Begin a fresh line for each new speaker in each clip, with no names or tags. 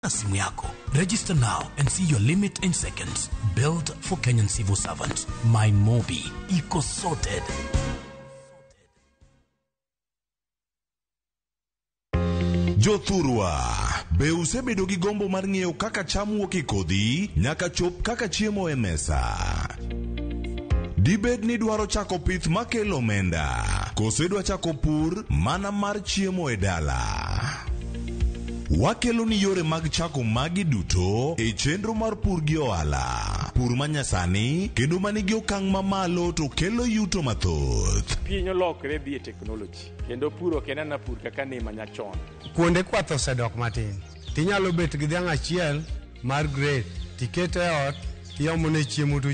Simu yako. Register now and see your limit in seconds. Built for Kenyan civil servants. MyMobi. Iko sorted.
Jothurwa, be usebedo gi gombo mar ng'eyo kaka cham wuok e kodhi nyaka chop kaka chiemo e mesa? Dibed ni idwaro chako pith makelo omenda, koso idwa chako pur mana mar chiemo e dala? Wakelo ni yore mag chako magi duto e chenro mar pur gi ohala. Pur manyasani kendo manigi okang' mamalo to kelo yuto mathoth.
Piny olokre dhi e teknoloji kendo pur ok en ana pur kaka ne manyachon.
Kuonde kwath osedok matin. Tinyalo bet gi dhiang' achiel mar grade tikete e ot tiomone chiemo to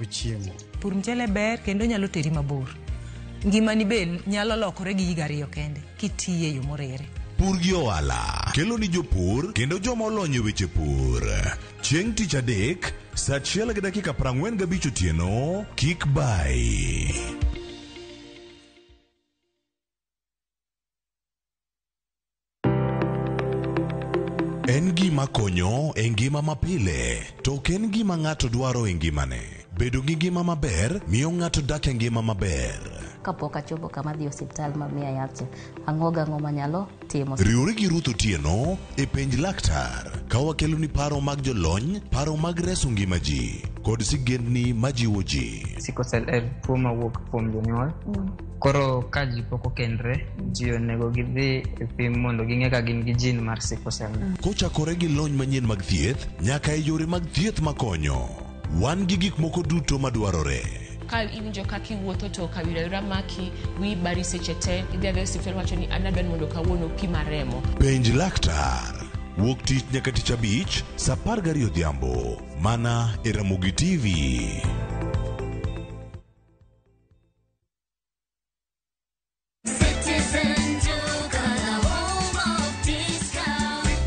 ochiemo.
Pur mchele ber kendo nyalo teri mabor. Ngimani be nyalo lokore gi higa ariyo kende kitiye e yo morere.
Pur gi ohala kelo ni jopur kendo joma olony e weche pur. Chieng' tich adek, saa achiel gi dakika 45 otieno, kik bayi. En gima konyo e ngima mapile, to ok en gima ng'ato dwaro e ngimane. Bedo gi ngima maber miyo ng'ato dak e ngima maber.
Kapok achopo kama dhi osiptal ma miya yath cha, ang'o gang'o manyalo timo.
Riwri gi Ruth Otieno e penj laktar ka wakeloni paro mag jolony, paro mag reso ngima ji, kod sigendni majiwo ji.
Sickle cell en tuo mawuok kuom jonyuol. Koro ka ji pok okendre, ji onego gidhi e pim mondo ging'e ka gin gi gene mar sickle cell.
Kochakore gi lony manyien mag thieth nyaka e yore mag thieth makonyo. Wan gi gik moko duto madwarore.
Ka iwinjo kaka iwuotho to kawira awira maki, wiyi bari seche te, idhi adhiya e osiptal wacho ni an adwa ni mondo kawuono opima remo.
Penj laktar. Wuok tich nyaka tich abich, saa 12 odhiambo. Mana e Ramogi TV.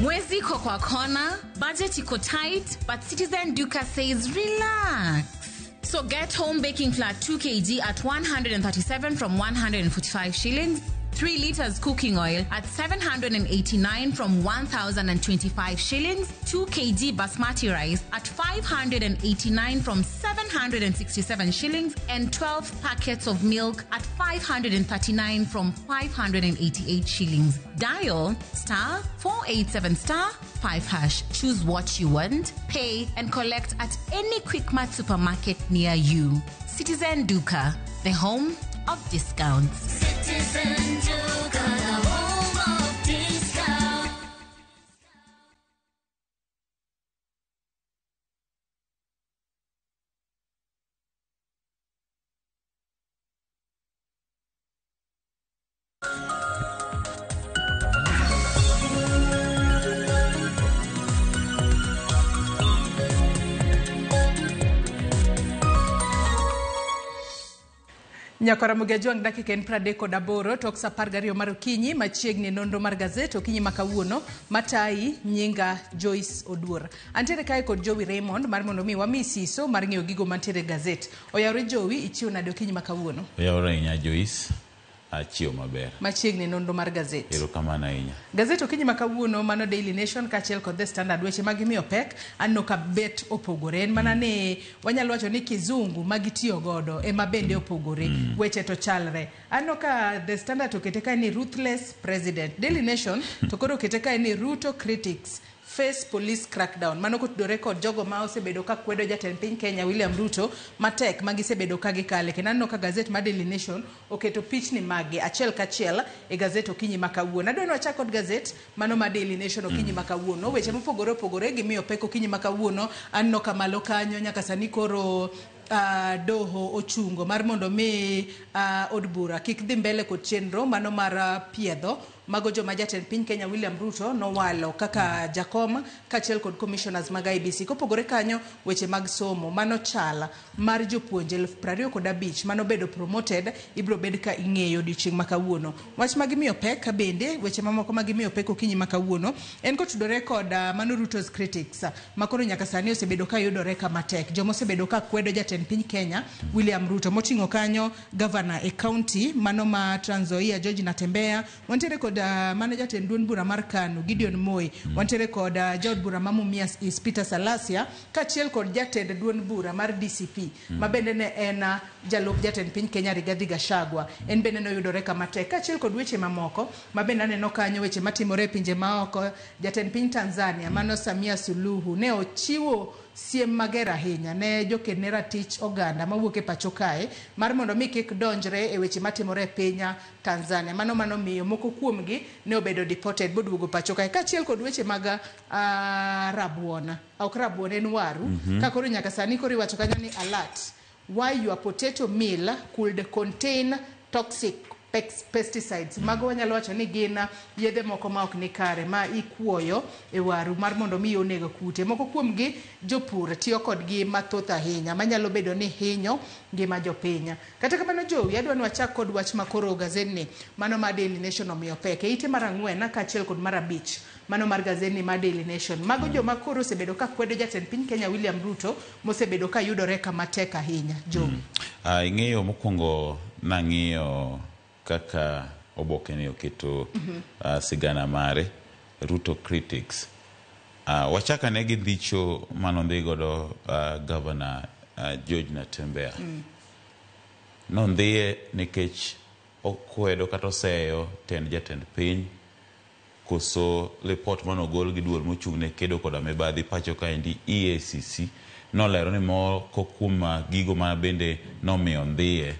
Mwezi iko kwa kona, budget iko tight, but Citizen Duka says relax. So get home baking flour 2 kg at 137 from 145 shillings, 3 liters cooking oil at 789 from 1,025 shillings, 2 kg basmati rice at 589 from 767 shillings, and 12 packets of milk at 539 from 588 shillings. Dial star 487 star 5 hash. Choose what you want, pay, and collect at any Quickmart supermarket near you. Citizen Duka, the home of discounts.
Citizen Duka, the home of discount.
Nyakora Mugejwang' dakika en 38 tok saa 12 mar okinyi machiegni nonro mar gazet okinyi ma kawuono matayi nyinga Joyce Oduor. Antiere kae kod Jowi Raymond mar mondo mi wami siso mar ng'eyo gigo mantiere e gazet. Oyawre Jowi, ichiew nade okinyi ma kawuono?
Oyawre ahinya Joyce, achiew maber.
Machiegni nonro mar gazet.
Erokamano ahinya.
Gazet okinyi ma kawuono mano Daily Nation kaachiel kod The Standard weche ma gimiyo pek aneno ka bet opogore. En mana ni wanyalo wacho ni kizungu ma gitiyo godo ema bende opogore. Weche to chalre. Aneno ka The Standard okete kae ni ruthless president. Daily Nation to koro okete kae ni Ruto critics face police crackdown. Mano kotudore kod jogo ma osebedo ka kwedo jatend piny Kenya William Ruto matek ma gisebedo ka gikale. Kendo aneno ka gazet mar Daily Nation oketo pichni maggi achiel kachiel e gazet okinyi ma kawuono. Adwa ni wachak kod gazet mano mar Daily Nation okinyi ma kawuono. Weche mopogore opogore gimiyo pek okinyi ma kawuono. Aneno ka malo kanyo nyaka sani koro doho ochungo mar mondo mi od bura kik dhi mbele kod chenro mano mar piedho mago joma jatend piny Kenya William Ruto nowalo kaka jakom kaachiel kod commissioners mag IEBC. Kopogore kanyo weche mag somo mano chal mar jopuonje 25,000 manobedo promoted ibiro bed ka ing'eyo odiochieng' ma kawuono. Wach ma gimiyo pek bende weche mamoko ma gimiyo pek okinyi ma kawuono en kotudore kod mano Ruto's critics ma koro nyaka sani osebedo ka yudore kama tek. Joma osebedo ka kwedo jatend jatend piny Kenya William Ruto. Moting'o kanyo gavana e county mano ma Trans Nzoia George Natembeya, wantiere kod mano jatend duond bura mar KANU Gideon Moi, wantiere kod jaod bura ma Mumias East Peter Salasia, kaachiel kod jatend duond bura mar DCP ma bende ne en jalup jatend piny Kenya Rigathi Gachagua, en bende noyudore kama tek, kaachiel kod weche mamoko ma bende aneno kanyo, weche matimore e pinje maoko. Jatend piny Tanzania mano Samia Suluhu ne ochiwo siem mager ahinya ne joked ne ratich oganda mawuok e pacho kae mar mondo mi kik donjre e weche matimore e piny Tanzania. Mano miyo moko kuomgi ne obedo deported boduogo pacho kae, kaachiel kod weche mag rabuon, ok rabuon, en waru. Ka koro nyaka sani koro iwacho kanyo ni alert why your potato meal could contain toxic pesticides. Mago wanyalo wacho ni gin yedhe moko ma ok ni kare ma ikuoyo e waru mar mondo mi oneg kute. Moko kuomgi jopur tiyo kodgi mathoth ahinya manyalo bedo ni hinyo ngima jopiny. Kata kamano Jowi, adwa ni wachak kod wach makoro gazetni mano mar Daily Nation omiyo pek e ite mar 4 kaachiel kod mar 5 mano mar gazetni mar Daily Nation. Mago joma koro osebedo ka kwedo jatend piny Kenya William Ruto mosebedo ka yudore kama tek ahinya. Jowi.
Ing'eyo mokwongo nang'iyo kaka oboke ni oketo sigana mare Ruto critics. Wachak ane gi dhicho manondhi godo Governor George Natembeya. Nondhiye nikech okwedo kata oseyo tend jatend piny koso lipot manogol gi duol mochung' ne kedo koda mibadhi pacho kaendi EACC nolero ni moko kuom gigo ma bende nomiyo ndhiye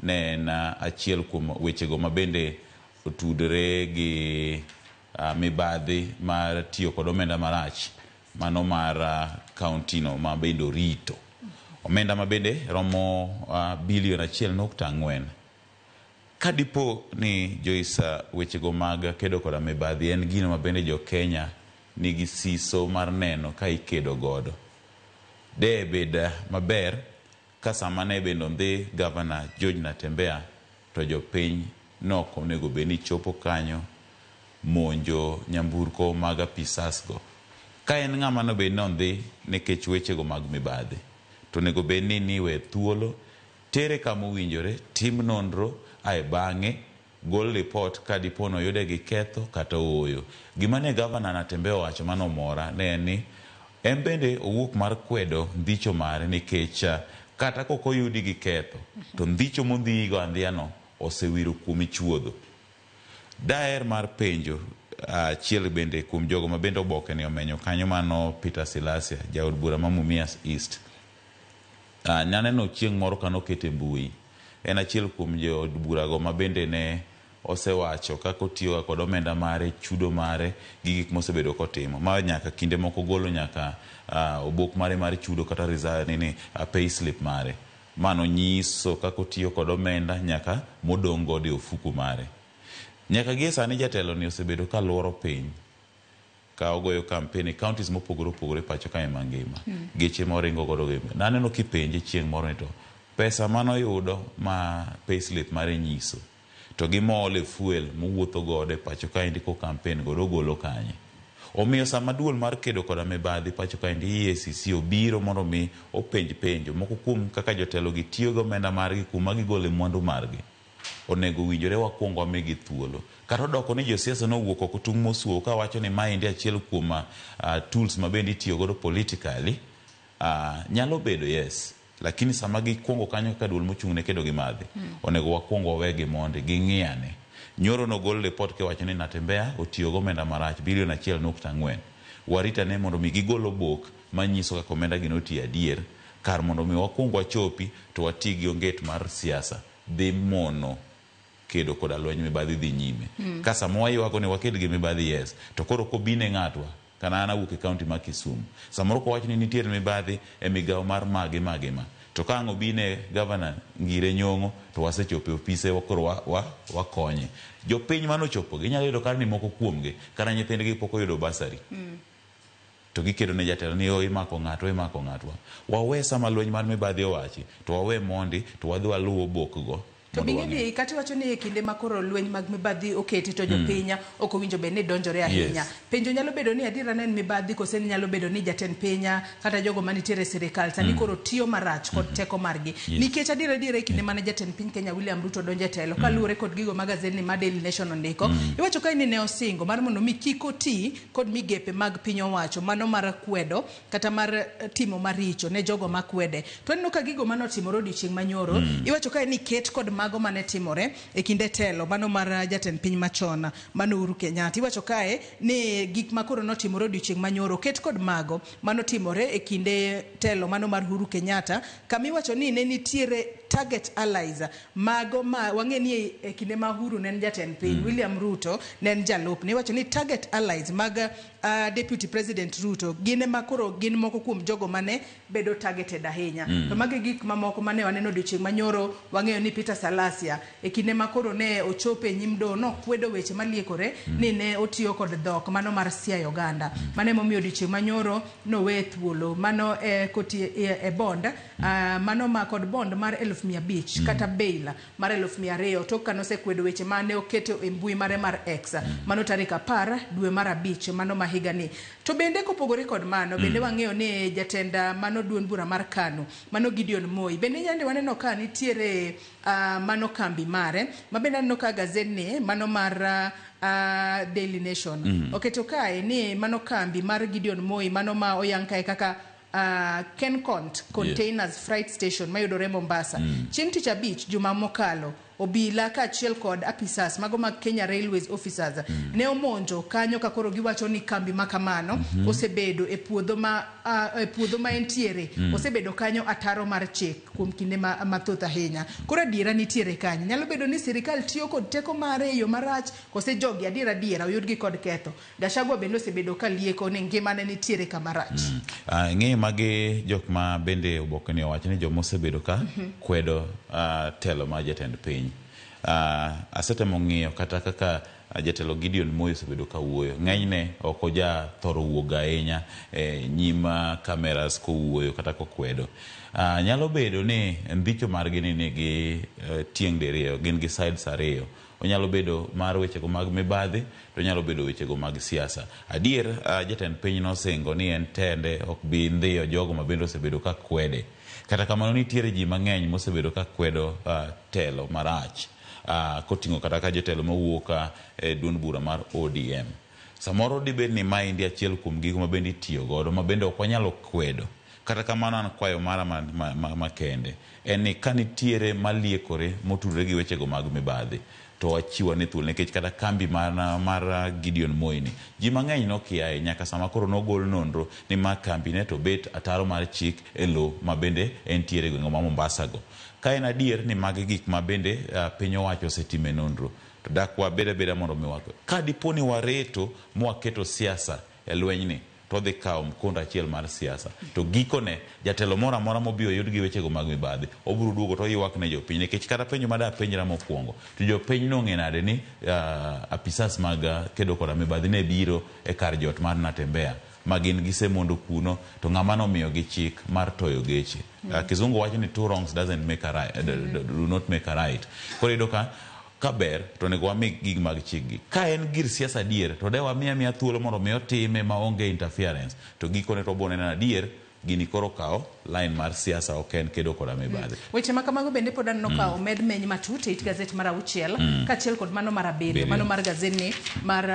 ne en achiel kuom wechego ma bende otudore gi mibadhi mar tiyo kod omenda marach mano mar county no ma bende orito. Omenda ma bende romo bilion 1.4. Ka dipo ni Joyce wechego mag kedo koda mibadhi en gino ma bende jo Kenya nigi siso mar neno ka ikedo godo. De bed maber ka sama ne bende ondhi Governor George Natembeya to jopiny nok onego bed ni chopo kanyo monjo nyamburko mag apisas go. Ka en ng'ama nobed ni ondhi nikech wechego mag mibadhi, to onego bed ni niwe thuolo, tere kama owinjore, tim nonro, ae bang'e gol lipot ka dipo noyude gi ketho kata ooyo. Gima ne Governor Natembeya owacho manomora ne en ni en bende owuok mar kwedo ndhicho mare nikech kata kok oyudi gi ketho to ndhicho mondhigo andhiya no osewiro kuomi chuodho. Daher mar penjo achiel bende kuom jogo ma bende oboke ni omenyo kanyo mano Peter Silasia, jaod bura ma Mumias East. Naneno chieng' moro kanokete mbui. En achiel kuom jood burago ma bende ne osewacho kaka otiyo kod omenda mare, chudo mare gi gik mosebedo kotimo. Ma nyaka kinde moko golo nyaka obok mare mar chudo kata pay slip mare. Mano nyiso kaka otiyo kod omenda nyaka modong' godo e ofuku mare. Nyaka gie sani jatelo ni osebedo ka luoro piny ka ogoyo campaign e counties mopogore opogore pacho kae mangima. Geche moringo godo gi. Naneno kipenje chieng' moro ni to pesa manoyudo ma payslip mare nyiso to gi moole fuel mowuotho godo e pacho kaendi ko campaign godo ogolo kanye. Omiyo sama duol mar kedo koda mibadhi pacho kaendi EACC obiro mondo mi openj penjo moko kuom kaka jotelo gi tiyo gi omenda margi kuma gigole mwandu margi. Onego winjore wakwongo wamigi thuolo. Kata odoko ni josiasa nowuok oko tung' mosuo kawacho ni maendi achiel kuom tools ma bende itiyo godo politically, nyalo bedo yes. Lakini sama gikwongo kanyo kaka duol mochung' ne kedo gi madhi, onego wakwongo wawegi mondi ging'iyane. Nyoro nogol lipot kiwacho ni Natembeya otiyo gi omenda marach bilion 1.4. Warita ne mondo mi gigol obok manyiso kaka omenda gi notiyo adier, kar mondo mi wakwong wachopi to wati gi onget mar siasa dhi mono kedo koda lweny mibadhi dhi nyime. Ka sama waywago ni waked gi mibadhi yes, to koro kobine ng'atwa, kana an awuok e county ma Kisumu, samoro kowach ni nitiere mibadhi e migawo mar magi magi ma, to ka ang' obine Governor Ngire Nyong'o to wasechopo e ofise koro wakonye. Jopiny manochopo gi inyalo yudo kata ni moko kuomgi kata nyithindgi pok oyudo bursary. To gikedo ne jatelo ni o imako ng'atwa, imako ng'atwa. Wawe sama lweny mar mibadhi owachi, to wawe mondi to wadhi waluw obok go.
To
Mondo
bing'e
wang'e.
ni kata iwacho ni e kinde ma koro lweny mag mibadhi oketi to jopiny ok owinjo bed ni donjore ahinya.
Yes.
Penjo nyalo bedo ni adiera ne en mibadhi kose ni nyalo bedo ni jatend piny kata jogo manitiere e sirikal sani koro tiyo marach kod teko margi.
Yes.
Nikech adiera adiera e kinde mane jatend piny Kenya William Ruto donjo e telo kaluwore kod gigo ma gazetni ma Daily Nation ondiko, iwacho kae ni ne osingo mar mondo mi kik oti kod migepe mag piny owacho mano mar kwedo kata mar timo maricho ne jogo makwede. To aneno ka gigo mane otimore odiochieng' manyoro, iwacho kae ni ket kod mago mane timore e kinde telo mano mar jatend piny machon mano Uhuru Kenyatta. Iwacho kae ni gik ma koro notimore odiochieng' manyoro ket kod mago manotimore e kinde telo mano mar Uhuru Kenyatta, kama iwacho ni ne nitiere target allies mago ma wang'e ni e kinde ma Uhuru ne en jatend piny, William Ruto ne en jalupne. Iwacho ni target allies mag Deputy President Ruto gin ema koro gin moko kuom jogo mane bedo targeted ahinya. To magi gik mamoko mane waneno odiochieng' manyoro. Wang'eyo ni Peter Salasya e kinde ma koro ne ochopo e nyim doho nokwedo weche maliekore ni ne otiyo kod dhok mano mar siayo oganda. Mano emomiyo odiochieng' manyoro nowe thuolo mano koti e bond mano ma kod bond mar 500,000 kata bail mar 200,000 tok kanosekwedo weche mane oketo e mbui mare mar X mano tarik 10 dwe mar 5 mano ma higani. To bende kopogore kod mano, bende wang'eyo ni jatend mano duond bura mar KANU mano Gideon Moi bende nyande waneno ka nitiere mano kambi mare ma bende aneno ka gazetni mano mar Daily Nation oketo kae ni mano kambi mar Gideon Moi mano ma oyang kae kaka Kencont Containers Freight Station mayudore Mombasa. Chieng' tich abich juma mokalo, obila kaachiel kod apisas mago mag Kenya Railways officers ne omonjo kanyo ka koro giwacho ni kambi ma kamano osebedo e puodho ma e puodho ma entiere osebedo kanyo ataro mar chik kuom kinde mathoth ahinya. Koro adiera nitiere kanyo. Nyalo bedo ni sirikal tiyo kod teko mare e yo marach kose jogi adiera adiera oyudgi kod ketho. Gachagua bende osebedo ka lieko ni ngimane nitiere kama rach.
Ing'eyo magi jok ma bende oboke ni owacho ni joma osebedo ka kwedo telo mar jatend piny. Asetemo ng'iyo kata kaka jatelo Gideon Moi osebedo ka wuoyo. Ng'enyne ok oja thoro wuok ahinya e nyim cameras kowuoyo kata kokwedo. Nyalo bedo ni ndhicho margi ni nigi tieng' diriyo, gin gi sides ariyo. Onyalo bedo mar wechego mag mibadhi to onyalo bedo wechego mag siasa. Adier jatend piny nosingo ni en tende ok bi ndhiyo jogo ma bende osebedo ka kwede. Kata kamano nitiere ji mang'eny mosebedo ka kwedo telo marach koting'o kata ka jotelo mawuok e duond bura mar ODM. Samoro dibed ni maendi achiel kuom gigo ma bende itiyo godo ma bende ok wanyalo kwedo. Kata kamano an kwayo mara makende en ni ka nitiere maliekore motudore gi wechego mag mibadhi to wachiw ane thuolo, nikech kata kambi mar Gideon Moi ni ji mang'eny nokiaye nyaka sama koro nogol nonro ni ma kambi ne to bet ataro mar chik e lo ma bende entiere e gwenge ma Mombasa go. Ka en adier ni magi gik ma bende piny owacho osetime nonro, to dak wabed abeda mondo mi wakwe. Ka dipo ni wareto mwaketo siasa e lwenyni, to odhi kawo mkondo achiel mar siasa. To gikone, jatelo moro amora mobiro yud gi wechego mag mibadhi, obiro duogo to oywak ne jopiny. Nikech kata penjo ma dapenjra mokwongo, to jopiny nong'e nade ni apisas mag kedo koda mibadhi ne biro e kar jot mar Natembeya, ma gin gisemondo kuno, to ng'ama nomiyogi chik mar toyo geche. Kizungu wacho ni two wrongs doesn't make a right, do not make a right. Koro iyudo ka ber to onego wami gig mag chik gi. Ka en gir siasa adier, to de wamiya miya thuolo mondo mi otime maonge interference, to gikone to wabiro neno adier gini koro kawo line mar siasa, ok en kedo koda mibadhi.
Weche ma kamago bende pod aneno ka omed meny matut e it gazet mar 6 kaachiel kod mano mar 7, mano mar gazetni mar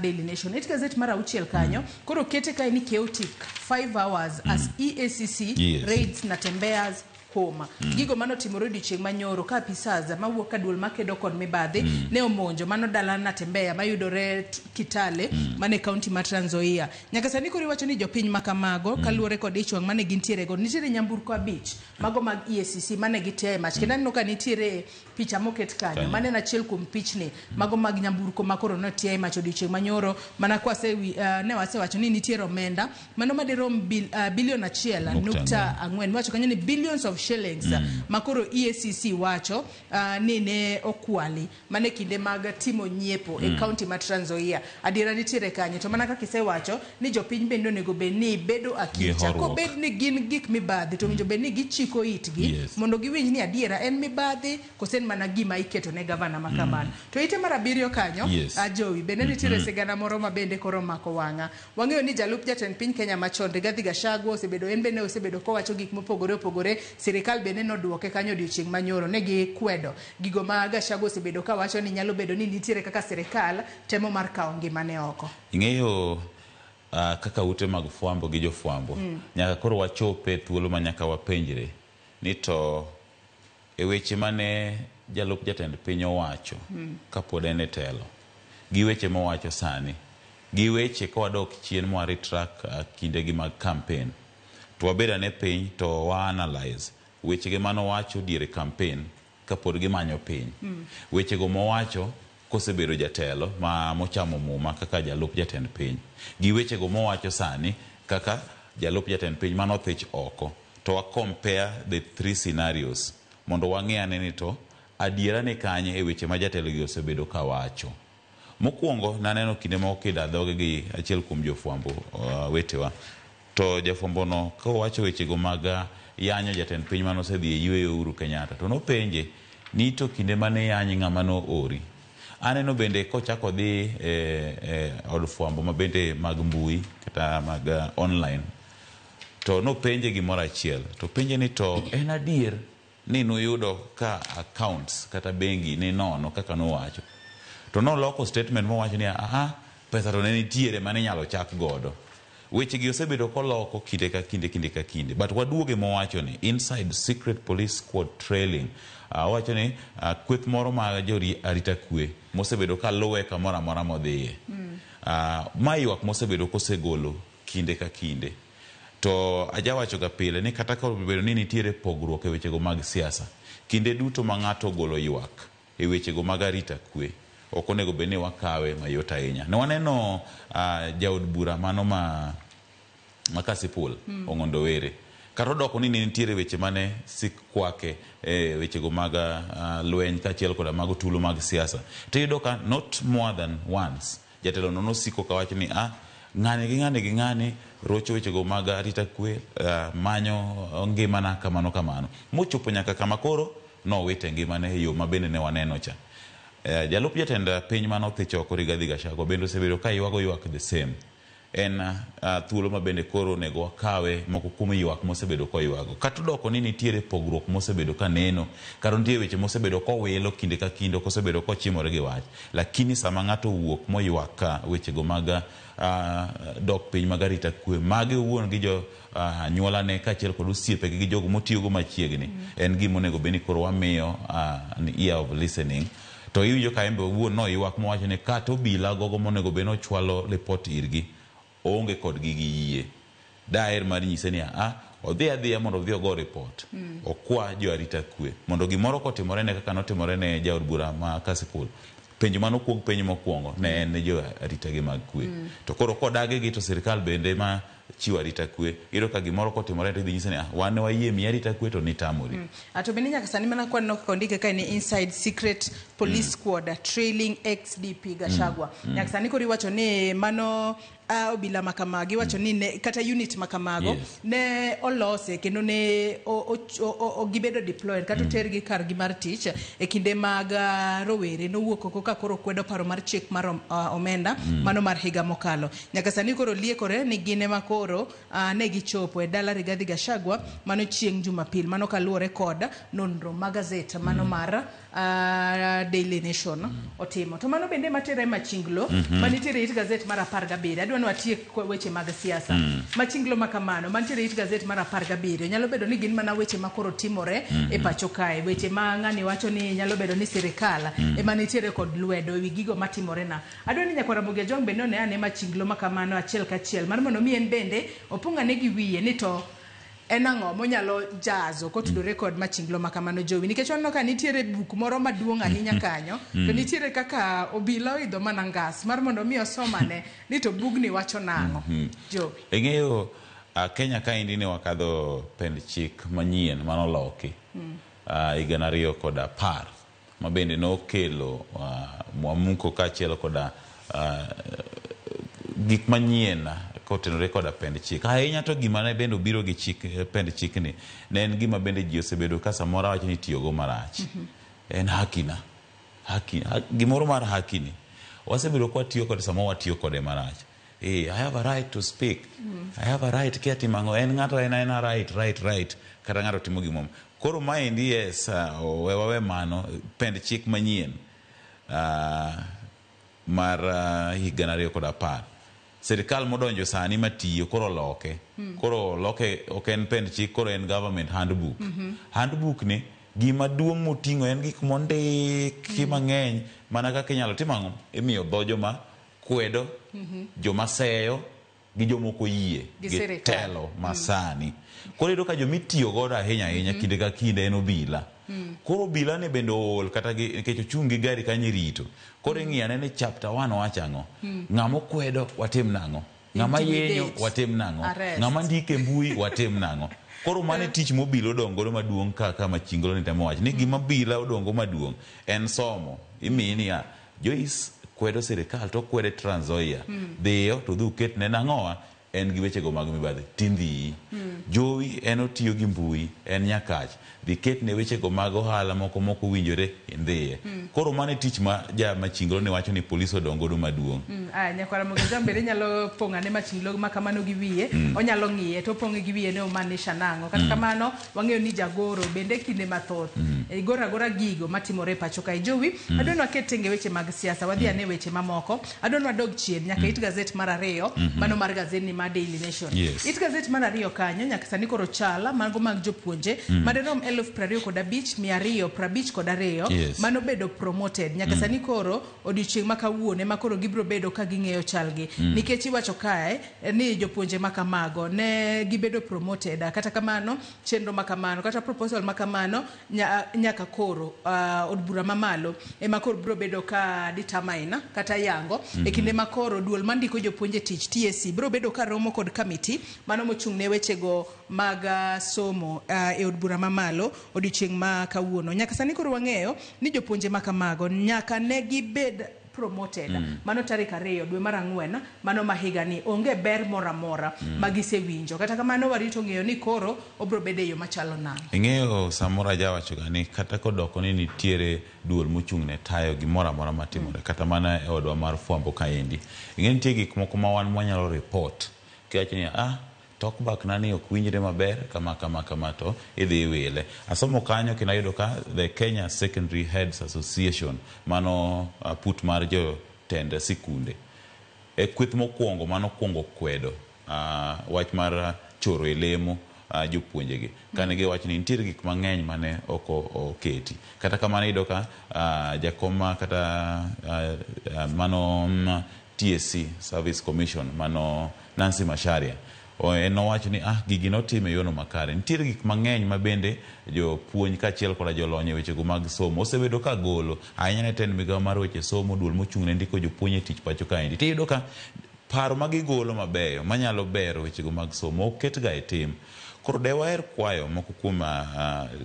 Daily Nation. It gazet mar 6 kanyo koro kete kae ni chaotic 5 hours as EACC raids Natembeya's home. Gigo manotimore odiochieng' manyoro ka apisas mawuok ka duol makedo kod mibadhi ne omonjo mano dala Natembeya mayudore Kitale mane kaunti ma Trans Nzoia. Nyaka sani koro iwacho ni jopiny ma kamago kaluwore kod ich wang' mane gintiere go, nitiere nyamburko 5 mago mag EACC mane gitiaye mach. Kendo aneno ka nitiere picha moket kanyo, mane en achiel kuom pichni mago mag nyamburko ma koro notiaye mach odiochieng' manyoro. Mana kwase ne wasewacho ni nitiere omenda mano madirom bilion 1.4, miwacho kanyo ni billions of shillings makoro EACC wacho ni ne okwali mane kinde mag timo nyiepo e kaunti ma Trans Nzoia. Adiera nitiere kanye? To mana kaka isewacho ni jopiny bende onego bed ni bedo akicha
horruok.
Kobed ni gin gik mibadhi, to owinjo bed ni gichiko itgi mondo giwinj ni adiera en mibadhi kose en mana gima iketo ne gavana ma kamano. To ite mar abiriyo kanyo, Ajowi bende nitiere sigana moro ma bende koro omako wang'a. Wang'eyo ni jalup jatend piny Kenya machon Rigathi Gachagua osebedo, en bende osebedo kowacho gik mopogore opogore. Sirikal bende noduoke kanyo odiochieng' manyoro, ne gikwedo gigo ma Gachagua osebedo kawacho ni nyalo bedo ni nitiere kaka sirikal temo mar kawo ngimane oko.
Ing'eyo kaka ute mag fwambo gi jofwambo nyaka koro wachope thuolo ma nyaka wapenjre ni to e weche mane jalup jatend piny owacho kapod en e telo, gi weche mowacho sani, gi weche kawadok chien mwa retrack kindegi mag campaign, to wabed ane piny to wa analyze wechege manowacho diere campaign kapod gimanyo piny, wechego mowacho kosebedo jatelo ma mochamo muma kaka jalup jatend piny, gi wechego mowacho sani kaka jalup jatend piny manothich oko, to wa compare the three scenarios mondo wang'e ane ni to adiera ni kanye e weche ma jatelo gi osebedo kawacho. Mokwongo naneno kinde moko kida dhoge gi achiel kuom jofwambo wetewa, to jafwambo no kowacho wechego mag yanyo jatend piny manosedhi e yweyo Uhuru Kenyatta, to nopenje ni to kinde mane yany ng'ama noori. Aneno bende kochako dhi e od fwambo ma bende mag mbui kata mag online, to nopenje gimoro achiel, to penje ni to en adier ni nuyudo ka accounts kata bengi ni nono kaka nowacho, to noloko statement mowacho ni aha, pesa to ne nitiere mane inyalo chak godo. Weche gi osebedo koloko kinde ka kinde, kinde ka kinde, but waduoge mowacho ni inside secret police squad trailing, owacho ni kweth moro ma jo arita kwe mosebedo ka luwe kamoro amora modhiye. Ma ywak mosebedo kosegolo kinde ka kinde, to ajawacho ga pile ni kata ka obedo ni nitiere pogruok e wechego mag siasa, kinde duto ma ng'ato ogolo ywak e wechego mag arita kwe, ok onego bed ni wakawe mayot ahinya. Ne waneno jaod bura mano ma Kasipul, Ong'ondo Were, kata odoko ni ne nitiere weche mane sik kwake e wechego mag lweny kaachiel koda mag tulo mag siasa, to iyudo ka not more than once jatelo no nosiko kawacho ni ng'ani gi ng'ani gi ng'ani rocho wechego mag arita kwe, manyo ngimana kamano kamano, mochopo nyaka kama koro nowite ngimane e yo ma bende ne waneno cha. Jalup jatend piny manothich oko Rigathi Gachagua bende osebedo ka ywago ywak the same. En thuolo ma bende koro onego wakawe moko kuom ywak mosebedo koywago. Kata odoko ni nitiere pogruok mosebedo ka neno, kata nitie weche mosebedo kowilo kinde ka kinde, ok osebedo kochimore gi wach. Lakini sama ng'ato owuok moywak ka wechego mag dok piny mag arita kwe, mage owuon gi jo anyuolane kaachiel kod osiepegi gi jogo motiyogo machiegni, en gima onego bed ni koro wamiyo an ear of listening. To iwinjo ka en be owuon noywak mowacho ni kata obila gogo monego bed ni ochwalo ripot irgi oonge kodgi gi yie. Daher mar nyise ni odhi adhiya mondo odhi ogo ripot, okwa jo arita kwe mondo gimoro kotimore ne kaka notimore ne jaod bura ma Kasipul, penjo manokuong penj mokwongo ne en ne jo arita gi mag kwe. To koro kodagi gi, to sirikal bende ma chiwo arita kwe, iyudo ka gimoro kotimore to idhi nyise ni wan ne wayie miyi arita kwe to nitamori.
Ato bende nyaka sani mana kwaneno kaka ondike kae ni inside secret police squad trailing ex-DP Gachagua. Nyaka sani koro iwacho ni mano obila makamagi, iwacho ni ne, kata unit makamago ne olose kendo ne o gibedo deployed kata otergi kargi mar tich e kinde mag rowere nowuok oko ka koro kwedo paro mar chik mar omenda mano mar higa mokalo. Nyaka sani koro liekore ni gin ema koro ne gichopo e dala Rigathi Gachagua mano chieng' Jumapil, mano kaluwore kod nonro ma gazet mano mar Daily Nation otimo. To mano bende matere machinglo manitiere it gazet mar 17. Adwa ni watiek weche mag siasa. Machinglo ma kamano mantiere it gazet mar 17 nyalo bedo ni gin mana weche ma koro timore e pacho kae, weche ma ng'ani wacho ni nyalo bedo ni sirikal ema nitiere kod lwedo ewi gigo matimore na. Adwa ni nyakwar Ramogi Ajwang' bende one ane machinglo ma kamano achiel kachiel mar mondo mi en bende opung'ane gi wiye ni to en ang'o monyalo jazo kotudore kod machinglo ma kamano, Jowi, nikech waneno ka nitiere buk moro maduong' ahinya kanyo, to nitiere kaka obila oidho mana ngas mar mondo mi osomane ni to bugni wacho nang'o, Jowi.
Ing'eyo Kenya kaendi ne wakadho pend chik manyien manoloki 2010 ma bende nokelo mwamuko kaachiel koda gik manyien kotenore koda pend chik. Ahinya to gima ne bende obiro gi chik, pend chikni ne en gima bende ji osebedo ka samoro wacho ni tiyogo marach. En hakina. Haki, gimoro mar haki ni wasebedo ka watiyo kode, samoro watiyo kode marach. I have a right to speak. I have a right kia timo ang'o, en ng'ato en aena right, right, right, kata ng'ato timo gimoro. Koro maendi yes, we wawe mano pend chik manyien mar 2010. Sirikal modonjo sani matiyo koro loke. Koro loke ok en pend chik, koro en government handbook. Handbook ni gima duong' moting'o en gik mondiki mang'eny mana kaka inyalo timo ang'o, imiyo dho joma kwedo, joma seyo gi joma ok oyie
gi
gi
sirikal.
telo masani. Koro iyudo ka jomitiyo godo ahinya ahinya kinde ka kinde en obila. Koro obila ni bende ool kata gi, nikech ochung' gi gari kanyo irito. Koro ing'iyo ane ni chapter 1 wacho ang'o. Ng'ama okwedo watim nang'o? Ng'ama yenyo
Intimidate.
watim nang'o?
Arrest.
Ng'ama ndiko e mbui watim nang'o? Koro mano e tich mobila odong' godo maduong' kaka Machingolo ni temo wacho ni gima obila odong' go maduong' en somo. Imiyi niya, Joyce kwedo sirikal to okwede Trans Nzoia. Dhiyo to udhi uketne nang'owa en gi wechego mag mibadhi tindhiyi. Jowi en otiyo gi mbui, en nyakach. Dhi ketne wechego mag ohala moko mok owinjore indhiye. Koro mano e tich ma ja Machingolo ni wacho ni polis odong' godo maduong'.
Aya, nyakwara Mogeja bende nyalo pong'o ane Machinglo ma kamano gi wiye. Onyalo ng'iye to opong'e gi wiye ni omaanisha nang'o. Kata kamano wang'eyo ni jagoro bende kinde mathoth igoro agora gigo matimore e pacho kae. Jowi, adwa ni waket tenge weche mag siasa, wadhi ane weche mamoko. Adwa ni wadog chien nyaka it gazet mar 2, mano mar gazetni mar Daily Nation. It gazet mar 2 kanyo nyaka sani koro chala mago mag jopuonje madirom 25,252 mano bedo promoted nyaka sani koro odiochieng' ma kawuono ema koro gibiro bedo ka ging'eyo chalgi. Nikech iwacho kae ni jopuonje ma kamago ne gibedo promoted, kata kamano chenro ma kamano kata proposal ma kamano nyaka koro od bura mamalo ema koro biro bedo ka determine kata yango e kinde ma koro duol mandiko jopuonje tich TSC biro bedo ka romo kod kamiti mano mochung' ne wechego mag somo e od bura mamalo odiochieng' ma kawuono. Nyaka sani koro wang'eyo ni jopuonje ma kamago nyaka ne gibed promoted. Mano tarik 2 dwe mar 4 mano ma higani onge ber moro amora ma gisewinjo. Kata kamano warito ng'eyo ni koro obiro bedo e yo machalo nang'o.
Ing'eyo samoro ajawachoga ni kata kodoko ni nitiere duol mochung' ne tayo gimoro amora matimore kata mana e odwa mar fwambo kaendi. Ing'eyo nitie gik moko ma wan mwanyalo report kiwacho ni talkback na ni ok winjre maber kama kama kama to idhi iwile. Asomo kanyo kendo ayudo ka the Kenya Secondary Heads Association mano put mar jotend sikunde e kweth mokwongo mano kwongo kwedo wach mar choro e lemo jopuonjegi kane giwacho ni nitiere gik mang'eny mane ok oketi. Kata kamano iyudo ka jakom kata mano TSC Service Commission mano Nancy Macharia en nowacho ni gigi notim e yono makare. Nitiere gik mang'eny ma bende jopuonj kaachiel koda jolony e wechego mag somo osebedo ka golo ahinya ne tend migawo mar weche somo, duol mochung' ne ndiko jopuonj e tich pacho kaendi. Tiyudo ka paro ma gigolo mabeyo manyalo bero wechego mag somo ok ketga e tim. Koro de waher kwayo moko kuom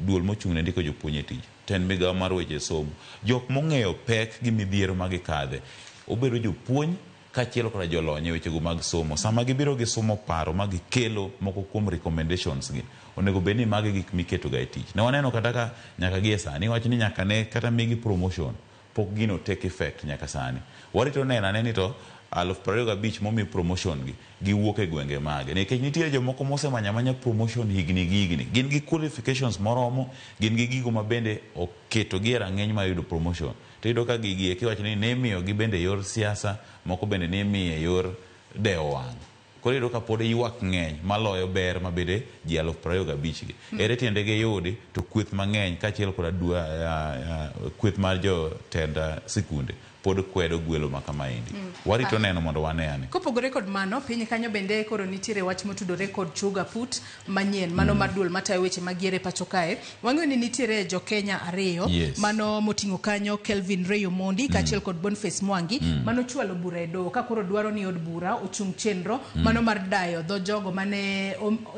duol mochung' ne ndiko jopuonj e tich, tend migawo mar weche somo, jok mong'eyo pek gi midhiero ma gikadhe, obedo jopuonj kaachiel koda jolony e wechego mag somo. Sama gibiro gisumo paro ma gikelo moko kuom recommendations gi, onego bed ni magi gik miketoga e tich. Ne waneno kata ka nyaka gie sani, iwacho ni nyaka ne kata migi promotion, pok gino take effect nyaka sani. Warito neno ane ni to 25,000 momi promotion gi, giwuok e gwenge mage. Nikech nitiere jomoko mosemanyo amanya promotion higni gi higni. Gin gi qualifications moromo, gin gi gigo ma bende oketogi e rang'iny mar yudo promotion. To iyudo ka gigi eki iwacho ni nimiyogi bende e yor siasa, moko bende nimiyo e yor dewo wang'. Koro iyudo ka pod ywak ng'eny maloyo ber ma bende ji 25,000 gi. Ere tiende giyudi to kweth mang'eny kaachiel koda kweth mar jotend sikunde pod kwedo gwelo ma kamaendi. Warito neno mondo wane ane.
Kopogore kod mano, piny kanyo bende koro nitiere wach motudore kod chuga put manyien mano mar duol matayo weche mag yiero e pacho kae. Wang'eyo ni nitiere jo-Kenya ariyo mano moting'o kanyo Kelvin Ray Omondi kaachiel kod Boniface Mwangi mano chwalo bura e doho ka koro dwaro ni od bura ochung chenro mano mar dayo dho jogo mane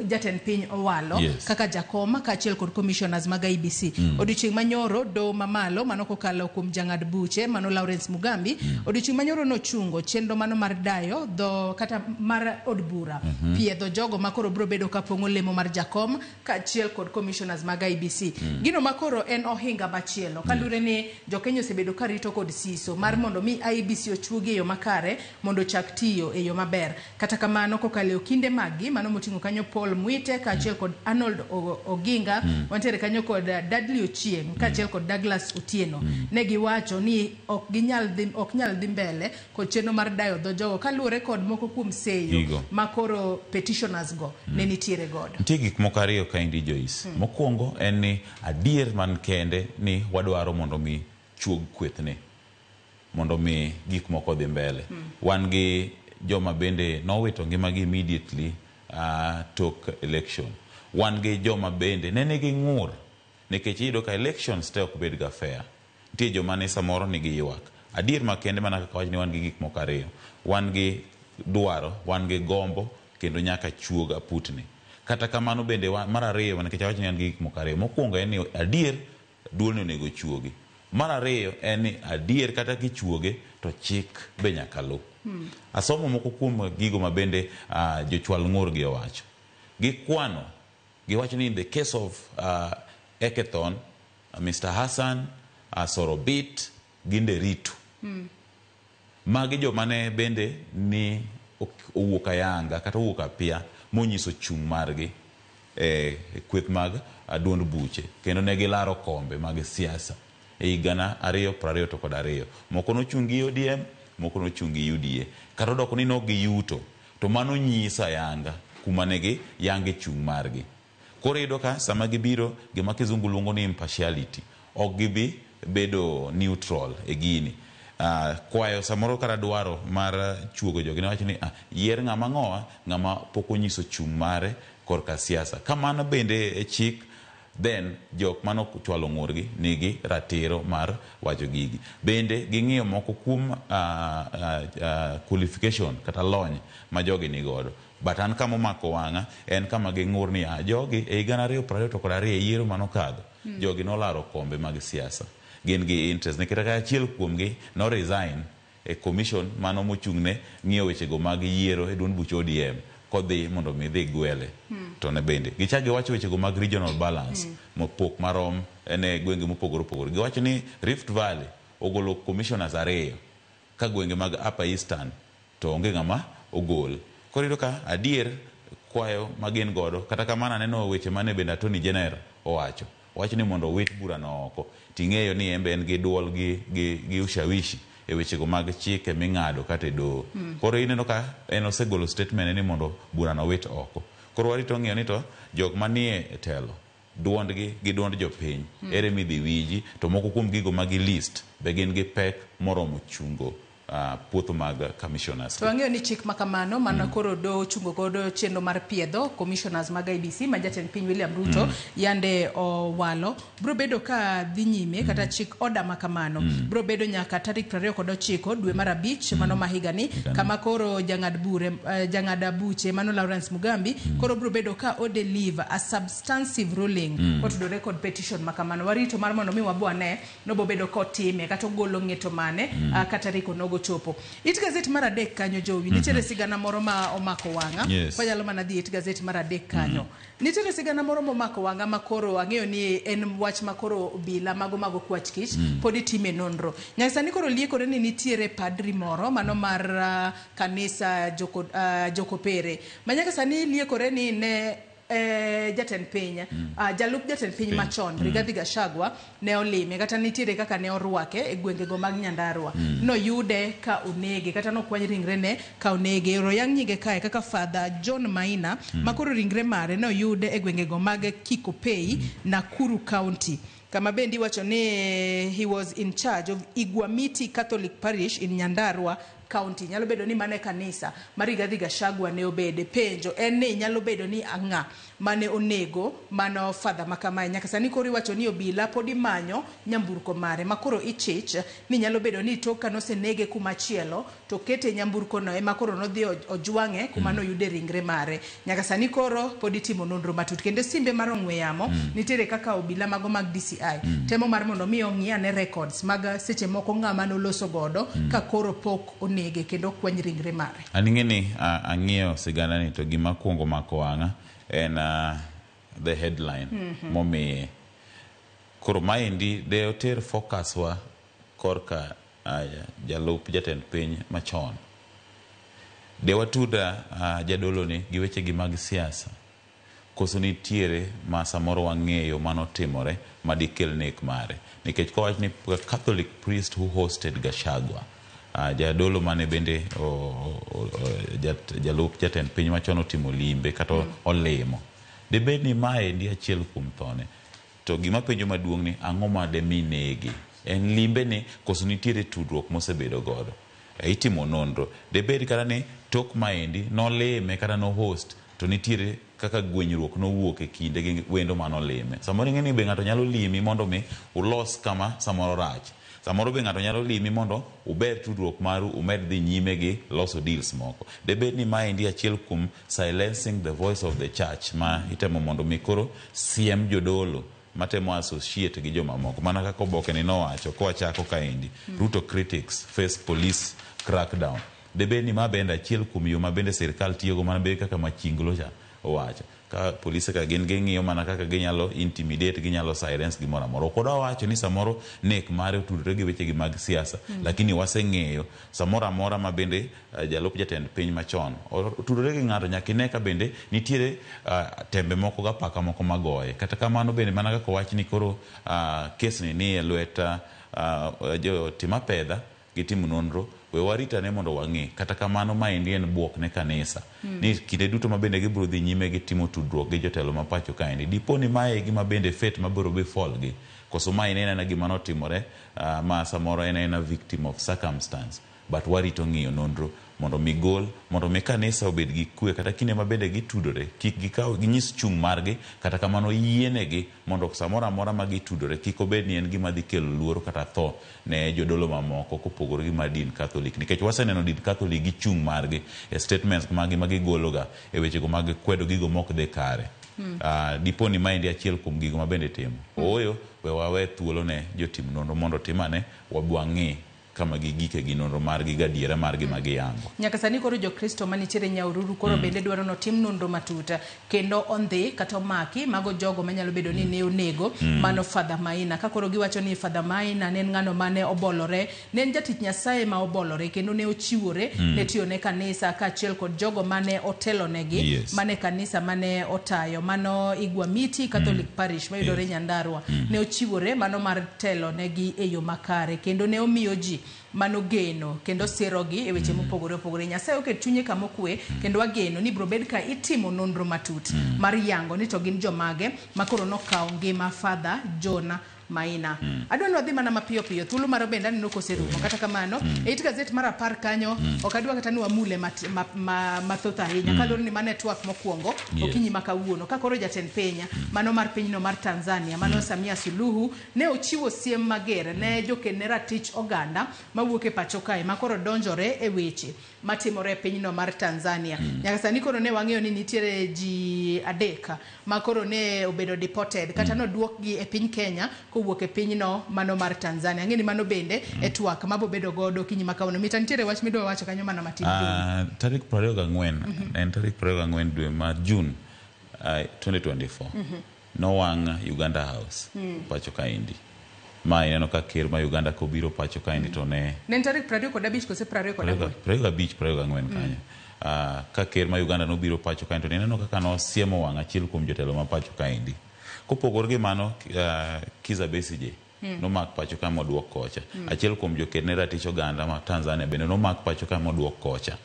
jatend piny owalo kaka jakom kaachiel kod commissioners mag IEBC. Odiochieng' manyoro doho mamalo mano kokalo kuom jang'ad buche mano Lawrence Mugambi odiochieng' manyoro nochungo chenro mano mar dayo dho kata mar od bura piedho jogo makoro biro bedo kapong'o lemo mar jakom kaachiel kod commissioners mag IEBC. Gino makoro en ohinga machielo kaluwore ni jokenya osebedo karito kod siso mar mondo mi IEBC ochuogi e yo makare mondo ochak tiyo e yo maber. Kata kamano kokalo e okinde maggi mano moting'o kanyo Paul Mwite kaachiel kod Arnold Oginga wantiere kanyo kod Dudley Ochieng kaachiel kod Douglas Otieno ne giwacho ni ok ginyal dhi ok nyal dhi mbele kod chenro mar dayo dho jogo kaluwore kod moko kuom seyo
Gigo.
ma koro petitioners go ne nitiere godo.
Nitie gik moko ariyo kaendi Joyce. Mokwongo en ni adier man kende ni wadwaro mondo mi chuog kwethne mondo mi gik moko odhi mbele. Wan gi joma bende nowito ngimagi immediately tok election. Wan gi joma bende ne nigi ng'ur nikech iyudo ka elections te ok bed ga fair. Nitie joma ne samoro nigi ywak. Adier makende mana kaka wach ni wan gi gik moko ariyo. Wan gi dwaro, wan gi gombo kendo nyaka chuog aputni. Kata kamano bende mar ariyo nikech awacho ni an gi gik moko ariyo. Mokwongo en ni adier duolni onego chuogi. Mar ariyo en ni adier kata kichuoge to chik be nyaka luw. Asomo moko kuom gigo ma bende jochwal ng'ur gi owacho. Gikwano, giwacho ni in the case of Eketon, Mr. Hassan, Sorobit, gi Nderitu. Magi joma ne bende ni owuok ayanga kata owuok apia monyiso chung' margi e kweth mag duond buche kendo ne gilaro kombe mag siasa e higa 2022. Moko nochung' gi ODM, moko nochung' gi UDA. Kata odoko ni nok giyuto, to mano nyiso ayanga kuma ne gi yange chung' margi. Koro iyudo ka sama gibiro gima kizungu luongo ni impartiality, ok gibi bedo neutral e gini. Kwayo samoro kata dwaro mar chuogo jogi ne ni yier ng'ama ng'owa, ng'ama pok onyiso chung' mare korka siasa. Kamano bende e chik, then jok mano chwalo ng'urgi nigi ratiro mar wacho gigi. Bende ging'iyo moko kuom qualification kata lony ma jogi nigodo. But an kama omako wang'a en kama ging'ur ni jogi e higa 2022 e yiero manokadho jogi nolaro kombe mag siasa. Gin gi interest nikech kata achiel kuomgi no resign e commission mano mochung'ne ng'iyo wechego mag yiero e duond buch ODM kodhi mondo mi dhi gwele. To ne bende gichak giwacho wechego mag regional balance mopok marom ne gwenge mopogore opogore. Giwacho ni Rift Valley ogolo commissioners ariyo ka gwenge mag Upper Eastern to onge ng'ama ogol. Koro iyudo ka adier kwayo ma gin godo kata kamano aneno weche mane bende Attorney General owacho. Owacho ni mondo owit burano oko. Ting'eyo ni en be en gi duol gi ushawishi e wechego mag chike ming'ado kata e doho. Koro ineno ka en osegolo statement ni mondo burano owit oko. Koro warito ng'iyo ni to jok manie e telo duondgi gi duond jopiny ere midhi winji to moko kuom gigo ma gi list be gin gi pek moromo chungo puotho mag commissioners.
To wang'eyo ni chik ma kamano mano koro do chungo godo chenro mar piedho commissioners mag IEBC ma jatend piny William Ruto yande owalo biro bedo ka dhi nyime kata chik order ma kamano biro bedo nyaka tarik 29 dwe mar 5 mano ma higani kama koro jang'ad bure jang'ad buche mano Lawrence Mugambi koro biro bedo ka o deliver a substantive ruling kotudore kod petition ma kamano. Warito mar mondo mi wabwane nobo bedo kotime kata ogolo ng'eto mane kata tarik onogo chopo. It gazet mar 3 kanyo Jowi, nitiere sigana moro ma omako wang'a. Wanyalo mana dhi it gazet mar 3 kanyo. Nitiere sigana moro momako wang'a ma koro ang'eyo ni en wach ma koro obila mago kwach kich pod itime nonro. Nyaka sani koro liekore ni nitiere padri moro mano mar kanisa Jokopere. Ma nyaka sani liekore ni ne Jatend piny, jalup jatend piny machon Rigathi Gachagua ne olime, kata nitiere kaka ne orwake e gwengego mag Nyandarua. Noyude ka onege, kata nokwany ringrene ka onege. Royang nyinge kae kaka Father John Maina, makoro ringre mare noyude e gwengego mag Kikopey, Nakuru County, kama bende iwacho ni he was in charge of Igwamiti Catholic Parish in Nyandarua County. Nyalo bedo ni mano e kanisa ma Rigathi Gachagua ne obede. Penjo en ni nyalo bedo ni ang'a mane onego mano father makamae. Nyaka sani koro iwacho ni obila pod imanyo nyamburko mare, makoro ichich ni nyalo bedo ni tok kanosenege kumachielo to kete nyamburko no ema koro nodhi ojwang'e kuma noyude ringre mare. Nyaka sani koro pod itimo nonro matut, kendo simbe mar ong'we yamo nitiere kaka obila mago mag DCI temo mar mondo mi ong'i ane records mag seche moko ng'ama noloso godo ka koro pok onege kendo kwany ringre mare.
An ing'e ni ang'iyo sigana ni to gima kuongo mako wang'a en the headline momiye. Koro maendi de oter focus wa korka jalup jatend piny machon. De watuda jadolo ni gi weche gi mag siasa. Koso nitiere ma samoro wang'eyo manotimore madikel nek mare. Nikech kowach ni Catholic priest who hosted Gachagua, jadolo mane bende jalup jatend piny machon otimo limbe kata olimo. Debed ni maendi achiel kuom thone. To gima penjo maduong' ni ang'o ma demi nege? En limbe ni koso nitiere tudruok mosebedo godo? Itimo nonro. Debed kata ni tok maendi nolime kata no host to nitiere kaka gwenyruok nowuok e kinde gi wendo manolime. Samoro ing'e ni be ng'ato nyalo limi mondo mi ulos kama samoro rach. Samoro be ng'ato nyalo limi mondo uber tudruok maru umed dhi nyime gi loso deals moko. Debed ni maendi achiel kuom silencing the voice of the church ma itemo mondo mi koro siem jodolo matemo associate gi jomamoko. Mana kaka oboke ni nowacho kowachako kaendi, Ruto critics face police crackdown. Debed ni ma bende achiel kuom yo ma bende sirikal tiyogo mana be kaka Machinglo cha owacho. Ka polise ka gin ging'iyo mana kaka ginyalo intimidate, ginyalo silence gimoro amora. Ok wadwa wacho ni samoro nek mare otudore gi weche gi mag siasa, lakini waseng'eyo samoro amora ma bende jalup jatend piny machon otudore gi ng'ato nyaka ine ka bende nitiere tembe moko gi apaka moko magoye. Kata kamano bende mana kaka owach ni koro kes ni nie lwet jotim apedha gi timo nonro, we warit ane mondo wang'e. Kata kamano maendi en buok ne kanisa. Ni kinde duto ma bende gibiro dhi nyime gi timo tudruok gi jotelo ma pacho kaendi. Dipo ni mae e gima bende fate mabiro befall gi. Koso mae en aena gima notimore ma samoro en aena victim of circumstance. But warito ng'iyo nonro mondo mi gol, mondo mi kanisa obed gi kwe, kata kinde ma bende gitudore, kik gikaw, ginyis chung' margi, kata kamano yienegi mondo samoro amora ma gitudore kik obed ni en gima dhi kelo luoro kata tho ne jodolo mamoko kopogore gi mar din Catholic. Nikech waseneno din Catholic gi chung' margi e statements magi ma gigologa e wechego mag kwedo gigo mok dhi kare. Dipo ni maendi achiel kuom gigo ma bende timo. Ooyo, we wawe thuolo ne jotim nonro mondo otimane, wang'i kama gigike gi nonro margi gadiera margi ma giyango.
Nyaka sani koro jokristo manitiere Nyahururu koro bende dwaro notim nonro matut kendo ondhi kata omaki mago jogo manyalo bedo ni ne onego mano Father Maina. Ka koro giwacho ni Father Maina ne en ng'ano mane obolore, ne en jatich Nyasaye ma obolore kendo ne ochiwore ne tiyo ne kanisa kaachiel kod jogo mane otelonegi mane kanisa mane otayo mano Igwamiti Catholic Parish mayudore Nyandarua. Ne ochiwore mano mar telo negi e yo makare kendo ne omiyo ji mano geno kendo sirogi e weche mopogore opogore. Nyasaye oket chunye kama okwe kendo wageno ni biro bed ka itimo nonro matut mar yango ni to gin jomage ma koro nokawo ngima Father John Maina. Adwa ni wadhi mana mapiyo piyo, thuolo mar bende aneno koserumo. Kata kamano, e it gazet mar 10 kanyo, ok adwa kata ni wamule mathoth ahinya, kaluwore ni mano e twak mokwongo okinyi ma kawuono. Ka koro jatend piny, mano mar pinyno mar Tanzania, mano Samia Suluhu, ne ochiwo siem mager ne joked ne ratich oganda mawuok e pacho kae, ma koro donjore e weche matimore e pinyno mar Tanzania. Nyaka sani koro ne wang'eyo ni nitiere ji 3 ma koro ne obedo deported, kata noduokgi e piny Kenya kowuok e pinyno mano mar Tanzania. Ang'e ni mano bende e twak mabobedo godo okinyi ma kawuono. Mita nitiere wach midwa wacho kanyo mana matin.
Tarik 24, en tarik 24 dwe mar June 2024. Nowang' Uganda House pacho kaendi. Ma ineno ka ker ma Uganda kobiro pacho kaendi to ne
Ne en tarik 25 kose 28?
25, 24 kanyo. Ka ker ma Uganda nobiro pacho kaendi to nineno kaka nosiemo wang' achiel kuom jotelo ma pacho kaendi. Kopogore gi mano, Kizza Besigye nomak pacho ka moduok kocha. Achiel kuom joked ne ratich oganda ma Tanzania bende nomak pacho ka moduok kocha.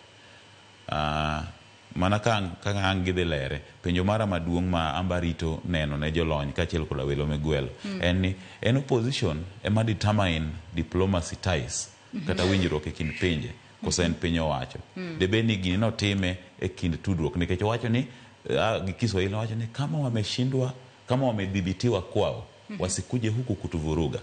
Mana ka ang' gidhi lere, penjo mara maduong' ma amba rito neno ne jolony kaachiel koda welo migwelo en ni en opposition ema determine diplomacy ties kata winjruok e kind pinje koso en piny owacho. Debed ni gini notime e kind tudruok nikech owacho ni gi Kiswahili owacho ni kama wameshindwa, kama wamedhibitiwa kwao, wasikuje huku kutuvuruga.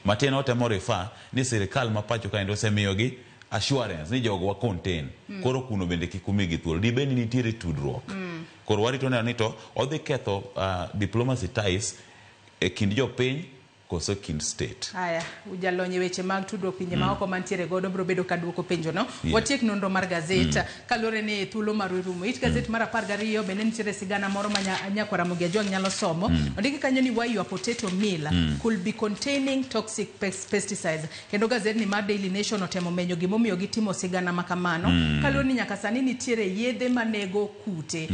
Matiende otemo refer ni sirikal ma pacho kaendi osemiyogi assurance ni jogo wa contain. Koro kuno bende kik umigi thuolo. Dibed ni nitiere tudruok. Koro warito neno ni to odhi ketho diplomacy ties e kind jopiny koso kind state.
Aya, jalony e weche mag tudruok pinje maoko mantiere godo biro bedo ka duoko penjo no. Watiek nonro mar gazet kaluwore ni thuolo marwa rumo. It gazet mar 12 bende nitiere sigana moro ma nyakwar Ramogi Ajwang' nyalo somo. Ondiki kanyo ni why your potato meal could be containing toxic pesticides. Kendo gazet ni mar Daily Nation otemo menyo gimomiyo gitimo sigana ma kamano. Kaluwore ni nyaka sani nitiere yedhe manego kute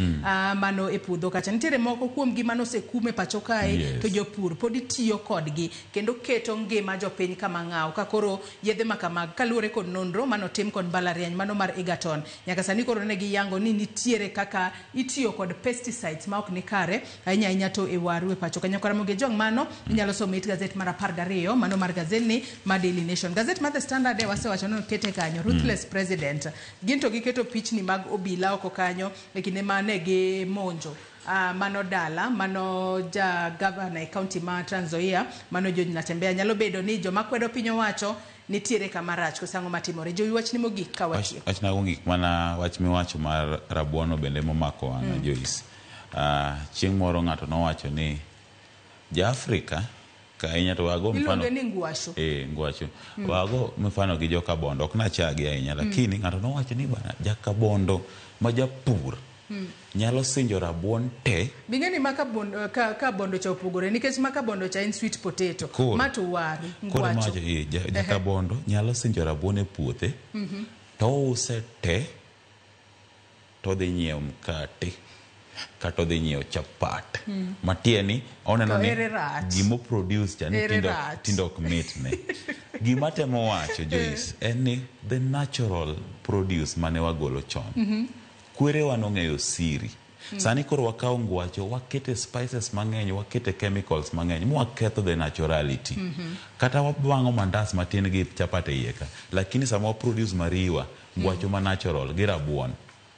mano e puodho kacha. Nitiere moko kuom gi manosekume pacho kae to jopur pod tiyo kodgi kendo keto ngima jopiny kama ng'aw ka koro yedhe ma kamag kaluwore kod nonro manotim kod mbalariany mano mar Egerton. Nyaka sani koro ne giyango ni nitiere kaka itiyo kod pesticides ma ok ni kare ahinya ahinya to e waru e pacho ka. Nyakwar Ramogi Ajwang' mano inyalo somo it gazet mar 12 mano mar gazet ni mar Daily Nation. Gazet mar The Standard e wasewacho ni okete kanyo Ruthless President. Gin to giketo pichni mag obila oko kanyo e kinde mane gimonjo mano dala mano ja gavana e county ma Trans Nzoia mano George Natembeya. Nyalo bedo ni joma kwedo piny owacho nitiere kama rach koso ang'o matimore. Jowi wachni mogik ka watieko.
Wachna mogik mana wach miwacho mar rabuono bende momako wang'a Joyce. Chieng' moro ng'ato nowacho ni ja-Afrika ka ahinya to wago mfano
iluonge ni ngwasho.
Ngwasho. Wago mfano gi joka Bondo ok nachagi ahinya lakini ng'ato nowacho ni bana jaka Bondo ma japur nyalo sinjo rabuon te.
Bing'e ni maka bondo, ka bondo cha opogore nikech maka bondo cha en sweet potato. Ma to waru ngwacho.
Koro jaka Bondo nyalo sinjo rabuon e puothe to ouse te to dhi nyiewo mkate kata odhi nyiewo chapat. Matieni oneno ni gimo produce cha ni tindo ok mitne. Gima temo wacho Joyce en ni the natural produce mane wagolo chon. Kwerewa nong'eyo siri. Sani koro wakawo ngwacho, wakete spices mang'eny, wakete chemicals mang'eny, mwaketho the naturality. Kata wabang'o mandas matin gi chapat e iye ka, lakini sama waproduce mariwa, ngwacho ma natural gi rabuon,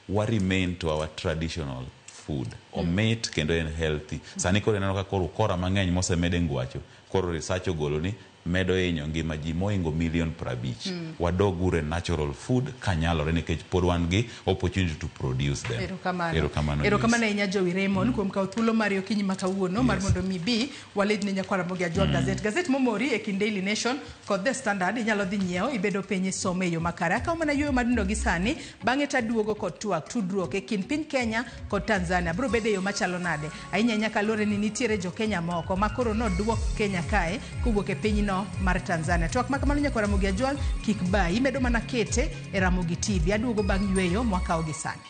wa remain to our traditional food. Omit kendo en healthy. Sani koro ineno ka koro ukora mang'eny mosemede ngwacho, koro research ogolo ni medo hinyo ngima ji mohingo milion 50. Wadog uru e natural food kanyalore nikech pod wan gi opportunity to produce them.
Erokamano.
Erokamano.
Erokamano ahinya Jowi Raymond kuom kawo thuolo mari okinyi ma kawuono mar mondo mi bi waledni nyakwar Ramogi Ajwang' gazet. Gazet momori e kind Daily Nation kod The Standard inyalo dhi nyiewo ibedo piny isome e yo makare. Akawo mana yueyo madindo gi sani bang'e taduogo kod twak tudruok e kind piny Kenya kod Tanzania. Biro bedo e yo machalo nade? Ahinya ahinya kaluwore ni nitiere jo Kenya moko ma koro noduok Kenya kae kowuok e pinyno mar Tanzania. Twak ma kamano nyakwar Ramogi Ajwang' kik bayi, imedo mana kete e Ramogi TV. Aduogo bang' yueyo mwakawo gi sani.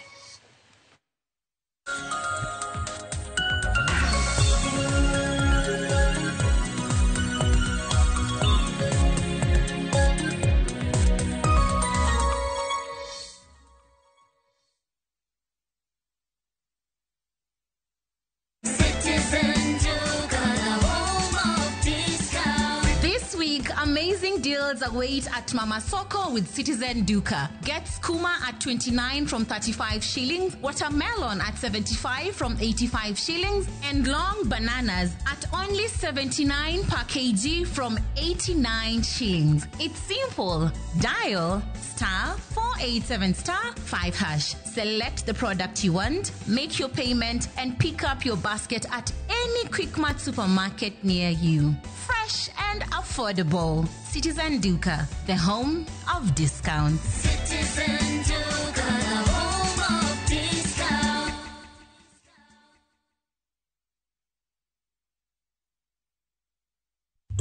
Amazing deals await at Mama Soko with Citizen Duka. Get skuma at 29 from 35 shillings, watermelon at 75 from 85 shillings, and long bananas at only 79 per kg from 89 shillings. It's simple. Dial *487*5#. Select the product you want, make your payment, and pick up your basket at any Quickmart supermarket near you. Fresh and affordable. Citizen Duka, the home of discounts.
Citizen Duka, the home of discounts.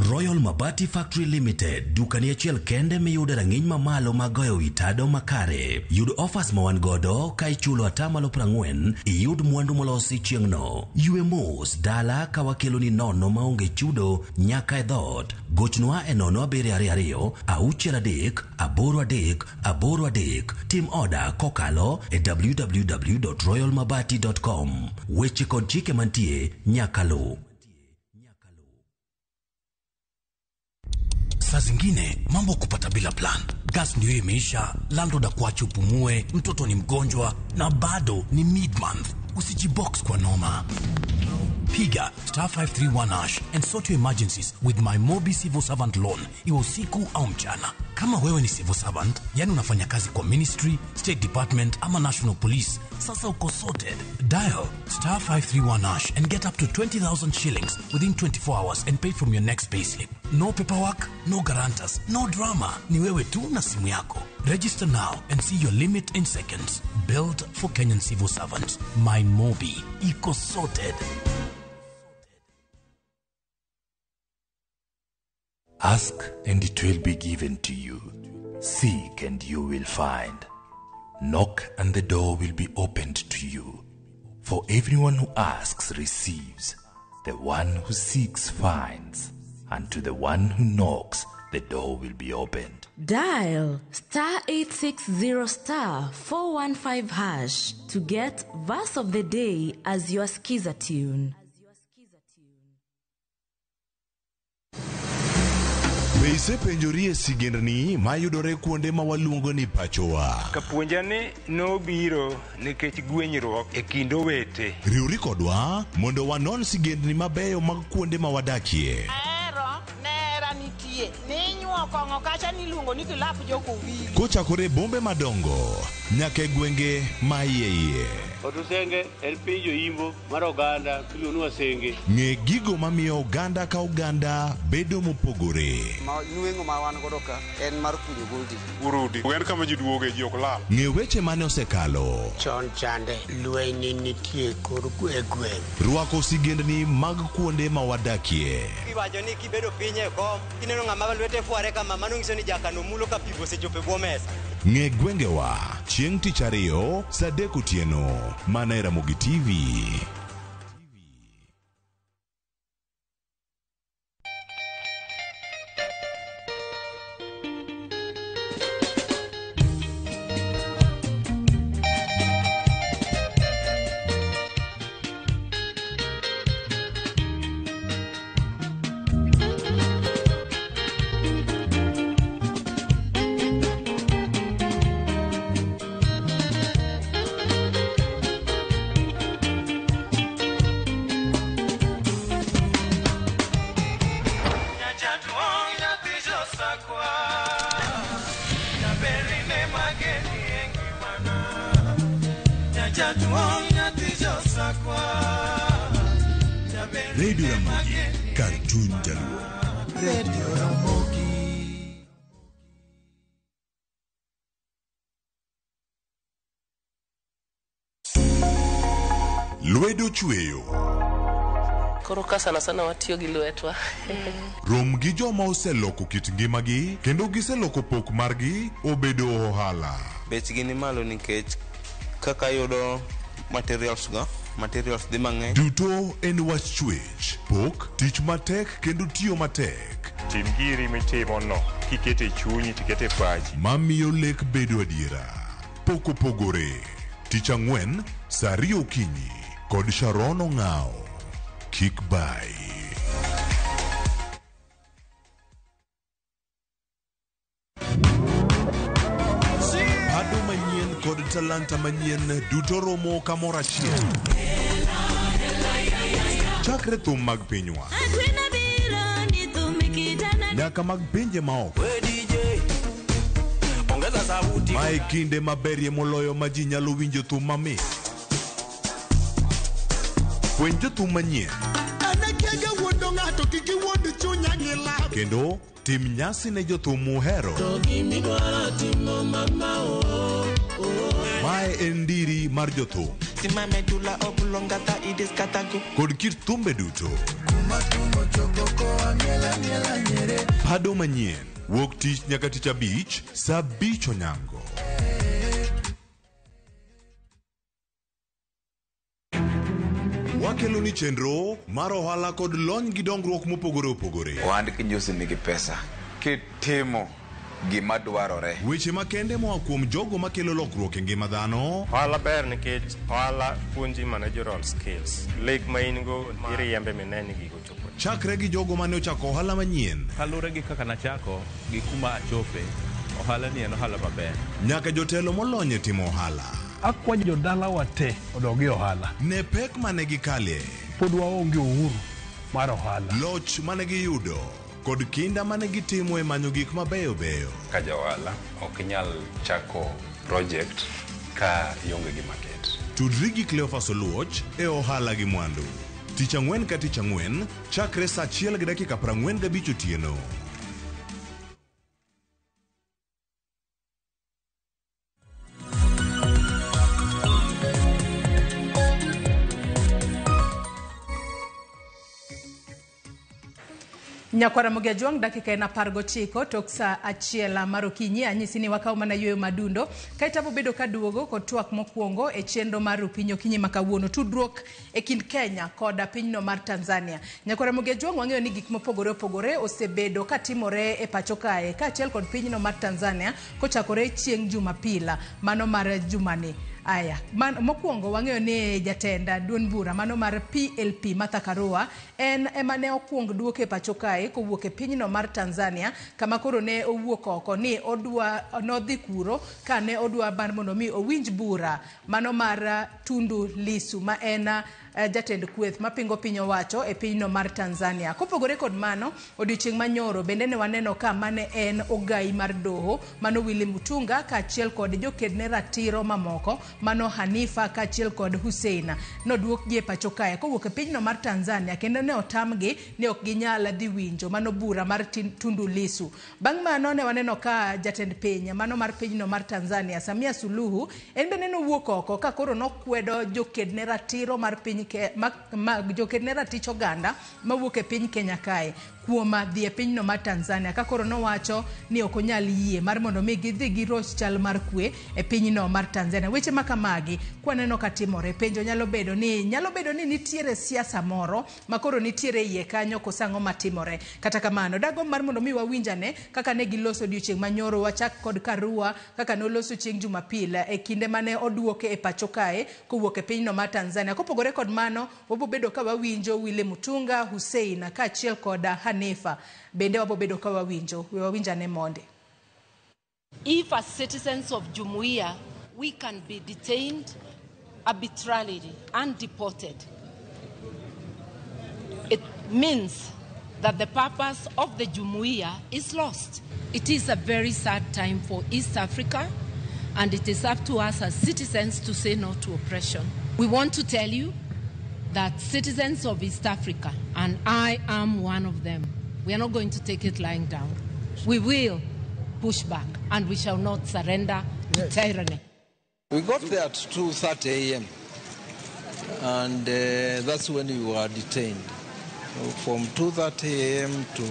Royal Mabati Factory Limited, dukani achiel kende miyude rang'iny mamalo mag goyo wi tado makare. Yud offers ma wan godo ka ichulo atamalo 40 iyud mwandu molosi chieng'no. Ywe mos dala ka wakeloni nono maonge chudo nyaka e dhoot. Gochnwa e 0722 63 83 83. Tim oda kokalo e www.royalmabati.com. Weche kod chike mantie nyaka luw.
Saa zingine mambo kupata bila plan. Gas ndio imeisha, landlord akuache upumue, mtoto ni mgonjwa na bado ni mid month. Usijibox kwa noma. Piga star 531 hash and sort your emergencies with my Mobi Civil Servant Loan, iwe usiku au mchana. Kama wewe ni civil servant, yani unafanya kazi kwa ministry, state department ama national police, sasa uko sorted. Dial star 531 hash and get up to 20,000 shillings within 24 hours and pay from your next payslip. No paperwork, no guarantors, no drama. Ni wewe tu na simu yako. Register now and see your limit in seconds. Built for Kenyan civil servants. My Mobi. Iko sorted.
Ask and it will be given to you. Seek and you will find. Knock and the door will be opened to you. For everyone who asks receives. The one who seeks finds. And to the one who knocks, the door will be opened.
Dial star 860 star 415 hash to get verse of the day as your skiza tune.
Be isepenjori e sigendni mayudore kuonde ma waluongo ni pachowa?
Kapuonja ni nobiro nikech gwenyruok e kind owete.
Riwri kodwa mondo wanon sigendni mabeyo mag kuonde ma wadakie.
Ahero nera nitie ninyuo kong'o kacha niluongo ni kilap jokowili.
Kochakore e bombe madongo nyaka e gwenge ma iye iye.
Otusenge en piny joimbo mar oganda miluongo ni Wasenge.
Ng'e gigo mamiyo oganda ka oganda bedo mopogore.
Ma nweng'o ma wan godo ka en mar kunyo goldi.
Urudi en kama ji duoge ji ok lal.
Ng'e weche mane osekalo.
Chon chande lweny nitie kor e gweng'.
Rwako sigendni mag kuonde ma wadakie.
Iwacho ni kibedo piny e kom kineno ng'ama lwete fware kama mano nyiso ni jakano mulo ka pi osechopo e bwo mesa.
Ng'e gwengewa chieng' tich ariyo saa 3 otieno mana e Ramogi TV. Radio Ramogi, kar chuny Jaluo.
Radio Ramogi.
Lwedo chweyo.
Koro ka sana sana watiyo gi lwetwa.
Rom gi joma oseloko kit ngimagi kendo giseloko pok margi obedo ohala.
Bechgi ni malo nikech kaka yudo materials go, materials dhi mang'eny.
Duto en wach chwech, pok, tich matek kendo tiyo matek.
Tim giri mitimo no kikete chunyi tikete pachi.
Mamiyo lek bedo adiera. Pok opogore. Tich ang'wen saa 2 okinyi kod Sharon Ong'ao. Kik bai. Pado manyien kod talanta manyien duto romo kamoro achiel. Chakre thum mag pinywa nyaka mag pinje maoko. Mae kinde maberie moloyo ma ji nyalo winjo thum mamit. Fweny jothum manyien kendo tim nyasi ne jothum muhero. Mae en ndiri mar jothum.
dey scatter go.
Kod kit thumbe duto. Pado manyien wuok tich nyaka tich abich saa 5 onyango. Wakelo ni chenro mar ohala kod lony gi dongruok mopogore opogore.
Ohand kinjusi nigi pesa kitimo gima dwarore.
Weche makende moa kuom jogo makelo lokruok e ngima dhano.
Ohala ber nikech ohala puonji managerial skills. Lek ma in go iriembe mine ni gigo chopo.
Chakre gi jogo mane ochako ohala manyien.
Kaluwore gi kaka nachako gi kuma achope, ohala ni en ohala maber.
Nyaka jotelo molony e timo ohala.
Akwayo jodalawa te odog e ohala.
Ne pek mane gikale.
Pod waonge uhuru mar ohala.
Loch mane giyudo kod kinda mane gitimo e manyo gik mabeyo beyo.
Ka ja ohala ok inyal chako project ka ionge gi market.
Tudri gi Cleophas Oluoch e ohala gi mwandu. Tich ang'wen ka tich ang'wen chakre saa 1:45 otieno.
Nyakwara Ramogi Ajwang' dakika en 19 tok saa 1 mar okinyi. Anyisi ni wakaw mana yueyo madundo kaeto abobedo kaduogo kod twak mokwongo e chenro mar Rupiny okinyi ma kawuono, tudruok e kind Kenya kod pinyno mar Tanzania. Nyakwara Ramogi Ajwang', wang'eyo ni gik mopogore opogore osebedo katimore e pacho kae kaachiel kod pinyno mar Tanzania kochakore chieng' Jumapil mano mar jumani. Aya, mokwongo wang'eyo ni jatend duond bura mano mar PLP Martha Karua en ema ne okwong duoke pacho kae kowuok e pinyno mar Tanzania, kama koro ne owuok oko ni odwa nodhi kuro ka ne odwa mar mondo mi owinj bura mano mar Tundu Lissu ma en jatend kweth mapingo piny owacho e pinyno mar Tanzania. Kopogore kod mano, odiochieng' manyoro bende ne waneno ka mane en ogai mar doho mano Willy Mutunga kaachiel kod jokedne ratiro mamoko mano Hanifa kaachiel kod Hussein noduokgi e pacho kae kowuok e pinyno mar Tanzania, kendo ne otamgi ni ok ginyal dhi winjo mano bura mar Tundu Lissu. Bang' mano ne waneno ka jatend piny mano mar pinyno mar Tanzania Samia Suluhu en bende nowuok oko ka koro nokwedo jokedne ratiro mar piny jokedne ratich oganda mawuok e piny Kenya kae kuom dhi e pinyno mar Tanzania, ka koro nowacho ni ok onyal yie mar mondo mi gidhi giroch chal mar kwe e pinyno mar Tanzania. Weche ma kamagi kwaneno katimore, penjo nyalo bedo ni nitiere siasa moro ma koro nitiere iye kanyo koso ang'o matimore. Kata kamano dagomb mar mondo mi wawinjane kaka ne giloso odiochieng' manyoro, wachak kod Karua kaka noloso chieng' Jumapil e kinde mane oduoke e pacho kae kowuok e pinyno mar Tanzania. Kopogore kod mano, wabobedo ka wawinjo Willy Mutunga, Hussein kaachiel kod Hanifa bende wabobedo ka wawinjo. We wawinjane monde.
If as citizens of Jumuiya we can be detained arbitrarily and deported, it means that the purpose of the Jumuiya is lost. It is a very sad time for East Africa, and it is up to us as citizens to say no to oppression. We want to tell you that citizens of East Africa, and I am one of them, we are not going to take it lying down. We will push back, and we shall not surrender to tyranny.
We got there at 2:30 a.m. and that's when we were detained. So from 2:30 a.m. to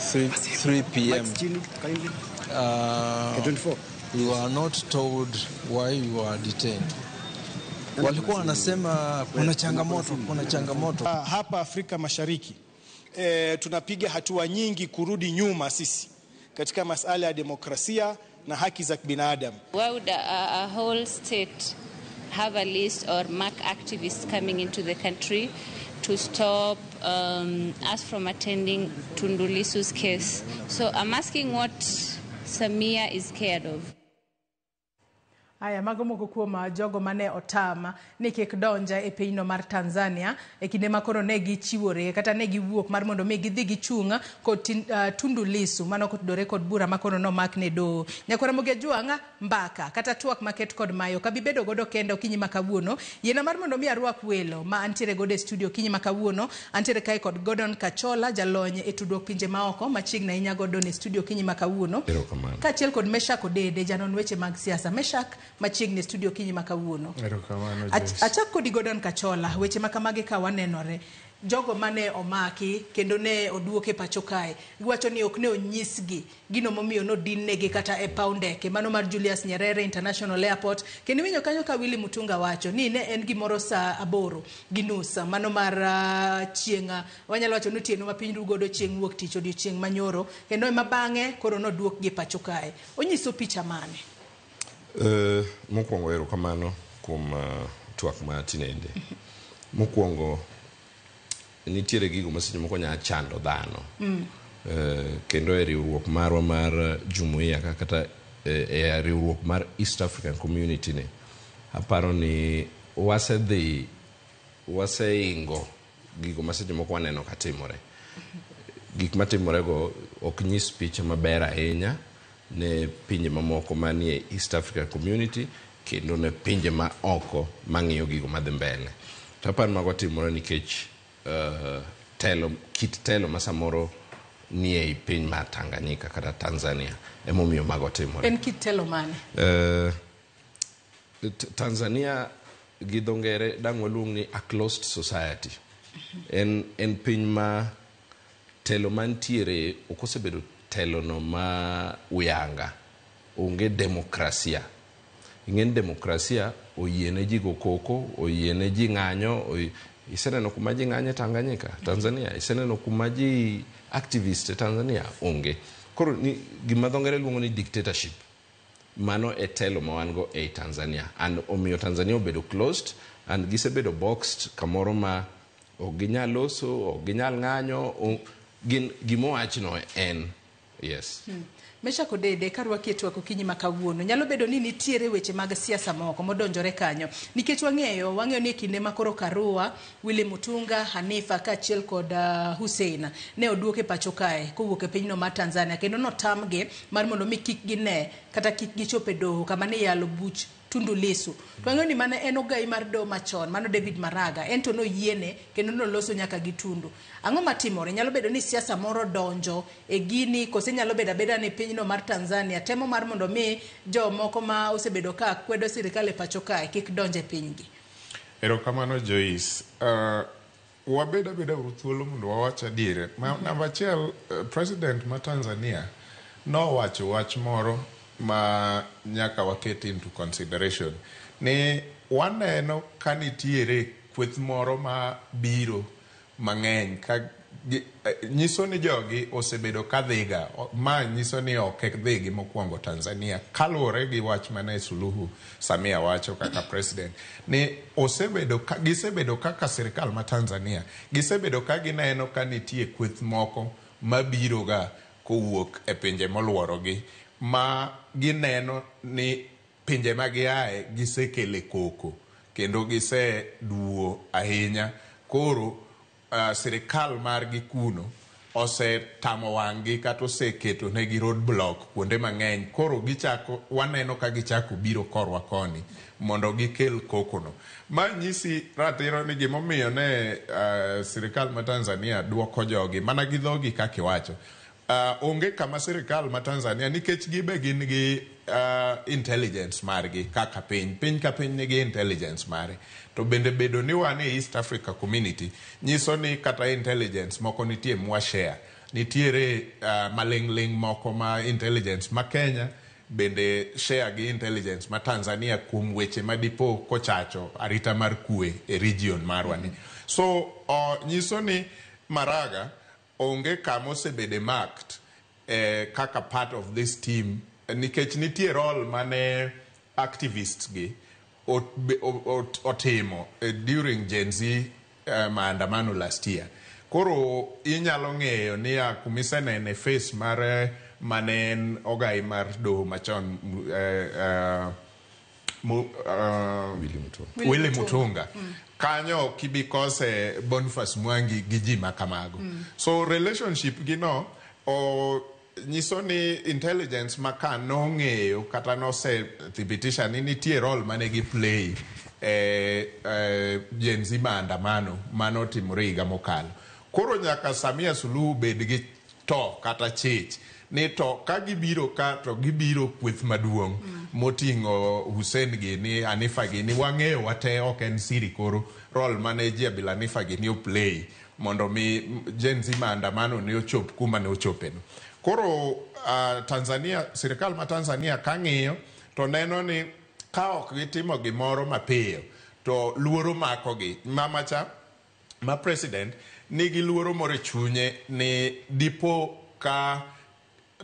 3 p.m. We were not told why we were detained. Walikuwa wanasema kuna changamoto, kuna changamoto.
Hapa Afrika Mashariki tunapiga hatua nyingi kurudi nyuma sisi katika masala ya demokrasia na haki za kibinadamu.
Why would a whole state have a list or mark activists coming into the country to stop us from attending Tundu Lissu's case? So I'm asking what Samia is scared of.
Aya, mago moko kuom jogo mane otama ni kik donja e pinyno mar Tanzania e kinde ma koro ne gichiwore kata ne giwuok mar mondo mi gidhi gichung' kod Tundu Lissu mano kotudore kod bura ma koro nomak ne doho. Nyakwara Ramogi Ajwang' mbaka kata twak maket kod mayo kabi bedo godo kenda okinyi ma kawuono. Yiena mar mondo mi arwak welo ma antiere godo e studio okinyi ma kawuono. Antiere kae kod Gordon Kachola, jalony e tudruok pinje maoko, machiegni ahinya Gordon e studio okinyi ma kawuono.
Erokamano.
Kaachiel kod Meshak Odede, janon weche mag siasa. Meshak, machiegni e studio okinyi ma kawuono.
Erokamano, Joyce.
Achak kodi Gordon Kachola, weche ma kamagi ka wanenore. Jogo mane omaki kendo ne oduoke pacho kae, giwacho ni ok ne onyisgi gino momiyo nodinnegi kata e paw ndeke mano mar Julius Nyerere International Airport. Kendo iwinjo kanyo ka Willy Mutunga wacho ni ne en gimoro saa 8:30 mano mar chieng', wanyalo wacho ni otieno ma piny ru godo chieng' wuok tich odiochieng' manyoro, kendo ema bang'e koro noduokgi pacho kae. Onyiso picha mane?
Mokwongo erokamano kuom twak ma tinende. Mokwongo nitiere gigo ma seche moko nyalo chando dhano. Kendo e riwruok marwa mar jumuiya kata e riwruok mar East African Community ni, aparo ni wasedhi waseingo gigo ma seche moko waneno ka timore. Gik matimore go ok nyis picha maber ahinya ne pinje mamoko manie East African Community kendo ne pinje ma oko mang'iyo gigo madhi mbele. To aparo mago timore nikech telo, kit telo ma samoro nie ei piny mar Tanganyika kata Tanzania emomiyo mago timore.
En kit telo mane?
Tanzania gi dho ngere dang' waluong ni a closed society. En piny ma telo mantiere ok osebedo telo no ma uyanga. Onge demokrasia. Ing'e ni demokrasia oyiene ji go koko, oyiene ji ng'anyo, iseneno kuma ji ng'anyo e Tanganyika, Tanzania, iseneno kuma ji activist e Tanzania, onge. Koro ni gima dho ngere luongo ni dictatorship. Mano e telo ma wan go ei Tanzania. And omiyo Tanzania obedo closed and gisebedo boxed kamoro ma ok ginyal loso, ok ginyal ng'anyo, gin gimowachno en. Yes.
Meshak Odede, karwaki e twak okinyi ma kawuono, nyalo bedo ni nitiere weche mag siasa moko modonjore kanyo. Nikech wang'eyo ni e kinde ma koro Karua, Willy Mutunga, Hanifa kaachiel kod Hussein ne oduok e pacho kae kowuok e pinyno mar Tanzania, kendo notamgi mar mondo mi kik gine kata kik gichop e doho kama ne iyalo buch Tundu Lissu. To wang'eyo ni mane en ogai mar doho machon, mano David Maraga, en to noyiene kendo noloso nyaka gi Tundu. Ang'o matimore? Nyalo bedo ni siasa moro donjo e gini, kose nyalo bedo abeda ni pinyno mar Tanzania temo mar mondo mi jomoko ma osebedo ka kwedo sirikal e pacho kae kik donj e pinygi.
Erokamano Joyce. Wabed abeda uru thuolo mondo wawach adier. Namba achiel, President ma Tanzania nowacho wach moro ma nyaka waket into consideration ni waneno ka nitiere kweth moro ma biro mang'eny ka nyiso ni jogi osebedo ka dhiga. Ma nyiso ni ok dhigi mokwongo Tanzania kaluwore gi wach mane Suluhu Samia wacho kaka president ni gisebedo kaka sirikal ma Tanzania gisebedo ka gineno ka nitie kweth moko mabiro ga kowuok e pinje moluorogi ma gineno ni pinje ma giae gisekele koko kendo giseduo ahinya. Koro sirikal margi kuno osetamo wang'gi kata oseketo negi roadblock kuonde mang'eny. Koro gichako, waneno ka gichako biro korwa koni mondo gikel kokono. Ma nyisi ratiro ni gimomiyo ne sirikal ma Tanzania duoko jogi mana gi dhogi kaka iwacho. Onge kama sirikal ma Tanzania nikech gibe gin gi intelligence margi kaka piny. Piny ka piny nigi intelligence mare. To bende bedo ni wan e East Africa Community nyiso ni kata intelligence moko nitie mwa share. Nitiere maling'ling' moko ma intelligence ma Kenya bende share gi intelligence ma Tanzania kuom weche ma dipo kochacho arita mar kwe e region marwa ni. So nyiso ni Maraga onge kama osebede marked kaka part of this team nikech nitie role mane activists gi otimo during Gen Z maandamano last year. Koro inyalo ng'eyo ni ya kumisenene face mar mane en ogai mar doho machon Willy Mutunga. Kanyo kibikose Boniface Mwangi gi ji makamago. So relationship gi no o Nyiso ni intelligence ma ka nong'eyo kata nosethibitisha ni nitie role mane gi play e Gen Z maandamano manotimore higa mokalo. Koro nyaka Samia Suluhu bed gi to kata chich ni to ka gibiro ka to gibiro kweth maduong' moting'o Hussein gini, Hanifa gini, wang'eyo wate ok en siri koro role mane Jabir Hanifa gini o play mondo mi Gen Z maandamano ne ochop kuma ne ochopeno. Koro Tanzania, sirikal ma Tanzania kang'iyo to neno ni ka ok gitimo gimoro mapiyo to luoro makogi. Mama cha ma president nigi luoro moro e chunye ni dipo ka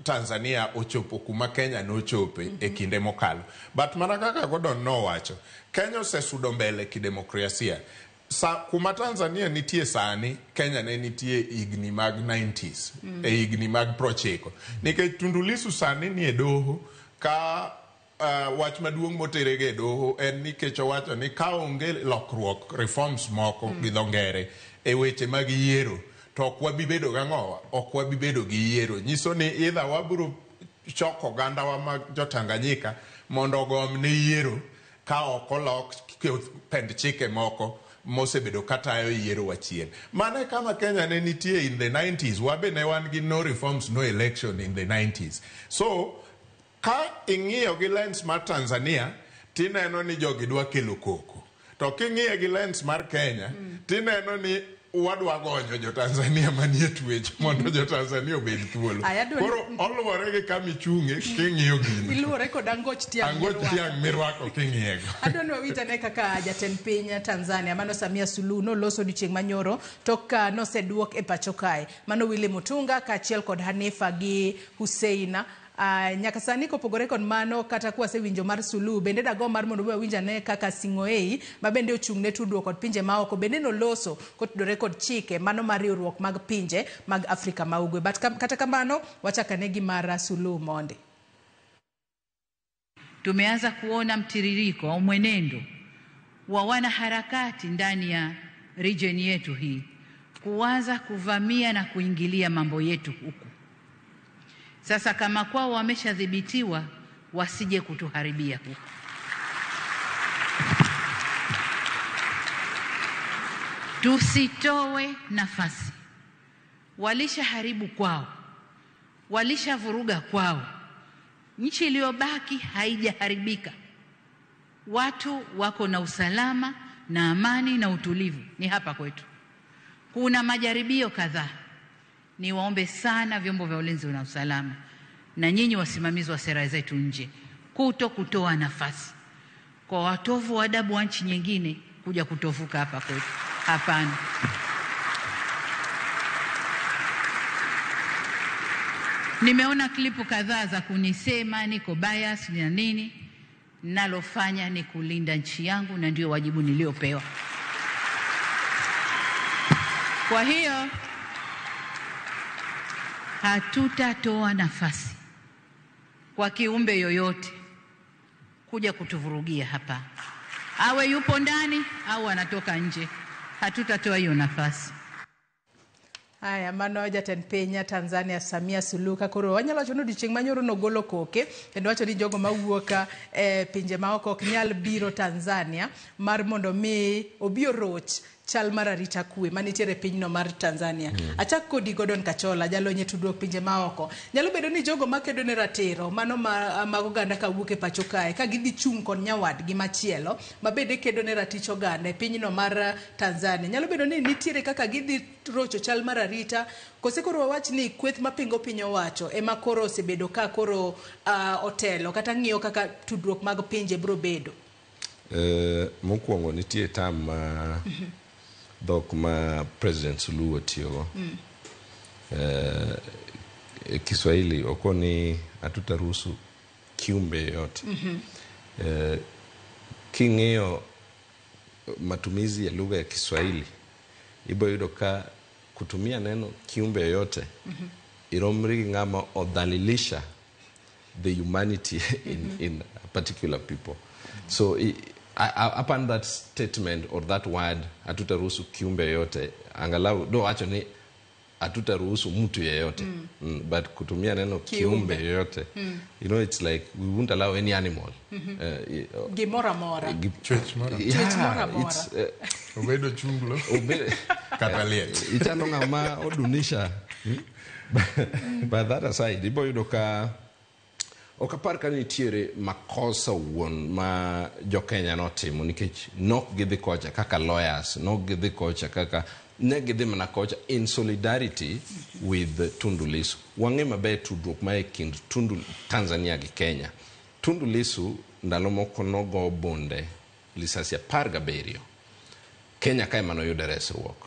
Tanzania ochopo kuma Kenya nochope e kinde mokalo. But mana kaka Gordon nowacho, Kenya osesudo mbele kidemokrasia. Sa, kuma Tanzania nitie sani, Kenya ne nitie higni mag 90s, e higni mag 90. Nikech Tundu Lissu sani nie doho ka wach maduong' motere go e doho en nikech owacho ni ka onge lokruok reforms moko gi dho ngere e weche mag yiero to ok wabi bedo gang'owa, ok wabi bedo gi yiero. Nyiso ni either wabiro choko ogandawa mag jo-Tanganyika mondo ogom ne yiero ka ok olok pend chike moko mosebedo katayo yiero wachien. Mano e kama Kenya ne nitie in the 90s. Wabe ne wan gi no reforms, no election in the 90s. So ka ing'iyo gi lens mar Tanzania tineno ni jogi dwa kelo koko. To king'iye gi lens mar Kenya tineno ni wadwa gonyo jo Tanzania manie twech mondo jo Tanzania obed thuolo.
Aya,
Koro oluwore gi kama ichung'e king'iyo gino.
Iluwore kod angoch tiang'
Angoch
mirwako.
tiang' mirwako king'iyego.
Adwa ni wawinj ane kaka jatend piny Tanzania mano Samia Suluhu noloso odiochieng' manyoro tok ka noseduok e pacho kae. Mano Willy Mutunga kaachiel kod Hanifa gi Hussein. Nyaka sani kopogore kod mano kata kwasewinjo mar Suluhu bende dago mar mondo wawinj ane kaka Sing'oei ma bende ochung' ne tudruok kod pinje maoko bende noloso kotudore kod chike mano mar riwruok mag pinje mag Afrika ma Ugwe. But kata kamano wachak ane gi mar Suluhu mondi.
Tumeanza kuona mtiririko au mwenendo wa wanaharakati ndani ya region yetu hii kuanza kuvamia na kuingilia mambo yetu huku. Sasa kama kwao wameshadhibitiwa, wasije kutuharibia huku. Tusitoe nafasi. Walishaharibu kwao, walishavuruga kwao. Nchi iliyobaki haijaharibika. Watu wako na usalama na amani na utulivu, ni hapa kwetu. Kuna majaribio kadhaa. Niwaombe sana vyombo vya ulinzi na usalama na nyinyi wasimamizi wa sera zetu nje, kuto kutoa nafasi kwa watovu wa adabu wa nchi nyingine kuja kutovuka hapa kwetu. Hapana. Nimeona klipu kadhaa za kunisema niko bias na nini. Nalofanya ni kulinda nchi yangu na ndio wajibu niliopewa. Kwa hiyo hatutatoa nafasi kwa kiumbe yoyote kuja kutuvurugia hapa, awe yupo ndani au anatoka nje. Hatutatoa hiyo nafasi.
Aya, mano jatend piny Tanzania Samia Suluhu ka koro wanyalo wacho ni odiochieng' manyoro nogolo koke kendo wacho ni jogo mawuok e pinje maoko ok nyal biro Tanzania mar mondo mi obi oroch chal mar arita kwe manitiere e pinyno mar Tanzania. Achak kodi Gordon Kachola, jalony e tudruok pinje maoko. Nyalo bedo ni jogo makedo ne ratiro mano mag oganda kawuok e pacho kae ka gidhi chung' kod nyawadgi machielo ma bende kedo ne ratich oganda e pinyno mar Tanzania. Nyalo bedo ni nitiere kaka gidhi rocho chal mar arita kose koro wawach ni kweth mapingo piny owacho ema koro osebedo ka koro otelo kata ng'iyo kaka tudruok mag pinje biro bedo.
Mokwongo nitie tam ma dhok ma President Suluhu otiyogo. E Kiswahili okoni hatutaruhusu kiumbe yoyote. King'iyo matumizi ya lugha ya Kiswahili ibo yudo ka kutumia neno kiumbe yoyote iromri gi ng'ama odhalilisha the humanity in a particular people. So upon that statement or that word hatutaruhusu kiumbe yoyote, angalau do wacho ni Hatutaruhusu mtu yeyote. But kutumia neno
Kiumbe.
kiumbe yoyote, it's like we won't allow any animal.
Gimoro amora.
Chwech moro.
Yeah,
Chwech moro amora.
it's,
Obedo chunglo. Kata liech.
Ichalo ng'ama odunisha. But that aside, ibo yudo ka ok apar ka nitiere makosa wuon ma jokenya notimo, nikech nok gidhi kocha kaka lawyers, nok gidhi kocha kaka ne gidhi mana kocha in solidarity with Tundu Lissu. Wang'e maber tudruok ma e kind Tundu Tanzania gi Kenya. Tundu Lissu ndalo moko nogo bunde lisasi 17 Kenya kae manoyude resruok.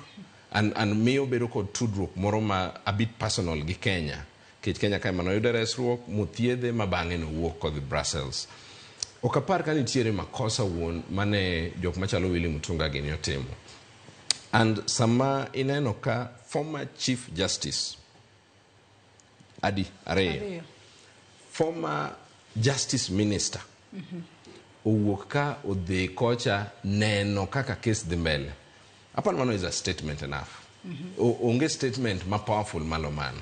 And miyo bedo kod tudruok moro ma a bit personal gi Kenya. Nikech Kenya kae manoyude resruok, mothiedhe ma bang'e nowuok kodhi Brussels. Ok apar ka nitiere makosa wuon mane jok machalo Willy Mutunga gini otimo. And sama ineno ka former Chief Justice adi ariyo,
Ariyo.
former Justice Minister owuok ka odhi kocha neno kaka kes dhi mbele. Aparo mano is a statement enough. Onge statement ma powerful malo mano.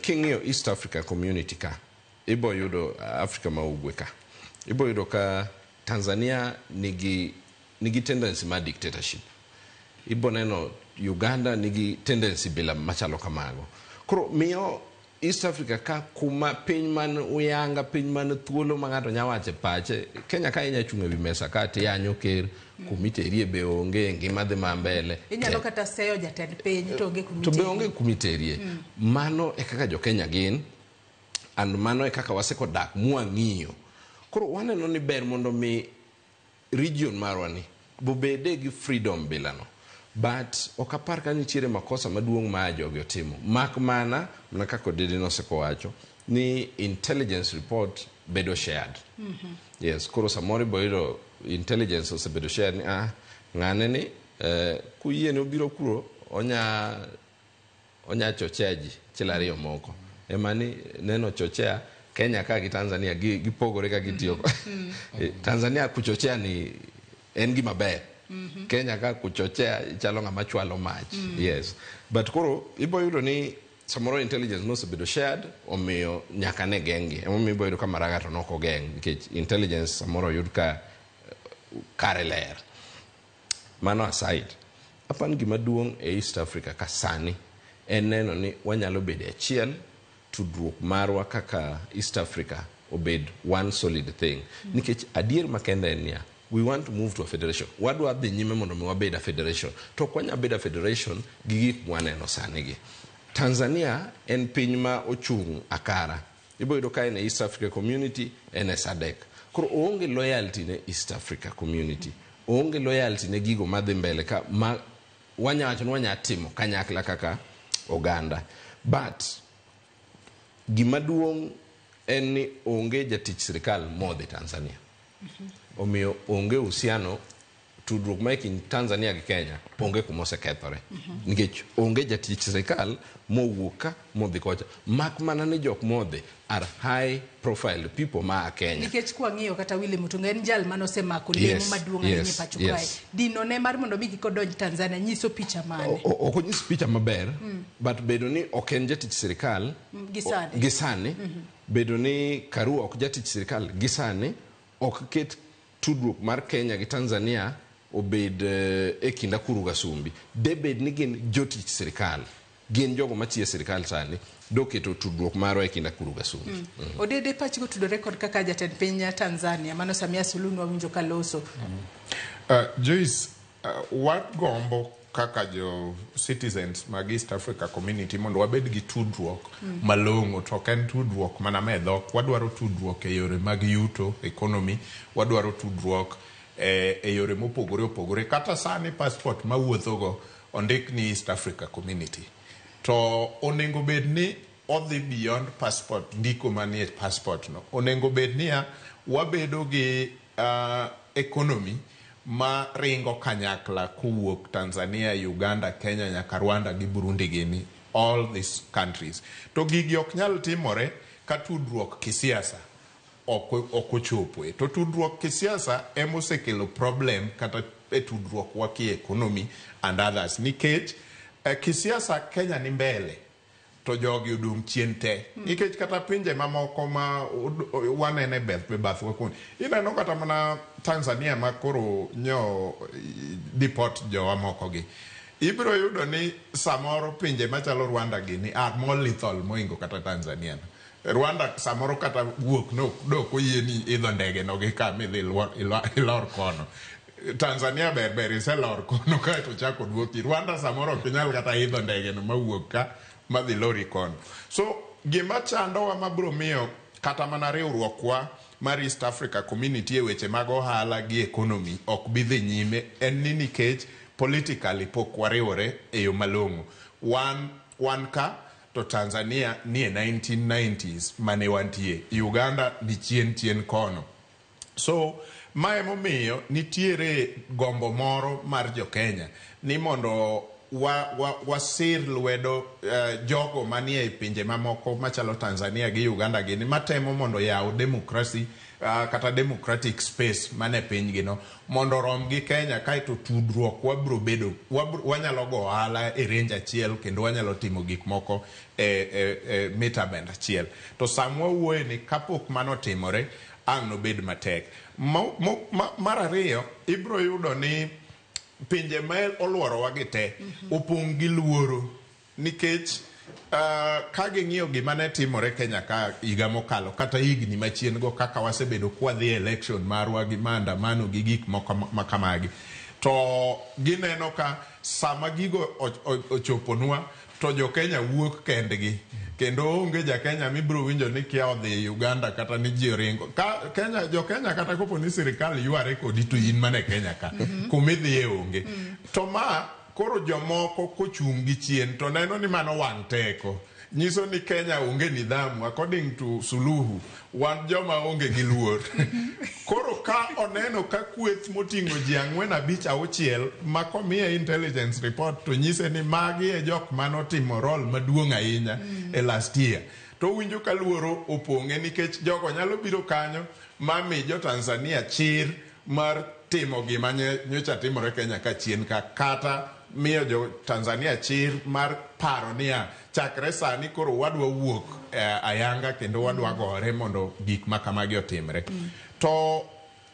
King'iyo East Africa Community ka, ibo yudo Africa ma ugwe ka, ibo yudo ka Tanzania nigi tendency mar dictatorship. Ibo neno Uganda nigi tendency bila machalo kamago. Koro miyo East Africa ka kuma piny man uyanga, piny man thuolo ma ng'ato nya wache pache. Kenya ka inya chung' ewi mesa ka tiyanyo ker, kumiterie be onge, ngima dhi ma mbele.
Inyalo kata seyo jatend piny to onge
To be
kumiterie.
onge kumiterie. Mano e kaka jo-Kenya gin, and mano e kaka wasekodak mwang'iyo. Koro waneno ni ber mondo mi region marwa ni bobede gi freedom bilano. But ok apar ka nitiere makosa maduong' ma jogi otimo. Mak mana kaka Odede nosekowacho, ni intelligence report bedo shared. Yes, koro samoro ibo yudo intelligence osebedo shared ni ng'ane ni kuyie ni obiro kuro onya chochea ji chiel ariyo moko. Ema ni neno chochea Kenya ka gi Tanzania gipogore ka gitiyo. Tanzania kuchochea ni en gima ber. Kenya ka kuchochea chalo ng'ama chwalo mach. Yes. But koro ibo yudo ni samoro intelligence nosebedo shared, omiyo nyaka ne geng'gi. Emomiyo ibo yudo ka Maraga to nok ogeng' nikech intelligence samoro oyud ka kare ler. Mano aside, apani gima duong' e East Africa ka sani en neno ni wanyalo bedo e achiel, tudruok marwa kaka East Africa obed one solid thing. Nikech adier makende en niya, we want to move to a federation. Wadwa dhi nyime mondo mi wabed a federation. To ok wanyal bedo a federation gi gik mwaneno sani gi. Tanzania en piny ma ochung' akara. Ibo yudo ka en e East Africa Community, en e SADC. Koro oonge loyalty ne East Africa Community. Oonge loyalty ne gigo madhi mbele ka ma wanya wacho ni wanya timo kanyakla kaka oganda. But gima duong' en ni onge jatich sirikal modhi Tanzania. Omiyo onge uhusiano, tudruok ma e kind Tanzania gi Kenya onge kuma osekethore. Nikech onge jatich sirikal mowuok ka modhi kocha. Mak mana ni jok modhi are high profile people ma a Kenya.
Nikech kwang'iyo kata Willy Mutunga en jal manosemako lemo maduong' ahinya e pacho kae. Dino ne mar mondo mi kik odonj Tanzania nyiso picha mane?
Ok onyis picha maber, but bedo ni ok en jatich sirikal
Gi sani.
gi sani, bedo ni Karua ok jatich sirikal gi sani, ok ket tudruok mar Kenya gi Tanzania obed e kind akuru gasumbi. De bed ni gin jotich sirikal, gin jogo matiyo e sirikal sani, doketo tudruok marwa e kind akuru gasumbi.
Odede pachgo tudore kod kaka jatend piny Tanzania mano Samia Suluhu nwawinjo ka loso.
Joyce, wagombo kaka jo citizens mag East Africa Community mondo wabed gi tudruok malong'o, to ok en tudruok mana me dhok. Wadwaro tudruok e yore mag yuto, economy, wadwaro tudruok e yore mopogore opogore. Kata sani passport mawuothogo ondik ni East Africa Community. To onego bed ni odhi beyond passport, ndiko manie passport no. Onego bed niya, wabedo gi economy ma ringo kanyakla kowuok Tanzania, Uganda, Kenya nyaka Rwanda gi Burundi gini, all these countries. To gigi ok nyal timore ka tudruok kisiasa ok ochopoe. To tudruok kisiasa ema osekelo problem kata e tudruok wa ki economy and others. Nikech Kisiasa Kenya ni mbele to jogi odong' chien te. Nikech kata pinje mamoko ma wanene e bathwa kuoni. Ineno kata mana Tanzania ma koro nyo deport jowa moko gi. Ibiro yudo ni samoro pinje machalo Rwanda gini are more lethal moingo kata Tanzania no. Rwanda samoro kata wuok no dok oyie ni idho ndege no gi ka midhi ilor kono. Tanzania ber ber iselor kono kaeto chako duoki. Rwanda samoro ok inyal kata idho ndege no mawuok ka madhi lori kono. So gima chandowa mabiro miyo kata mana riwruokwa mar East Africa Community e weche mag ohala gi economy ok bi dhi nyime en ni nikech politically pok wariwore e yo malong'o. Wan ka to Tanzania ni e 1990s mane wantie. Uganda ni chien chien kono. So ma emomiyo nitiere gombo moro mar jo Kenya ni mondo wasir lwedo jogo manie e pinje mamoko machalo Tanzania gi Uganda gini matemo mondo yaw democracy kata democratic space mane pinygi no mondo rom gi Kenya, kaeto tudruok wabiro bedo wanyalo go ohala e range achiel kendo wanyalo timo gik moko e mita bend achiel. To sama wawuoye ni kapok mano otimore ang' nobed matek. Mar ariyo, ibiro yudo ni pinje ma oluorowa gi te opong' gi luoro nikech ka ging'iyo gima ne timore Kenya ka higa mokalo kata higni machien go kaka wasebedo kwadhi e election marwa gi maandamano gi gik moko ma kamagi, to gineno ka sama gigo ochoponwa to jo Kenya wuok kendgi kendo onge ja Kenya mibiro winjo ni kia odhi Uganda kata ni ji oringo ka Kenya. Jo Kenya kata kopo ni sirikal yware kodi to in mana e Kenya ka kumidhiye onge. To ma koro jomoko kochung' gi chien to neno ni mano wang' teko nyiso ni Kenya onge nidhamu. According to Suluhu, wan joma onge gi luor. Koro ka oneno ka kweth moting'o ji 4, 5, 6 ma komiye intelligence report to nyise ni magi e jok manotimo role maduong' ahinya e last year, to owinjo ka luoro opong'e nikech jogo nyalo biro kanyo ma mi jo Tanzania chir mar timo gima nyocha timore Kenya ka chien ka, kata miyo jo Tanzania chir mar paro niya chakre sani koro wadwa wuok ayanga kendo wadwa gore mondo gik ma kamagi otimre. To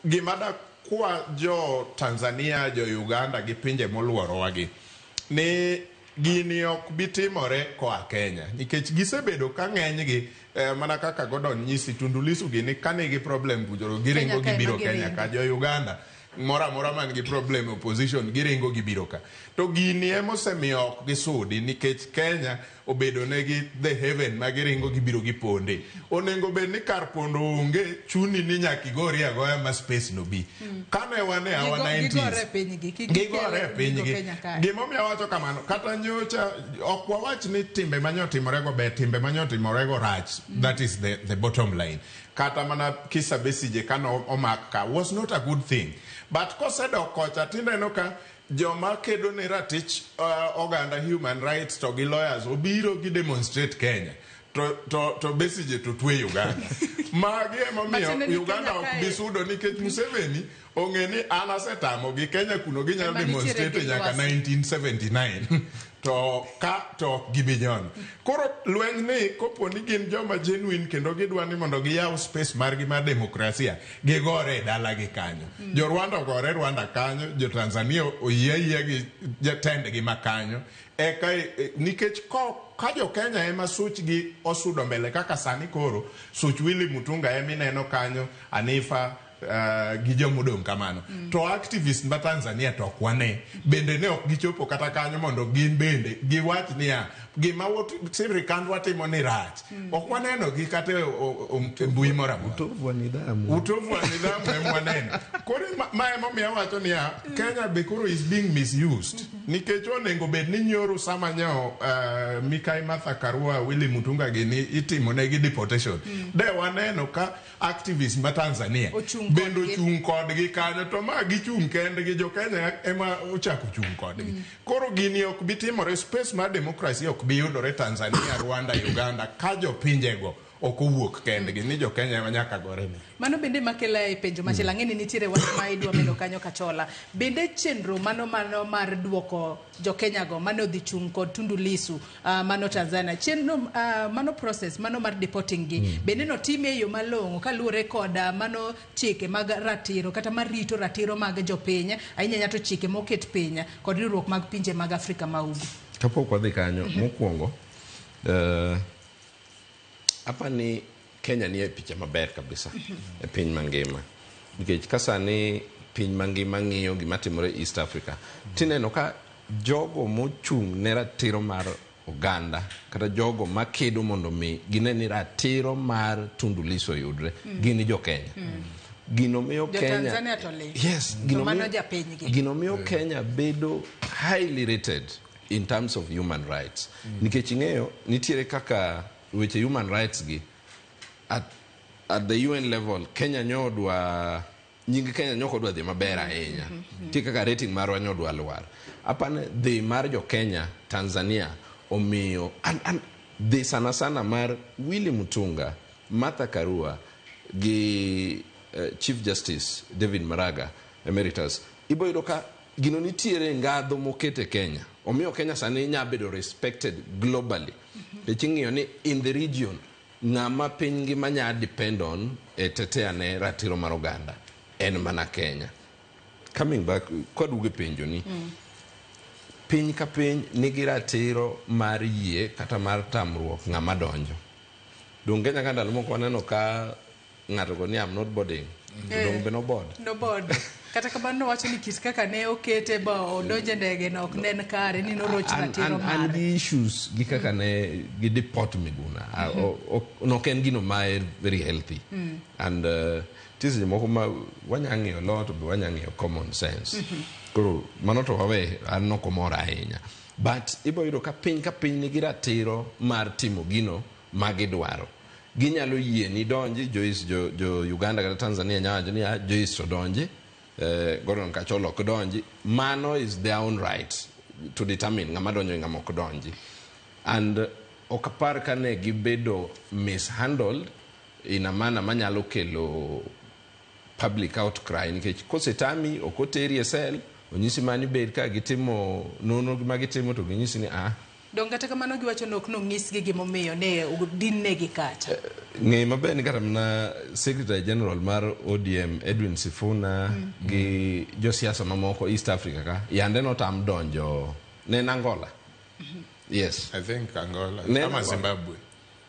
gima da kwa jo Tanzania, jo Uganda gi pinje moluorowa gi ni gini ok bi timore koa Kenya nikech gisebedo ka ng'enygi mana kaka Gordon nyisi Tundu Lissu gini ka nigi problem kuchoro giringo gibiro Kenya ka. Jo Uganda moro amora man gi problem opposition giringo gibiro ka. To gini emosemiyo ok gisudi nikech Kenya obedo negi the heaven ma giringo gibiro giponde. Onego bed ni kar pondo onge, chuni ni nyaka igori agoya ma space no bi. Kane wan e our 90s gigore e pinygi. Gimomiyo awacho kamano, kata nyocha ok wawach ni timbe manyotimorego ber, timbe manyotimorego rach. That is the bottom line. Kata mana Kizza Besigye kano omak ka was not a good thing. But kosedok kocha tineno ka joma kedo ne ratich oganda, human rights to gi lawyers obiro gi demonstrate Kenya to Besigye to twe Uganda. Magi emomiyo Uganda ok bi sudo nikech Museveni ong'e ni an asetamo gi Kenya kuno ginyalo demonstrate nyaka 1979 to ka to ok gibi nyono. Koro lweny ni kopo ni gin joma genuine kendo gidwa ni mondo giyaw space margi mar demokrasia, gigore e dalagi kanyo. Jo Rwanda ogore Rwanda kanyo, jo Tanzania oyie ayie gi jatendgi ma kanyo. Eka nikech ka jo Kenya ema suchgi osudo mbele kaka sani koro such Willy Mutunga ema ineno kanyo, Anifa gi jomodong' kamano. To activist ma Tanzania to ok wane. Bende ne ok gichopo kata kanyo mondo gin bende giwach niya gima sirikandwa timo ni rach. Ok waneno gi kata e mbui moro amora.
Utovu wa nidhamu.
Utovu wa nidhamu ema waneno. Koro ma emomiyo awacho niya Kenya be koro is being misused. Nikech onego bed ni nyoro sama nyo Mikai Martha Karua, Willy Mutunga gini itimo negi deportation. De waneno ka activist ma Tanzania bende ochung' kodgi kanyo to ma gichung' kendgi, jo Kenya ema ochako chung' kodgi. Koro gini ok bi timore, space mar democracy ok bi yudore Tanzania, Rwanda, Uganda ka jopinjego ok owuok kendgi ni jo Kenya ema nyaka gore ni.
Mano bende makela e penjo machielo. Ang'e ni nitiere wach ma idwa medo kanyo Kachola. Bende chenro mano mano mar duoko jo-Kenya go mane odhi chung' kod Tundu Lissu mano Tanzania. Chenro mano process mano mar deporting gi bende notime e yo malong'o kaluwore kod mano chike mag ratiro kata marito ratiro mag jopiny ahinya ahinya to chike moket piny kod riwruok mag pinje mag Afrika ma Ugwe.
Kapok wadhi kanyo, mokwongo apa ni Kenya nie picha maber kabisa e piny mangima. Nikech ka sani piny mangima ng'iyo gima timore East Africa, tineno ka jogo mochung' ne ratiro mar oganda kata jogo makedo mondo mi gine ni ratiro mar Tundu Lissu oyudre gin jo Kenya. Gino miyo
Jo
Kenya
Tanzania to ling.
Yes,
To
gino
mano
miyo,
japinygi.
gino miyo Kenya bedo highly rated in terms of human rights. Nikech ing'eyo nitiere kaka weche human rights gi at the UN level Kenya nyodwa nying Kenya nyok odwa dhi maber ahinya. Nitie kaka rating marwa nyodwa lwar. Apani dhi mar jo Kenya Tanzania omiyo an dhi sana sana mar Willy Mutunga, Martha Karua gi Chief Justice David Maraga Emeritus, ibo yudo ka gino nitiere ngadho moket e Kenya. Omiyo Kenya sani nya bedo respected globally. Nikech ing'iyo ni in the region ng'ama piny ngima nya depend on e tetea ne ratiro mar oganda en mana Kenya. Coming back, kwaduogo e penjo ni, piny ka piny nigi ratiro mar yie kata mar tamruok ng'ama donjo. Dong Kenya ka ndalo moko waneno ka ng'ato go ni I'm not boarding. Dong be no board.
No board. Kata kamano nowacho ni kit kaka ne okete ba odonje e ndege no ok ne en kare ni noroch ratiro
An
mare.
gi issues gi kaka ne gi deport Miguna. Ok en gino ma very healthy. And nitie seche moko ma wanya ng'iyo law to be wanya ng'iyo common sense. Koro mano to wawe an ok omora ahinya. But ibo yudo ka piny nigi ratiro mar timo gino ma gidwaro. Ginyalo yie ni donji, Joyce jo Uganda kata Tanzania nyalo wacho ni Joyce to donji, Gordon Kacholo ok donji. Mano is their own right to determine ng'ama donjo gi ng'ama ok donji. And ok apar ka ne gibedo mishandled in a manner manyalo kelo public outcry nikech kosetami ok oteri e cell onyisi mani bed ka gitimo nonro ma gitimo to ginyisi ni
Dong kata kamano giwacho ni ok nonyisgi gimomiyo ne din-negi kacha.
Ng'e maber ni kata mana Secretary General mar ODM Edwin Sifuna gi josiasa mamoko East Africa ka yande notam donjo ne en Angola. Yes.
I think Angola.
Ne en
Ama
Angola.
Zimbabwe.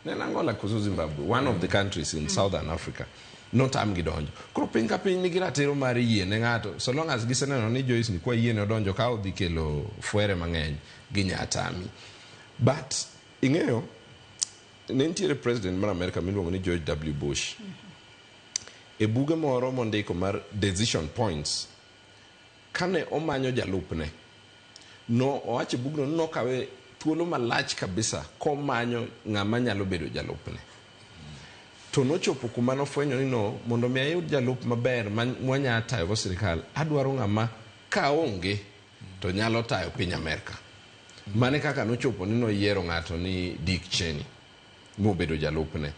Ne en Angola koso Zimbabwe, one of the countries in Southern Africa. Notam gi donjo. Koro piny ka piny nigi ratiro mar yie ne ng'ato so long as giseneno ni Joyce ni kwa yiene odonjo ka odhi kelo fwere mang'eny ginya tami. But ing'eyo ne nitiere president mar America miluongo ni George W. Bush. E buge moro mondiko mar Decision Points, kane omanyo jalupne, no owacho e bugno ni nokawe thuolo malach kabisa komanyo ng'ama nyalo bedo jalupne. To nochopo kuma nofwenyo ni no, mondo mi ayud jalup maber mwanya tayogo sirikal, adwaro ng'ama kaonge to nyalo tayo piny Amerka. Mane kaka nochopo ni noyiero ng'ato ni Dick Cheney mobedo jalupne.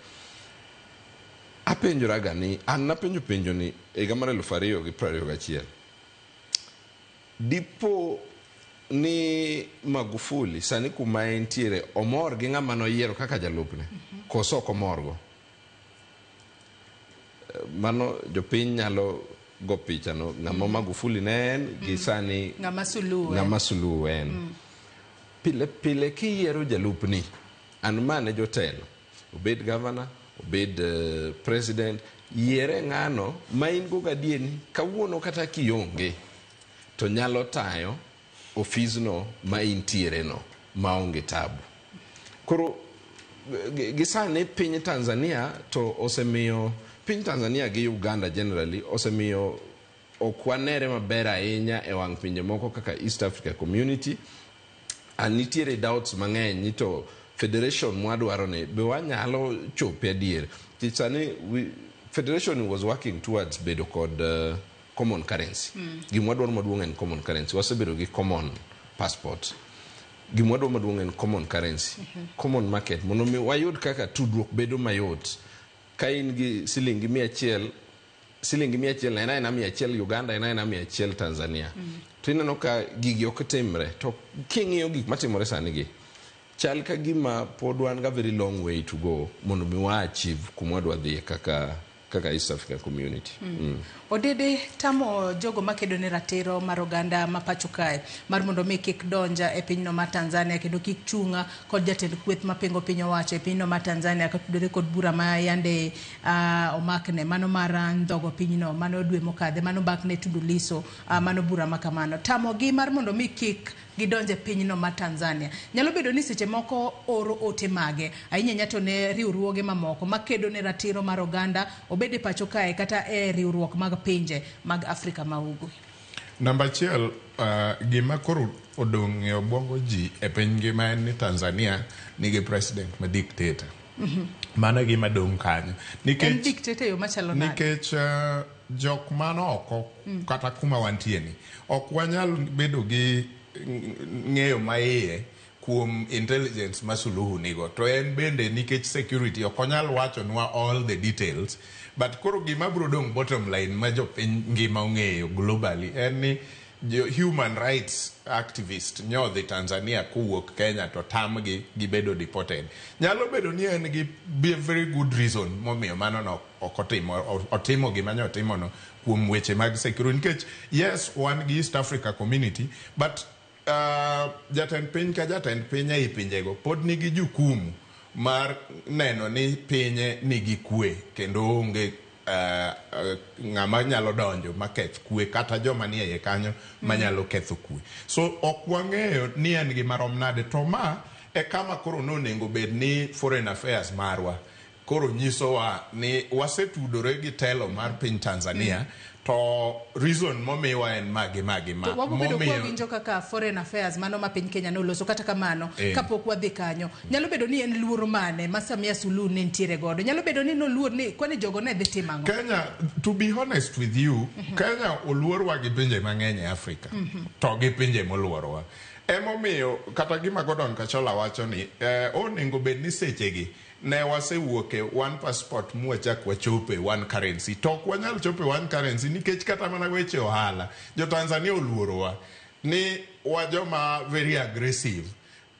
Apenjoraga ni, an napenjo penjo ni e higa mar 2021. Dipo ni Magufuli sani kuma entiere omor gi ng'ama noyiero kaka jalupne, koso ok omorgo? Mano jopiny nyalo go picha no ng'ama Magufuli ne en gi sani
Ng'ama Suluhu en.
ng'ama Suluhu en. Pile pile kiyiero jalupni, an mane jotelo, obed governor, obed president, yiere ng'ano ma in go gadier ni kawuono kata kionge to nyalo tayo ofisno ma intiere no maonge tabu. Koro gi sani piny Tanzania to osemiyo piny Tanzania gi Uganda generally osemiyo ok wanere maber ahinya e wang' pinje moko kaka East Africa Community. And nitiere doubts mang'eny ni to federation mwadwaro ni be wanyalo chope adier. Nikech sani federation was working towards bedo kod common currency. Gima wadwaro maduong' en common currency. Wasebedo gi common passport. Gima wadwa maduong' en common currency, common market, mondo mi wayud kaka tudruok bedo mayot. Ka in gi silingi 100, silingi 100 en aena 100 Uganda, en aena 100 Tanzania. To ineno ka gigi ok timre. To king'iyo gik matimore sani gi, chal ka gima pod wan ga very long way to go mondo mi wa achieve kuma wadwa dhiye kaka East African Community.
Odede tamo jogo makedo ne ratiro mar oganda ma pacho kae mar mondo mi kik donja e pinyno mar Tanzania kendo kik chunga kod jatend kweth mapingo piny owacho e pinyno mar Tanzania katudore kod bura ma yande omakne mano mar ndhogo pinyno mano dwe mokadhe mano bakne Tundu Lissu, mano bura ma kamano. Tamo gi mar mondo mi kik gidonje pinyno mar Tanzania. Nyalo bedo ni seche moko oro ote mage ahinya ahinya to ne riwruoge mamoko makedo ne ratiro mar oganda obed e pacho kae kata e riwruok mag pinje mag Afrika ma Ugwe.
Namba achiel, gima koro odong' e obwongo ji e piny ngima en ni Tanzania nigi president ma dictator. Mano e gima dong' kanyo.
En dictator e yo machalo nade?
Nikech jok man oko kata kuma wantie ni ok wanyal bedo gi ng'eyo maiye kuom intelligence ma Suluhu nigo, to en bende nikech security ok onyal wachonwa all the details. But koro gima biro dong', bottom line ma jopiny ngima ong'eyo globally, en ni jo human rights activist nyodhi Tanzania kowuok Kenya to tamgi, gibedo deported. Nyalo bedo ni en gi be very good reason momiyo mano no ok otimo, otimo gima ne otimono kuom weche mag security, nikech yes, wan gi East Africa Community, but jatend piny ka jatend piny ei pinjego pod nigi jukumu mar neno ni pinye nigi kwe kendo onge ng'ama nyalo donjo maketh kwe kata joma nie iye kanyo manyalo ketho kwe. So ok wang'eyo ni en gi marom nade, to ma e kama koro nonego bed ni foreign affairs marwa koro nyisowa ni wasetudore gi telo mar piny Tanzania to reason momiwa en magi magi ma
To wabobedo
momiyo
kwawinjo kaka foreign affairs mano ma piny Kenya noloso. Kata kamano, kapok wadhi kanyo, nyalo bedo ni en luoro mane ma Samia Suluhu ne nitiere godo? Nyalo bedo ni noluor ni kwani jogo ne dhi timo ang'o?
Kenya, to be honest with you, Kenya oluorwa gi pinje mang'eny e Africa to gi pinje moluorowa. Emomiyo kata gima Gordon Kachola wacho ni onego bed ni sechegi ne wasewuok e one passport mwachak wachope one currency, to ok wanyal chopo e one currency nikech kata mana weche ohala, jo Tanzania oluorowa ni wa joma very aggressive.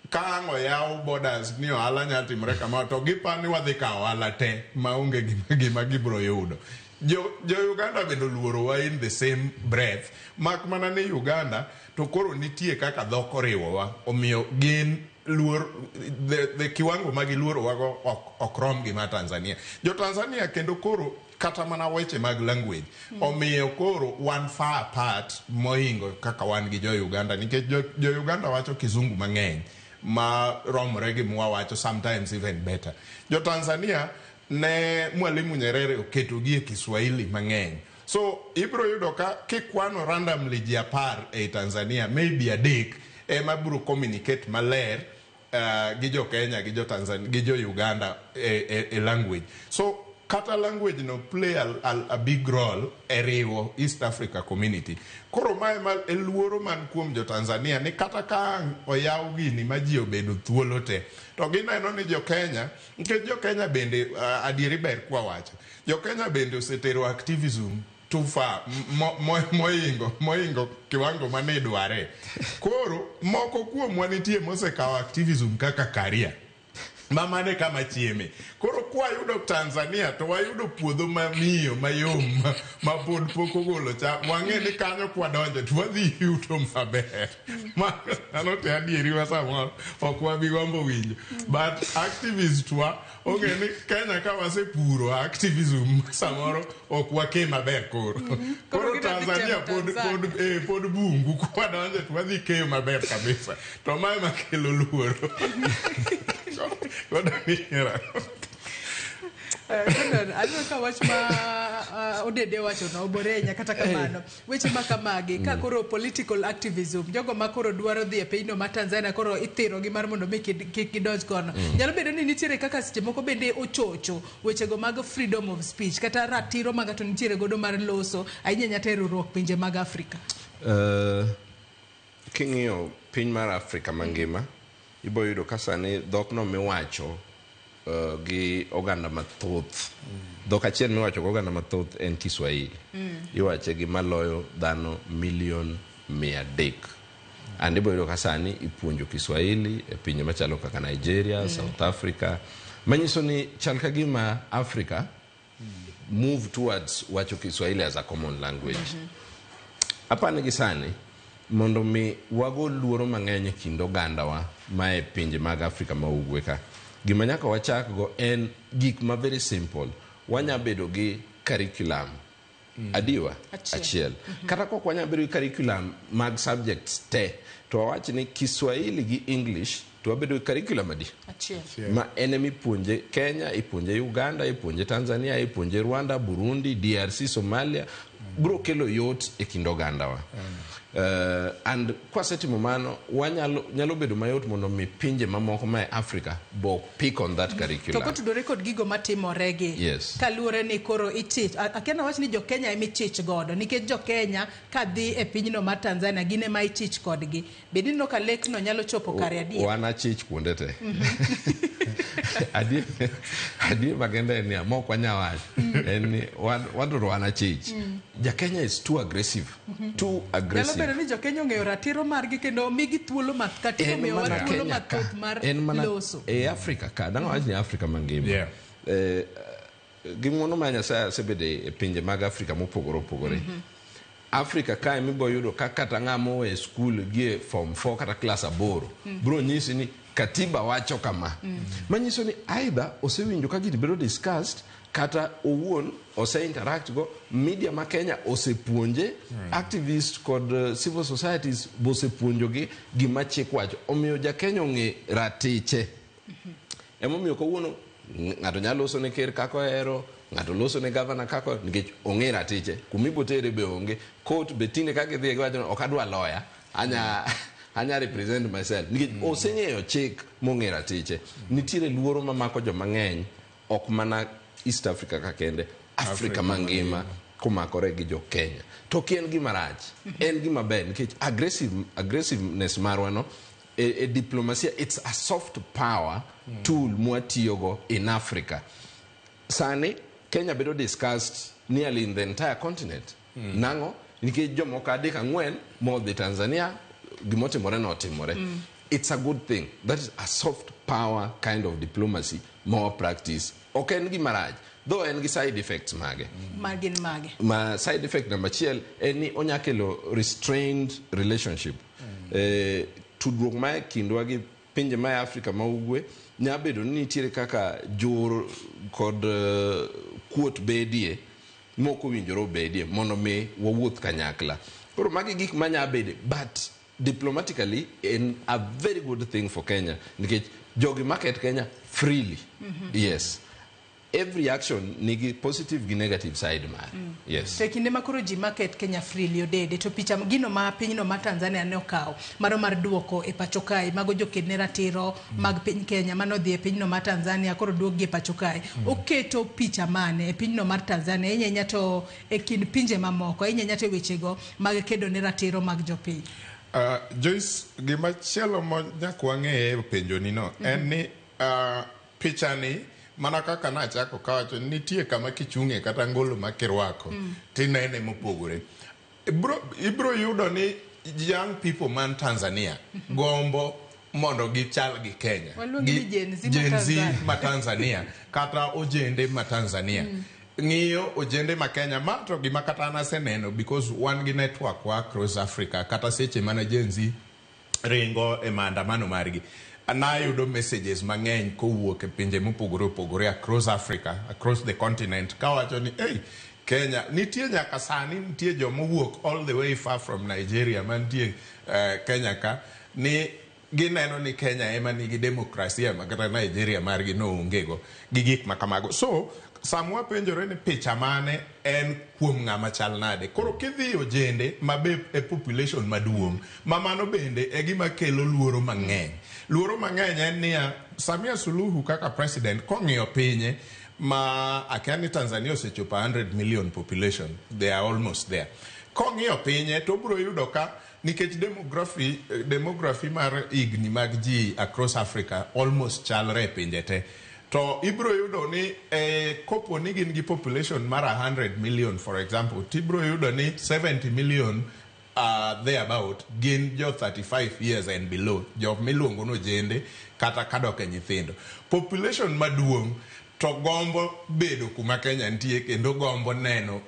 Ka ang' oyaw borders ni ohala nyalo timore kama, to gipa ni wadhi kawo ohala te maonge gima gibiro yudo. Jo Uganda bende oluorowa in the same breath, mak mana ni Uganda to koro nitie kaka dhok oriwowa, omiyo gin luor the kiwango ma giluorowago ok rom gi ma Tanzania. Jo Tanzania kendo koro kata mana weche mag language omiyo koro wan far apart mohingo kaka wan gi jo Uganda, nikech jo Uganda wacho kizungu mang'eny ma romore gi mwawacho, sometimes even better. Jo Tanzania ne Mwalimu Nyerere oketogi e Kiswahili mang'eny, so ibiro yudo ka kikwano randomly ji 10 ei Tanzania, maybe adek ema biro communicate maler gi jo Kenya, gi jo Tanzania, gi jo Uganda e language. So kata language no play a big role e riwo East Africa Community. Koro mae ma e luoro man kuom jo Tanzania ni kata ka ang' oyaw gini ma ji obedo thuolo te, to gineno ni jo Kenya, nikech jo Kenya bende, adieri ber kwawacho, jo Kenya bende osetero activism too far mohingo kiwango mane idware. Koro moko kuomwa nitie mosekawo activism kaka career ma mane kama chieme. Koro kwayudo Tanzania to wayudo puodho mamiyo mayom ma pod pok ogolo cham, wang'e ni kanyo kwadonjo to wadhi yuto maber. Mano to adieri ma samoro ok wabi gombo winjo, but activist wa ong'e ni Kenya ka wasepuro activism samoro ok wake maber. Koro
gidwa dhi
Tanzania
temo
pod
Tanzania.
pod bungu, kwadonjo to wadhi keyo maber kabisa, to mae makelo luoro kod adiera.
Gordon, aneno ka wach ma Odede wacho no obore ahinya. Kata kamano, weche ma kamagi ka koro political activism, jogo ma koro dwaro dhi e pinyno ma Tanzania koro ithiro gi mar mondo mi kik gidonj kono, nyalo bedo ni nitiere kaka seche moko bende ochocho wechego mag freedom of speech kata ratiro ma ng'ato nitiere godo mar loso, ahinya ahinya to e riwruok pinje mag Afrika.
King'iyo piny mar Afrika mangima Ibo yudo ka sani dhokno miwacho gi oganda mathoth. Dhok achiel miwacho gi oganda mathoth en Kiswahili. Iwache gi maloyo dhano milion 300. And ibo yudo ka sani ipuonjo Kiswahili e pinje machalo kaka Nigeria, South Africa. Manyiso ni chal ka gima Africa move towards wacho Kiswahili as a common language. Apani gi sani mondo mi wago luoro mang'eny e kind ogandawa ma e pinje mag Afrika ma ugwe ka. Gima nyaka wachak go en gik ma very simple. Wanya bedo gi curriculum. Adiwa?
Achiel.
Kata kok wanya bedo gi curriculum mag subjects te, to wawach ni Kiswahili gi English to wabedo gi curriculum adi?
Achiel.
Ma en ema ipuonje Kenya, ipuonje Uganda, ipuonje Tanzania, ipuonje Rwanda, Burundi, DRC, Somalia. Bro kelo yot e kind ogandawa. And kwasetimo mano, wanyalo nyalo bedo mayot mondo mi pinje mamoko ma e Africa bo pick on that
To
curriculum.
kotudore kod gigo matimoregi
Yes.
kaluwore ni koro ichich akia nawach ni jokenya ema ichich godo nikech jokenya kadhi e pinyno mar Tanzania gin ema ichich kodgi bed ni ineno ka lekno nyalo chopo kare adier.
Wan achich kuonde te. Adier makende en niya, mok wanya wacho en ni wan to wan achich. Ja-Kenya is too aggressive. Too
Nyalo
aggressive.
bedo ni jokenya ong'eyo ratiro margi kendo omigi thuolo katiba
En
omiyowa
mana
thuolo
Kenya ka.
mathoth mar
En mana
loso.
e Afrika ka. Dang' awach ni Afrika mangima. Gi ng'uono mar Nyasaye asebedo e pinje mag Afrika mopogore opogore. Afrika kae mibo yudo ka kata ng'ama owe skul gi e form 4 kata klas 8 bro nyisi ni katiba wacho kama. Manyiso ni either osewinjo ka gini bedo discussed kata owuon ose interact go media ma Kenya osepuonje, activists kod civil societies bosepuonjogi gima chik wacho. Omiyo ja Kenya ong'e ratiche. Emomiyo kawuono ng'ato nyalo loso ne ker kaka ohero, ng'ato loso ne gavana kaka nikech ong'e ratiche. Kumibotere be onge. Court be tinde ka gidhiye giwacho ni ok adwa lawyer, anya represent myself. Nikech oseng'eyo chik mong'e ratiche. Nitiere luoro mamako joma ng'eny ok mana East Africa ka kende, Africa mangima komakore gi jo Kenya. To ok en gima rach, en gima ber nikech aggressiveness marwa no e diplomasia, it's a soft power tool mwatiyogo in Africa. Sani Kenya bedo discussed nearly in the entire continent. Nang'o? Nikech jomoko 3 4 modhi Tanzania, gimotimore notimore. It's a good thing. That is a soft power kind of diplomacy more practice. Ok en gima rach, though en gi side effects mage.
Magin mage.
Ma side effect number 1 en ni onya kelo restrained relationship. Tudruok ma e kindwa gi pinje ma e Afrika ma ugwe nya bedo ni nitiere kaka jur kod kuot bedie mok owinjore obedie mondo mi wawuoth kanyakla. Koro magi gik manya bede, but diplomatically en a very good thing for Kenya nikech jogi market Kenya freely. Yes. Every action nigi positive gi negative side mare. Yes.
To e kinde ma koro ji market Kenya freely odede to picha gino ma pinyno ma Tanzania ne okawo mano mar duoko e pacho kae mago joked ne ratiro mag piny Kenya mano dhi e pinyno ma Tanzania koro duok gi e pacho kae. Oketo picha mane e pinyno mar Tanzania ahinya to e kind pinje mamoko ahinya to e wechego mag kedo ne ratiro mag jopiny.
Joyce, gima chielo ma nyaka wang'e e penjoni no en ni picha ni mana kaka nachako kawacho nitie kama kichung'e kata ngolo ma kirwako tinene mopogore. Ibro yudo ni young people man Tanzania gombo mondo gichal gi Kenya.
Waluongi ni Gen Z ma
Gen Z
Tanzania.
ma Tanzania kata ojende ma Tanzania. Ng'iyo ojende ma Kenya ma to gima kata an aseneno because wan gi network wa across Africa kata seche mana Gen Z ringo e maandamano margi. Nayudo messages mang'eny kowuok e pinje mopogore opogore across Africa, across the continent kawacho ni hey, Kenya nitie nyaka sani nitie joma owuok all the way far from Nigeria mantie Kenya ka ni gineno ni Kenya ema nigi demokrasia ma kata Nigeria margi no onge go gi gik ma kamago. So sama wapenjore ni picha mane en kuom ng'ama chal nade. Koro kidhi ojende ma be e population maduong' ma mano bende e gima kelo luoro mang'eny. Luoro mang'eny en niya Samia Suluhu kaka president kong'iyo pinye ma akia ni Tanzania osechopo 100 million population, they are almost there. Kong'iyo pinye to obiro yudo ka Nikech demography mar higni mag ji across Africa almost chalre e pinje te. To ibro yudo ni kopo ni gin gi population mar 100 million, for example, tibro yudo ni 70 million thereabout gin jo 35 years and below, jok miluongo ni ojende kata kadok e nyithindo. Population maduong' to gombo bedo kuma Kenya nitie, kendo gombo neno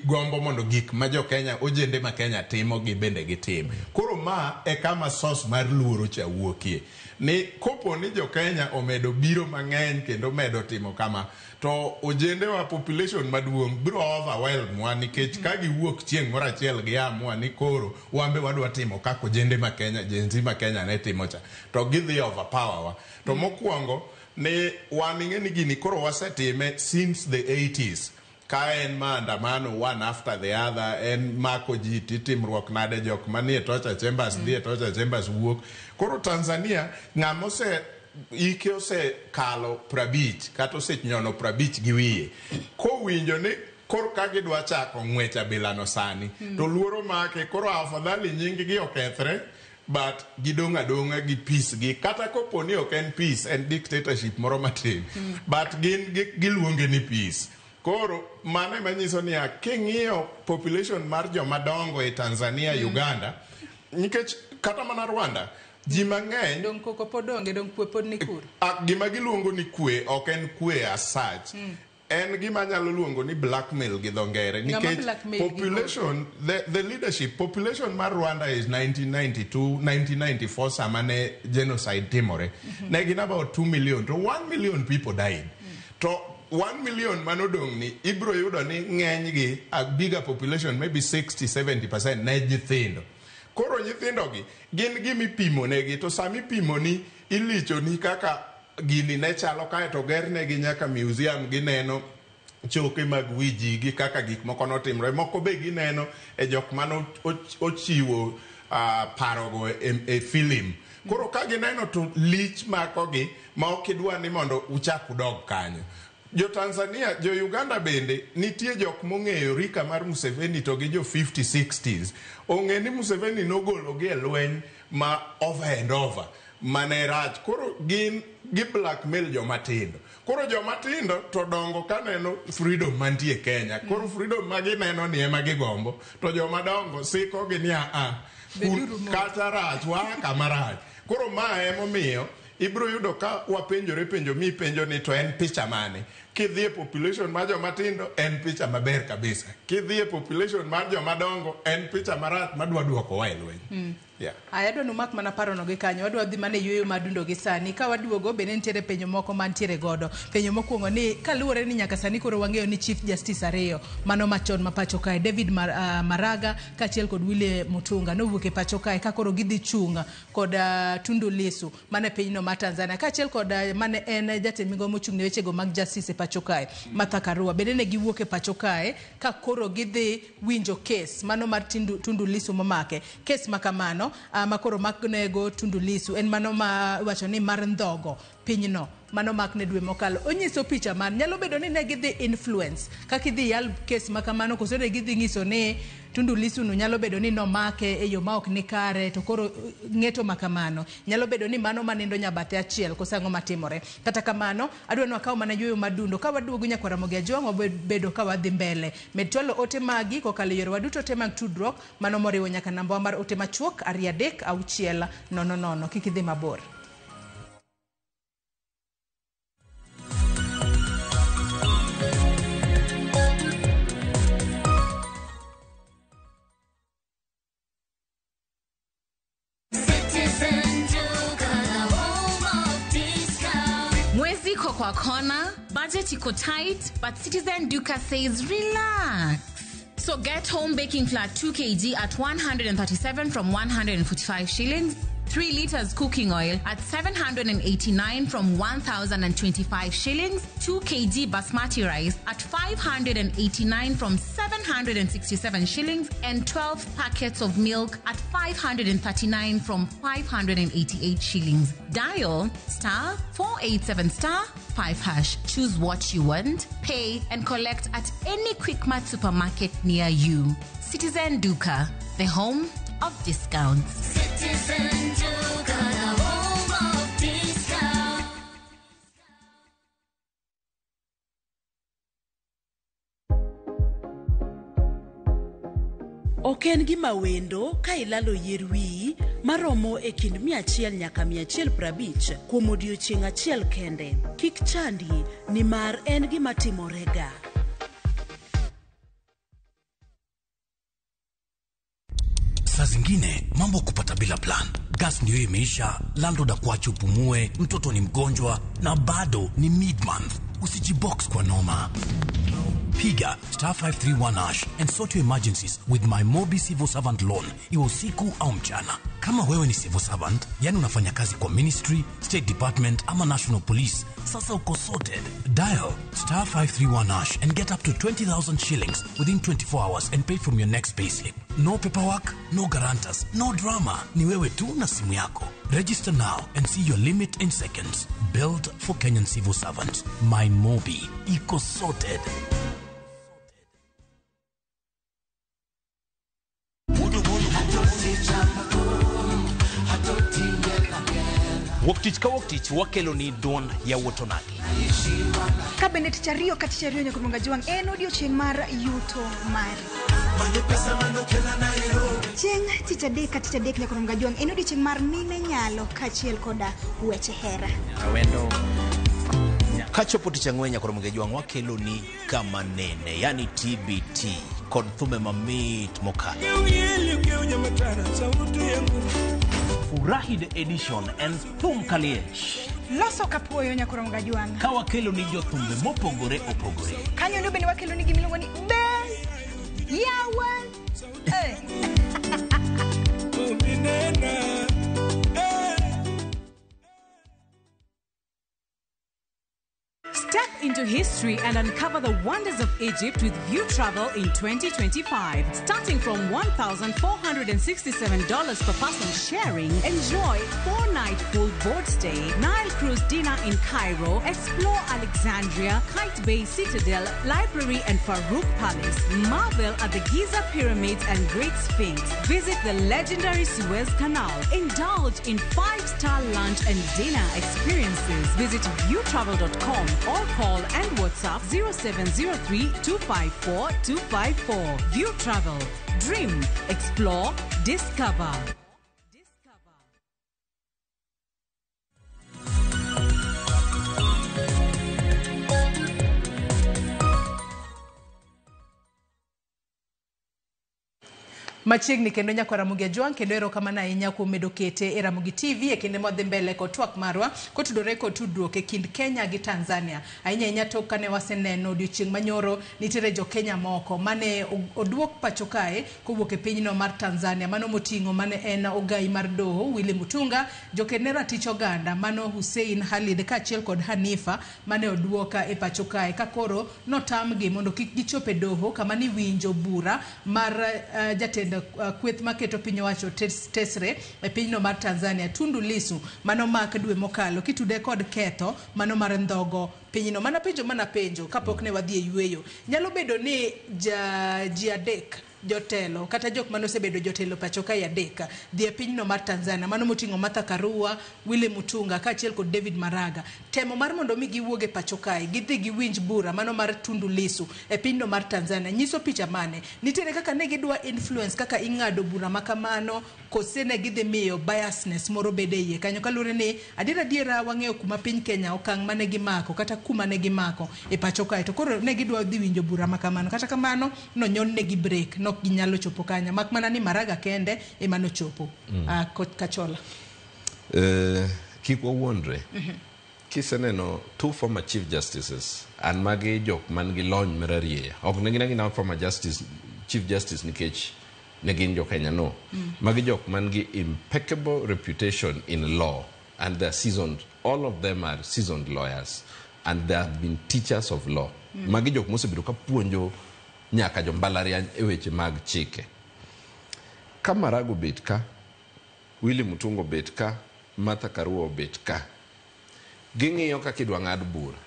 gombo mondo gik ma jo Kenya, ojende ma Kenya timo, gi bende gitim. Koro ma e kama source mar luoro cha wuokie, ni kopo ni jo Kenya omedo biro mang'eny kendo medo timo kama, to ojende wa, population maduong' biro overwhelm wa, nikech ka giwuok chieng' moro achiel giamua ni koro wan be wadwa timo kaka ojende ma Kenya, Gen Z ma Kenya ne timo cha, to gidhi overpower wa. To mokwongo ni wan ing'e ni gini koro wasetime since the 80s, ka en maandamano one after the other, en mako ji, titimruok nade, jok manie torture chambers dhi e torture chambers wuok. Koro Tanzania, ng'ama ose ike osekalo 50 kata osenyono 50 gi wiye, kowinjo ni koro ka gidwa chako ng'wech abilano sani, to luoro make. Koro afadhali nying gi okethre, but gidong' adong'a gi peace gi, kata kopo ni ok en peace, en dictatorship moro matin, but gin giluonge ni peace. Koro mano ema nyiso niya, king'iyo population mar joma dongo e Tanzania, Uganda, nikech kata mana Rwanda, ji mang'eny
Dong koko pod onge, dong kwe pod ni kuro.
Gima giluongo ni kwe ok en kwe as such. En gima nyalo luongo ni blackmail gi dho ngere.
Ng'ama
Nikech
blackmail gi?
population, the leadership population mar Rwanda is 1992, 1994, sama ne genocide timore, ne gin about 2 million, to 1 million people died. To 1 million manodong' ni ibro yudo ni ng'enygi, a bigger population, maybe 60 70% ne nyithindo. Koro nyithindogi gin gimipimo negi, to sami ipimoni ilichoni kaka gini ne chalo, kaeto gernegi nyaka museum, gineno choke mag wi ji gi kaka gik moko notimore. Moko be gineno e jok mano ochiwo parogo e film. Koro ka gineno to lich makogi ma ok idwa ni mondo uchak udog kanyo. Jo Tanzania, jo Uganda bende nitie jok mong'eyo rika mar Museveni, to gi jo 50 60s ong'e ni Museveni nogologi e lweny ma over and over mane rach. Koro gin gi blackmail joma tindo. Koro joma tindo to dongo kaneno freedom mantie Kenya. Koro freedom ma gineno ni ema gigombo, to joma dongo siko gi ni a
Beduru mos.
Kata rach waa kama rach. Koro ma emomiyo ibiro yudo ka wapenjore penjo mi penjo ni to en picha mane. Kidhi e population mar joma tindo, en picha maber kabisa. Kidhi e population mar joma dongo, en picha marach madwa duokowa e lweny. Yeah.
Aya, adwa numak mana parono gi kanyo. Wadwa dhi mana e yueyo madundo gi sani. Ka waduogo, bende nitiere penjo moko mantiere godo. Penjo mokwongo ni kaluwore ni nyaka sani koro wang'eyo ni Chief Justice ariyo mano machon ma pacho kae, David Maraga kaachiel kod Willy Mutunga, nowuok e pacho kae ka koro gidhi chung' kod Tundu Lissu mane pinyno mar Tanzania, kaachiel kod mane en jatend migao mochung' ne wechego mag justice e pacho kae, Martha Karua, bende ne giwuok e pacho kae ka koro gidhi winjo kes mano mar Tundu Lissu momake. Kes ma kamano ma koro maknego Tundu Lissu en mano ma iwacho ni mar ndhogo pinyno mano makne dwe mokalo. Onyiso picha man nyalo bedo ni ne gidhi influence kaka idhi yal kes ma kamano, koso ne gidhi nyiso ni Tundu Lissu no nyalo bedo ni nomake e yo ma ok ni kare, to koro ng'eto ma kamano nyalo bedo ni mano manindo nyabathe achiel, koso ang'o matimore. Kata kamano, adwa ni wakaw mana yueyo madundo. Ka waduogo, nyakwar Ramogi Ajwang', wabedo ka wadhi mbele. Med chwalo ote magi kokalo e yorewa duto te mag tudruok, mano moriwo nyaka namba wa mar ote machuok 23600. Kik idhi mabor.
Citizen Duka, the home of discount.
Mwezi iko kwa kona, budget iko tight, but Citizen Duka says relax. So get home baking flour 2 kg at 137 from 145 shillings, 3 liters cooking oil at 789 from 1,025 shillings, 2 kg basmati rice at 589 from 767 shillings, and 12 packets of milk at 539 from 588 shillings. Dial star 487 star 5 hash. Choose what you want, pay, and collect at any Quickmart supermarket near you. Citizen Duka, the home of discounts.
Citizen Duka, the home of discount.
Ok en gima wendo ka ilalo yier wiyi maromo e kind 100 nyaka 150 kuom odiechieng' achiel kende. Kik chandi nimar en gima timorega.
Saa zingine mambo kupata bila plan. Gas ndio imeisha, landlord akuache upumue, mtoto ni mgonjwa na bado ni mid month. Usijibox kwa noma. Piga star 531 hash and sort your emergencies with my Mobi Civil Servant Loan, iwe usiku au mchana. Kama wewe ni civil servant, yani unafanya kazi kwa ministry, state department ama national police, sasa uko sorted. Dial star 531 hash and get up to 20,000 shillings within 24 hours and pay from your next payslip. No paperwork, no guarantors, no drama. Ni wewe tu na simu yako. Register now and see your limit in seconds. Built for Kenyan civil servants. My Mobi. Iko sorted.
Wuok tich ka wuok tich wakelo ni duond yawuot onagi.
Ka bende tich ariyo ka tich ariyo nyaka Ruonga Jwang' en odiochieng' mar yuto mari. Chieng' tich adek ka tich adek nyaka Ruonga Jwang' en odiochieng' mar mine nyalo kaachiel koda weche hera.
Awendo. Kachopo tich ang'wen nyaka Ruonga Jwang' wakelo ni kama nene, yani TBT kod thume mamit mokalo. Furahi the edition and thum kaliech.
Loso kapuoyo nyaka Ruonga Jwang'.
Ka wakelo ni jothumbe mopogore opogore.
Kanyo ndo bende wakelo ni gimiluongo ni Bel Yawa.
Step into history and uncover the wonders of Egypt with View Travel in 2025. Starting from $1,467 per person sharing, enjoy 4-night full board stay, Nile cruise dinner in Cairo, explore Alexandria, Kite Bay Citadel, Library and Farouk Palace, marvel at the Giza Pyramids and Great Sphinx, visit the legendary Suez Canal, indulge in 5-star lunch and dinner experiences. Visit viewtravel.com or call and WhatsApp 0703 254 254. View Travel. Dream, explore, discover.
Machiegni kendo nyakwa Ramogi Ajwang' kendo erokamano ahinya kuom medo kete e Ramogi TV e kinde mwadhi mbele kod twak marwa kotudore kod tudruok e kind Kenya gi Tanzania. Ahinya ahinya tok kane waseneno odiochieng' manyoro nitiere jo Kenya moko mane oduok pacho kae kowuok e pinyno mar Tanzania, mano moting'o mane en ogai mar doho Willy Mutunga, joked ne ratich oganda mano Hussein Khalid kaachiel kod Hanifa mane oduoka e pacho kae ka koro notamgi mondo kik gichop e doho kama niwinjo bura mar jatend kweth maketo piny owacho tesre e pinyno mar Tanzania Tundu Lissu mano mak dwe mokalo kitude kod ketho mano mar ndhogo pinyno. Mana penjo kapok ne wadhi e yweyo, nyalo bedo ni ji adek jotelo kata jok mane osebedo jotelo pacho kae adek dhi e pinyno mar Tanzania mano moting'o Martha Karua, Willy Mutunga kaachiel kod David Maraga, temo mar mondo mi giwuog e pacho kae gidhi giwinj bura mano mar Tundu Lissu e pinyno mar Tanzania nyiso picha mane? Nitiere kaka ne gidwa influence kaka ing'ado bura makamano kose ne gidhi miyo biasness moro bede iye kanyo, kaluwore ni adiera wang'eyo kuma piny Kenya okang' mane gimako kata kuma ne gimako e pacho kae to koro ne gidwa dhi winjo bura makamano, kata kamano nonyon negi break nok ginyalo chopo kanyo mak mana ni Maraga kende ema nochopo. Kachola
kik wawuondre. Kiseneno two former chief justices an magi jok man gi lony mararieya, ok ne gin agina former justice chief justice nikech ne gin jo Kenya, no. Magi jok man gi impeccable reputation in law and they are seasoned, all of them are seasoned lawyers and they have been teachers of law. Magi jok mosebedo ka puonjo nyaka jo mbalariany e weche mag chike. Ka Maraga obet ka, Willy Mutunga obet ka, Martha Karua obet ka, ging'iyo kaka idwa ng'ad bura.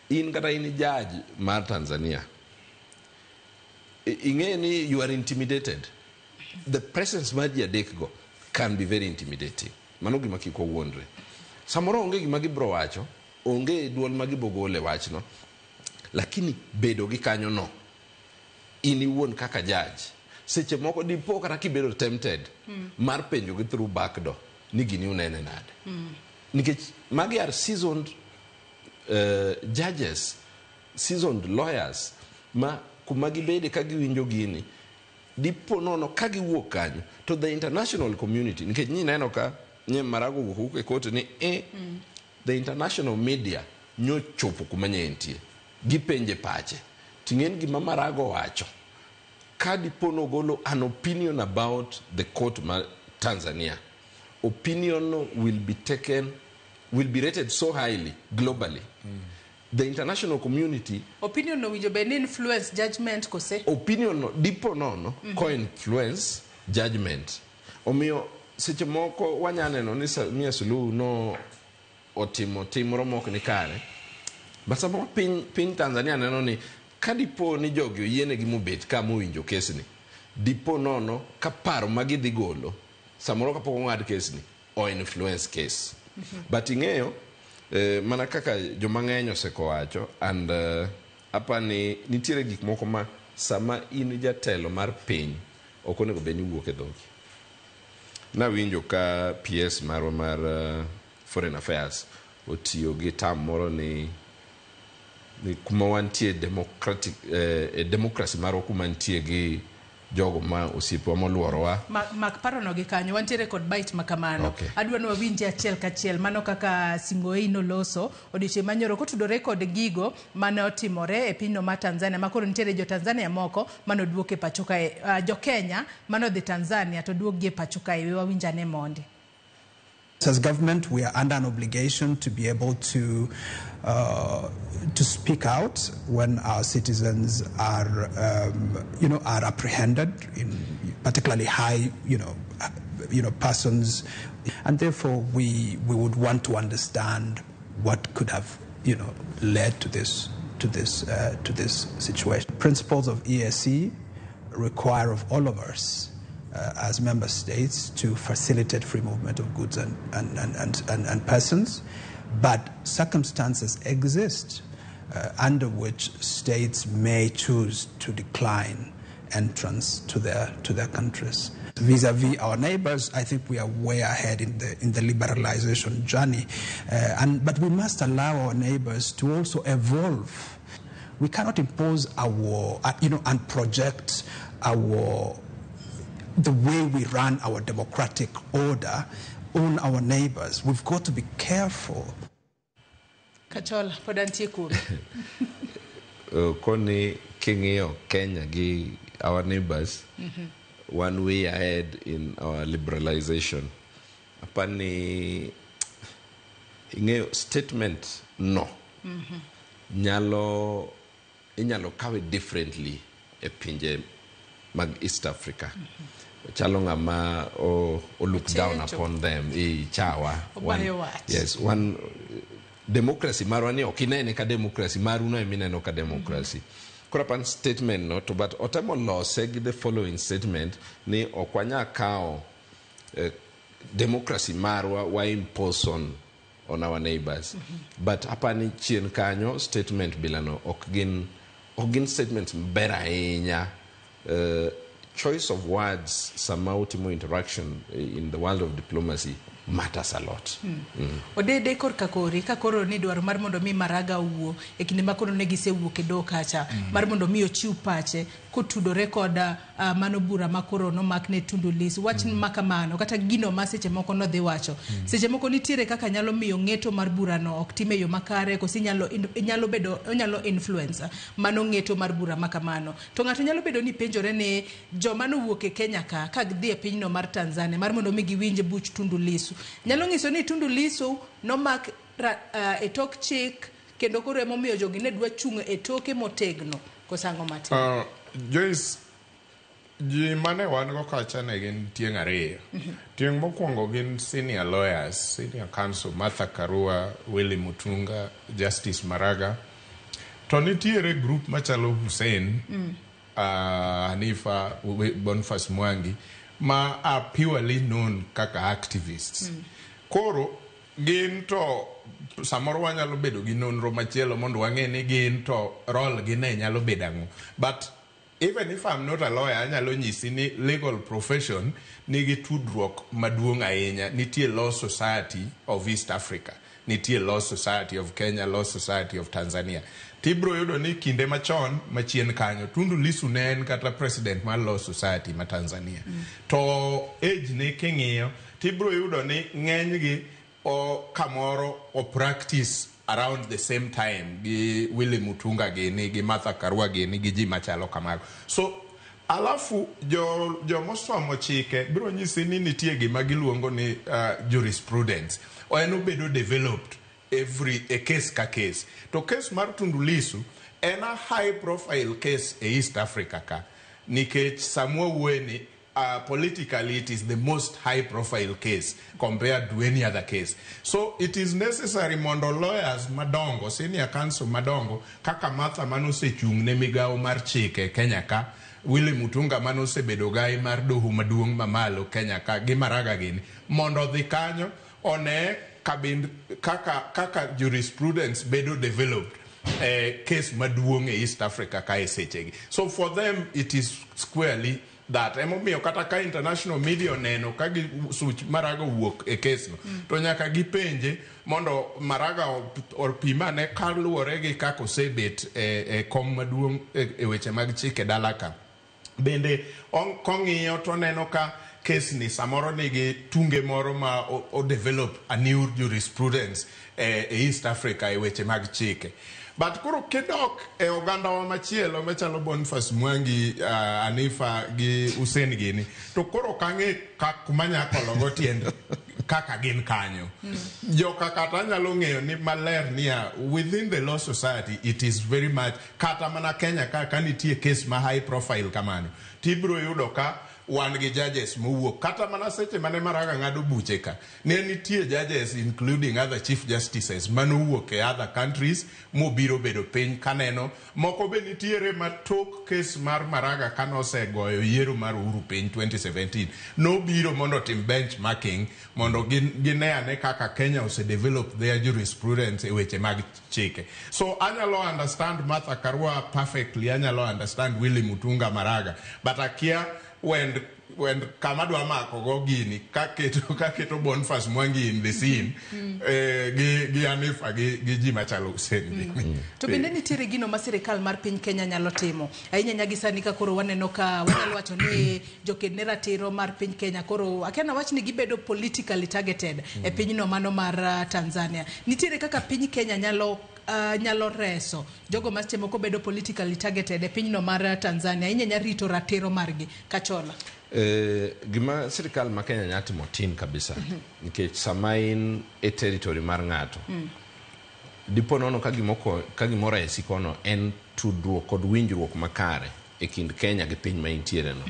In kata in judge mar Tanzania, ing'e ni you are intimidated. The presence mar ji adek go can be very intimidating. Mano gima kik wawuondre. Samoro onge gima gibro wacho, onge duol ma gibro golo e wachno, lakini bedo gi kanyo no, in iwuon kaka judge, seche moko dipo kata kibedo tempted mar penjo gi through back door ni gini unene nade. Nikech magi are seasoned judges, seasoned lawyers, ma kuma gibede ka giwinjo gini, dipo nono ka giwuok kanyo to the international community, nikech nyi neno ka nye Marago owuok e court ni the international media nyochopo kuma nye entie, gipenje pache ting'en gima Marago wacho ka dipo nogolo an opinion about the court ma Tanzania, opinion no will be taken, will be rated so highly globally. The international community
Opinion no winjo bed ni influence judgment kose?
Opinion no dipo nono ko influence judgment. Omiyo seche moko wanya neno ni Samia Suluhu no otimo tim moro mok ni kare, but samoro piny Tanzania neno ni ka dipo ni jogi oyienegi mobet ka mowinjo kesni, dipo nono ka paro ma gidhi golo samoro kapok ong'ad kesni o influence case. But ing'eyo mana kaka joma ng'eny osekowacho and apani nitiere gik moko ma sama in jatelo mar piny ok onego bed ni wuok e dhogi. Nawinjo ka PS marwa mar foreign affairs otiyo gi term moro ni kuma wantie democratic e democracy marwa kuma nitie gi jogo ma osiepewa moluorowa.
Mak parono gi kanyo, wantiere kod bite ma kamano.
Okay.
Adwa ni wawinje achiel kachiel mano kaka Sing'oei noloso odiochieng' manyoro kotudore kod gigo mane otimore e pinyno mar Tanzania, ma koro nitiere jo Tanzania moko manoduok e pacho kae, jo Kenya manodhi Tanzania to duokgi e pacho kae. We wawinj ane mondi.
As government, we are under an obligation to be able to speak out when our citizens are apprehended, in particularly high, persons, and therefore we would want to understand what could have, led to this situation. Principles of EAC require of all of us as member states to facilitate free movement of goods and persons, but circumstances exist under which states may choose to decline entrance to their countries. Vis-a-vis our neighbors, I think we are way ahead in the liberalization journey, but we must allow our neighbors to also evolve. We cannot impose our, and project our the way we run our democratic order on our neighbors. We've got to be careful.
Kachola, pod antie kuomi.
Koni king'iyo Kenya gi our neighbors, one way ahead in our liberalization. Apani ing'eyo statement no nyalo inyalo kawe differently e pinje mag East Africa. Chalo ng'ama o look down
Ochecho.
Upon them i chawa.
Obayo wach.
Yes, one democracy marwa ni ok inene ka democracy maru no emineno ka democracy. Koro apan statement no to but otemo lose gi the following statement ni ok wanya kawo democracy marwa wa impose on our neighbors. But apani chien kanyo statement bilano ok gin statements maber ahinya. Choice of words sama utimo interaction in the world of diplomacy matters a lot.
Odede korka kori ka koro ni dwaro mar mondo mi Maraga owuo e kinde ma koro ne gisewuok e doho kacha mar mondo mi ochiw pache kotudore kod mano bura ma koro nomak ne Tundu Lissu wach ma kamano kata gino ma seche moko nodhi wacho seche moko nitiere kaka nyalo miyo ng'eto mar burano ok tim e yo makare koso inyalo bedo onyalo influence mano ng'eto mar bura ma kamano. To ng'ato nyalo bedo ni penjore ni joma nowuok e Kenya ka gidhi e pinyno mar Tanzania mar mondo mi giwinj buch Tundu Lissu nyalo nyiso ni Tundu Lissu nomak e tok chik kendo koro emomiyo jogi ne dwa chung' e toke motegno kosango matin.
Joyce, ji mane wan go kacha ne gin tieng' ariyo. Tieng' mokwongo gin senior lawyers, senior counsel Martha Karua, Willy Mutunga, Justice Maraga. To nitiere group machalo Hussein, Hanifa, Boniface Mwangi, ma are purely known kaka activists. Koro gin to samoro wanyalo bedo gi nonro machielo mondo wang'e ni gin to role gi ne nyalo bedo ang'o. But even if I'm not a lawyer, anyalo nyisi ni legal profession nigi tudruok maduong' ahinya. Nitie Law Society of East Africa, nitie Law Society of Kenya, Law Society of Tanzania. Tibro yudo ni kinde machon machien kanyo, Tundu Lissu ne en kata president mar Law Society ma Tanzania. To age ne king'iyo, tibro yudo ni ng'enygi o kamoro o practice around the same time gi Willy Mutunga gini, gi Martha Karua gini, gi ji machalo kamago. So alafu jo jomosomo chike biro nyisi ni nitie gima giluongo ni jurisprudence. O en obedo developed every e case ka case. To case mar Tundu Lissu en a high profile case e East Africa ka. Nikech samwa wuoye politically it is the most high profile case compared to any other case. So it is necessary mondo lawyers madongo, senior counsel madongo, kaka Martha manosechung' ne migawo mar chike Kenya ka, Willy Mutunga manosebedo gai mar doho maduong' mamalo Kenya ka, gi Maraga gini, mondo odhi kanyo one kabind, kaka jurisprudence bedo developed case maduong' e East Africa ka e sechegi. So for them it is squarely that. Emomiyo kata ka international media oneno ka gi such Maraga owuok e case no, to nyaka gipenje mondo Maraga opimane kaluwore gi kaka osebet e kom maduong' e weche mag chike dala ka. Bende kong'iyo to oneno ka case ni samoro nigi tunge moro ma o develop a new jurisprudence e East Africa e weche mag chike. But koro kidok e oganda wa machielo machalo Boniface Mwangi, Anifa gi Hussein gini, to koro kang'e kuma nyakologo tiend kaka gin kanyo. Joka kata anyalo ng'eyo ni maler niya, within the law society it is very much, kata mana Kenya ka nitie case ma high profile kamano, tibiro yudo ka wan gi judges mowuok. Kata mana seche mane Maraga ng'ado buche ka, ne nitie judges including other chief justices manowuok e other countries mobiro bedo piny kaneno. Moko be nitiere ma tok case mar Maraga kanosegoyo yiero mar Uhuru piny 2017, nobiro mondo otim benchmarking mondo gine ane kaka Kenya ose develop their jurisprudence e weche mag chike. So anyalo understand Martha Karua perfectly, anyalo understand Willy Mutunga Maraga, but akia when kama dwa mako go gini kaketo Boniface Mwangi in the scene, gi Anifa gi ji machalo Hussein.
To bende nitiere gino ma sirikal mar piny Kenya nyalo timo ahinya nyagi sani ka koro waneno ka wanyalo wacho ni joked ne ratiro mar piny Kenya koro akia wach ni gibedo politically targeted e pinyno mano mar Tanzania. Nitiere kaka piny Kenya nyalo reso jogo ma seche moko bedo politically targeted e pinyno mar Tanzania, inya rito ratiro margi Kachola.
Gima sirikal ma Kenya nyalo timo tin kabisa, nikech sama in e territory mar ng'ato, dipo nono ka gimoro e sikono en tudruok kod winjruok makare e kind Kenya gi piny ma intiere no.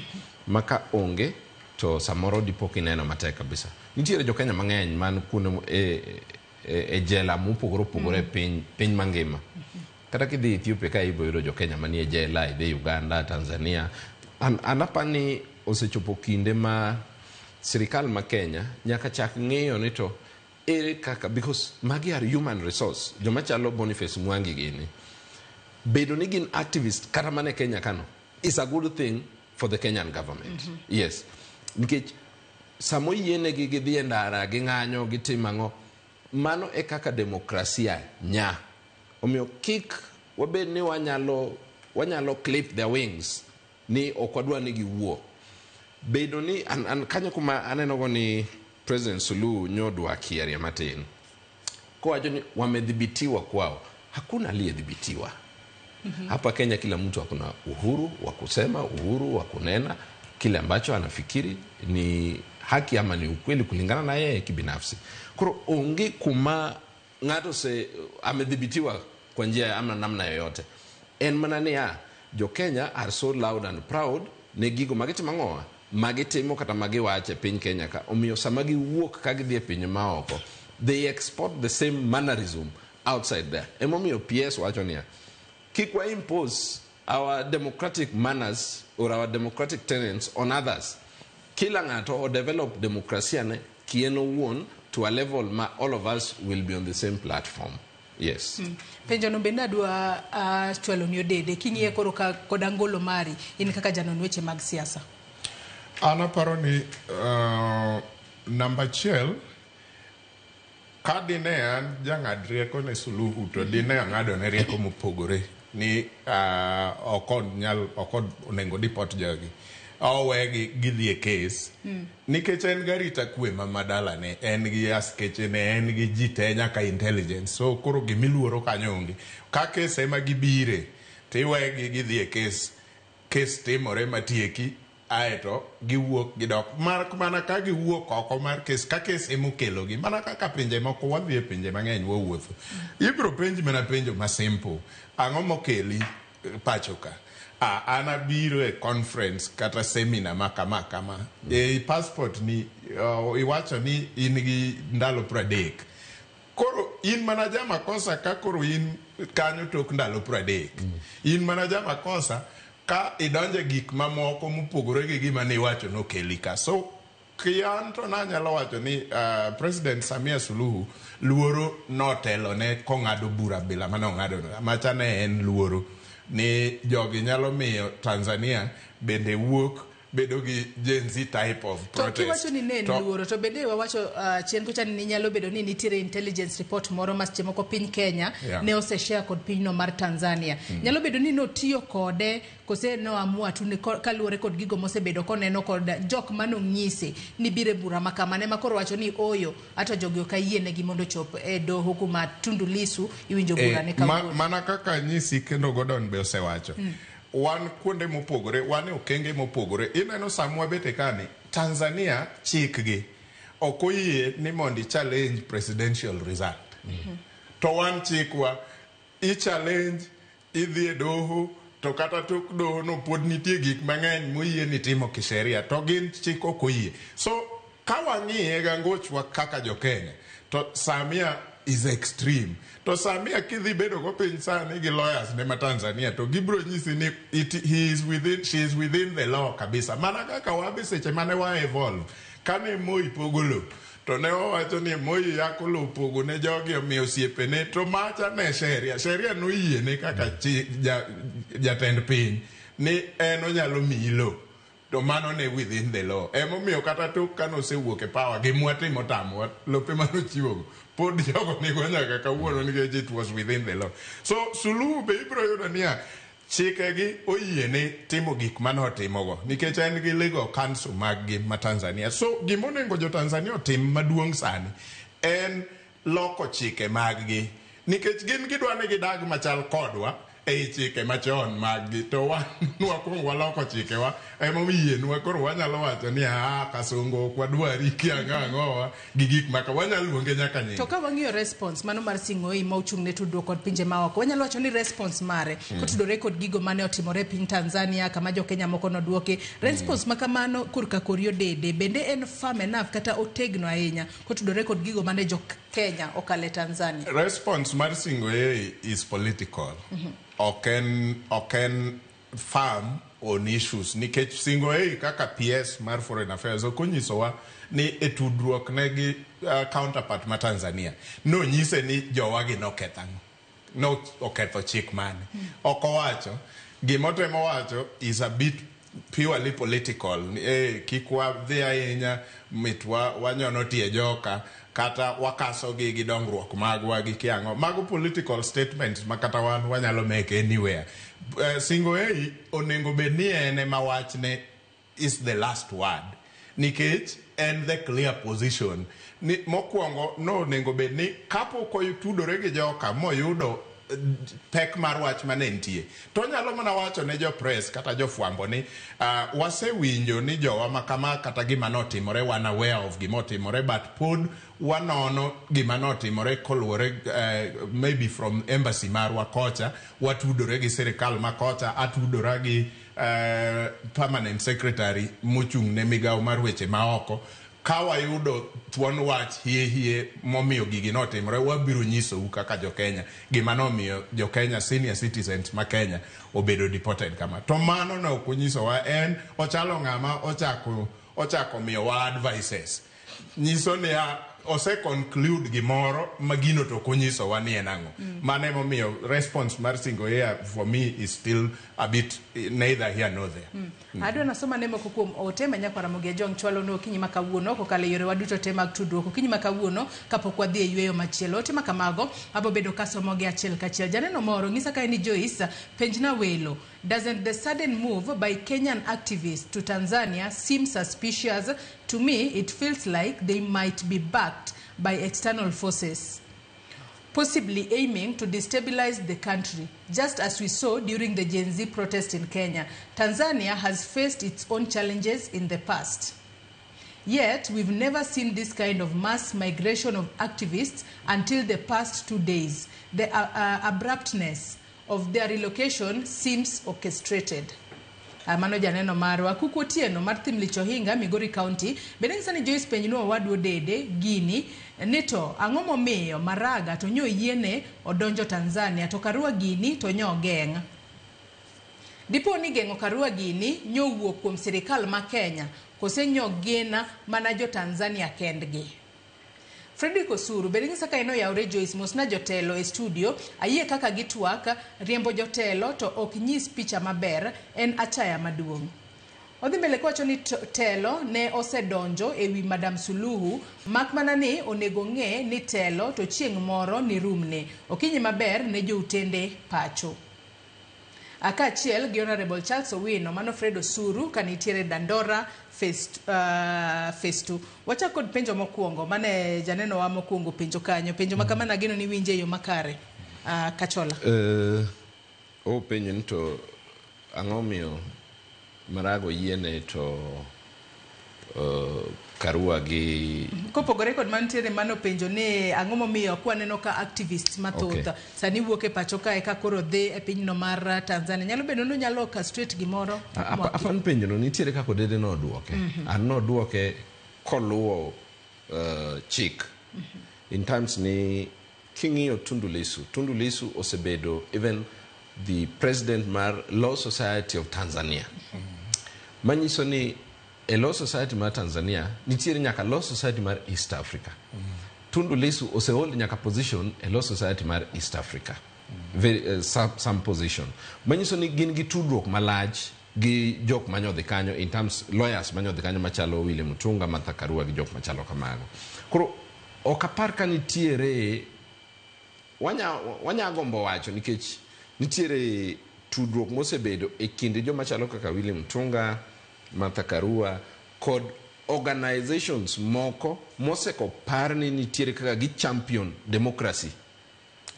Ma ka onge to samoro dipo kineno matek kabisa. Nitiere jo Kenya mang'eny man kuonde e jela mopogore opogore piny mangima. Kata kidhi Ethiopia ka ibo yudo jo Kenya manie jela, idhi Uganda, Tanzania. An apani osechopo kinde ma sirikal ma Kenya nyaka chak ng'eyo ni to ere kaka, because magi are human resource. Joma chalo Boniface Mwangi gini, bedo ni gin activist kata mana e Kenya kano is a good thing for the Kenyan government. Yes. Nikech samo yienegi gidhi e ndara, ging'anyo, gitimo ang'o, mano e kaka demokrasia nya. Omiyo kik wabed ni wanyalo clip their wings ni ok wadwa ni giwuo. Bedo ni an kanyo kuma aneno go ni President Suluhu nyodwa kieria matin. Kowacho ni wamedhibitiwa kwao. Hakuna aliyedhibitiwa. Hapa Kenya kila mtu akona uhuru wa kusema, uhuru wa kunena kile ambacho anafikiri ni haki ama ni ukweli kulingana na yeye kibinafsi. Koro onge kuma ng'ato se amedhibitiwa kwa njia ama namna yoyote. En mana ni jo Kenya are so loud and proud ne gigo magitimo ang'owa, magitimo kata magiwacho e piny Kenya ka. Omiyo sama giwuok ka gidhi e piny maoko, they export the same mannerism outside there. Emomiyo PS wacho niya, kik wa impose our democratic manners or our democratic tenets on others. Kila ng'ato o develop demokrasia ne kien owuon to a level ma all of us will be on the same platform. Yes.
Penjo no bende adwa chwalo ni Odede king'iye koro ka kod angolo mari in kaka janon weche mag siasa.
An aparo ni namba achiel, ka dine an jang'ad rieko ne Suluhu to dine ang'ado ne rieko mopogore ni ok onyal, ok onego deport jogi, owegi gidhi e case. Nikech en gi arita kwe ma madalane, en gi askeche ne, en gi ji te nyaka intelligence, so koro gimiluoro kanyo onge. Ka case ema gibire to iwegi gidhi e case, case timore matieki, aeto giwuok gidok mar, mana ka giwuok oko mar case, ka case emokelogi. Mana kaka pinje moko, wadhi e pinje mang'eny wawuotho, ibiro penji mana penjo ma simple: ang'o mokeli pacho ka? An abiro e conference kata seminar ma kama kama. E passport ni iwacho ni in gi ndalo 30, koro in mana jamakosa ka koro in kanyo tok ndalo 30. In mana jamakosa ka idonje gik mamoko mopogore gi gima niwacho nokeli ka. So kian to nanyalo wacho ni President Samia Suluhu luoro notelo ne kong'ado bura bila mane ong'ado no. Macha ne en luoro ni jogi nyalo miyo Tanzania bende wuok bedo gi Gen Z type of
To
protest.
kiwacho ni ne en luoro, to bende wawacho chien kocha ni nyalo bedo ni nitiere intelligence report moro ma seche moko piny Kenya ne oseshare kod pinyno mar Tanzania. Nyalo bedo ni notiyo kode kose noamua tu ni kaluwore kod gigo mosebedo koneno kod jok manong'ise ni bire bura ma kamano ema koro wacho ni oyo ato jogi ok ayienegi mondo ochop e doho kuma Tundu Lissu iwinjo bura ne kawuono.
Mana kaka nyisi kendo Gordon be osewacho. Wan kuonde mopogore, wan e okenge mopogore. Ineno sama wabete kani, Tanzania chikgi ok oyie ni mondo i challenge presidential result. To wan chikwa i challenge, idhi e doho, to kata tok doho no pod nitie gik mang'eny moyie ni timo kisheria, to gin chik ok oyie. So ka wang'iye gangochwa kaka jo Kenya, to Samia is extreme. To Samia kidhi bedo go piny sani gi lawyers ne ma Tanzania, to gibiro nyisi ni he is within, she is within the law kabisa. Mana kaka wabe seche mane wa evolve, kane Moi pogo lowo, to ne owacho ni Moi yako lowo pogo ne jogi omiyo osiepene, to macha ne sheria. Sheria noyiene kaka jatend piny ni en onyalo miyi lowo. To mano ne within the law. Emomiyo kata tok kane osewuok e power, gimwa timo tamwa, lope manochiwogo pod jogo nigo nyaka kawuono nikech it was within the law. So Suluhu be ibiro yudo niya, chikegi oyiene timo gik manotimogo nikech en gi legal counsel mag-gi ma Tanzania. So gimonego jo Tanzania otim maduong' sani en loko chike mag-gi nikech gin gidwa ni gidag machal kodwa ei chike machon mag-gi, to wan wakwongo waloko chikewa emomiyienwa koro wanyalo wacho ni Kasongo ok wadwari kia ang'o ang'owa gi gik maka wanyalo luonge nyaka nyinge.
To ka wang'iyo response mano mar Sing'oei ma ochung' ne tudruok kod pinje maoko, wanyalo wacho ni response mare kotudore kod gigo mane otimore e piny Tanzania kama jo Kenya moko nodwoki, response ma kamano korka kori Odede bende en firm enough kata otegno ahinya kotudore kod gigo mane jo Kenya okale Tanzania?
Response mar Sing'oei is political. Ok en firm on issues nikech Sing'oei kaka PS mar Foreign Affairs ok onyisowa ni e tudruok ne gi counterpart ma Tanzania nonyise ni jowagi noketho ang'o, no oketho chik mane. Ok owacho. Gimotemo wacho is a bit purely political. Kik wadhi ahinya mit wanyono tie joka kata wakaso gi dongruok magwa gi kiang'o. Mago political statements ma kata wan wanyalo make anywhere. Sing'oei onego bed ni en ema wachne is the last word nikech en the clear position ni mokwongo no onego bed ni kapok otudore gi joka moyudo pek mar wach mane nitie to onyalo mana wacho ne jo press kata jofwambo ni wasewinjo ni jowa ma kama kata gima notimore, wan aware of gima otimore, but pod wanono gima notimore koluwore maybe from embassy marwa kocha, watudore gi sirikal ma kocha, atudora gi permanent secretary mochung' ne migawo mar weche maoko. Ka wayudo thuon wach hie hie momiyo gigi notimore, wabiro nyisou kaka jo Kenya gima nomiyo jo Kenya senior citizens ma Kenya obedo deported kama. To mano ne ok onyisowa, en ochalo ng'ama ochako ochako miyowa advices nyiso niya ose conclude gimoro ma gino to ok onyisowa ni en ang'o. Mano emomiyo response mar Singoei for me is still a bit neither here nor there.
Adwa nasoma ne moko kuom ote ma nyakwar Ramogi Ajwang' chwalo ne okinyi ma kawuono kokalo e yorewa duto te mag tudruok okinyi ma kawuono kapok wadhi e yueyo machielo. Ote ma kamago abo bedo kasomogi achiel kachiel. Janeno moro ng'isa kae ni Joyce, penjna welo. Doesn't the sudden move by Kenyan activists to Tanzania seem suspicious? To me, it feels like they might be backed by external forces, possibly aiming to destabilize the country, just as we saw during the Gen Z protest in Kenya. Tanzania has faced its own challenges in the past. Yet, we've never seen this kind of mass migration of activists until the past 2 days. The abruptness of their relocation seems orchestrated. Mano janeno marwa. Kuku Otieno mar Thimlich Ohinga, Migori County, bende nyisa ni Joyce penjnwa owadwa Odede gini ni to ang'o momiyo Maraga to nyo yiene odonjo Tanzania to Karua gini to nyo geng'. Dipo ni geng'o Karua gini nyo wuok kuom sirikal ma Kenya kose nyo gin mana jo Tanzania kendgi. Frederick Osuru bende nyisa ka en oyawre Joyce mosna jotelo e studio ayie kaka gitwak riembo jotelo to ok nyis picha maber en achaya maduong'. Odhi mbele kowacho ni telo ne osedonjo e wi Madam Suluhu mak mana ni onego ng'e ni telo to chieng' moro ni rumne. Okinyi maber ne joutende pacho. Kaachiel gi Honorable Charles Owino mano Fred Osuru kanitiere Dandora Phase 2. Wachak kod penjo mokwongo mane janeno wa mokwongo penjo kanyo. Penjo ma kamano ageno ni winje e yo makare. Kachola.
Openjo ni to ang'o miyo Marago yiene to Karua gi
kopogore kod mantiere mano penjo ni ang'o momiyo kwaneno ka activists mathoth sani wuok e pacho kae ka koro dhi e pinyno mar Tanzania nyalo bedo ni onyalo orchestrate gimoro.
Apan penjo no nitiere kaka Odede nodwoke. An nodwoke koluwo chik. In terms ni king'iyo Tundu Lissu, Tundu Lissu osebedo even the president mar Law Society of Tanzania. Manyiso ni e Law Society mar Tanzania nitiere nyaka Law Society mar East Africa. Tundu Lissu osehold nyaka position e Law Society mar East Africa. Very, some position. Manyiso ni gin gi tudruok malach gi jok manyodhi kanyo in terms lawyers manyodhi kanyo machalo William Mutunga, Martha Karua gi jok machalo kamago. Koro ok apar ka nitiere wanya gombo wacho nikech nitiere tudruok mosebedo e kind joma chalo kaka William Mutunga, Martha Karua kod organizations moko moseko par ni nitiere kaka gi champion democracy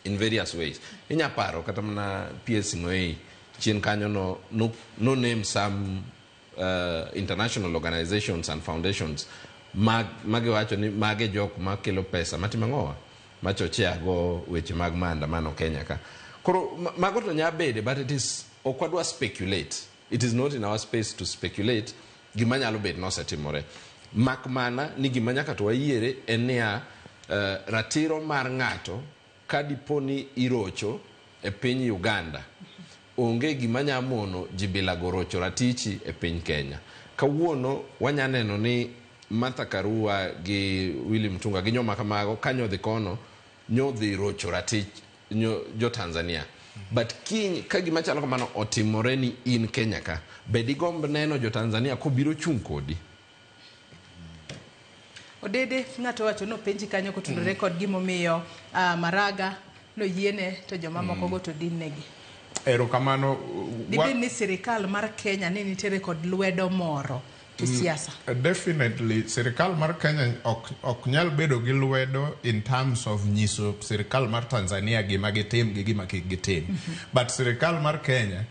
in various ways. Inya paro kata mana PS Ngoei chien kanyo no name some international organizations and foundations magiwacho ni mage jok makelo pesa matimo ang'owa machochea go weche mag maandamano Kenya ka. Koro mago to nya bede, but it is ok wadwa speculate. It is not in our space to speculate gima nyalo bet nosetimore. Mak mana ni gima nyaka to wayiere en niya ratiro mar ng'ato ka dipo ni irocho e piny Uganda onge gima nya mono ji bila go rocho ratichi e piny Kenya. Kawuono wanya neno ni Martha Karua gi Willy Mutunga gi joma kamago kanyodhi kono nyodhi rocho ratich jo Tanzania. But kiny ka gima chalo kamano otimore ni in Kenya ka, be digomb neno jo Tanzania kobiro chung' kodi?
Odede ng'ato wacho nopenji kanyo kotudore kod gimomiyo Maraga noyiene to joma moko go to dinnegi.
Erokamano.
Dibed ni sirikal mar Kenya ni nitiere kod lwedo moro kisiasa?
Definitely sirikal mar Kenya ok nyal bedo gi lwedo in terms of nyiso sirikal mar Tanzania gima gitim gi gima kik gitim. But sirikal mar Kenya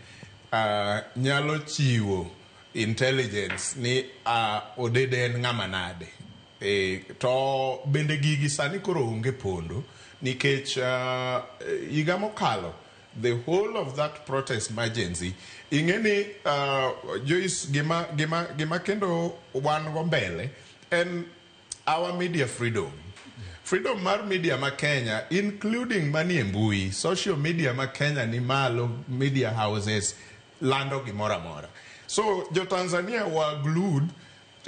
nyalo chiwo intelligence ni Odede en ng'ama nade. To bende gigi sani koro onge pondo nikech higa mokalo the whole of that protest emergency ing'e ni Joyce gima kendo wan go mbele en our media freedom. Freedom mar media ma Kenya including manie mbui, social media ma Kenya ni malo, media houses lando gimoro amora. So jo Tanzania were glued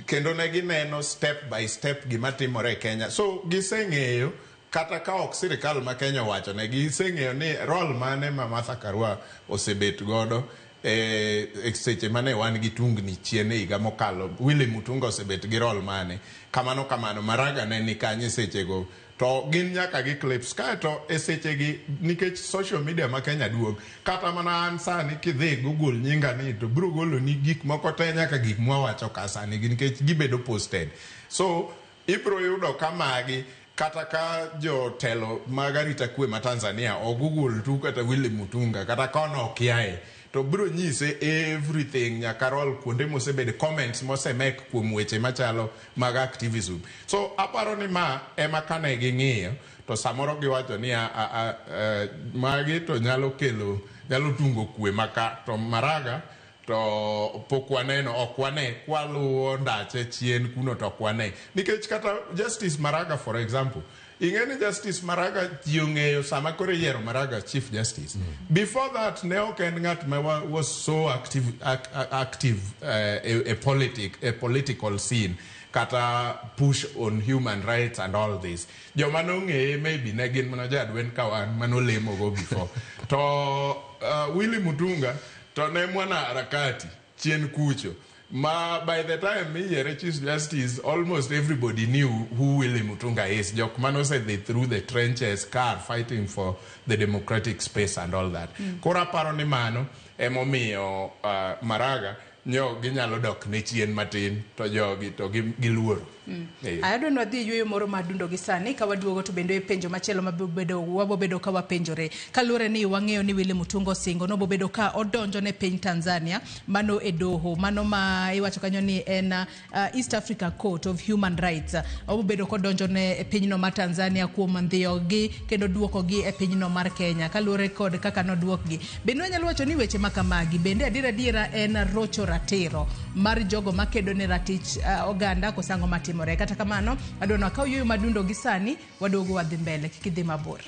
Kendo ne gineno step by step gima timore e Kenya. So giseng'eyo kata ka ok sirikal ma Kenya owacho ne giseng'eyo ni role mane ma Martha Karua osebet godo e seche mane wan gi tungni chien e higa mokalo. Willy Mutunga osebet gi role mane. Kamano kamano Maraga ne ni kanye sechego. To gin nyaka gi clips kaeto e sechegi nikech social media ma Kenya duong', kata mana an sani kidhi Google nyinga ni to biro goloni gik moko te nyaka gik mwawacho ka sani gi nikech gibedo posted. So ibiro yudo ka magi kata ka jotelo mag arita kwe ma Tanzania o Google tu kata Willy Mutunga kata kono okiaye to biro nyise everything nyaka role kuonde mosebede comments mosemek kuom weche machalo mag activism. So aparo ni ma ema kane ging'iyo to samoro giwacho ni magi to nyalo kelo nyalo tungo kwe maka to Maraga to pok waneno ok wane kwaluwo ndache chien kuno to ok wane nikech kata Justice Maraga for example ing'e ni Justice Maraga ji ong'eyo sama koro iyiero Maraga Chief Justice. Before that ne ok en ng'at ma was so active a political scene kata push on human rights and all this. Joma nong'eye maybe ne gin mana jadwen ka wan manolemogo before. To Willy Mutunga to ne mwana harakati chien kucho. Ma by the time iyiere Chief Justice, almost everybody knew who Willy Mutunga is. Jok manosedhi through the trenches, car fighting for the democratic space and all that. Koro aparo ni mano emomiyo Maraga nyo ginyalo dok ne chien matin to jogi to giluoro.
Ayudo ni wadhi e yueyo moro madundo gi sani ka waduogo to bende e penjo machielo mabobedo wabobedo ka wapenjore kaluwore ni wang'eyo ni Willy Mutunga osingo nobobedo ka odonjo ne piny Tanzania mano e doho mano ma iwacho kanyo ni en East Africa Court of Human Rights obobedo kodonjo ne pinyno mar Tanzania kuom ndhiyogi kendo duokogi e pinyno mar Kenya kaluwore kod kaka noduokgi. Bende wanyalo wacho ni weche ma kamagi bende adiera adiera en rocho ratiro mar jogo makedo ne ratich oganda kosango matimore. Kata kamano adwa ni wakaw yueyo madundo gi sani waduogo wadhi mbele kik idhi mabor.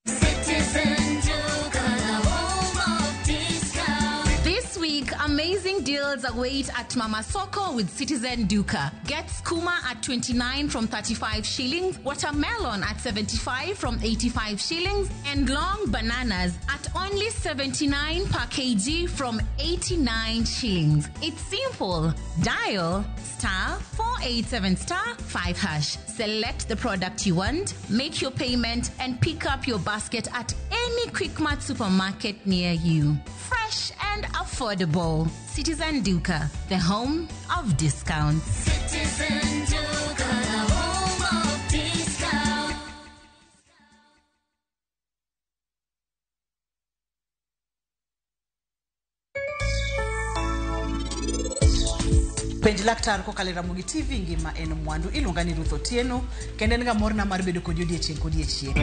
Citizen Duka, the home of discount.
This week, amazing deals await at Mama Soko with Citizen Duka. Get skuma at 29 from 35 shillings, watermelon at 75 from 85 shillings, and long bananas at only 79 per kg from 89 shillings. It's simple. Dial star 487 star 5 hash. Select the product you want, make your payment, and pick up your basket at any Quickmart supermarket near you. Fresh and affordable. Citizen Duka, the home of discounts.
Citizen Duka, the home of discount.
Penj laktar kokalo e Ramogi TV ngima en mwandu iluonga ni Ruth Otieno kendo en ga morna mar bedo kodi odiechieng' kodiechieng'.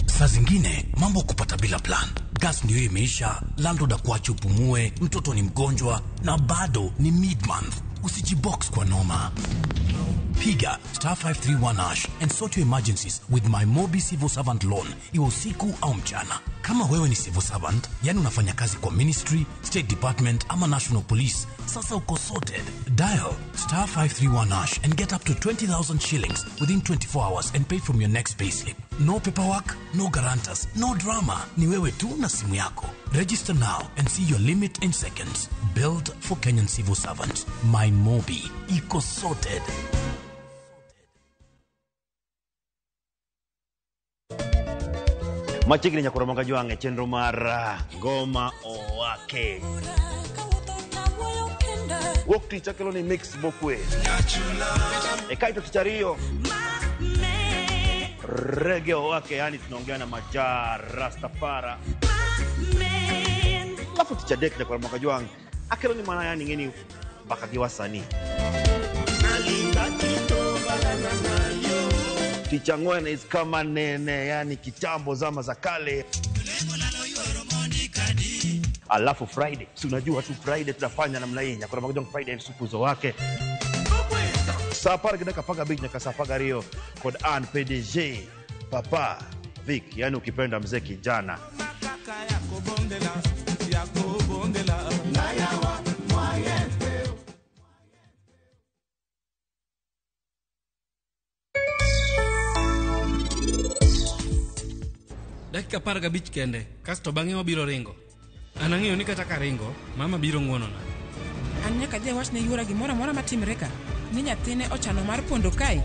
Saa zingine mambo kupata bila plan. Gas ndio imeisha, landlord akuache upumue, mtoto ni mgonjwa na bado ni mid-month. Usijibox kwa noma. Piga star 531 hash and sort your emergencies with my Mobi Civil Servant Loan, iwe usiku au mchana. Kama wewe ni civil servant, yani unafanya kazi kwa ministry, state department ama national police, sasa uko sorted. Dial star 531 hash and get up to 20,000 shillings within 24 hours and pay from your next payslip. No paperwork, no guarantors, no drama. Ni wewe tu na simu yako. Register now and see your limit in seconds. Built for Kenyan civil servants. My Mobi. Iko sorted.
Machiegni nyakoro Ramogi Jwang' e chenro mar Ngoma Owake. Wuok tich akelo ni mix mokwe. E kaeto tich ariyo Reggae Owake, yani tunaongea na Maja Rastafara. Alafu tich adek nyakoro Ramogi Jwang' akelo ni mana yani ng'eni mbaka gi wasanii. Tich ang'wen is kama nene, yani kitambo, zama za kale. Alafu Friday, si unajua tu Friday tunafanya namna hii, Nyakora Magajong Friday msukuzo wake. Saa 10 gi dakika 15 nyaka saa 12 kod an PDG Papa Vic, yani ukipenda mzee kijana.
Dakika 15 kende, kasto bang'e wabiro ringo. An ang'eyo ni kata ka ringo, mama biro ng'wonona.
An nyaka adhi awach ne yuora gimoro amora matimre ka, ni nyathine ochano mar pondo kae.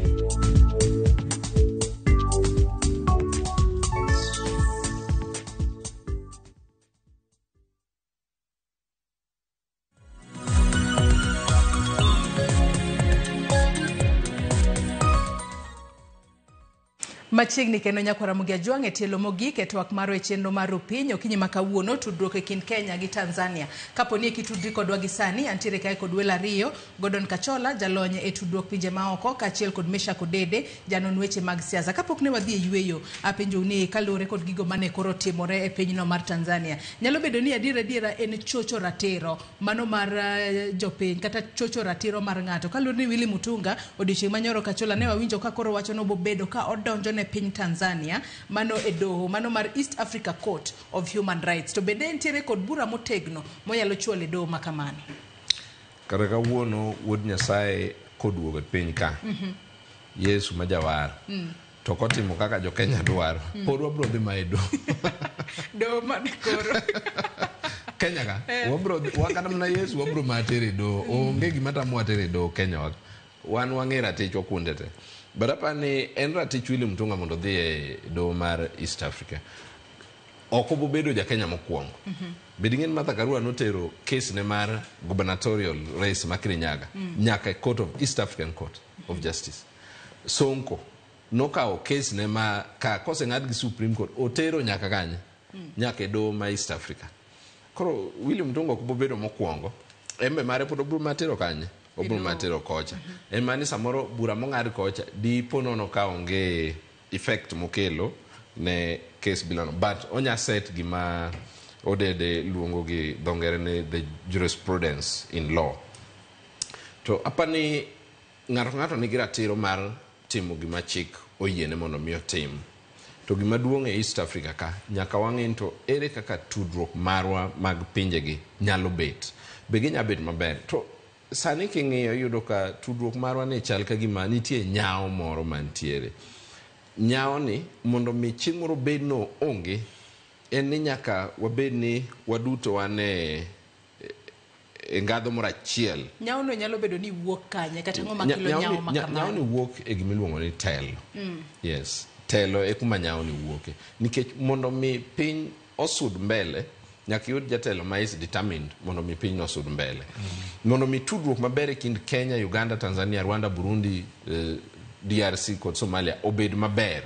Machiegni kendo nyakwara Mugia Jwang' e tielo mogik e twak marwa e chenro mar Rupiny okinyi ma kawuono tudruok e kind Kenya gi Tanzania. Kapo ni kitudri kodwa gi sani, antiere kae kod welo ariyo, Gordon Kachola, jalony e tudruok pinje maoko, kaachiel kod Meshack Odede, janon weche mag siasa. Kapok ne wadhi e yweyo, apenjou ni kaluwore kod gigo mane koro timore e pinyno mar Tanzania, nyalo bedo ni adier adiera en chocho ratiro mano mar jopiny kata chocho ratiro mar ng'ato. Kaluwore ni Willy Mutunga odiochieng' manyoro Kachola ne wawinjo ka koro wacho ni obobedo ka odonjo ne piny Tanzania mano e doho mano mar East Africa Court of Human Rights. To bende entiere kod bura motegno monyalo chwalo e doho ma kamano.
Kata kawuono wuod Nyasaye koduogo e piny ka, Yesu ma jawar, to kotimo kaka jo Kenya dwaro, pod wabro dhi ma e doho.
Doho mane koro?
Kenya ka, wabro kata mana Yesu wabro ma tere e doho. Onge gima tamowa tere e doho Kenya wa. Wan wang'e ratichwa kuonde te. But apani en ratich Willy Mutunga mondo odhi e doho mar East Africa. Ok obobedo ja Kenya mokwongo. Bed ing'e ni Martha Karua notero case ne mar gubernatorial race ma Kirinyaga nyaka e Court of East African Court of Justice. Sonko nokawo case ne ma ka koseng'ad gi Supreme Court otero nyaka kanye? Nyaka e doho ma East Africa. Koro Willy Mutunga ok obobedo mokwongo. En be mare pod obiro matero kanye? Obiro matero kocha. En mani samoro bura mong'ad kocha dipo nono ka onge effect mokelo ne case bilano. But onya set gima Odede luongo gi dho ngere ni the jurisprudence in law. To apani ng'ato ka ng'ato nigi ratiro mar timo gima chik oyiene mondo mi otim. To gima duong' e East Africa ka, nyaka wang'e ni to ere kaka tudruok marwa mag pinjegi nyalo bet. Be ginya bet maber? To sani king'iyo iyudo ka tudruok marwa ni chal ka gima nitie nyawo moro mantiere. Nyawo ni mondo mi chieng' moro bed no onge, en ni nyaka wabed ni waduto wan e ngadho moro achiel.
Nyawo no nyalo bedo ni wuok kanye kata ang'o makelo nyawo ma kamano?
Nyawo ni wuok e gima iluongo ni telo. Yes, telo e kuma nyawo ni wuoke. Nikech mondo mi piny osud mbele, nyaka iyud jatelo ma is determined mondo mi piny osud mbele. Mondo mi tudruok maber e kind Kenya, Uganda, Tanzania, Rwanda, Burundi, DRC kod Somalia obed maber.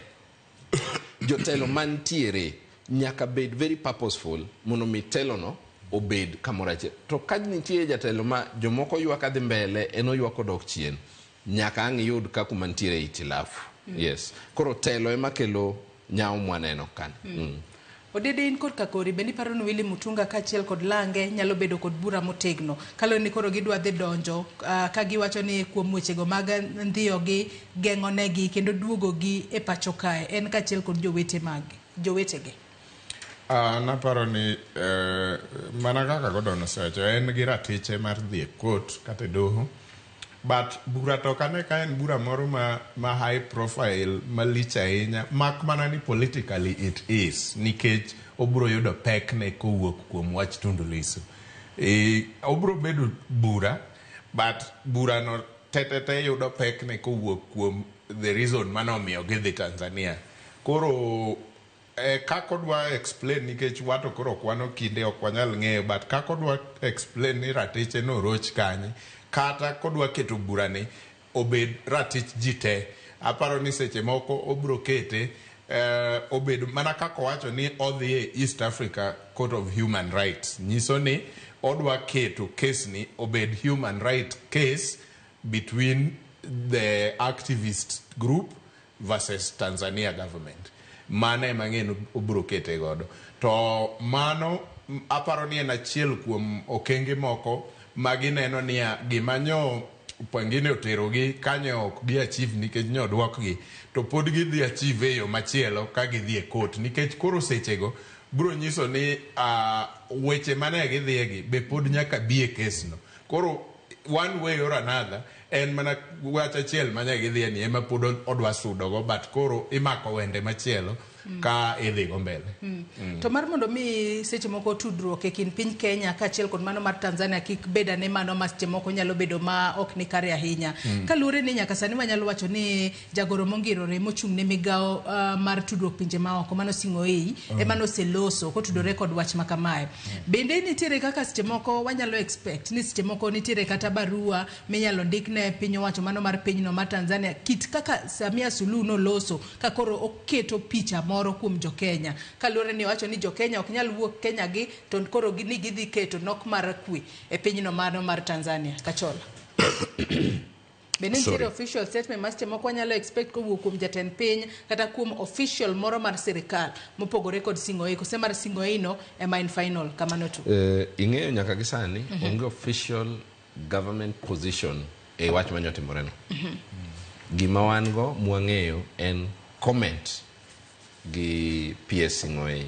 Jotelo mantiere nyaka bed very purposeful mondo mi telo no obed kamoro achiel. To ka nitie jatelo ma jomoko ywak adhi mbele, en oywak odok chien, nyaka ang' iyud ka kuma nitiere itilafu. Yes. Koro telo ema kelo nyawo mwaneno kan.
Odede in kod kakori, bende iparo ni Willy Mutunga kaachiel kod Lange nyalo bedo kod bura motegno kaluwore ni koro gidwa dhi donjo ka giwacho ni kuom wechego mag ndhiyogi, geng'onegi kendo duogogi e pacho kae, en kaachiel kod jowetegi.
Naparo ni mana kaka Gordon osewacho, en gi ratiche mar dhi e court kata e doho. But bura to ok ane ka en bura moro ma high profile malich ahinya, mak mana ni politically it is, nikech obiro yudo pekne kowuok kuom wach Tundu Lissu. Obiro bedo bura, but burano te yudo pekne kowuok kuom the reason manomiyo gidhi Tanzania. Koro kaka odwa explain, nikech wato koro ok wan okinde ok wanyal ng'eyo, but kaka odwa explain ni ratiche no oroch kanye, kata kodwa keto burani obed ratich ji te. Aparo ni seche moko obro kete obed mana kaka owacho ni odhi e East Africa Court of Human Rights, nyiso ni odwa keto case ni obed human right case between the activist group versus Tanzania government. Mano ema ng'e ni obiro kete godo. To mano aparo ni en achiel kuom okenge moko ma gineno niya gima nyo pengine oterogi kanyo ok gi achieve nikech nyo odwokgi to pod gidhi achieve e yo machielo ka gidhi e court nikech koro sechego biro nyiso ni weche mane gidhiye be pod nyaka bi e case no. Koro one way or another en mana wach achiel mane gidhiye ni ema pod odwa sudogo, but koro imako wende machielo ka idhi go mbele.
To mar mondo mi seche moko tudruok e kind piny Kenya kaachiel kod mano mar Tanzania kik bed ane mano ma seche moko nyalo bedo ma ok ni kare ahinya. Kaluwore ni nyaka sani wanyalo wacho ni jagoro mongirore mochung' ne migawo mar tudruok pinje maoko mano Sing'oei ema noseloso kotudore kod wach ma kamae. Bende nitiere kaka seche moko wanyalo expect ni seche moko nitiere kata barua minyalo ndik ne piny owacho mano mar pinyno mar Tanzania kit kaka Samia Suluhu noloso ka koro oketo picha moro kuom jo Kenya kaluwore ni owacho ni jo Kenya ok nyal wuok Kenya gi to koro ni gidhi keto nok mar kwe e pinyno mano mar Tanzania. Kachola. Bende nitiere official statement ma seche moko wanyalo expect kowuok kuom jatend piny kata kuom official moro mar sirikal mopogore kod Sing'oei kose mar Sing'oei no ema en final kamano tu.
Ing'eyo nyaka gi sani onge official government position e wach manyotimoreno. Gima wan go mwang'eyo en comment gi PS Sing'oei.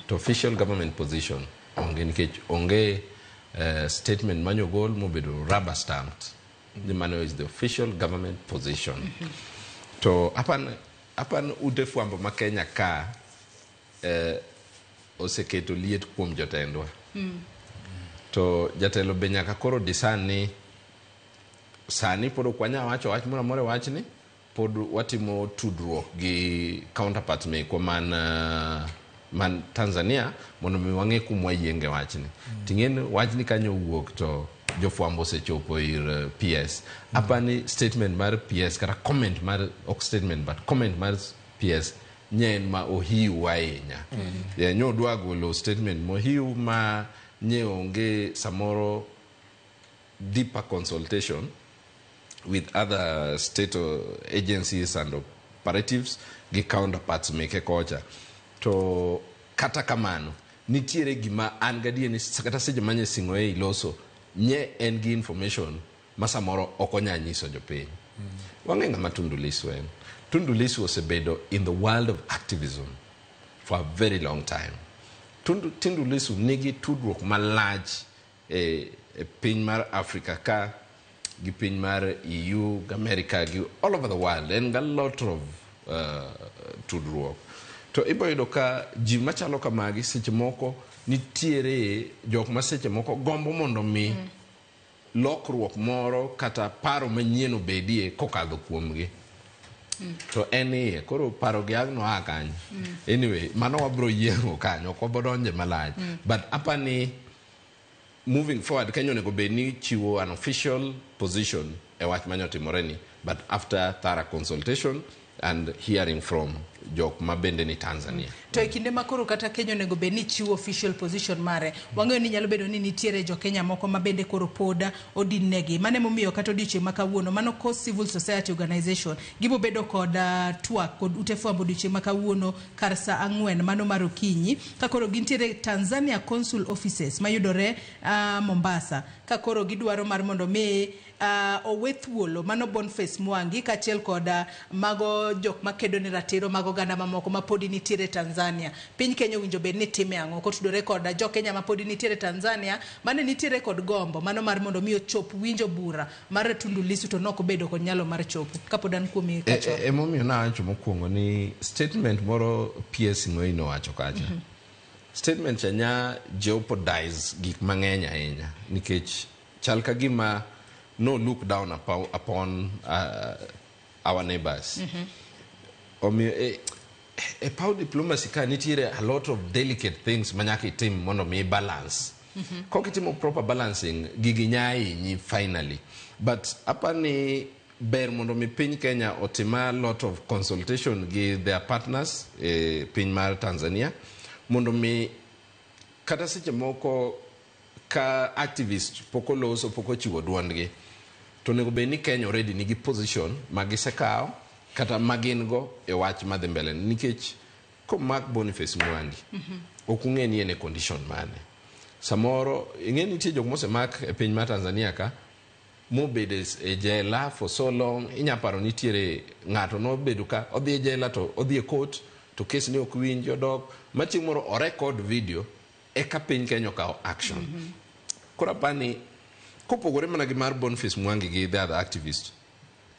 To official government position onge nikech onge statement manyogol mobedo rubber stamped. Ni mano is the official government position. To apan ute fwambo ma Kenya ka oseketo liet kuom jotendwa. To jatelo be nyaka koro discern ni sani pod ok wanyal wacho wach moro amora e wachni, pod watimo tudruok gi counterparts mekwa man Tanzania mondo mi wang'e kuma wayienge wachni. Ting'e ni wachni kanyo owuok to jofwambo osechopo ir PS. Apani statement mar PS kata comment mar, ok statement but comment mar PS nye en ma ohiu ahinya. Nye odwa golo statement mohiu ma nye onge samoro deeper consultation with other state agencies and operatives gi counterparts meke kocha. To kata kamano nitiere gima an gadier ni kata seche manye Sing'oei loso nye en gi information ma samoro ok onya nyiso jopiny. Wang'e ng'ama Tundu Lissu en. Tundu Lissu osebedo in the world of activism for a very long time. Tundu Lissu nigi tudruok malach e piny mar Africa ka gi piny mar EU, gi America, gi all over the world. En ga lot of tudruok. To ibo yudo ka ji machalo kamagi seche moko nitiere jok ma seche moko gombo mondo mi lokruok moro kata paro manyien obedie kokadho kuomgi. To en iye, koro paro gi ang' noa kanyo. Anyway, mano wabro yieng'o kanyo, ok wabo donje malach. But apani moving forward, Kenya onego bed ni chiwo an official position e wach manyotimore ni, but after thorough consultation and hearing from jok ma bende ni Tanzania.
To e kinde ma koro kata Kenya onego bed ni chiwo official position mare, wang'eyo ni nyalo bedo ni nitiere jo Kenya moko ma bende koro pod odinnegi. Mano emomiyo kata odiochieng' ma kawuono, mano Coast Civil Society Organization gibo bedo kod twak kod ute fwambo odiochieng' ma kawuono kar saa 4 mano mar okinyi, ka koro gintiere Tanzania Consul Offices mayudore Mombasa, ka koro gidwaro mar mondo mi owe thuolo mano Boniface Mwangi kaachiel kod mago jok makedo ne ratiro mag oganda mamoko ma podi nitiere Tanzania. Piny Kenya owinjo bed ni time ang'o kotudore kod jo Kenya ma podi nitiere Tanzania mane nitiere kod gombo mano mar mondo mi ochop winjo bura mar Tundu Lissu to nok obedo kod nyalo mar chopo. Kapod an kuomi Kachola.
Emomiyo nawacho mokwongo ni statement moro PS Sing'oei nowacho kacha. Statement cha nya jeopardize gik mang'eny ahinya nikech chal ka gima no look down upon our neighbors. Omiyo e paw diplomacy ka nitiere a lot of delicate things ma nyaka itim mondo mi balance. Kok itimo proper balancing, gigi nya hinyi finally. But apani ber mondo mi piny Kenya otim a lot of consultation gi their partners e piny mar Tanzania mondo mi kata seche moko ka activist pok oloso, pok ochiwo duondgi, to onego bed ni Kenya already nigi position ma gisekawo kata magin go e wach madhi mbele nikech komak Boniface Mwangi ok ung'e ni en e condition mane. Samoro ing'e nitie jok mosemak e piny mar Tanzania ka mobedo e jela for so long. Inya paro nitiere ng'ato nobedo ka odhi e jela to odhi e court to kes ne ok winji, odok ma chieng' moro o record video eka piny Kenya okawo action. Koro apani kopogore mana gi mar Boniface Mwangi gi the other activist,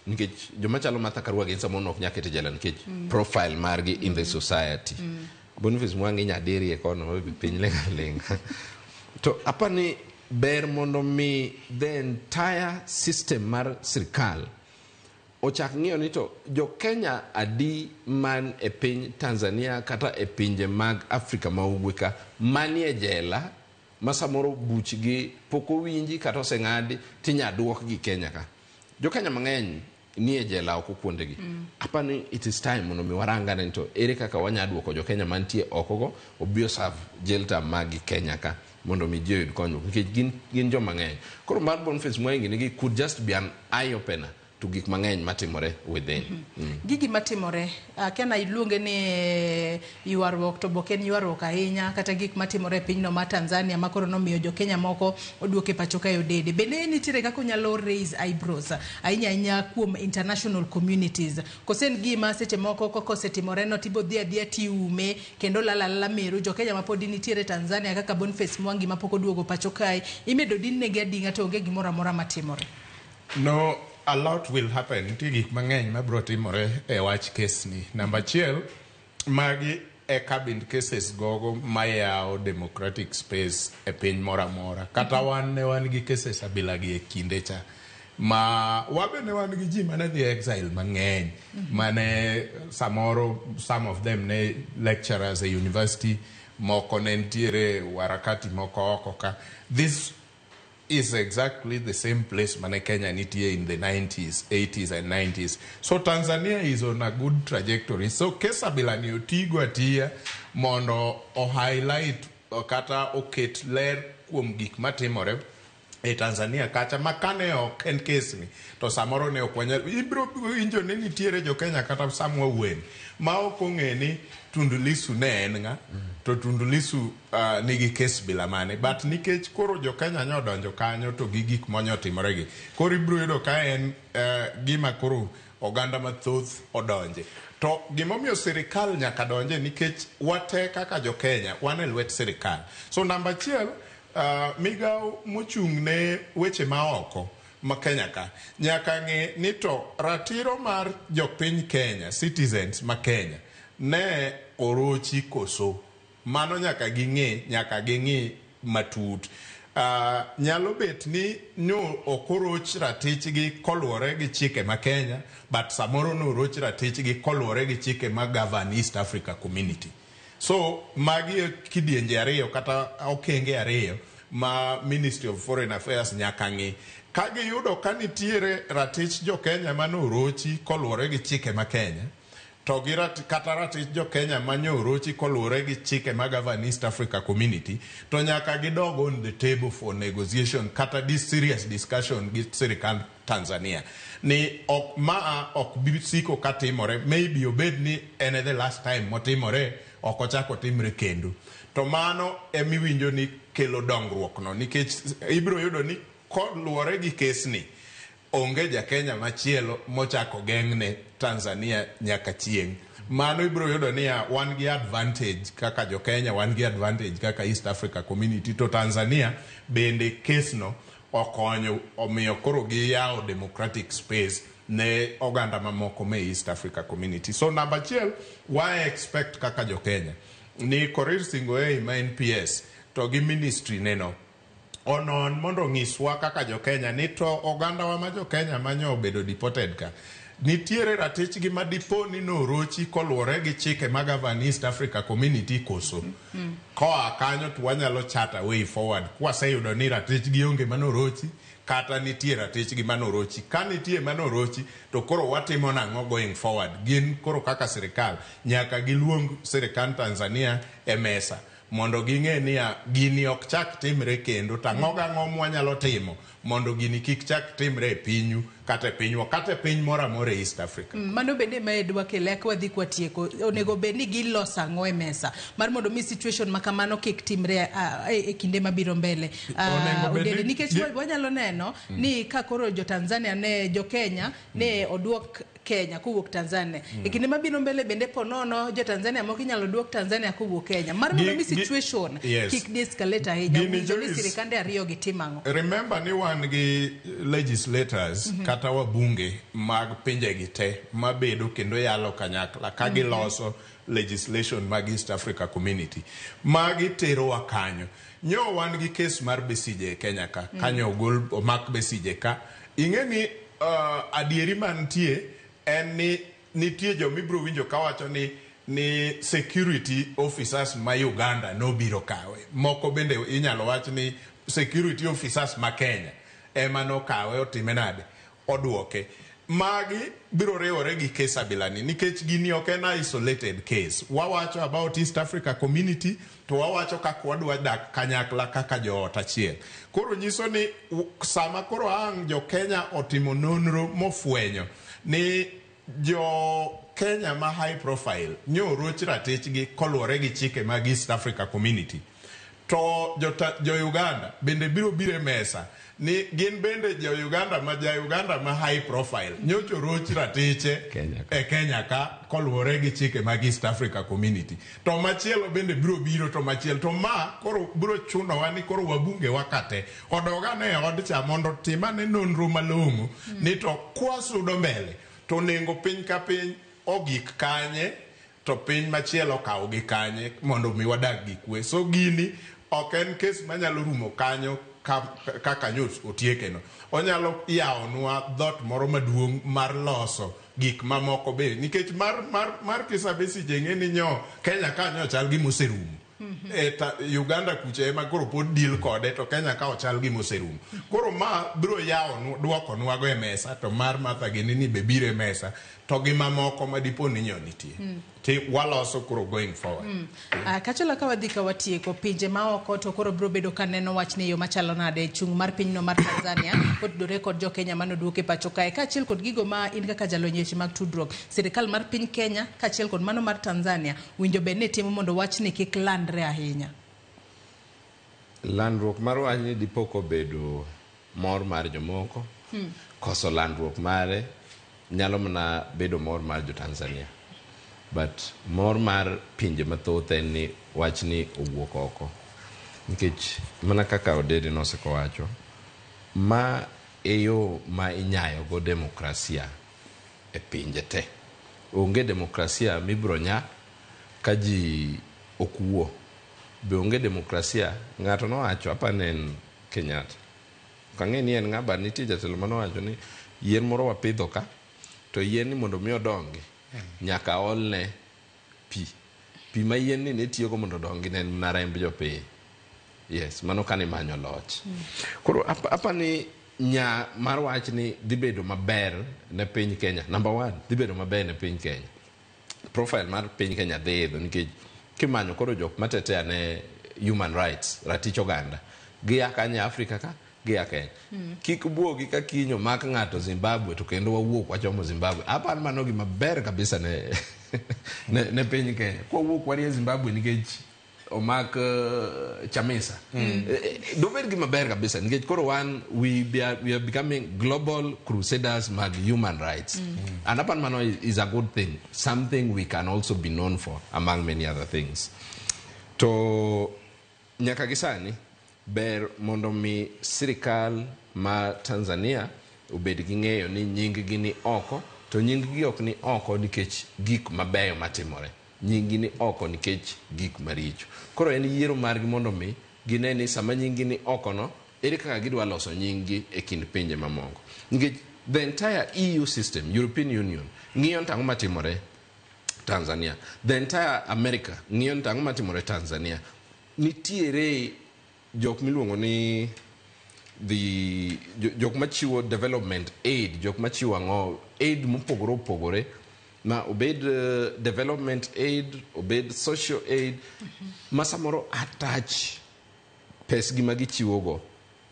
nikech joma chalo Martha Karua gin samoro ok nyal ket e jela nikech profile margi in the society. Boniface Mwangi inya dirie kono maybe piny ling' aling'a. To apani ber mondo mi the entire system mar sirikal ochak ng'iyo ni to jo Kenya adi man e piny Tanzania kata e pinje mag Afrika ma ugwe ka manie jela ma samoro buchgi pok owinji kata oseng'adi tinya duokgi Kenya ka. Jo Kenya mang'eny nie jela oko kuondegi. Apani it is time mondo mi warangane ni to ere kaka wanya duoko jo Kenya mantie oko go obi oserve jail term mag gi Kenya ka mondo mi ji oyud konyruok nikech gin joma ng'eny. Koro mar Boniface Mwangi nigi could just be an eye opener to gik mang'eny matimore within.
Gigi matimore akia na iluonge ni ywaruok to bok en ywaruok ahinya kata gik matimore e pinyno mar Tanzania ma koro nomiyo jo Kenya moko oduok e pacho kae odede. Bende nitiere kaka onyalo raise eyebrows ahinya ahinya kuom international communities, kose en gima seche moko kaka osetimore no tibo dhi adhiya tiume kendo lal alala meru jo Kenya mapodi nitiere Tanzania kaka Boniface Mwangi mapok oduogo pacho kae imedo din negi ading'a to onge gimoro amora matimore.
No, a lot will happen. Nitie gik mang'eny mabiro timore e wach kes ni. Namba achiel, magi e cabinet cases gogo mayawo democratic space e piny moro amora. Kata wan ne wan gi cases abila gi e kinde cha. Ma wabe ne wan gi ji mane dhi exile mang'eny. Mane samoro some of them ne lecturers e university, moko ne nitiere warakati moko oko ka. This is exactly the same place mane Kenya nitie in the 90s, 80s and 90s. So Tanzania is on a good trajectory. So case abila ni otigo atiya mondo o highlight kata oket ler kuom gik matimore e Tanzania kacha ma kane ok en case ni to samoro ne ok wanyal ibiro winjo ni nitiere jo Kenya kata samwa wuoye ma ok ong'e ni Tundu Lissu ne en ng'a to Tundu Lissu nigi case bila mane, but nikech koro jo Kenya nyodonjo kanyo to gi gik monyotimore gi koro ibiro yudo ka en gima koro oganda mathoth odonje. To gimomiyo sirikal nyaka donje nikech wate kaka jo Kenya wan e lwet sirikal. So namba achiel, migawo mochung' ne weche maoko ma Kenya ka nyaka ng'e ni to ratiro mar jopiny Kenya, citizens ma Kenya ne orochi koso. Mano nyaka ging'e, nyaka ging'i matut. Nyalo bet ni nyo ok oroch ratichgi koluwore gi chike ma Kenya, but samoro noroch ratichgi koluwore gi chike ma govern East Africa Community. So magi e kidienje ariyo kata okenge ariyo ma Ministry of Foreign Affairs nyaka ng'i. Ka giyudo ka nitiere ratich jo Kenya manorochi koluwore gi chike ma Kenya, to gi kata ratich jo Kenya manyorochi koluwore gi chike ma govern East Africa Community, to nyaka gidog on the table for negotiation kata this serious discussion gi sirikand Tanzania ni ok maa ok bi siko katimore. Maybe obed ni en the last time motimore, ok ochak otimre kendo. To mano emiwinjo ni kelo dongruok no, nikech ibiro yudo ni koluwore gi kes ni onge ja Kenya machielo mochako geng'ne Tanzania nyaka chieng'. Mano ibiro yudo niya wan gi advantage kaka jo Kenya, wan gi advantage kaka East Africa Community, to Tanzania bende kes no okonyo omiyo koro giyawo democratic space ne oganda mamoko me East Africa Community. So namba achiel, wa expect kaka jo Kenya ni Korir Sing'oei ma NPS to gi ministry neno onon mondo onyiswa kaka jo Kenya ni to ogandawa ma jo Kenya manyo obedo deported ka nitiere ratichgi ma dipo ni norochi koluwore gi chike mag govern East Africa Community koso. Koa kanyo to wanyalo chart a way forward kwaseyudo ni ratichgi onge manorochi kata nitie ratichgi manorochi. Ka nitie manorochi to koro watimo nang'o going forward? Gin koro kaka sirikal nyaka giluong sirikand Tanzania e mesa mondo ging'e niya gini ok chak timre kendo to ang'o gang'o mwanyalo timo mondo gini kik chak timre e pinyu kata e pinywa kata e piny moro amora e East Africa.
Mano bende ema dwa kele ka wadhi kwatieko. Onego bed ni giloso ang'o e mesa mar mondo mi situation ma kamano kik timre e kinde mabiro mbele.
Onego bed ni
Odede, nikech wanyalo neno ni ka koro jo Tanzania ne jo Kenya ne oduok Kenya kowuok Tanzania. E kinde mabiro mbele bende po nono jo Tanzania moko inyalo duok Tanzania kowuok Kenya. Mar mondo mi situation kik de-escalate ahinya.
Gini
Owinjo ni
Joyce-
sirikande ariyo gi tim ang'o?
Remember ni wan gi legislators kata wabunge mag pinjegi te mabedo kendo yalo kanyakla ka giloso legislation mag East Africa Community. Magi terowa kanyo. Nyo wan gi kes mar Besigye e Kenya ka. Kanyo ogol omak Besigye ka. Ing'e ni adieri mantie en ni nitie jomibiro winjo kawacho ni security officers ma Uganda nobiro kawe. Moko bende inyalo wach ni security officers ma Kenya ema nokawe otime nade oduoke. Magi biro riwore gi kes abilani nikech gini ok en isolated case. Wawacho about East Africa Community to wawacho kaka wadwa dak kanyakla kaka joot achiel. Koro nyiso ni sama koro ang' jo Kenya otimo nonro mofwenyo ni jo Kenya ma high profile nyoroch ratichgi koluwore gi chike mag East Africa Community. To jo Uganda bende biro biro e mesa ni gin bende jo Uganda ma ja Uganda ma high profile nyocha oroch ratiche e Kenya ka koluwore gi chike mag East Africa Community. To machielo bende biro biro to machielo to ma koro biro chunowa ni koro wabunge wakate odog ane e od cha mondo timane nonro malong'o ni to kwasudo mbele to nengo piny ka piny ogik kanye to piny machielo okaw gi kanye mondo mi wadag gi kwe. So gini ok en kes manyalo rumo kanyo kaka nyo otieke no. Onyalo yawonwa dhot moro maduong' mar loso gik mamoko be nikech mar Kizza Besigye ng'e ni nyo Kenya ka nyo chal gi moserumo. Uganda kucha ema koro pod deal kode to Kenya ka ochal gi moserumo. Koro ma biro yawonwa duokonwa go e mesa to mar Martha gini ni be biro e mesa to gi mamoko ma dipo ni nyo nitie. Ti waloso koro going forward.
Kachola ka wadhi ka watieko pinje maoko to koro biro bedo ka neno wachni e yo machalo nade chung' mar pinyno mar Tanzania kotudore kod jo Kenya manoduok e pacho kae kaachiel kod gigo ma in kaka jalony e weche mag tudruok sirikal mar piny Kenya kaachiel kod mano mar Tanzania winjo bed ni timo mondo wachni kik landre ahinya.
Landruok mar wachni dipo kobedo mor mar jomoko. Koso landruok mare nyalo mana bedo mor mar jo Tanzania. But mor mar pinje mathoth en ni wachni owuok oko. Nikech mana kaka Odede nosekowacho, ma e yo ma inyayo go demokrasia e pinje te. Onge demokrasia mibiro nya ka ji ok wuo. Be onge demokrasia, ng'ato nowacho, apa ne en Kenyatta. Ok ang'e ni en ng'a, but nitie jatelo manowacho ni yien moro wapidho ka, to yien ni mondo mi odongi, nyaka olne pi. Pi ma yien ni ne tiyogo mondo odongi ne en mana remb jopiny. Yes, mano kane manyo loch. Koro apa ni nya mar wach ni dhi bedo maber ne piny Kenya. Number one, dhi bedo maber ne piny Kenya. Profile mar piny Kenya dhi idho nikech kimanyo koro jok matetea ne human rights, ratich oganda, gia kanye Afrika ka, gia Kenya. Kik buogi ka kiny omak ng'ato Zimbabwe to kendo wawuok wachomo Zimbabwe. Apa an mano gima ber kabisa ne piny Kenya. Kwawuok warie Zimbabwe nikech omak Chamisa. Dobed gima ber kabisa nikech koro wan we are becoming global crusaders mag human rights. And apan mano is a good thing, something we can also be known for among many other things. To nyaka gi sani ber mondo mi sirikal ma Tanzania obed gi ng'eyo ni nying gi ni oko, to nying gi ok ni oko nikech gik mabeyo matimore. Nying gi ni oko nikech gik maricho. Koro en yiero margi mondo mi gine ni sama nying gi ni oko no, ere kaka gidwa loso nying gi e kind pinje mamoko. Nikech the entire EU system, European Union, ng'iyo tang'o matimore Tanzania. The entire America ng'iyo tang'o matimore Tanzania. Nitiere jok miluongo ni the jok machiwo development aid, jok machiwo ang'o, aid mopogore opogore Ma obed development aid, obed social aid, ma samoro attach pesgi ma gichiwogo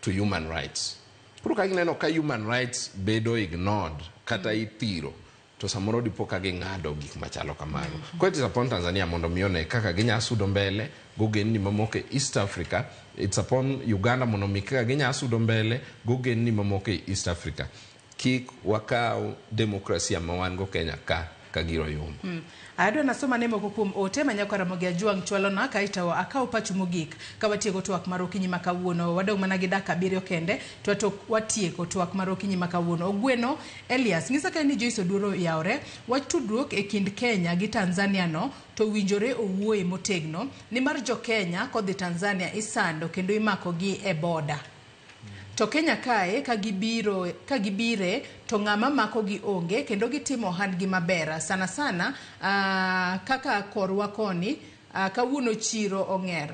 to human rights. Koro ka gineno ka human rights bedo ignored kata ithiro, to samoro dipo ka ging'ado gik machalo kamago. Koro it is upon Tanzania mondo mi one kaka ginya sudo mbele gogendni mamoko e East Africa. It's upon Uganda mondo mi kaka ginya sudo mbele gogendni mamoko e East Africa. Kik wakaw demokrasia ma wan go Kenya ka ka giro yom.
Adwa nasoma ne moko kuom ote ma nyakwa Ramogi Ajwang' chwalona kaeto akaw pachu mogik ka watieko twak mar okinyi ma kawuono. Wadong' mana gi dakika 7 kende to watieko twak mar okinyi ma kawuono. Ogweno Elias ng'isa ka ni Joyce Oduor oyawre wach tudruok e kind Kenya gi Tanzania no to winjore owuoye motegno nimar jo Kenya kodhi Tanzania isando kendo imakogi e boda. To Kenya kae ka gibire to ng'ama mako gi onge kendo gitimo ohandgi maber sana sana kaka korwa koni kawuono chiro ong'er.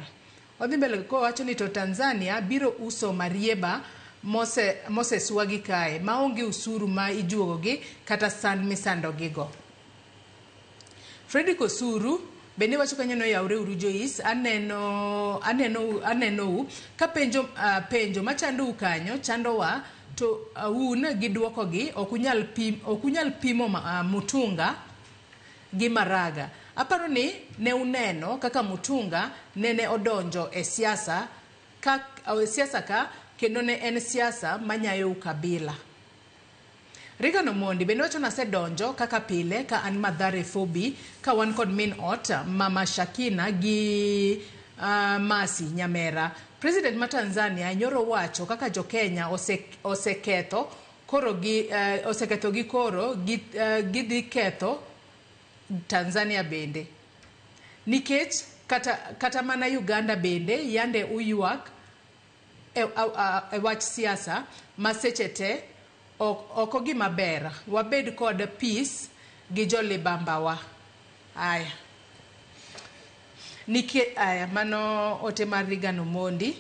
Odhi mbele kowacho ni to Tanzania biro uso marieba moseswagi kae maonge usuru ma ijuogogi kata sand misandogigo. Fredrick Osuru bende wacho kanyo no yawre uru Joyce, aneno ka penjo penjo machando u kanyo chandowa to un gi duokogi ok unyal pimo Mutunga gi Maraga. Aparo ni ne uneno kaka Mutunga nene odonjo e siasa ka kendo ne en siasa manyayo ukabila. Regan Omondi bende wacho nasedonjo kaka pile ka an Mathare Fobi ka wan kod min ot Mama Shakina gi Masi Nyamera. President ma Tanzania nyoro wacho kaka jo Kenya oseketho koro gi oseketho gi koro gidhi ketho Tanzania bende. Nikech kata mana Uganda bende yande uywak e wach siasa ma seche te oko gima ber wabed kod peace gi jolibambawa. Aya nike aya mano ote mar Regan Omondi.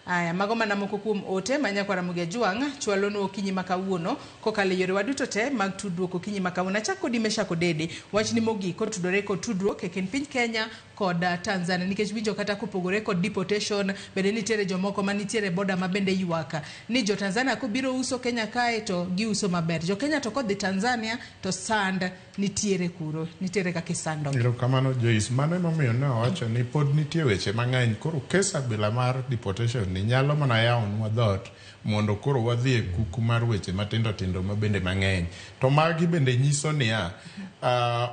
Aya mago mana moko kuom ote ma nyakwa Ramogi Ajwang' chwalonu okinyi ma kawuono kokalo e yorewa duto te mag tudruok okinyi ma kawuono. Achako kodi Meshack Odede, wachni mogik kotudore kod tudruok e kind piny Kenya kod Tanzania, nikech winjo kata kopogore kod deportation bende nitiere jomoko manitiere boda ma bende ywak ni jo Tanzania kobiro uso Kenya kae to giuso maber, jo Kenya to kodhi Tanzania to sand nitiere kuro, nitiere kaka isandogi.
Erokamano Joyce, mano emomiyo ne owacho ni pod nitie weche mang'eny. Koro kes abila mar deportation ni nyalo mana yawonwa dhoot mondo koro wadhi e kuku mar weche matindo tindo ma bende mang'eny. To magi bende nyiso niya,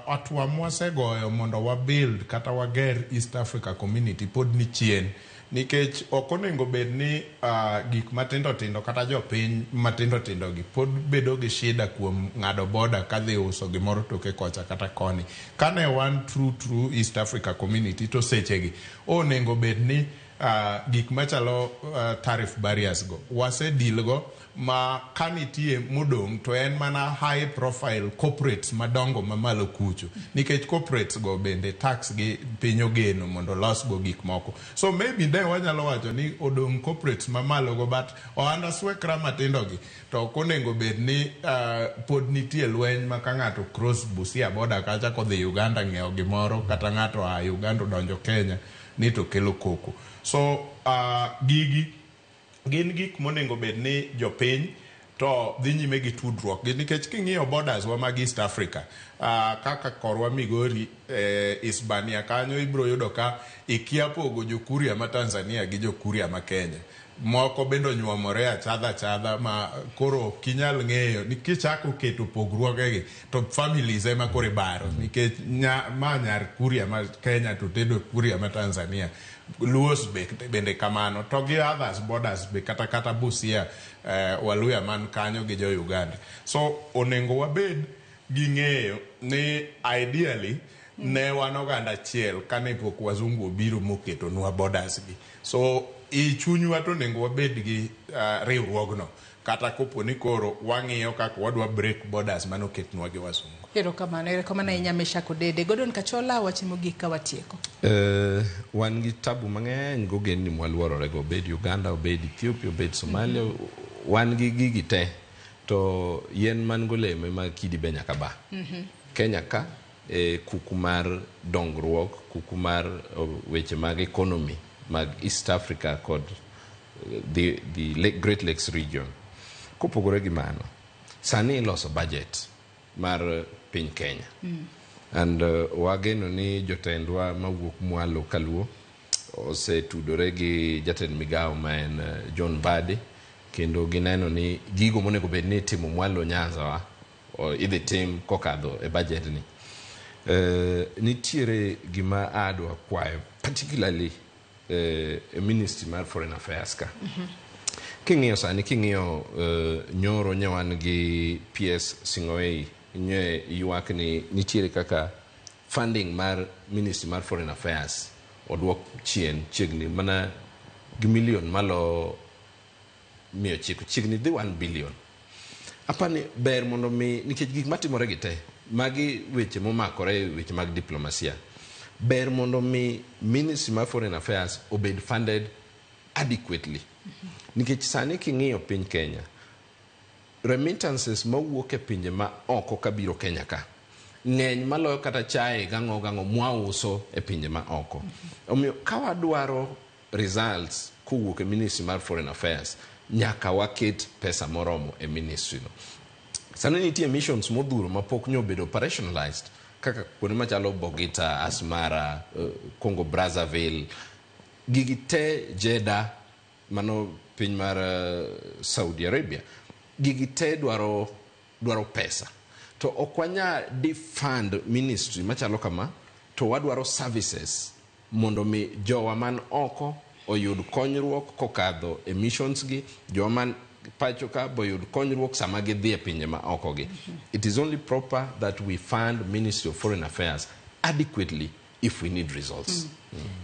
hatua mwasegoyo mondo wabuild kata wager East Africa Community pod ni chien. Nikech ok onego bed ni gik matindo tindo kata jopiny matindo tindo gi pod bedo gi shida kuom ng'ado boda kadhi uso gimoro toke kocha kata koni. Kane wan true East Africa Community to sechegi onego bed ni gik machalo tariff barriers go wase deal go ma kanitie modong' to en mana high profile corporates madongo mamalo kucho, nikech corporates go bende tax gi piny ogeno mondo los go gik moko. So maybe ne wanyalo wacho ni odong' corporates mamalo go, but ohanda swekra matindo gi to ok onego bed ni pod nitie lweny ma ka ng'ato cross Busia border kacha kodhi Uganda ng'iewo gimoro kata ng'ato a Uganda odonjo Kenya ni to kelo koko. So gigi gin gik monego bed ni jopiny to dhi nyime gi tudruok gi, nikech king'iyo borders wa mag East Africa kaka korwa Migori, Hispania kanyo ibiro yudo ka ikia pogo jokuria ma Tanzania gi jokuria ma Kenya. Moko bende onyuomore achadha ma koro ok inyal ng'eyo ni kichako keto pogruogegi to families ema koro ibaro, nikech ma nyar kuria ma Kenya to tedo kuria ma Tanzania. Luos bende kamano, to gi others borders be kata Busia, Waluya man kanyo gi jo Uganda. So onego wabed gi ng'eyo ni ideally ne wan oganda achiel kane pok wazungu obiro moketonwa borders gi. So i chunywa to onego wabed gi riwruogno kata kopo ni koro wang'iyo kaka wadwa break borders manoketnwa gi wazungu.
Erokamano, erokamano ahinya Meshack Odede. Gordon Kachola, wach mogik ka watieko.
Wan gi tabu mang'eny gogendni mwaluororego, obed Uganda, obed Ethiopia, obed Somalia, wan gi gigi te to yien man golemo ema kidi be nyaka ba. Kenya ka e kuku mar dongruok, kuku mar weche mag economy mag East Africa kod the Great Lakes region. Kopogore gi mano, sani iloso budget mar piny Kenya. And wageno ni jotendwa mawuok mwalo kaluo osetudore gi jatend migawo ma en John Mbadi, kendo gineno ni gigo monego bed ni itimo mwalo Nyanza wa idhi tim kokadho e budget ni. Nitiere gima adwa kwayo particularly e Ministry mar Foreign Affairs ka. King'iyo sani, king'iyo nyoro nye wan gi PS Sing'oei nye ywak ni nitiere kaka funding mar Ministry mar Foreign Affairs oduok chien chiegni mana gi milion malo 900, chiegni dhi 1 billion. Apani ber mondo mi, nikech gik matimore gi te, magi weche momakore, weche mag diplomasia, ber mondo mi Ministry mar Foreign Affairs obed funded adequately. Nikech sani king'iyo piny Kenya, remittances mawuok e pinje ma oko kabiro Kenya ka ng'eny maloyo kata chae gang'o gang'o mwauso e pinje ma oko. Omiyo ka wadwaro results kowuok e Ministry mar Foreign Affairs, nyaka waket pesa moromo e ministry no. Sani nitie missions modhuro mapok nyo obedo operationalized, kaka kuonde machalo Bogita, Asmara, Congo Brazzaville, gigi te Jeddah, mano piny mar Saudi Arabia, gigi te dwaro pesa. To ok wanyal defund ministry machalo kama, to wadwaro services mondo mi jowa man oko oyud konyruok kokadho e missions gi, jowa man pacho ka boyud konyruok sama gidhi e pinje ma oko gi. It is only proper that we fund Ministry of Foreign Affairs adequately if we need results.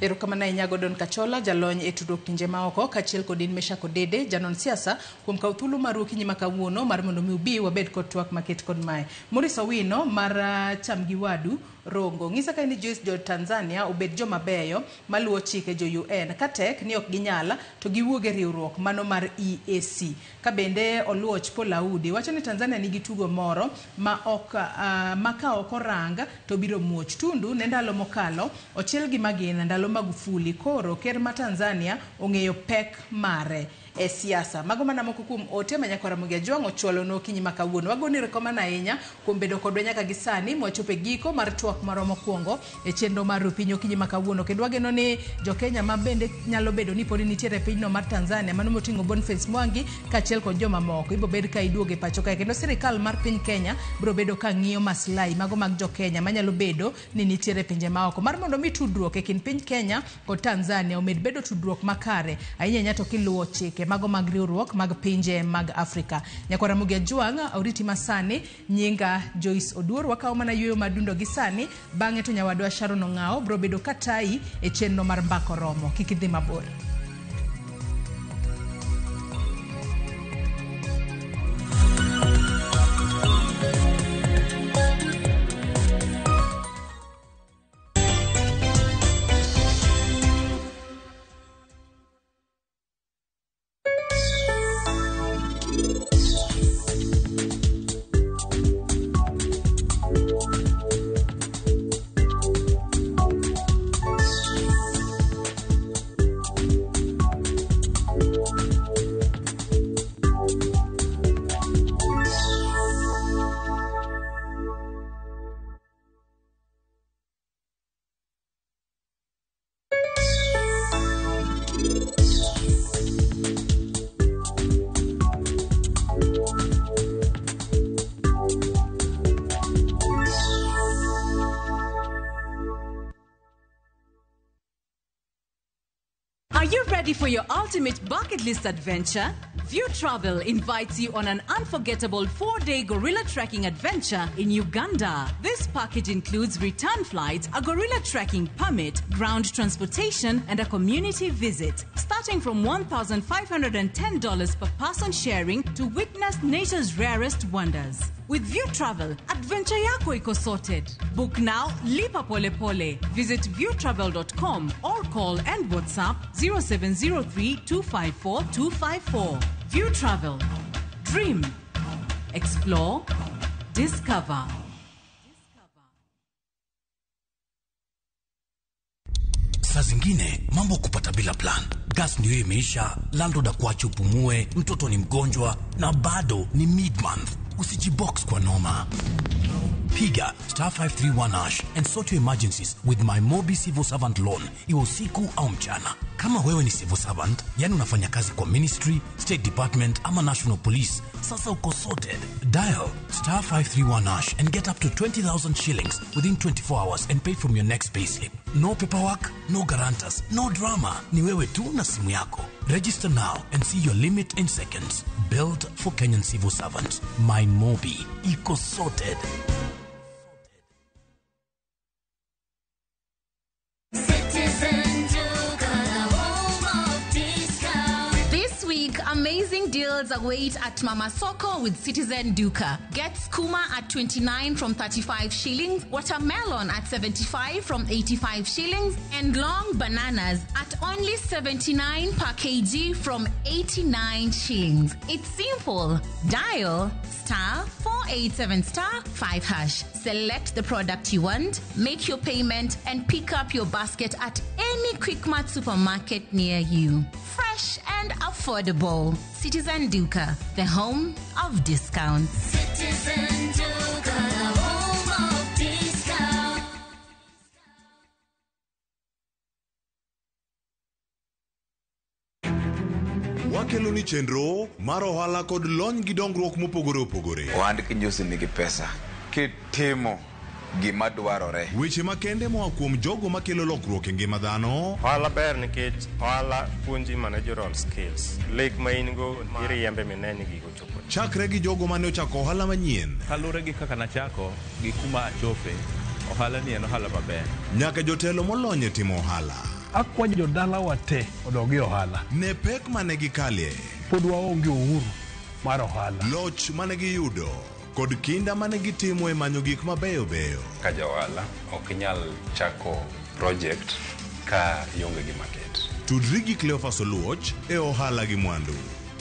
Erokamano ahinya Gordon Kachola, jalony e tudruok pinje maoko, kaachiel kod in Meshack Odede, janon siasa, kuom kawo thuolo mar okinyi ma kawuono mar mondo mi ubi wabed kod twak maket kod mae. Maurice Owino mar Cham gi Wadu Rongo ng'isa ka ni Joyce jo Tanzania obed joma beyo maluwo chike jo UN, ka tek ni ok ginyal to giwuog e riwruok mano mar EAC. Ka bende Oluoch Paul Audi wacho ni Tanzania nigi tugo moro ma ok ma ka ok orang to biro muoch. Tundu ne ndalo mokalo ochiel gi magina ndalo Magufuli, koro ker ma Tanzania ong'eyo pek mare e siasa. Mago mana moko kuom ote ma nyakwara Ramogi Ajwang' ochwalo no okinyi ma kawuono. Wagoni erokamano ahinya kuom bedo kodwa nyaka gi sani mwachopo e giko mar twak marwa mokwongo e chenro mar Piny okinyi ma kawuono. Kendo wageno ni jokenya ma bende nyalo bedo ni podi nitiere e pinyno mar Tanzania, mano moting'o Boniface Mwangi kaachiel kod jomamoko, ibiro bed ka iduogo e pacho kae. Kendo sirikal mar piny Kenya biro bedo ka ng'iyo maslahi mago mag jokenya manyalo bedo ni nitiere e pinje maoko, mar mondo mi tudruok e kind piny Kenya kod Tanzania omed bedo tudruok makare ahinya ahinya to kiluwo chike mago mag riwruok mag pinje mag Afrika. Nyakwara Ramogi Ajwang' oriti masani, nyinga Joyce Oduor. Wakawo mana yueyo madundo gi sani, bang'e to nyawadwa Sharon Ong'ao biro bedo katayi e chenro mar Mbako Romo. Kik idhi mabor.
Are you ready for your ultimate bucket list adventure? View Travel invites you on an unforgettable 4-day gorilla trekking adventure in Uganda. This package includes return flights, a gorilla trekking permit, ground transportation, and a community visit. Starting from $1,510 per person sharing to witness nature's rarest wonders. With View Travel, adventure yako iko sorted. Book now, lipa pole pole. Visit viewtravel.com or call and WhatsApp 0703 254 254. View Travel. Dream. Explore. Discover.
Zingine mambo kupata bila plan. Gas ndio imeisha, landlord akuache upumue, mtoto ni mgonjwa na bado ni mid-month. Usijibox kwa noma. Piga star 531 hash and sort your emergencies with my Mobi Civil Servant Loan, iwe usiku au mchana. Kama wewe ni civil servant, yani unafanya kazi kwa ministry, state department ama national police, sasa uko sorted. Dial star 531 hash and get up to 20,000 shillings within 24 hours and pay from your next payslip. No paperwork, no guarantors, no drama. Ni wewe tu na simu yako. Register now and see your limit in seconds. Built for Kenyan civil servants. My Mobi. Iko sorted.
Citizen Duka, the home of discount.
This week, amazing deals await at Mama Soko with Citizen Duka. Get skuma at 29 from 35 shillings, watermelon at 75 from 85 shillings, and long bananas at only 79 per kg from 89 shillings. It's simple. Dial star 487 star 5 hash. Select the product you want, make your payment, and pick up your basket at any Quickmart supermarket near you. Fresh and affordable. Citizen Duka, the home of discounts.
Citizen Duka, the home of discount.
Wakelo ni chenro mar ohala kod lony gi dongruok mopogore opogore.
Ohand kinjusi nigi pesa kitimo gima dwarore.
Weche makende moa kuom jogo makelo lokruok e ngima dhano.
Ohala ber nikech ohala puonji managerial skills. Lek ma in go iriembe mineni gigo chopo.
Chakre gi jogo mane ochako ohala manyien.
Kaluwore gi kaka nachako gi kuma achope, ohala ni en ohala maber.
Nyaka jotelo molony e timo ohala.
Akwayo jodalawa te odog e ohala.
Ne pek mane gikalie.
Pod waonge uhuru mar ohala.
Loch mane giyudo kod kinda mane gitimo e manyo gik mabeyo beyo.
Ka ja ohala ok inyal chako project ka ionge gi market.
Tudri gi Cleophas Oluoch e ohala gi mwandu.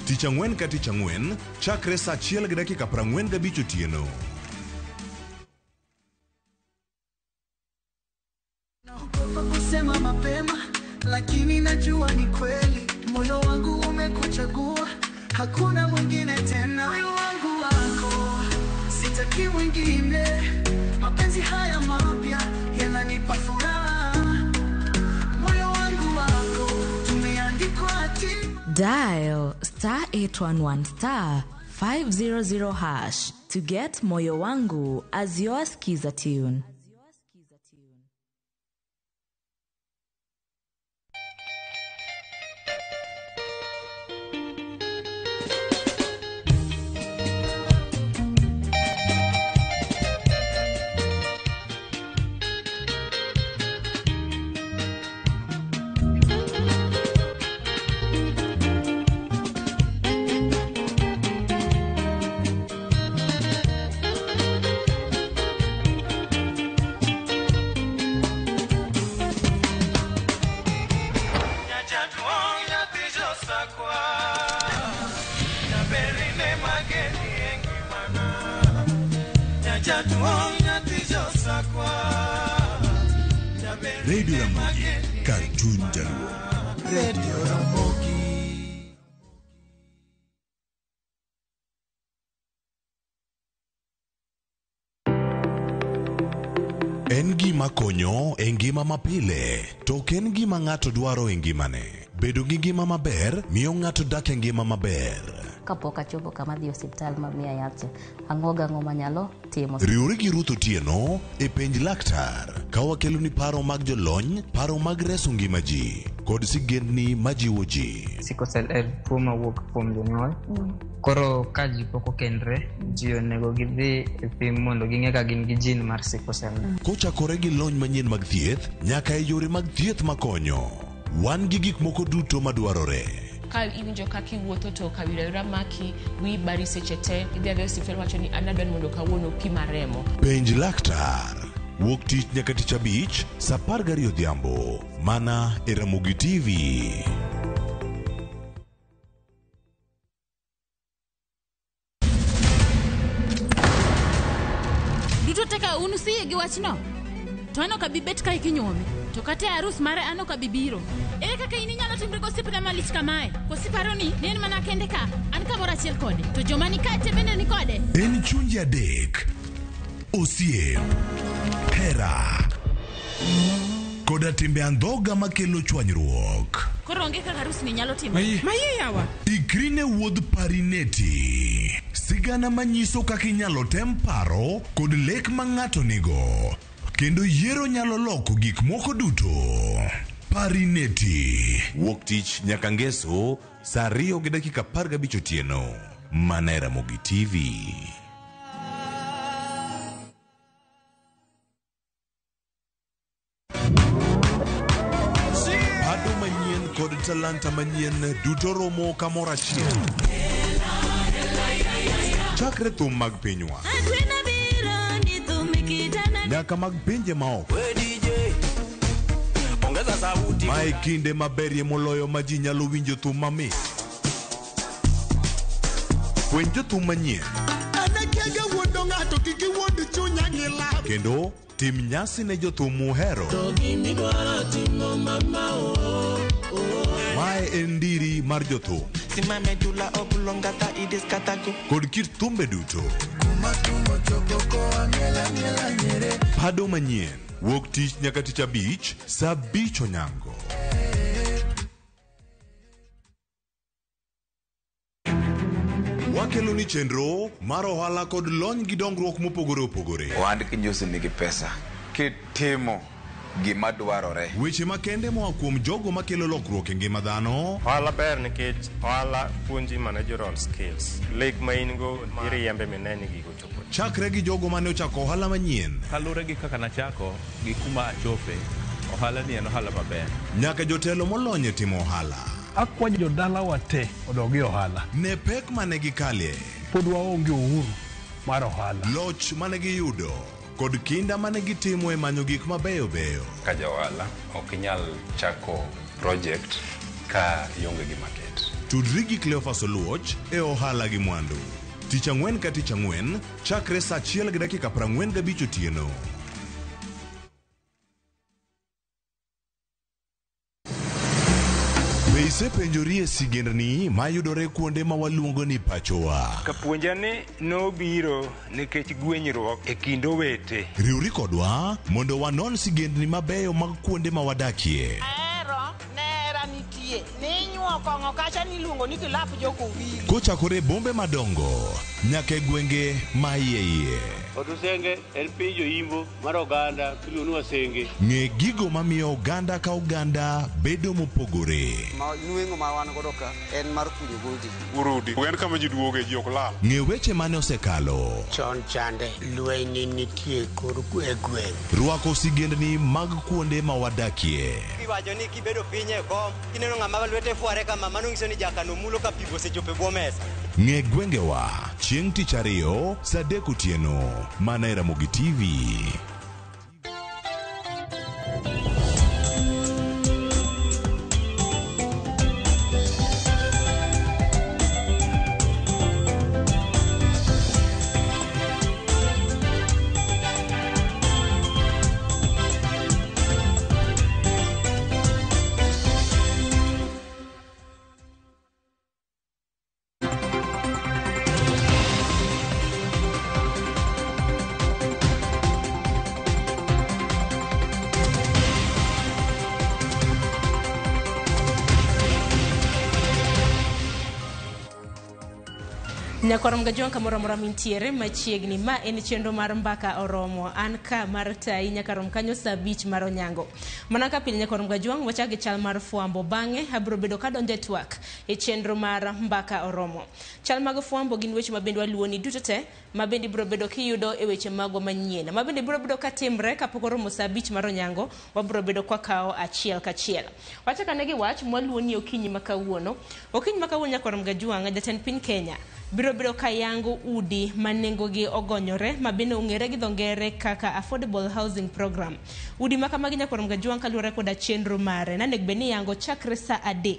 Tich ang'wen ka tich ang'wen chakre saa 1:45 otieno.
Naogopa kusema mapema, lakini najua ni kweli. Moyo wangu umekuchagua, hakuna mwingine tena. Moyo wangu wako, sitaki mwingine. Mapenzi haya mapya yananipa furaha. Moyo wangu wako, tumeandikwa hatima.
Dial star 811 star 500 hash to get Moyo Wangu as your skiza tune.
Radio Ramogi, kar chuny Jaluo.
Radio Ramogi.
En gima konyo e ngima mapile, to ok en gima ng'ato dwaro e ngimane. Bedo gi ngima maber miyo ng'ato dak e ngima maber.
Kapok achopo kama dhi osiptal mamiya yath, ang'o gang'o manyalo timo.
Riwri gi Ruth Otieno e penj laktar ka wakeloni paro mag jolony, paro mag reso ngima ji kod sigendni majiwo ji.
Sickle cell en tuo mawuok kuom jonyuol. Koro ka ji pok okendre, ji onego gidhi e pim mondo ging'e ka gin gi gene mar sickle cell.
Kochakore gi lony manyien mag thieth nyaka e yore mag thieth makonyo, wan gi gik moko duto madwarore.
Ka iwinjo kaka iwuotho to kawira maki, wiyi bari seche te, idhi adhiya e osiptal wacho ni an adwa ni mondo kawuono pima remo.
Penj laktar wuok tich nyaka tich abich saa 12 odhiambo mana e Ramogi TV.
Duto teka unu siye gi wachno. To an ok abi bet kae kinyuome. To kata e arus mare an ok abi biro. Ere kaka in inyalo timri gosiepna malich kamae? Koso iparo ni ne en mana kende ka? An kamoro achiel kode. To joma ni kae te bende ni kode.
En chunje adek, osiep, hera, koda timbe andhoga makelo chwanyruok.
Koro onge kaka arus ni nyalo timore.
Mayie yawa.
Ikri ne wuodh Parineti, sigana manyiso kaka inyalo tem paro kod lek ma ng'ato nigo, kendo yiero nyalo loko gik moko duto. Parineti. Wuok tich nyaka ngeso saa 2:15 otieno, mana e Ramogi TV. Pado manyien kod talanta manyien duto romo kamoro achiel. Chakre thum mag pinywa nyaka mag pinje maoko. Mae kinde maberie moloyo ma ji nyalo winjo thum mamit. Fweny jothum manyien
Anakiaga wuondo ng'ato kik iwuond chunya gi lab.
kendo tim nyasi ne jothum muhero. Mae en ndiri mar jothum kod kit thumbe duto. Pado manyien wuok tich nyaka tich abich saa 5 onyango. Wakelo ni chenro mar ohala kod lony gi dongruok mopogore opogore.
Ohand kinjusi nigi pesa kitimo gima dwarore.
Weche makende moa kuom jogo makelo lokruok e ngima dhano.
Ohala ber nikech ohala puonji managerial skills. Lek ma in go iriembe mine ni gigo chopo.
Chakre gi jogo mane ochako ohala manyien.
Kaluwore gi kaka nachako gi kuma achope, ohala ni en ohala maber.
Nyaka jotelo molony e timo ohala.
Akwa jodalawa te odog e ohala.
Ne pek mane gikalie.
Pod waonge uhuru mar ohala.
Loch mane giyudo kod kinda mane gitimo e manyo gik mabeyo beyo.
Ka ja ohala ok inyal chako project ka ionge gi market.
Tudri gi Cleophas Oluoch e ohala gi mwandu. Tich ang'wen ka tich ang'wen chakre saa 1:45 otieno. Be isepenjori e sigendni mayudore kuonde ma waluongo ni pachowa?
Kapuonja ni nobiro nikech gwenyruok e kind owete.
Riwri kodwa mondo wanon sigendni mabeyo mag kuonde ma wadakie.
Ahero nera nitie ninyuo kong'o kacha niluongo ni kilap jokowili.
Kochakore e bombe madongo nyaka e gwenge ma iye iye.
Otusenge en piny joimbo mar oganda miluongo ni Wasenge.
Ng'e gigo mamiyo oganda ka oganda bedo mopogore.
Ma nweng'o ma wan godo ka en mar kunyo godi.
Urudi en kama ji duoge ji ok lal.
Ng'e weche mane osekalo.
Chon chande lweny nitie kor e gweng'.
Rwako sigendni mag kuonde ma wadakie.
Iwacho ni kibedo piny e kom kineno ng'ama lwete fware kama mano nyiso ni jakano mulo ka pi osechopo e bwo mesa.
Ng'e gwengewa chieng' tich ariyo saa 3 otieno mana e Ramogi TV.
Nyakwar Mgajwang' kamoro amora mintiere machiegni ma en chenro mar mbaka oromo an ka mar tayi nyaka rom kanyo saa 5 mar onyango. Mana ka pile nyakwar Mgajwang' wachak gi chal mar fwambo bang'e abiro bedo kadonjo e twak e chenro mar mbaka oromo. Chal mag fwambo gin weche mabende waluwoni duto te mabende ibiro bedo kiyudo e weche magwa manyien mabende ibiro bedo katimre kapok oromo saa 5 mar onyango wabiro bedo kwakawo achiel kachiel. Wachak ane gi wach mwaluwoni okinyi ma kawuono. Okinyi ma kawuono nyakwar Mgajwang' jatend piny Kenya biro bedo ka yango udi ma nengogi ogonyore ma bende ong'ere gi dho ngere kaka Affordable Housing Program. Udi ma kamagi nyakwar Mgajwang' kaluwore koda chenro mare nanego bed ni yango chakre saa 3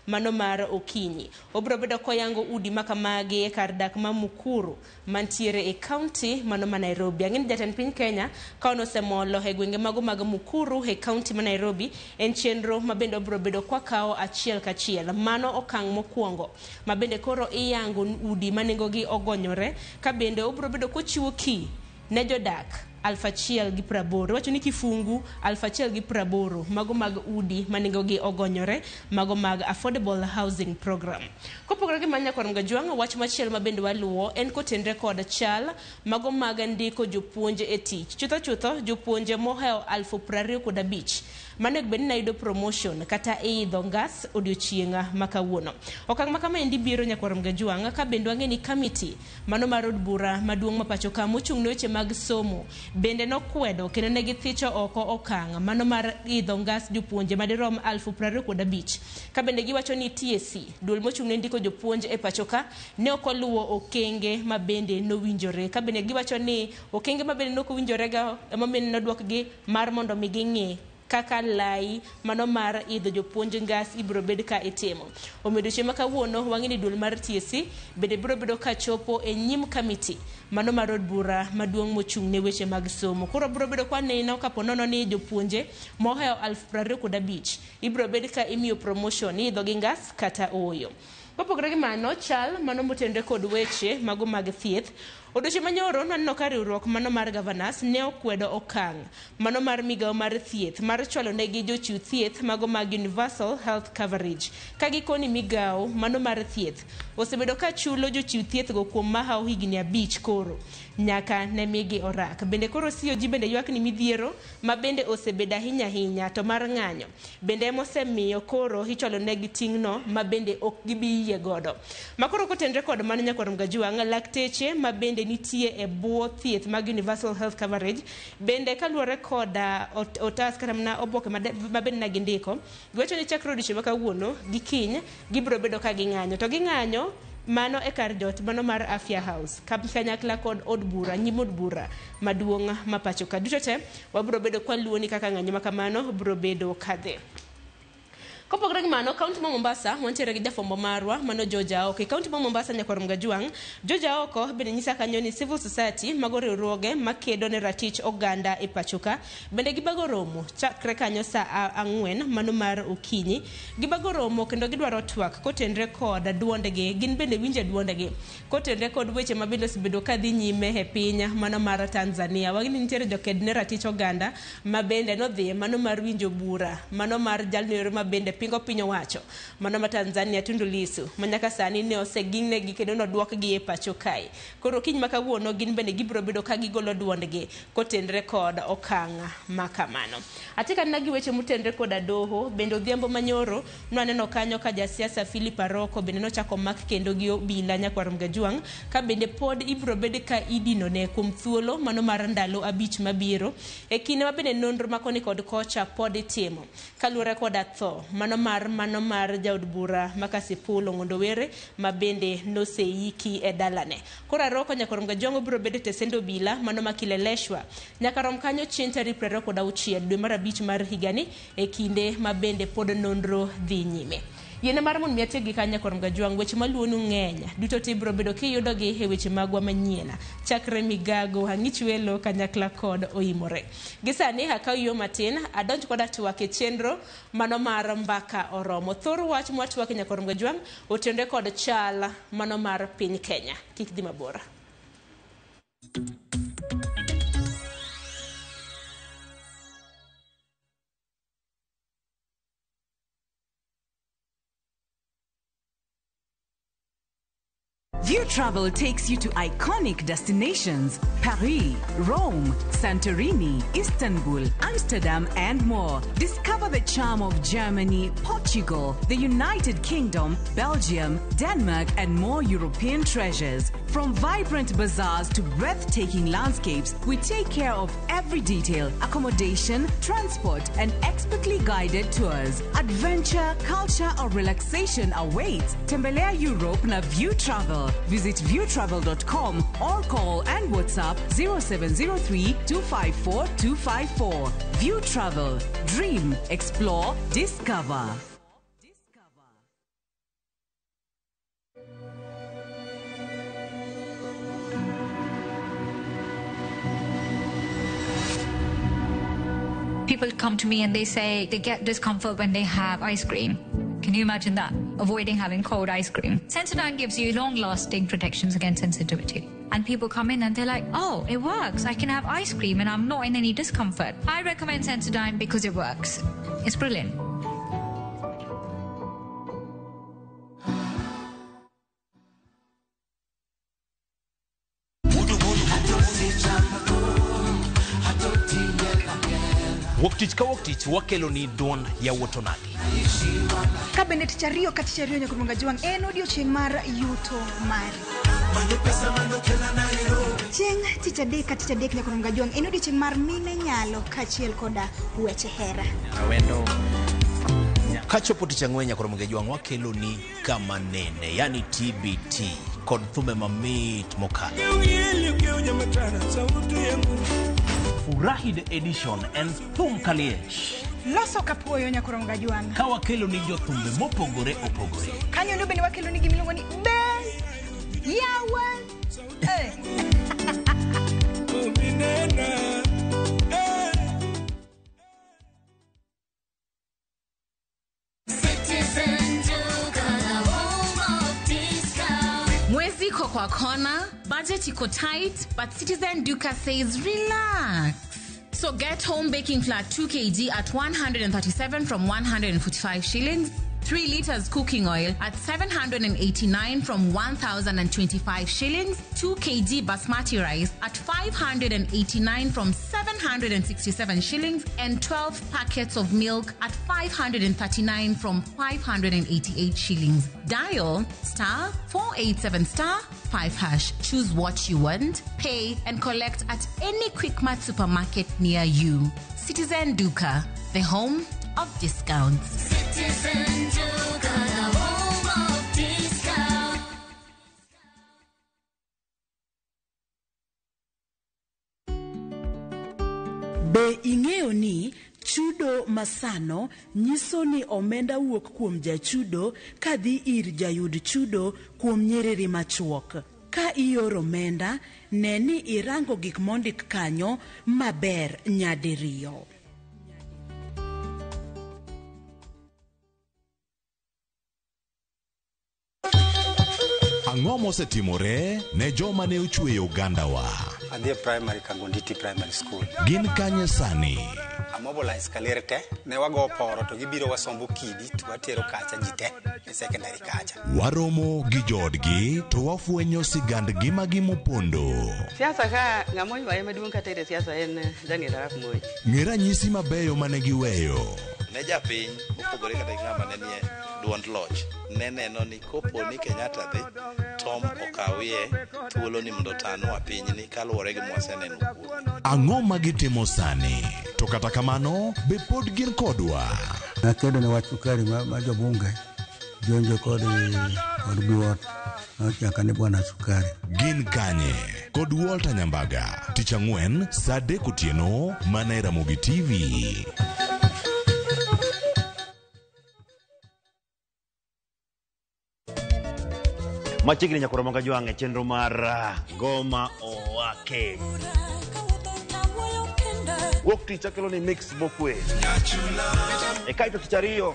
mano mar okinyi. Obiro bedo koyango udi ma kamagi e kar dak ma Mukuru mantiere e kaunti mano ma Nairobi. Ang'e ni jatend piny Kenya ka nosemolo e gwenge mago mag Mukuru e kaunti ma Nairobi en chenro ma bende obiro bedo kwa kawo achiel kachiel. Mano okang' mokwongo ma bende koro iyango udi ma nengogi ogonyore ka bende obiro bedo kochiwo ki ne jodak 1080. Wacho ni kifungu 1080 mago mag udi ma nengogi ogonyore mago mag Affordable Housing Program. Kopogore gi mano nyakwar Mgajwang', wach machielo ma bende waluwo en kotenre kod chal mago mag ndiko jopuonj e tich. Chutho chutho jopuonje mohewo 25,000 manego bed ni nayudo promotion kata idho ngas odiochieng' ma kawuono. Okang' ma kama endi biro nyakwar Mgajwang' ka bende wang'e ni kamiti mano mar od bura maduong' ma pacho ka mochung' ne weche mag somo bende nokwedo kendo ne githicho oko okang' mano mar idho ngas jopuonje madirom 25,000 ka bende giwacho ni TSC duol mochung' ne ndiko jopuonj e pacho ka ne ok oluwo okenge ma bende nowinjore ka bende giwacho ni okenge ma bende nokowinjore ga ema bende nodwokgi mar mondo mi ging'i kaka lai mano mar idho jopuonj ngas ibiro bed ka itimo. Omiyo odiochieng' ma kawuono wang'e ni duol mar TSC bende biro bedo ka chopo e nyim kamiti mano mar od bura maduong' mochung' ne weche mag somo. Koro biro bedo kwa neno kapo nono ni jopuonje mohewo 25,000 ibiro bed ka imiyo promotion idho gi ngas kata ooyo. Kopogore gi mano, chal mano motenre kod weche mago mag thieth. Odiochieng' manyoro nwaneno ka riwruok mano mar governors ne okwedo okang' mano mar migawo mar thieth mar chwalo negi jochiw thieth mago mag Universal Health Coverage ka gikoni migawo mano mar thieth osebedo ka chulo jochiw thieth go kuom mahawo higni 5 koro nyaka ne migi orak. Bende koro COG bende ywak ni midhiero ma bende osebedo ahinya ahinya to mar ng'anyo bende emosemiyo koro ichwalo negi ting'no ma bende ok gibi yie godo. Makoro kotenre kod mano nyakwar Mgajwang', lakteche ma bende nitie e bwo thieth mag Universal Health Coverage bende kaluwore kod otas kata mana oboke ma bende ne gindiko giwacho ni chakre odiochieng' ma kawuono gi kiny gibiro bedo ka ging'anyo to ging'anyo mano e kar jot mano mar Afya House kanyakla kod od bura nyim od bura maduong' ma pacho ka. Duto te wabiro bedo kwaluwo ni kaka ng'anyo ma kamano biro bedo kadhi. Kopogore gi mano, kaunti ma Mombasa wantiere gi jafwambo marwa mano George Aoko. E kaunti ma Mombasa nyakwar Mgajwang', George Aoko bende nyisa kanyo ni civil society mago riwruoge makedo ne ratich oganda e pacho ka bende gibago romo chakre kanyo saa 4 mano mar okinyi. Gibago romo kendo gidwaro twak kotenre kod duondegi, gin bende winje duondegi kotenre kod weche ma bende osebedo kadhi nyime e piny mano mar Tanzania. Wang'e ni nitiere joked ne ratich oganda ma bende nodhi mano mar winjo bura mano mar jalno ma bende pingo piny owacho mano ma Tanzania Tundu Lissu ma nyaka sani ne osegingnegi kendo nodwokgi e pacho kae. Koro kiny ma kawuono gin bende gibiro bedo ka gigolo duondgi kotenre kod okang' ma kamano. Atika gi weche motenre koda doho bende odhiambo manyoro nwaneno kanyo ka jasiasa Philip Aroko bende nochako mak kendo gi obila nyakwar Mgajwang' ka bende pod ibiro bed ka idinone kuom thuolo mano mar ndalo 5 mabiro e kinde ma bende nonro ma koni kod kocha pod itimo kaluwore koda tho mano mar jaod bura ma Kasipul Ong'ondo Were ma bende noseiki e dalane. Koro Aroko nyakwar Mgajwang' biro bedo e tesend obila mano ma Kileleshwa nyaka rom kanyo chieng' tarik 26 dwe mar 5 mar higani e kinde ma bende pod nonro dhi nyime. Yiene mar mondo mi atiek gi kanyo nyakwar Mgajwang', weche maluwonu ng'eny duto te ibiro bedo kiyudogi e weche magwa manyien chakre migago Ang'ich Welo kanyakla kod Oimore. Gi sani akaw yo matin adonj koda twak e chenro mano mar Mbaka Oromo. Thor wach mwatwak nyakwar Mgajwang' otenre kod chal mano mar piny Kenya. Kik dhi mabor.
View Travel takes you to iconic destinations: Paris, Rome, Santorini, Istanbul, Amsterdam, and more. Discover the charm of Germany, Portugal, the United Kingdom, Belgium, Denmark, and more European treasures. From vibrant bazaars to breathtaking landscapes, we take care of every detail: accommodation, transport, and expertly guided tours. Adventure, culture, or relaxation awaits. Tembelea Europe na View Travel. Visit viewtravel.com or call and WhatsApp 0703 254 254. View Travel. Dream, explore, discover.
People come to me and they say they get discomfort when they have ice cream. Can you imagine that? Avoiding having cold ice cream. Sensodyne gives you long-lasting protections against sensitivity. And people come in and they're like, oh, it works. I can have ice cream and I'm not in any discomfort. I recommend Sensodyne because it works. It's brilliant.
Wuok tich ka wuok tich wakelo ni duond yawuot onagi.
Ka bende tich ariyo ka tich ariyo nyaka Jwang' en odiochieng' mar yuto mari. Chieng' tich adek ka tich adek nyaka Jwang' en odiochieng' mar mine nyalo kaachiel koda weche hera.
Awendo. Kachopo tich ang'wen nyaka Jwang' wakelo ni kama nene, yani TBT kod thumbe mamit mokalo. Furahi the edition en thum kaliech.
Loso kapuoyo nyaka Jwang'.
Ka wakelo ni jothumbe mopogore opogore.
Kanyo ndo bende wakelo ni gimiluongo ni be yawa.
Mwezi iko kwa kona, budget iko tight, but Citizen Duka says relax. So get home baking flour 2 kg at 137 from 145 shillings, 3 liters cooking oil at 789 from 1,025 shillings, 2 kg basmati rice at 589 from 767 shillings, and 12 packets of milk at 539 from 588 shillings. Dial star 487 star 5 hash. Choose what you want, pay, and collect at any Quickmart supermarket near you. Citizen Duka, the home of discounts.
Citizen Duka, the home of discounts.
Be ing'eyo ni chudo masano nyiso ni omenda wuok kuom jachudo kadhi ir jayud chudo kuom nyiriri machuok. Ka ioro omenda, ne ni irango gik mondik kanyo maber nyadiriyo.
Ang'o mosetimore ne joma ne ochweyo ogandawa?
Adhi e primary Kangonditi Primary School.
Gin kanye sani?
Amobilize kaler te, ne wago poro to gibiro wasombo kidi to watero kacha ji te e secondary kacha.
Waromo gi joodgi to wafwenyo sigand ngimagi mopondo.
Siasa ka ng'ama oywaye maduong' kata e siasa en Daniel Arap Moi.
Ng'e ranyisi mabeyo mane giweyo.
Ne japiny mopogore kata gi ng'ama ne nie duond loch ne neno ni kopo ni Kenyatta dhi Tom okawie thuolo ni mondo otanwa pinyni kaluwore gi mwaseneno kuome.
Ang'o ma gitimo sani? To kata kamano, be pod gin kodwa?
Nakedo ne wach sukari ma jobunge jonjo kod biwot nochaka ni bwana sukari.
Gin kanye? Kod Walter Nyambaga, tich ang'wen saa 3 otieno mana e Ramogi TV.
Machiegni nyaka Ramogi Jwang' e chenro mar Ngoma Owake. Wuok tich akelo ni mix mokwe. E kaito tich ariyo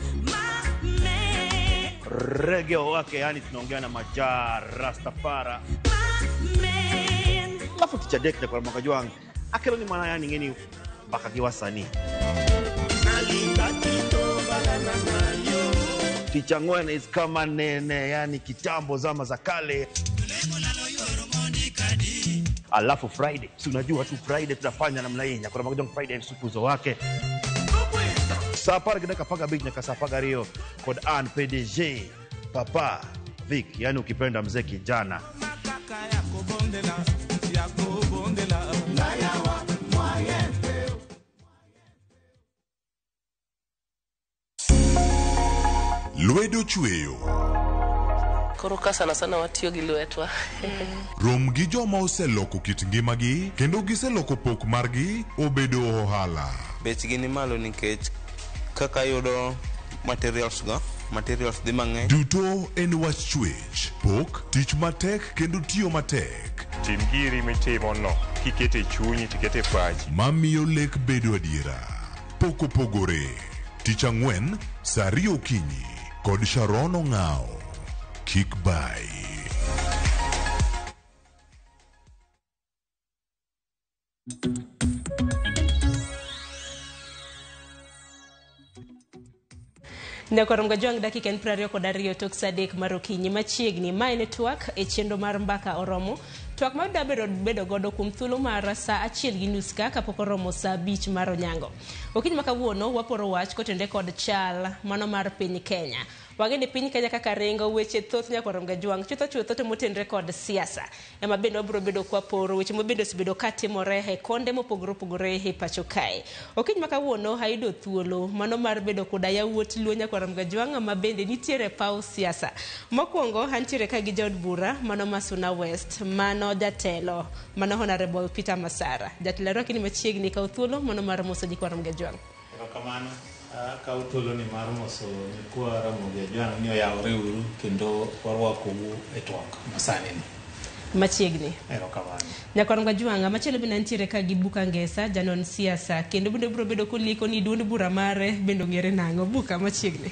Reggae Owake, yani tunaongea na Maja Rastafara. Alafu tich adek nyaka Ramogi Jwang' akelo ni mana yani ngeni mpaka gi wasanii. Tich ang'wen is kama nene, yani kitambo zama za kale. Alafu Friday, si unajua tu Friday tunafanya namna hii. Nyakora Magajong Friday msukuzo wake. Saa par gi dakika 15 nyaka saa 12 kod an PDG Papa Vic, yani ukipenda mzee kijana.
Lwedo chweyo.
Koro ka sana sana watiyo gi lwetwa.
Rom gi joma oseloko kit ngimagi kendo giseloko pok margi obedo ohala.
Bechgi ni malo nikech kaka yudo materials go, materials dhi mang'eny.
Duto en wach chwech, pok, tich matek kendo tiyo matek.
Tim giri mitimo no kikete e chunyi tikete e pachi.
Mamiyo lek bedo adiera. Pok opogore. Tich ang'wen, saa ariyo okinyi kod Sharon Ong'ao. Kik bai.
Nyakwar Mgajwang' dakika en 22 tok saa 3 mar okinyi machiegni. Ma en twak e chenro mar Mbaka Oromo. Twak ma dabedo bedo godo kuom thuolo mar saa 1:30 ka kapok oromo saa 5 mar onyango. Okinyi ma kawuono waporo wach kotenore kod chal mano mar piny Kenya. Wang'e ni piny Kenya kaka ringo weche thoth Nyakwar Mgajwang' chutho chutho to motenore kod siasa. Ema bende wabiro bedo kwaporo weche mabende osebedo katimore e konde mopogore opogore e pacho kae. Okinyi ma kawuono ayudo thuolo mano mar bedo koda yawuot Luo Nyakwar Mgajwang' ma bende nitiere e paw siasa. Mokwongo antiere ka gi jaod bura mano ma Suna West, mano jatelo mano Honorable Peter Masara. Jatelo arwaki ni machiegni, kaw thuolo mano mar moso Nyakwar Mgajwang'.
Erokamano. Akawo thuoloni mar moso nyikwa Ramogi Ajwang' ni oyawre uru kendo warwakou e twak masani ni.
Machiegni.
Erokamano.
Nyakwar Mgajwang' machielo bende antiere ka gi Buka Ngesa, janon siasa, kendo bende obiro bedo kolieko ni duond bura mare bende ong'ere nang'o. Buka machiegni.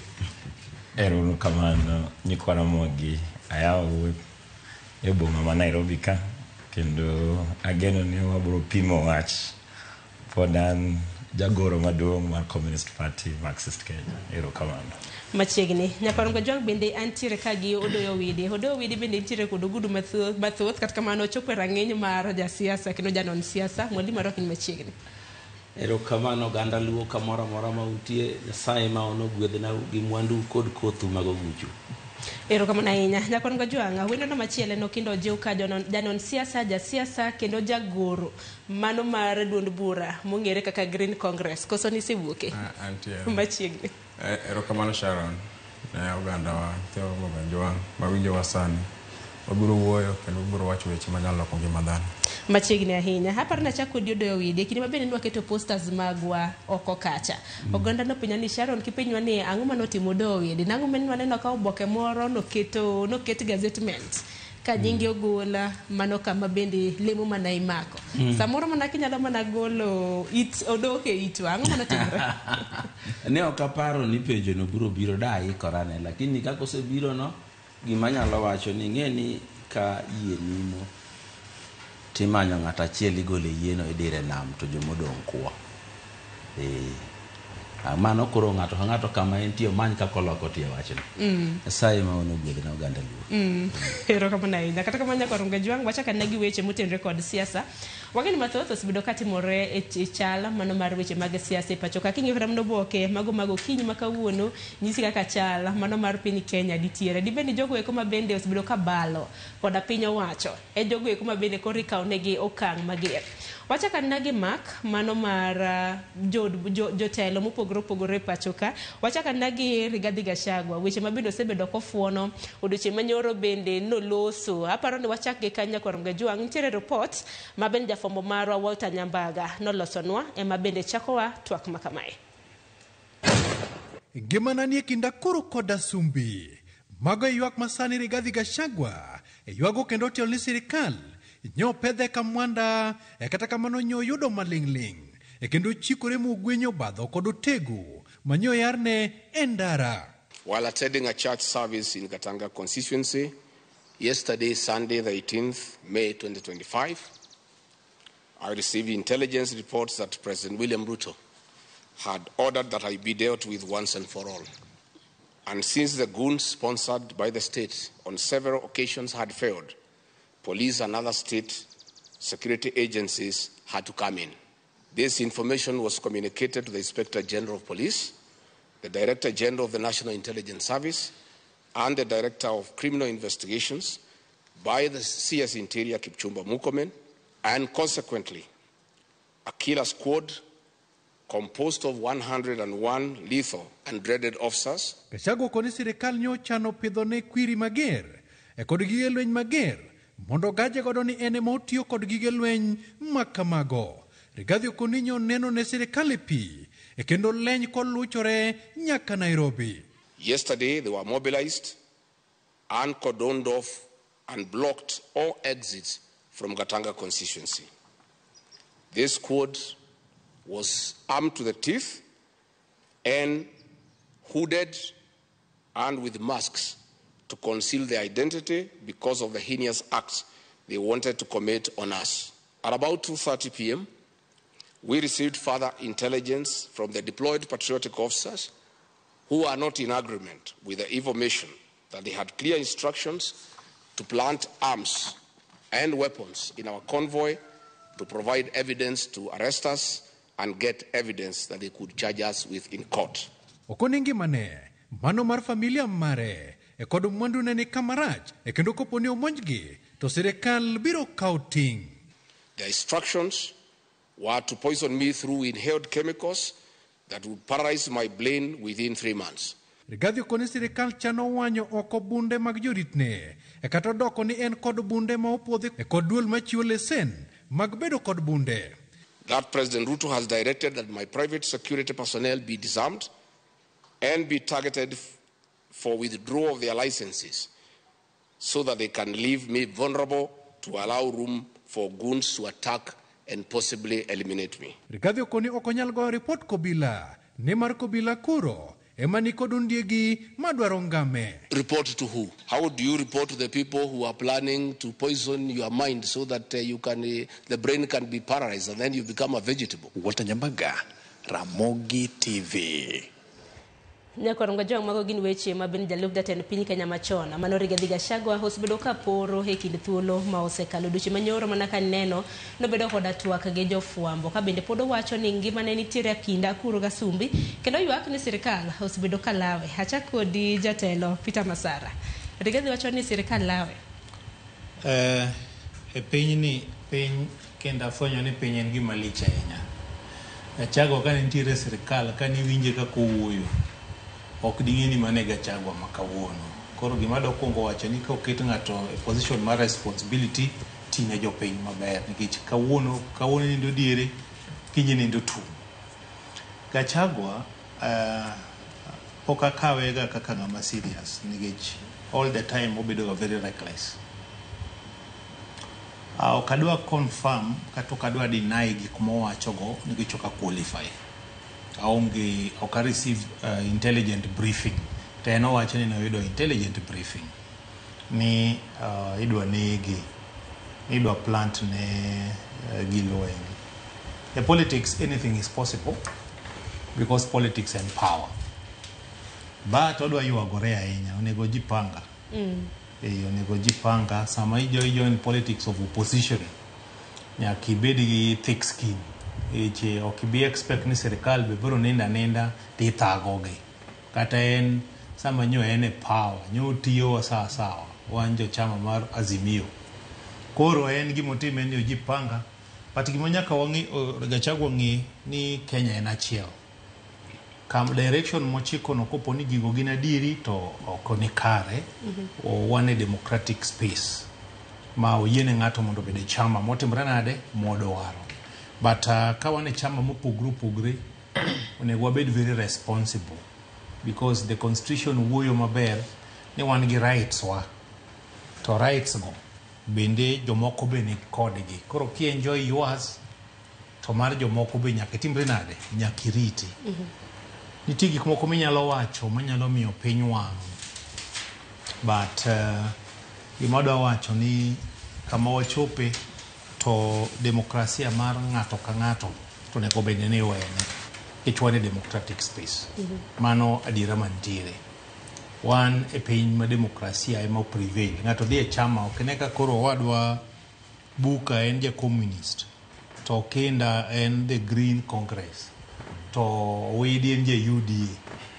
Ero kamano nyikwa Ramogi, ayawo e boma ma Nairobi ka kendo ageno ni wabiro pimo wach. Pod an jagoro maduong' mar Communist Party Marxist Kenya. Erokamano.
Machiegni. Nyakwar Mgajwang' bende antiere ka gi Odoyo Widi. Odoyo Widi bende nitiere kod ogudu mathoth kata kamano ochopo e rang'iny mar jasiasa kendo janon siasa. Mwalimu arwaki ni machiegni.
Erokamano oganda Luo kamoro amora ma untie, Nyasaye ma ono gwedhnau gi mwandu kod kothu mag oguchu.
Erokamano ahinya. Nyakwar Mgajwang', wendo machielo en Okindo Ojiw ka janon siasa, jasiasa kendo jagoro mano mar duond bura mong'ere kaka Green Congress. Koso nisewuoke?
Antiere.
Machiegni.
Erokamano Sharon, ne ogandawa nyithiwa Mgajwang' mawinjowa sani. Wabiro wuoyo kendo wabiro wacho weche manyalo loko ngima dhano.
Machiegni ahinya. Aparo ni achak kodi Odoyo Widi. E kinde mabende nwaketo posters magwa oko kacha. Oganda nopenja ni Sharon kipenjwa ni ang'o manotimo Odoyo Widi. Nang'o mane waneno ka oboke moro noket gazettement ka nyinge ogola mano kama bende lemo mana imako. Samoro mana kinyalo mana golo it odok e itwa. Ang'o manotimore?
Ne ok aparo ni penjo no biro biro da aikorane, lakini kaka osebiro no, gima anyalo wacho ni ing'e ni ka yie nimo timanyo ng'ato achiel igolo e yieno idire nam to jomodong' kuo. Mano koro ng'ato ka ng'ato kama entie omany kaka oloko tie wachno. Nyasaye ma ono gwedhna oganda Luo.
Erokamano ahinya. Kata kamano Nyakwar Mgajwang' wachak ane gi weche motenore kod siasa. Wang'e ni mathoth osebedo katimore e chal mano mar weche mag siasa e pacho ka. King'iyo kata mana oboke mago mag okinyi ma kawuono nyisi kaka chal mano mar piny Kenya nitiere. Dibed ni jogo eko ma bende osebedo ka balo koda piny owacho e jogo eko ma bende koro ikawo negi okang' mager. Wachak anena gi mak mano mar jotelo mopogore opogore e pacho ka. Wachak anena gi Rigathi Gachagua, weche ma bende osebedo kofuono odiochieng' manyoro bende noloso. Aparo ni wachak gi kanyo Nyakwar Mgajwang', nitiere report ma bende jafwambo marwa Walter Nyambaga nolosonwa ema bende chakowa twak ma kamae.
Ngimana nie kind akuru kod asumbi. Mago e ywak masani Rigathi Gachagua ywago kendo tielo ni sirikal nyo pedhe ka mwanda kata kamano nyo yudo maling'ling' kendo chikore mogwenyo obadho kod otegu manyo yarne e ndara.
While attending a church service in Katanga constituency yesterday, Sunday, the 18th May 2025, I received intelligence reports that President William Ruto had ordered that I be dealt with once and for all. And since the goons sponsored by the state on several occasions had failed, police and other state security agencies had to come in. This information was communicated to the Inspector General of Police, the Director General of the National Intelligence Service, and the Director of Criminal Investigations by the CS Interior Kipchumba Murkomen, and consequently, a killer squad composed of 101 lethal and dreaded officers.
Gachagua koni sirikal nyo chano pidho ne kwiri mager kod gige lweny mager mondo gaje godo ni en ema otiyo kod gige lweny ma kamago. Rigathi okoni nyo neno ne sirikal e pi kendo leny koluchore nyaka Nairobi.
Yesterday, they were mobilized and cordoned off and blocked all exits from Gatanga constituency. This squad was armed to the teeth and hooded and with masks to conceal their identity because of the heinous acts they wanted to commit on us. At about 2:30 p.m., we received further intelligence from the deployed patriotic officers who are not in agreement with the information that they had clear instructions to plant arms and weapons in our convoy to provide evidence to arrest us and get evidence that they could charge us with in court.
Okoni ngimane mano mar familia mare kod mwandune ni kamarach kendo kopo ni omonjgi to sirikal biro kawo ting'.
Their instructions were to poison me through inhaled chemicals that would paralyze my brain within 3 months.
Rigathi okoni sirikal chano wanyo oko bunde mag joritne kata odoko ni en kod bunde ma opuodhi kod duol machiwo lesen mag bedo kod bunde.
That President Ruto has directed that my private security personnel be disarmed and be targeted for withdrawal of their licenses so that they can leave me vulnerable to allow room for goons to attack and possibly eliminate me.
Rigathi okoni ok onyal goyo ripot Kobila nimar Kobila kuro ema nikod ondiegi madwaro ngame.
Report to who? How do you report to the people who are planning to poison your mind so that you can, the brain can be paralyzed and then you become a vegetable?
Walter Nyambaga, Ramogi TV.
Nyakwar Ngajwang' mago gin weche ma bende jalup jatend piny Kenya machon mano Rigathi Gachagua osebedo ka poro e kind thuolo ma osekalo dweche manyoro mana ka neno nobedo koda twak gi jofwambo ka bende pod owacho ni ngimane nitiere akinda kuro gasumbi kendo ywak ni sirikal osebedo ka lawe. Achak kodi jatelo Peter Masara. Rigathi wacho ni sirikal lawe.
E pinyni piny kendo afwenyo ni piny en gima lich ahinya. Gachagua ka nitiere e sirikal ka niwinje kaka owuoyo ok ding'e ni mano e Gachagua ma kawuono. Koro gima adwa kuongo wacho ni ka oket ng'ato e position mar responsibility, tine jopiny maber nikech kawuono kawuono nindo diere, kiny nindo tung'. Gachagua pok akawe ga kaka ng'ama serious nikech all the time obedo ga very reckless. Ok adwa confirm kata ok adwa deny gik mowachogo nikech ok a qualify. Aonge ok a receive intelligent briefing. To en owacho ni noyudo intelligent briefing ni idwa nege, idwa plant ne gilweny. E politics anything is possible because politics and power. But odwa ywagore ahinya, onego jipanga. Onego jipanga sama ijoin politics of opposition nyaka ibed gi thick skin. Eche ok ibi expect ni sirikal be biro nindo aninda tithagogi. Kata en sama nyo en e power, nyo otiyowa sawa sawa, wan jo chama mar Azimio. Koro en gimotimo en ni ojipanga, but gima nyaka wang'i, Gachagua ng'i ni Kenya en achiel. Kam direction mochiko no kopo ni gigo gin adieri to ok ni kare. Wan e democratic space ma oyiene ng'ato mondo obed e chama motimre nade modwaro. But ka wan e chama mopogore opogore, onego wabed very responsible because the constitution wuoyo maber ni wan gi rights wa, to rights go bende jomoko be ni kodgi. Koro ki enjoy yours to mar jomoko be nyaka itimre nade, nyaka iriti. Nitie gik moko minyalo wacho manyalo miyo piny wang', but gima adwa wacho ni kama wachope to demokrasia mar ng'ato ka ng'ato to onego bed ni iwene nikech wan e democratic space. Mano adiera mantiere. Wan e piny ma demokrasia ema prevail. Ng'ato dhi e chama ok ine ka koro owadwa Buka en ja communist to Kinda en the Green Congress to Widi en ja UDA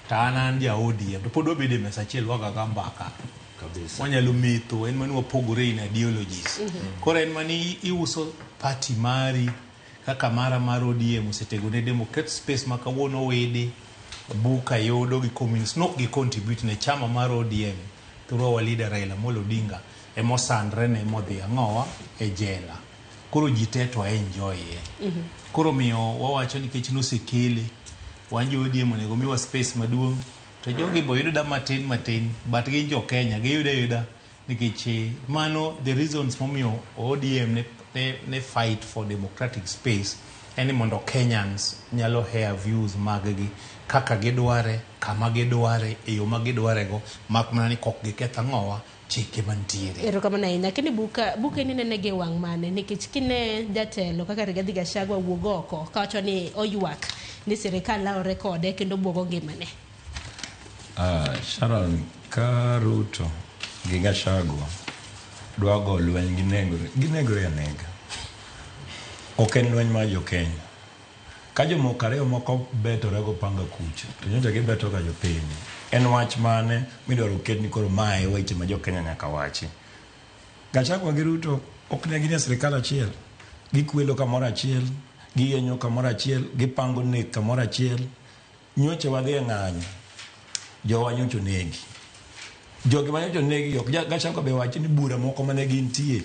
to an ja ODM to pod wabedo e mesa achiel wagaga mbaka. Wanyalo metho en mani wapogore in ideologies. Koro en mani iuso party mari kaka mara mar ODM osetego ne democrat space ma kawuono Widi Buka yudo gi communist nok gi contribute ne chama mar ODM Through our leader Raila Amolo Odinga emosandre ne modhi ang'owa e jela. Koro ji te to enjoy ye. Koro miyo wawacho nikech nosekele wan jo ODM onego miwa space maduong' to jogi bo yudo da matin matin but gin jo Kenya giyudo ayuda nikech mano the reasons momiyo ODM ne fight for democratic space en ni mondo Kenyans nyalo hear views mag gi kaka gidware kama gidware e yo ma gidwarego mak mana ni kok giketh ang'owa chike mantiere.
Erokamano ahinya. Kini buka buke ni nene gi wang' mane nikech kine jatelo kaka Rigathi Gachagua wuog oko kawacho ni oywak ni sirikal lawore kode kendo buogo ngimane.
Sharon, ka Ruto gi Gachagua dwa go lweny ginegore, ginegore anega. Ok en lweny mar jo-Kenya. Ka jomoko ariyo moko betore go panga kucha, to nyocha gibeto ga jopiny. En wach mane midwaro ket ni koro mae e weche ma jo-Kenya nyaka wachi. Gachagua gi Ruto ok ne gin e sirikal achiel. Gikwelo kamoro achiel, giyenyo kamoro achiel, gipango nek kamoro achiel. Nyocha wadhi e ng'anyo, jowa nyocha onegi. Jogi ma nyocha onegi ok Gachagua be wacho ni bura moko mane gintie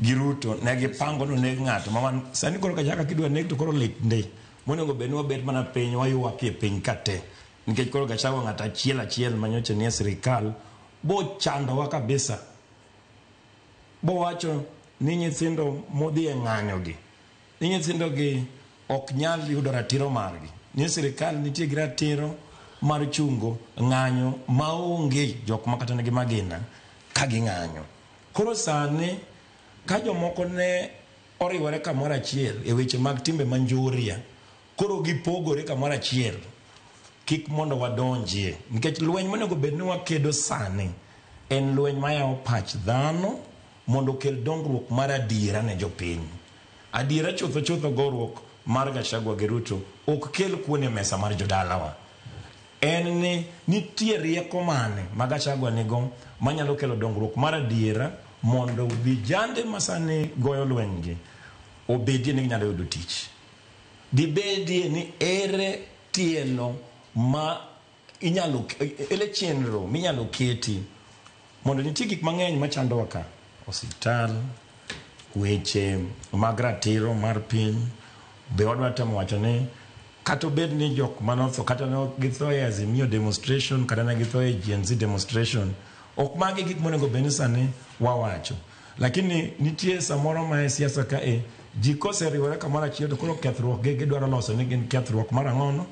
gi Ruto ne gipango ni oneg ng'ato ma wan sani koro Gachagua kidwa neg to koro lit ndi. Monego bed ni wabet mana piny waywakie piny ka te. Nikech koro Gachagua ng'ato achiel achiel ma nyocha nie sirikal bochandowa kabisa. Bowacho ni nyithindo modhi e ng'anyo gi, ni nyithindo gi ok nyal yudo ratiro margi. Ni sirikal nitie gi ratiro mar chungo ng'anyo maonge jok ma kata nigi magina ka ging'anyo. Koro sani ka jomoko ne oriwore kamoro achiel e weche mag timbe manjoria, koro gipogore kamoro achiel, kik mondo wadonjie. Nikech lweny monego bed ni wakedo sani en lweny mayawo pach dhano mondo okel dongruok mar adiera ne jopiny. Adiera chutho chutho goruok mar Gachagua gi Ruto ok kel kuon e mesa mar jodalawa. En ni nitie rieko mane ma Gachagua nigo manyalo kelo dongruok mar adiera mondo vijande masani goyo lweny gi obedie ni ginyalo yudo tich. Gibedie ni ere tielo ma inyalo, ere chenro minyalo keti mondo nitie gik mang'eny machandowa ka. Osiptal, weche mag ratiro mar piny, be wadwa temo wacho ni kata obed ni jok manotho kata ne githo e Azimio demonstration kata ne githo e Gen Z demonstration, ok magi gik monego bed ni sani wawacho. Lakini nitie samoro ma e siasa ka e ji koseriwore kamoro achiel to koro kethruok gi gidwaro loso ni gin kethruok mar ang'ono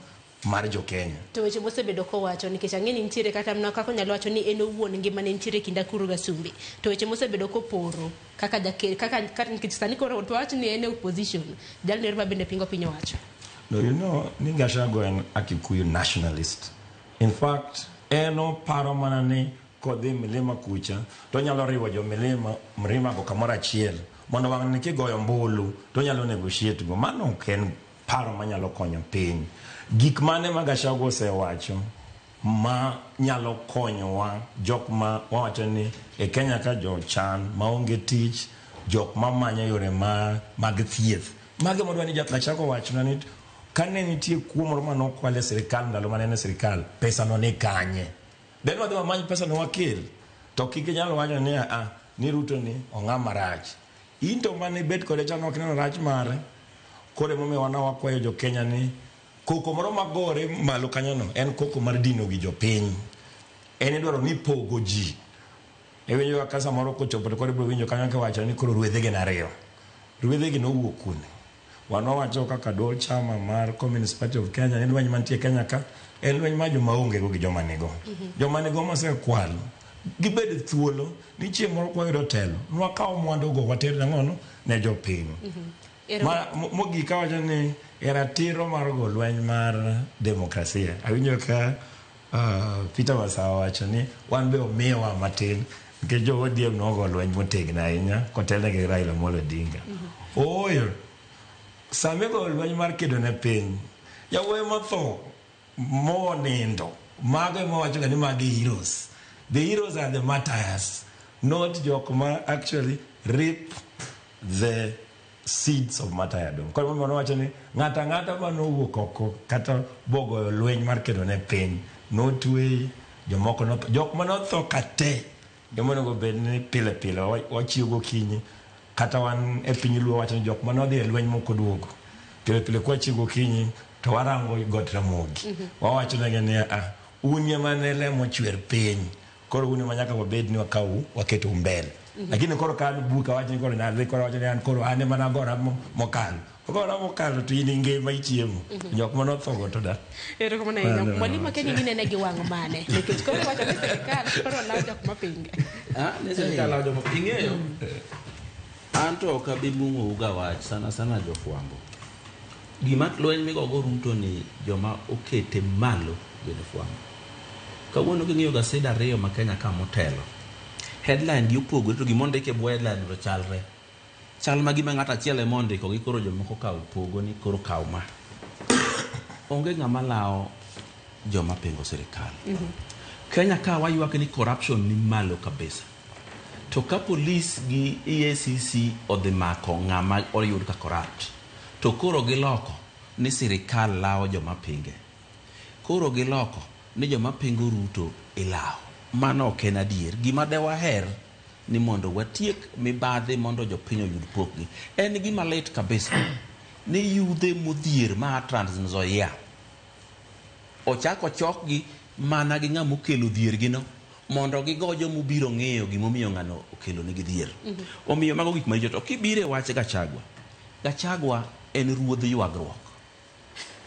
mar jo Kenya.
To weche mosebedo kowacho nikech ang'e ni nitiere kata mana kaka onyalo wacho ni en owuon ngimane nitiere kind akuru gasumbi. To weche mosebedo koporo kaka jaker kaka kaka nikech sani koro to wach ni en e opposition jalno ero ma bende pingo piny owacho.
No, you know, ni Gachagua en a Kikuyu nationalist. In fact, en oparo mana ni kodhi milima kucha to onyalo riwo jo milima mlima go kamoro achiel mondo wang' ni kigoyo ombulu to onyalo negotiate go. Mano ok en paro manyalo konyo piny. Gik mane ma Gachagua osewacho ma nyalo konyowa jok ma wawacho ni e Kenya ka jochan maonge tich, jok mamanyo yore ma mag thieth. Mago ema wadwa ni Gachagua owachna ni kane nitie kuo moro mane okwal e sirikal ndalo mane en e sirikal, pesa no ni kanye? Then wadhi wamany pesa no wakel. To kik inyal wacho ni a ni Ruto ni ong'ama marach. In to mane ibet kode cha nok ineno rach mare. Koro emomiyo wan wakwayo jo Kenya ni koko moro magore malo kanyono en koko mar dino gi jopiny. En idwaro ni pogo ji. Iwinjo ka samoro kochopo to koro ibiro winjo kanyo kiwacho ni koro ruedhe gin ariyo. Ruedhe gi nowuok kune? Wan wawacho kaka duol chama mar Communist Party of Kenya ni lweny mantie Kenya ka en lweny mar joma onge go gi joma nigo. Joma nigo mosekwalo gibed thuolo ni chieng' moro kwayudo telo nwakaw mwandu go water nang'ono ne jopiny. Ma, mogik awacho ni e ratiro mar go lweny mar demokrasia. Awinjo ka Peter Masawa wacho ni wan be omiyowa matin nikech jo ODM nogo lweny motegno ahinya kotelne gi Raila Amolo Odinga. Ooyo, sama igoyo lweny mar kedo ne piny, yawuoyi motho monindo, mago ema wachoga ni magi heroes. The heroes are the martyrs, not jok ma actually reap the seeds of martyrdom. Koro emomiyo nowacho ni ng'ato ang'ata manowuok oko kata bogoyo lweny mar kedo ne piny, notweyi, Jomoko notho, jok manotho ka te ema onego bed ni pile pile wachiew gokinyi kata wan e piny Luo wacho ni jok manodhi e lweny mok oduogo. Pile pile kwachiew gokinyi to warango got Ramogi. Wawacho negi ni ah, un ema ne lemo chwer piny. Koro un ema nyaka wabed ni wakawu waketou mbele. Lakini koro ka an buka wach ni koro nadhi koro wacho ni an koro an ema nagora mokalo. Ogora mokalo to in ingima ichiemo. Jok manotho go to da.
Erokamano ahinya. Mwalimu Akenyi ginene gi wang' mane? Nikech koro iwacho ni sirikal koro lawo jok mapinge.
Ah, ne sirikal lawo jok ing'eyo. An to ok abi mung'ou ga wach sana sana jofwambo. Gima lweny migogo Ruto ni joma okete malo gin fwambo. Kawuono king'iyo gasede ariyo ma Kenya ka motelo, headline gi opogore to gima ondik e bwo headline to chalre. Chal ma gima ng'ato achiel ema ondiko gi koro jomoko kawo pogo ni koro kaw ma. Onge ng'ama lawo joma pingo sirikal. Kenya ka waywak ni corruption ni malo kabisa. To ka polis gi EACC odhi mako ng'ama oyud ka corrupt, to koro giloko ni sirikal lawo joma pinge. Koro giloko ni joma pingo Ruto ilawo. Mano ok en adier. Gima de waher ni mondo watiek mibadhi mondo jopiny oyud pokgi. En gima lit kabisa ni yudhe modhier ma Trans Nzoia ochak ochokgi mana gi ng'ama okelo dhiergino mondo gigo joma obiro ng'iyo gimomiyo ng'ano okelo negi dhier. Omiyo mago gik maricho. To kibiro e wach Gachagua, Gachagua en ruodh ywagruok.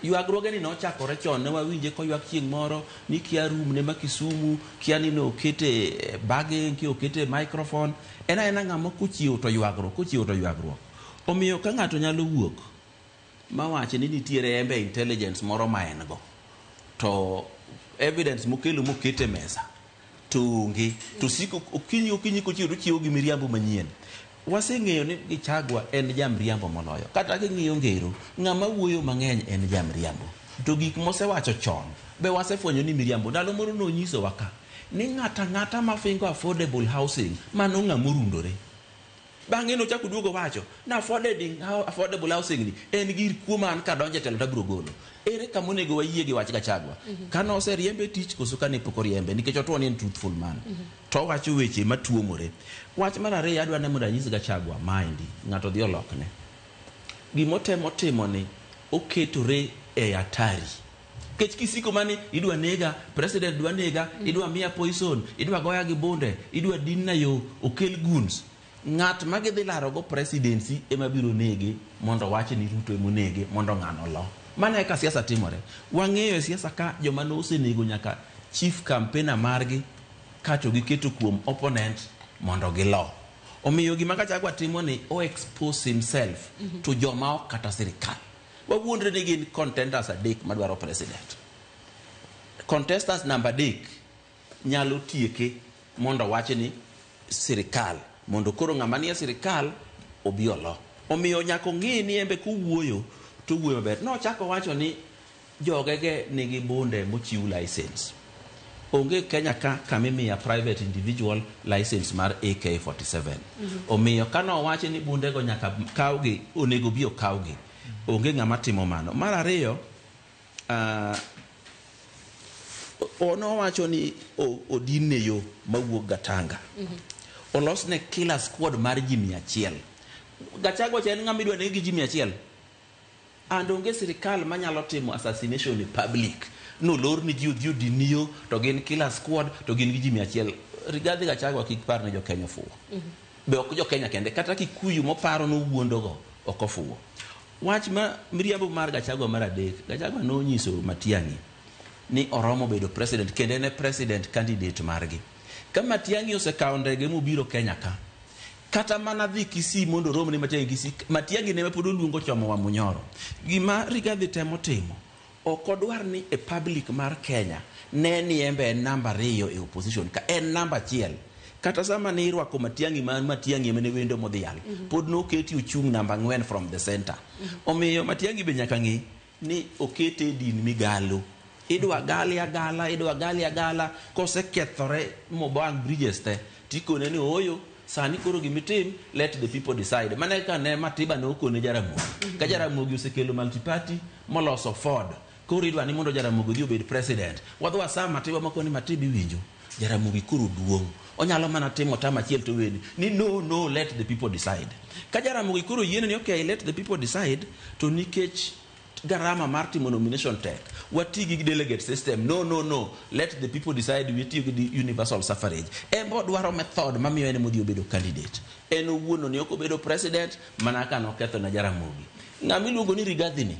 Ywagruoge ni nochakore chon, ne wawinje koywak chieng' moro ni kia room ne ma Kisumu, kia ni nokete bage, kia okete microphone. En aena ng'ama kochiewo to ywagruok, kochiewo to ywagruok. Omiyo ka ng'ato nyalo wuok mawachi ni nitiere embe intelligence moro ma en go, to evidence mokelo mokete mesa to onge, to siko okinyi okinyi kochiewo to ochiewo gi miriambo manyien. Waseng'eyo ni Gachagua en jamriambo moloyo. Kata king'iyo ngero, ng'ama wuoyo mang'eny en jamriambo. To gik mosewacho chon be wasefwenyo ni miriambo. Ndalo moro nonyisowa ka ni ng'ata ng'ata mafingo affordable housing mano ng'ama orundore. Bang'e nochako oduogo wacho ni affordable housing ni en gir kuo ma an kadonjo e telo to abiro golo. Ere kama onego wayie gi wach Gachagua? Kane oseriembe e tich koso kane pok oriembe? Nikech otuo ni en truthful man. To owacho weche matuomore. Wach mar ariyo adwa ni mondo anyis Gachagua maendi, ng'ato dhi olokne. Gimotemo timo ni oketore e hatari. Nikech kisiko mani idwa nega, president dwa nega, idwa miya poison, idwa goya gi bunde, idwa dinna yo, okel goons. Ng'at ma gidhi larogo presidency ema biro nege mondo wach ni Ruto ema onege mondo ng'ano lo. Mano e ka siasa timore. Wang'eyo e siasa ka joma nosenego nyaka chief campaigner margi kato giketo kuom opponent mondo gilo. Omiyo gima Gachagua timo ni o expose himself to joma ok kata sirikal. Wawuondre ni gin contenders adek madwaro president. Contestants namba adek nyalo tieke mondo wach ni sirikal mondo koro ng'ama nie sirikal obi olo. Omiyo nyaka ong'e ni embe kowuoyo to owuoyo maber. Nochako wacho ni jogege nigi bunde mochiw license. Onge Kenya ka kama imiya private individual license mar AK47. Omiyo kanowachi ni bundego nyaka kawgi, onego bi okawgi. Onge ng'ama timo mano. Mar ariyo, nowacho ni odinne yo mawuok Gatanga. Olosne killer squad mar ji 100. Gachagua cha en ng'ama idwa neg gi ji 100. And onge sirikal manyalo timo assassination e public. Nolor ni ji odhi odin yo to gin killer squad to gin gi ji 100. Rigathi Gachagua kik par ni jo Kenya ofuwo. Be ok jo Kenya kende, kata Kikuyu moparo nowuondogo ok ofuwo. Wach ma miriambo mar Gachagua mar adek, Gachagua nonyiso Matiang'i ni oromo bedo president kendo en e president candidate margi. Ka Matiang'i osekawo ndege mobiro Kenya ka, kata mana dhi Kisii mondo orom ne Matiang'i Kisii, Matiang'i ne pod oluongo chomo Wamunyoro. Gima Rigathi temo timo, ok odwar ni e public mar Kenya ne ni embe en namba ariyo e opposition ka en namba achiel. Kata sama ne irwako Matiang'i ma Matiang'i ema ne wendo modhial, pod noketi ochung' namba 4 from the center. Omiyo Matiang'i be nyaka ng'e ni okete e din migalo. Idwa gali agala, idwa gali agala, kosekethore mobang bridges te, tikone ni ooyo, sani koro gimitim, let the people decide. Mana kaka ne Matiba nokone Jaramogi. Ka Jaramogi osekelo multi-party, moloso Ford. Koro idwa ni mondo Jaramogi odhi obed president. Wadhi wasam Matiba makoni Matiba iwinjo. Jaramogi koro duong'. Onyalo mana timo tam achiel to weni ni no no let the people decide. Ka Jaramogi koro yiene ni okay let the people decide to nikech garama mar timo nomination tek wati gi delegate system no no no let the people decide witiyo gi universal suffrage en bo dwaro method mamiyo en modhi obedo candidate en owuon ne ok obedo president mana ka noketho na Jaramogi ng'ama iluongo ni Rigathi ni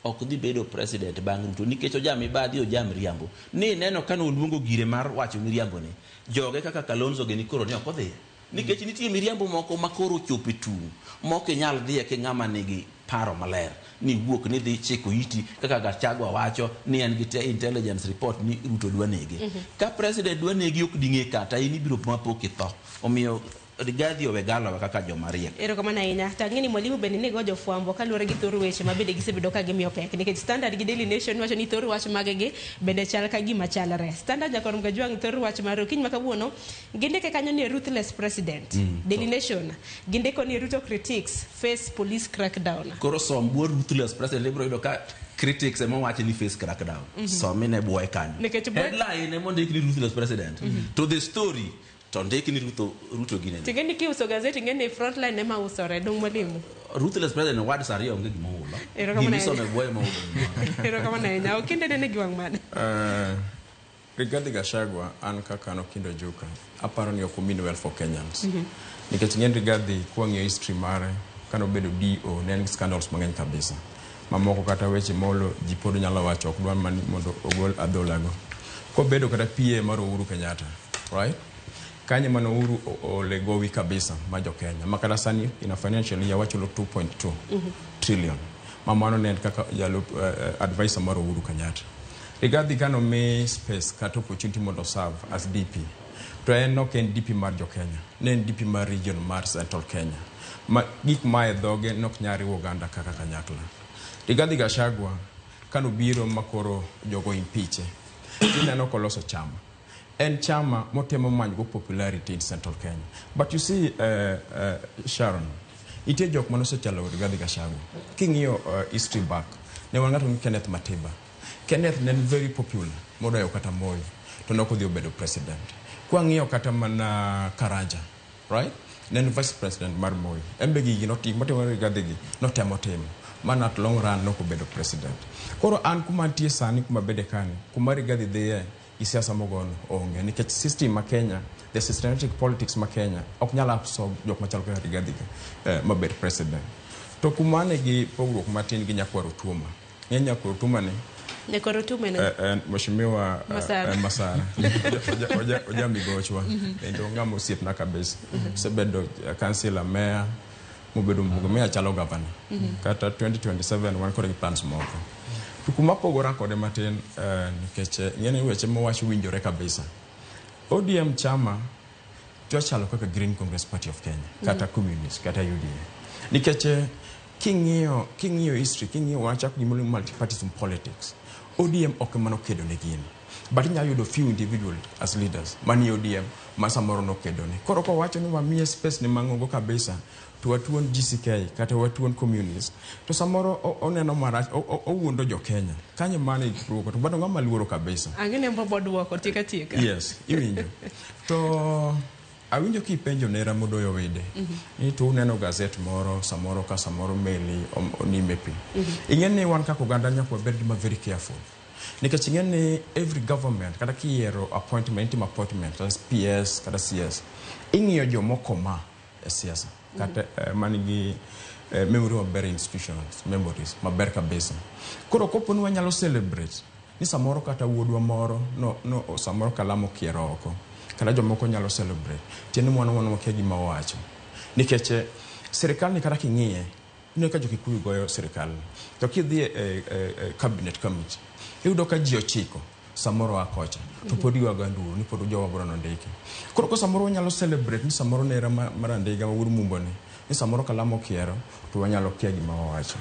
ok dhi bedo president bang' Ruto nikech ojam mibadhi ojam riambo ni neno ka noluongo gire mar wacho miriambo ni joge kaka Kalonzo gini koro ne ok odhi nikech nitie miriambo moko ma koro ochopo e tung' mok inyal dhiye ki ng'ama nigi paro maler ni wuok ni dhi chiko iti kaka Gachagua wacho ni en gi intelligence report ni Ruto dwa nege. Ka president dwa negi ok ding'e kata in ibiro mapo kitho. Omiyo Rigathi owe galowa kaka joma riek.
Erokamano ahinya. To ang'e ni mwalimu bende ne go jofwambo kaluwore gi thor weche ma bende gisebedo ka gimiyo pek nikech Standard gi Daily Nation wacho ni thor wach maggi bende chal ka gima chalre. Standard Jakor Mgajwang' thor wach mar okinyi ma kawuono gindike kanyo ni ruthless president. Daily Nation gindiko ni Ruto critics face police crackdown.
Koro som buo ruthless president ibiro yudo ka critics ema wacho ni face crackdown. Somine buoye kanyo.
Nikech buoye-
Headline ema ondik ni ruthless president. To the story to ndik ni Ruto Ruto ginene.
Ting'e ni kiuso gazeti ing'e ni frontline ema usore dong mwalimu.
Ruthless president words ariyo onge gima ohulo.
Erokamano
Gima isome
ahinya.
buoye ema ohulo.
Erokamano ahinya. Okinde nene gi wang' mane.
Rigathi Gachagua an kaka an Okindo Juka aparo ni ok omean well for Kenyans. Nikech ing'e ni Rigathi kwang'iyo history mare kanobedo DO ne en gi scandals mang'eny kabisa mamoko kata weche molo ji pod nyalo wacho ok dwar mana ni mondo ogol adholago kobedo kata PA mar Uhuru Kenyatta right kanye mane Uhuru ole gowi kabisa ma jo Kenya ma kata sani in a financial year wachulo 2.2 trillion ma mano ne en kaka jalup advisor mar Uhuru Kenyatta. Rigathi kano mi space kata opportunity mondo serve as DP to en ok en DP mar jo Kenya ne en DP mar region mar Central Kenya ma gik ma e dhoge nok nyal riwo oganda kaka kanyakla. Rigathi Gachagua kanobiro makoro jogo impeach ineno koloso chama en chama motemo manyogo popularity in Central Kenya. But you see, Sharon, nitie jok manosechalo Rigathi Gachagua. King'iyo history back, ne wan ng'ato ni Kenneth Matiba. Kenneth ne en very popular, moloyo kata Moi, to nok odhi obedo president. Kwang'iyo kata mana Karanja, right? Ne en vice president mar Moi. En be gigi notimo, motimo Rigathi gi, notemo timo. Mana at long run nok obedo president. Koro an kuma antie sani, kuma bede kani, kuma Rigathi dhiye, gi siasa mogono onge nikech system ma Kenya the systematic politics ma Kenya ok nyal absorb jok machalo kaka Rigathi mabed president to kuma ane gi pogruok matin gi Nyakwar Otuoma ng'eny Nyakwar Otuoma ni
Nyakwar Otuoma en
Mheshimiwa
Masara.
Masara oja migochwa kendo ng'ama osiepna kabisa osebedo councillor mayor mobedo mbunge mayor chalo governor kata 2027 wan kode gi plans moko to kuma pogora kode matin nikech ing'e ni weche mowacho winjore kabisa ODM chama chalo kaka Green Congress Party of Kenya kata Communist kata UDA nikech king'iyo history king'iyo wachako gimoro ni multipartyism politics ODM ok ema nokedo ne gini but inyalo yudo few individual as leaders manie ODM ma samoro nokedo ne koro kowacho ni wamiye space ne mang'ongo kabisa to watuon GCK kata watuon communist to samoro oneno marach owuondo jo Kenya kanyo mane duoko to bado ng'ama luoro kabisa
Ang'e ni mbobo duoko tieka tieka.
yes iwinjo to awinjo kipenjo nera modoyo wede ni to uneno gazet moro samoro ka samoro meli onime pi ing'e ni wan kaka oganda nyaka wabed joma very careful nikech ing'e ni every government kata kiyiero appointment itimo appointment kata PS kata CS ing'iyo jomoko ma e siasa kata man gi memory maber institutions memories maber kabisa koro kopo ni wanyalo celebrate ni samoro kata wuodwa moro no samoro kalam okiero oko kata jomoko nyalo celebrate tiende ni wan wakia gima owacho nikech sirikal ni kata king'iye ineno ka jo-Kikuyu goyo sirikal ni to kidhi e cabinet committee iyudo ka ji ochiko samoro a kocha to pod ywago nduru ni pod jowa bro nondiki koro ko samoro wanyalo celebrate ni samoro nera mar Andiga ma wuod Mumbo ni ni samoro kalam okiero to wanyalo kia gima wawacho.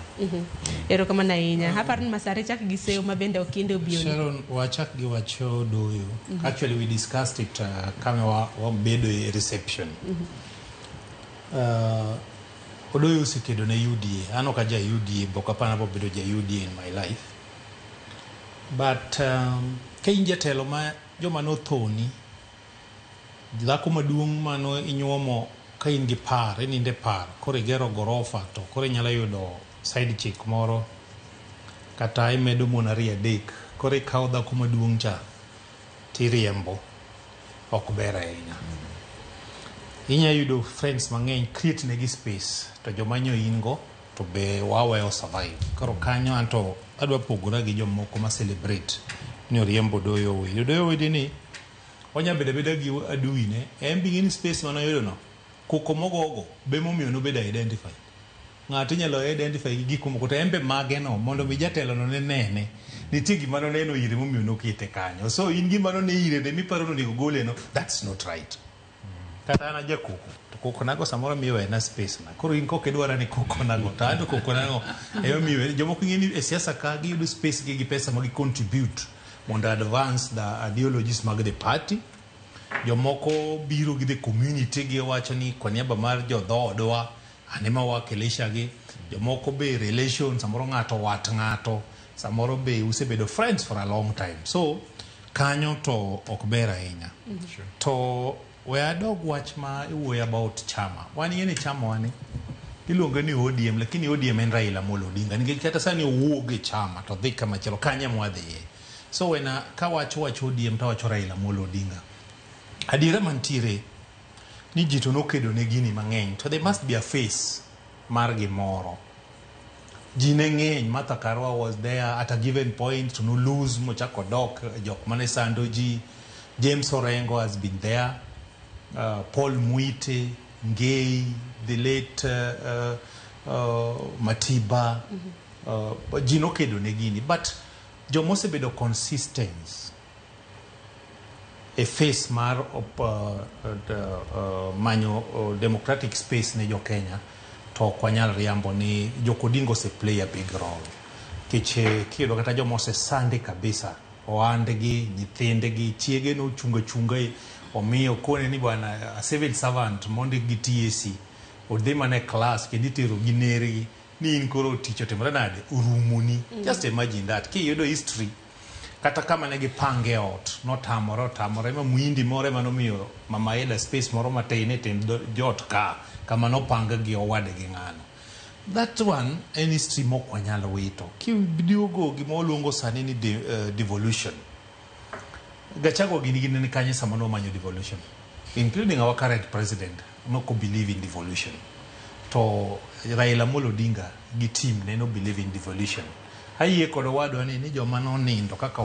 Erokamano ahinya. Aparo ni Masare chak gi seyo ma bende Okinde obironi.
Sharon, wachak gi wacho doyo. Actually, we discussed it kame wabedo e reception. Odoyo osekedo ne UDA. An ok aja UDA, bok apana bobedo ja UDA in my life. But ka in jatelo ma joma nothoni, dhako maduong' mano inyuomo ka in gi par, ininde par, koro igero gorofa to koro inyalo yudo side chick moro kata imedo mon ariyo adek, koro ikawo dhako maduong' cha tiriembo, ok ber ahinya. Inya yudo friends mang'eny, create negi space to joma nyo in go to be waweyo survive. Koro kanyo anto adwa pogora gi jomoko ma celebrate ni oriembo Odoyo Owidi. Odoyo Owidi ni onya bedo abeda gi adui ne, en be ing'e ni space manoyudo no, koko mogogo be momiyo nobedo identified. Ng'ato inyalo identify gi gik moko to en be mage no mondo mi jatelo no ne nene. Nitie gima noneno ire momiyo nokete kanyo. So in gima none ire de miparo ni onego gole no, that's not right. Kata an ajakoko, to koko nago samoro miyo wena space na. Koro in kok idwara ni koko nago, to an to koko nago ema miyo jomoko ing'e ni e siasa ka giyudo space gi gi pesa ma gi contribute mondo advance the ideologies mag the party. Jomoko biro gi the community giwacho ni kwa niaba mar jodhoodwa an ema wakilisha gi. Jomoko be relation, samoro ng'ato wat ng'ato, samoro be usebedo friends for a long time. So kanyo to ok ber ahinya. To we adog wach ma iwuoyo about chama. Wan ing'e ni chama wani iluonge ni ODM, lakini ODM en Raila Amolo Odinga. Nikech kata sani owuog e chama to dhi kama chielo, kanyo ema wadhiye. So when kawacho wach ODM to awacho Raila Amolo Odinga. Adiera mantiere ni ji to nokedo ne gini mang'eny, to there must be a face mar gimoro. Ji ne ng'eny, Martha Karua was there at a given point to no lose mochako dok jok mane sando ji. James Orengo has been there, Paul Muite, Ngei, the late Matiba. Ji nokedo ne gini, but jomosebedo consistent e face mar manyo democratic space ne jo Kenya to ok wanyal riambo ni Jok Odinga ose play a big role. Nikech kiyudo kata joma osesandi kabisa, ohandgi, nyithindgi, chiege nochungo achunga omiyo kone ni bwana a civil servant mondik gi TSC odhi mana e class kendo itero gi nergi ni in koro tich otimore nade orumoni. Just imagine that kiyudo history kata kama ne gipange ot notamore otamore ma muhindi moro ema nomiyo mama Ida space moro matin e tiend jot ka kama nopang gi owadgi ng'ano. That one en history mok wanyal wito. Kiduogo gima waluongo sani ni devolution. Gachagua gini gini ni kanye sama nomanyo devolution, including our current president nok believe in devolution. To Raila Amolo Odinga gi team ne no believe in devolution. Ayie kod owadwa ni joma nonindo kaka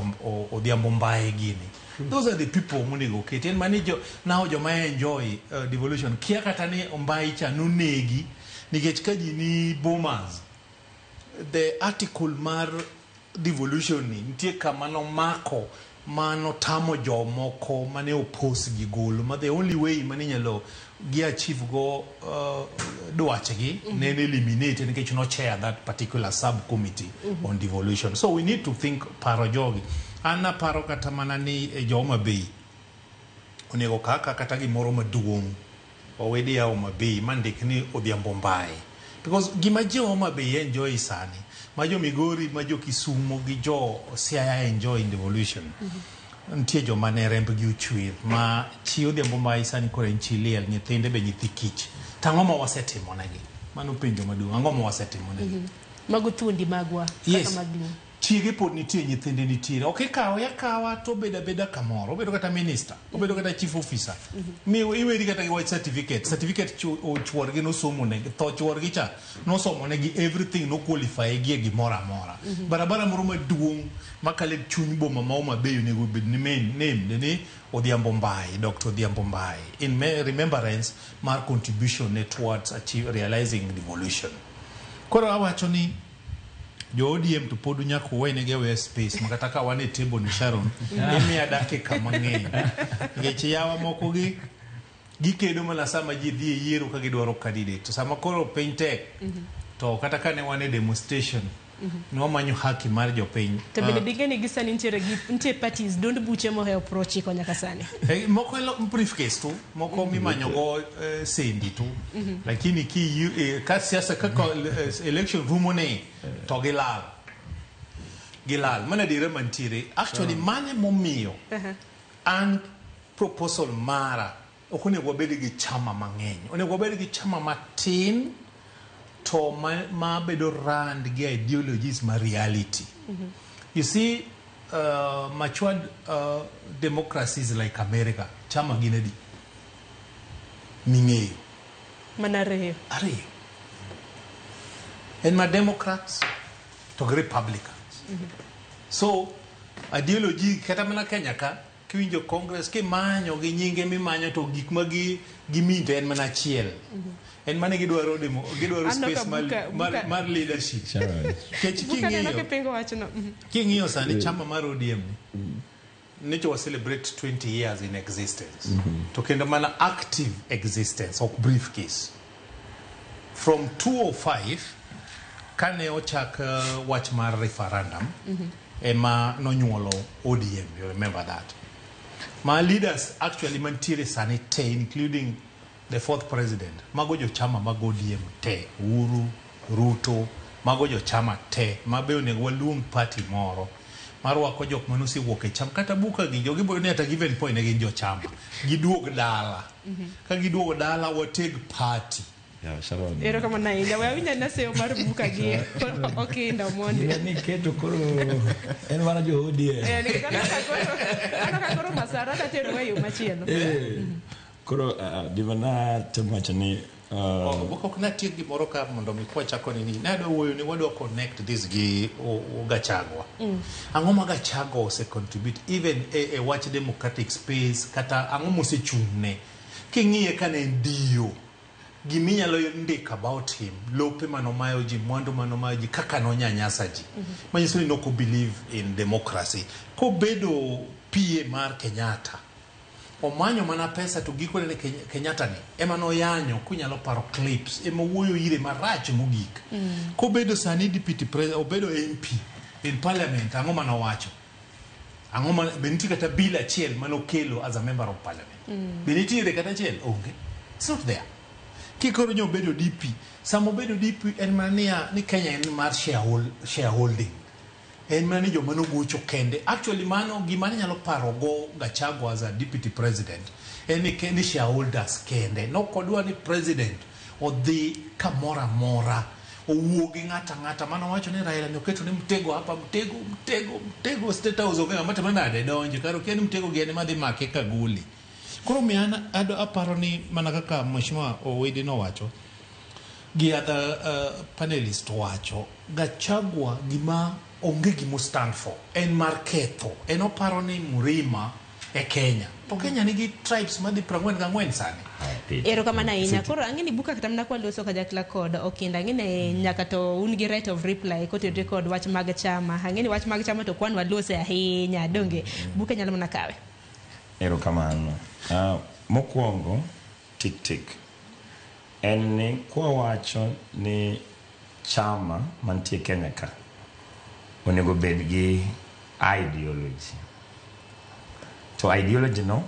Odhiambo Mbaye gini. Those are the people monego oketi. En mani jo, now joma enjoy devolution. Kia kata ni Mbaye cha nonegi nikech ka ji ni boomers. The article mar devolution ni nitie kama nomako mano tamo jomoko mane oppose gi golo ma the only way mane inyalo gi achieve go dwachgi ne en eliminate nikech no chair that particular subcommittee on devolution. So we need to think paro jogi. An aparo kata mana ni jo Homa Bay onego kaka kata gimoro maduong' owedi ya Homa Bay mandik ni Odhiambo Mbaye. Because gima jo Homa Bay enjoy sani, ma jo Migori, ma jo Kisumo gi jo Siaya enjoy in devolution. Nitie joma ne rembgi ochwer ma chi Odhiambo Mbaye sani koro en chi liel, nyithinde be nyithi kich. To ang'o ma wasetimo negi? Mano penjo maduong'. Ang'o ma wasetimo negi?
Mago thuondi magwa
Yes.
kaka mag Luo.
Chiege pod nitie, nyithinde nitiere. Ok ikawe akawa to obedo abeda kamoro. Obedo kata minister, obedo kata chief officer. Mi iweri kata gi wach certificate. Certificate chuorgi nosomo negi, tho chuorgi cha nosomo negi everything, no qualify gi e gimoro amora. Barabara moro maduong' makalo e chuny boma ma Homa Bay onego bed ni named ni Odhiambo Mbaye, Dr. Odhiambo Mbaye, in remembrance mar contribution ne towards realizing devolution. Koro awacho ni jo ODM to pod nyaka uwenegi aweya space ma kata ka wan e table ni Sharon imiya dakika mang'eny nikech yawa moko gi gikedo mana sama ji dhi e yiero ka gidwaro candidate to sama koro piny tek to kata ka ne wan e demonstration ne wamanyo haki mar jopiny.
To bende dinge ni gi sani nitiere gi nitie parties duond buche mohewo 90 nyaka sani.
Moko briefcase tu moko mimanyo go sendi tu. Lakini ki ka siasa kaka election rumo ni to gilal. Gilal. Mano adiera mantiere. Actually, mane momiyo an proposal mara ok onego wabed gi chama mang'eny. Onego wabed gi chama matin to ma bedo rand gi ideologies ma reality. You see, matured democracies like America, chama gin adi? Ming'eyo.
Mana ariyo.
Ariyo. En ma Democrats to gi Republicans. So, ideology kata mana Kenya ka, kiwinjo Congress kimanyo gi nyinge mimanyo to gik ma gimean to en mana achiel. En mana gidwaro gidwaro
Aneno ka
space mar, mar leadership. Nikech
Buka neno
king'iyo
kipingo wachno.
King'iyo sani chama mar ODM ni nyocha wa celebrate 20 years in existence. To kendo mana active existence, ok briefcase. From 205 kane ochak wach mar referendum ema nonyuolo ODM, you remember that. My leaders actually mantiere sani te, including the fourth president, mago jochama mag ODM te, Uhuru, Ruto, mago jochama te, mabe onego waluong party moro marwako jok manosewuok e chama kata buka gi jogi bo ni at a given point ne gin jochama giduog dala ka giduogo dala wateg party.
Yeah, Sharon.
Erokamano ahinya. We awinjo ane seyo mar buka gi Okinda Omondi.
Gima ni keto koro en mana jo ODM.
Eh, nikech aneno ka koro Masara datero e yo machielo.
Koro gima natemo wacho ni
Ok natiek gimoro ka mondo mi kwachako nini nadwa wuoyo ni wadwa connect this gi Gachagua. Ang'o ma Gachagua ose contribute even e wach democratic space kata ang'o mosechung'ne king'iye ka ne en dio giminyalo ndiko about him, lope manomayo ji, mwandu manomayo ji, kaka nonyanyasa ji, manyiso ni nok believe in democracy. Kobedo PA mar Kenyatta, omanyo mana pesa to gikone ne Kenyatta ni ema noyanyo kunyalo paro clips ema owuoyo ire marach mogik. Kobedo sani deputy president, obedo MP in parliament, ang'o manowacho? Ang'o ma be nitie kata bill achiel manokelo as a member of parliament? Be nitiere kata achiel? Onge. It's not there. Kikoro nyo obedo DP, sama obedo DP en mana niya ni Kenya en mar shareholding. En mana ni joma nogocho kende. Actually mano gima ne nyalo paro go Gachagua as a deputy president en ni ni shareholders kende. Nokodwa ni president odhi kamoro amora owuo gi ng'ato ang'ata mano wacho ni Raila ni oketo ni mtego hapa, mtego, mtego, mtego, State House onge ng'ama timo nade donjo kar okia ni mtego gi en ema dhi make kagoli. Koro miyo an ado aparo ni mana kaka Mheshimiwa Owidi nowacho gi other panelist wacho, Gachagua gima onge gimo stand for en mar ketho. En oparo ni Murima e Kenya to Kenya nigi tribes madhi 44 sani.
Erokamano ahinya. Koro ang'e ni buka kata mana kwaloso kanyakla kod Okinda, ang'e ni nyaka to un gi right of reply kotenore kod wach mag chama. Ang'e ni wach mag chama to kwan walose ahinya, donge? Buka nyalo mana kawe.
Erokamano. Mokwongo, tik tik. En ni kwawacho ni chama mantie Kenya ka onego bed gi ideology. To ideology no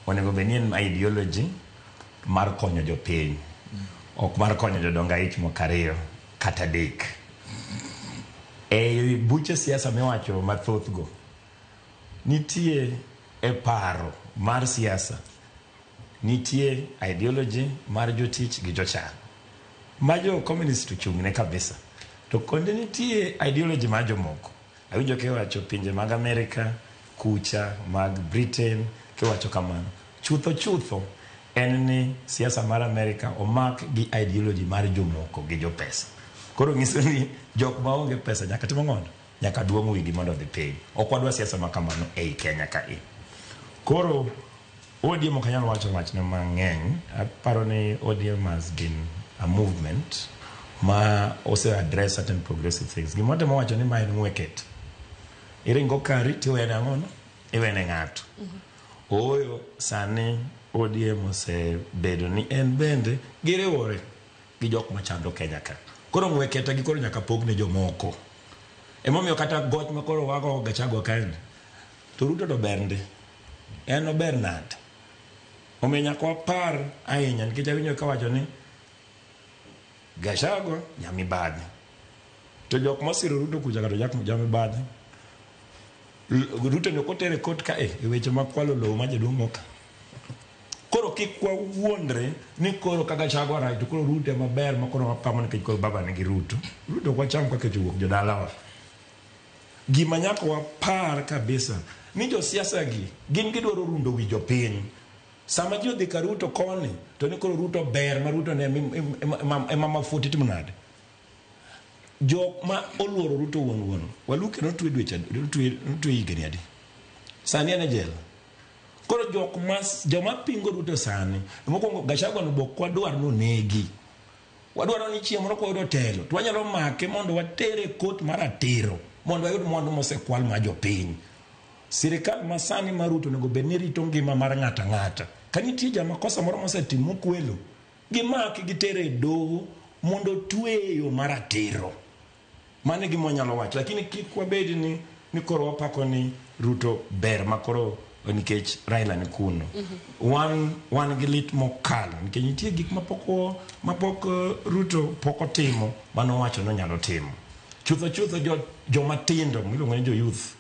onego bed ni en ideology mar konyo jopiny, ok mar konyo jodongo aich moko ariyo kata adek. E buche siasa miwacho mathoth go, nitie e paro mar siasa, nitie ideology mar jotich gi jochan ma jo communist ochung'ne kabisa, to konde nitie ideology mar jomoko. Awinjo kiwacho pinje mag Amerika kucha, mag Britain, kiwacho kamano. Chutho chutho en ni siasa mar Amerika omak gi ideology mar jomoko gi jopesa. Koro nyiso ni jok maonge pesa nyaka tim ang'o? Nyaka duong' wigi mondo odhi piny. Ok wadwa siasa ma kamano ei Kenya ka e. Koro ODM ok anyal wacho wachne mang'eny. Aparo ni ODM has been a movement ma ose address certain progressive things. Gima watemo wacho ni ma en ng'weket. Iringo kari tiwene ang'ono? Iwene ng'ato. Ooyo sani ODM osebedo ni en bende giriwore gi jok machando Kenya ka. Koro ng'weketa gi koro nyaka pog ne jomoko. Emomiyo kata goch ma koro wago Gachagua kaendi, to Ruto to ber ndi. En ober nade? Omiyo nyaka wapar ahinya nikech awinjo kawacho ni Gachagua nyamibadhi. To jok mosiro Ruto kucha kata jak jamibadhi. Ruto ne ok otere kot ka e weche mag kwalo lowo ma jaduong' moka. Koro kik wawuondre ni koro ka Gachagua rach to koro Ruto ema ber ma koro wapamo nikech koro baba nigi Ruto. Ruto ok wacham kaka owuok jodalawa. Gima nyaka wapar kabisa ni josiasa gi gin gidwaro rundo wi jopiny. Sama ji odhi ka Ruto koni to ni koro Ruto ber ma Ruto ne ema mafuti timo nade? Jok ma oluoro Ruto wuon wuon, Waluke notwe dweche notwe higni adi? Sani en e jela. Koro jok ma joma pingo Ruto sani, mokwongo Gachagua no bok wadwar ni onegi. Wadwaro ni chieng' moro kwayudo telo to wanyalo make mondo watere e kot mar ratiro mondo wayud mwandu mosekwal mar jopiny. Sirikal masani mar Ruto onego bed ni rito ngima mar ng'ato ang'ata. Ka nitie jamakosa moro mosetimo mokwelo, gimake gitere e doho mondo otweye e yo mar ratiro. Mano e gima wanyalo wacho, lakini kik wabed ni koro wapako ni Ruto ber ma koro nikech Raila ni kuno. Wan gi lit mokalo nikech nitie gik mapok Ruto pok otimo manowacho ni onyalo timo. Chutho chutho joma tindo miluongo ni jo youth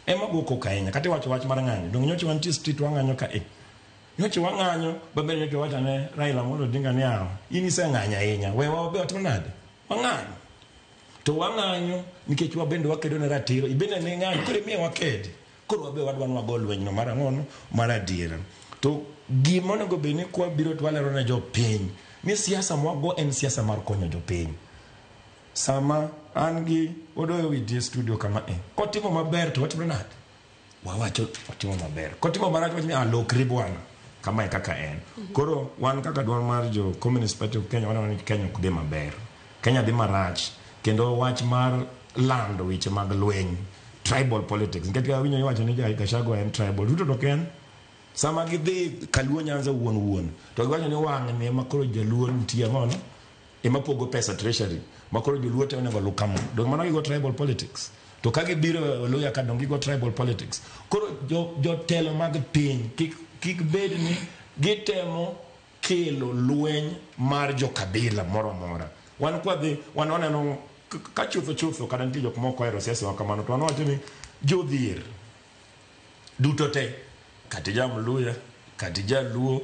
ema go koko ahinya. Kata iwacho wach mar ng'anyo, donge nyocha wantie street wang'anyo ka e. Nyocha wang'anyo, baber nyocha wacho ne Raila Amolo Odinga ni awa, in iseng'anyo ahinya, we wabe watim nade? Wang'anyo. To wang'anyo nikech wabende wakedo ne ratiro, ibende ne ng'anyo, koro imiye wakedi. Koro wabe wadwa ni wago lwenyno mar ang'ono? Mar adiera. To gima onego bed ni kwabiro to walero ne jopiny ni siasa mwago en siasa mar konyo jopiny. Sama an gi Odoyo Witi e studio kama e, kotimo maber to watimo nade? Wawacho otimo maber. Kotimo marach wacho ni alokri bwana. Kama e kaka en. Koro wan kaka duol mar jo Communist Party of Kenya waneno ni Kenya ok dhi maber. Kenya dhi marach kendo wach mar lando weche mag lweny tribal politics nikech awinjo iwacho ni Gachagua en tribal Ruto to ok en sama gidhi Kaluo Nyanza wuon wuon to giwacho ni wang'ni ema koro jaluo nitie ang'ono ema pogo pesa treasury ma koro joluo te onego oluw kama dong mano gigo tribal politics to ka gibiro Luya ka dong gigo tribal politics koro jotelo mag piny kik bed ni gitemo kelo lweny mar jokabila moro amora wan kwadhi wan waneno ka chutho chutho kata nitie jok moko ohero siasa wa kamano to wan wacho ni jodhier duto te kata ija Mluya kata ija Luo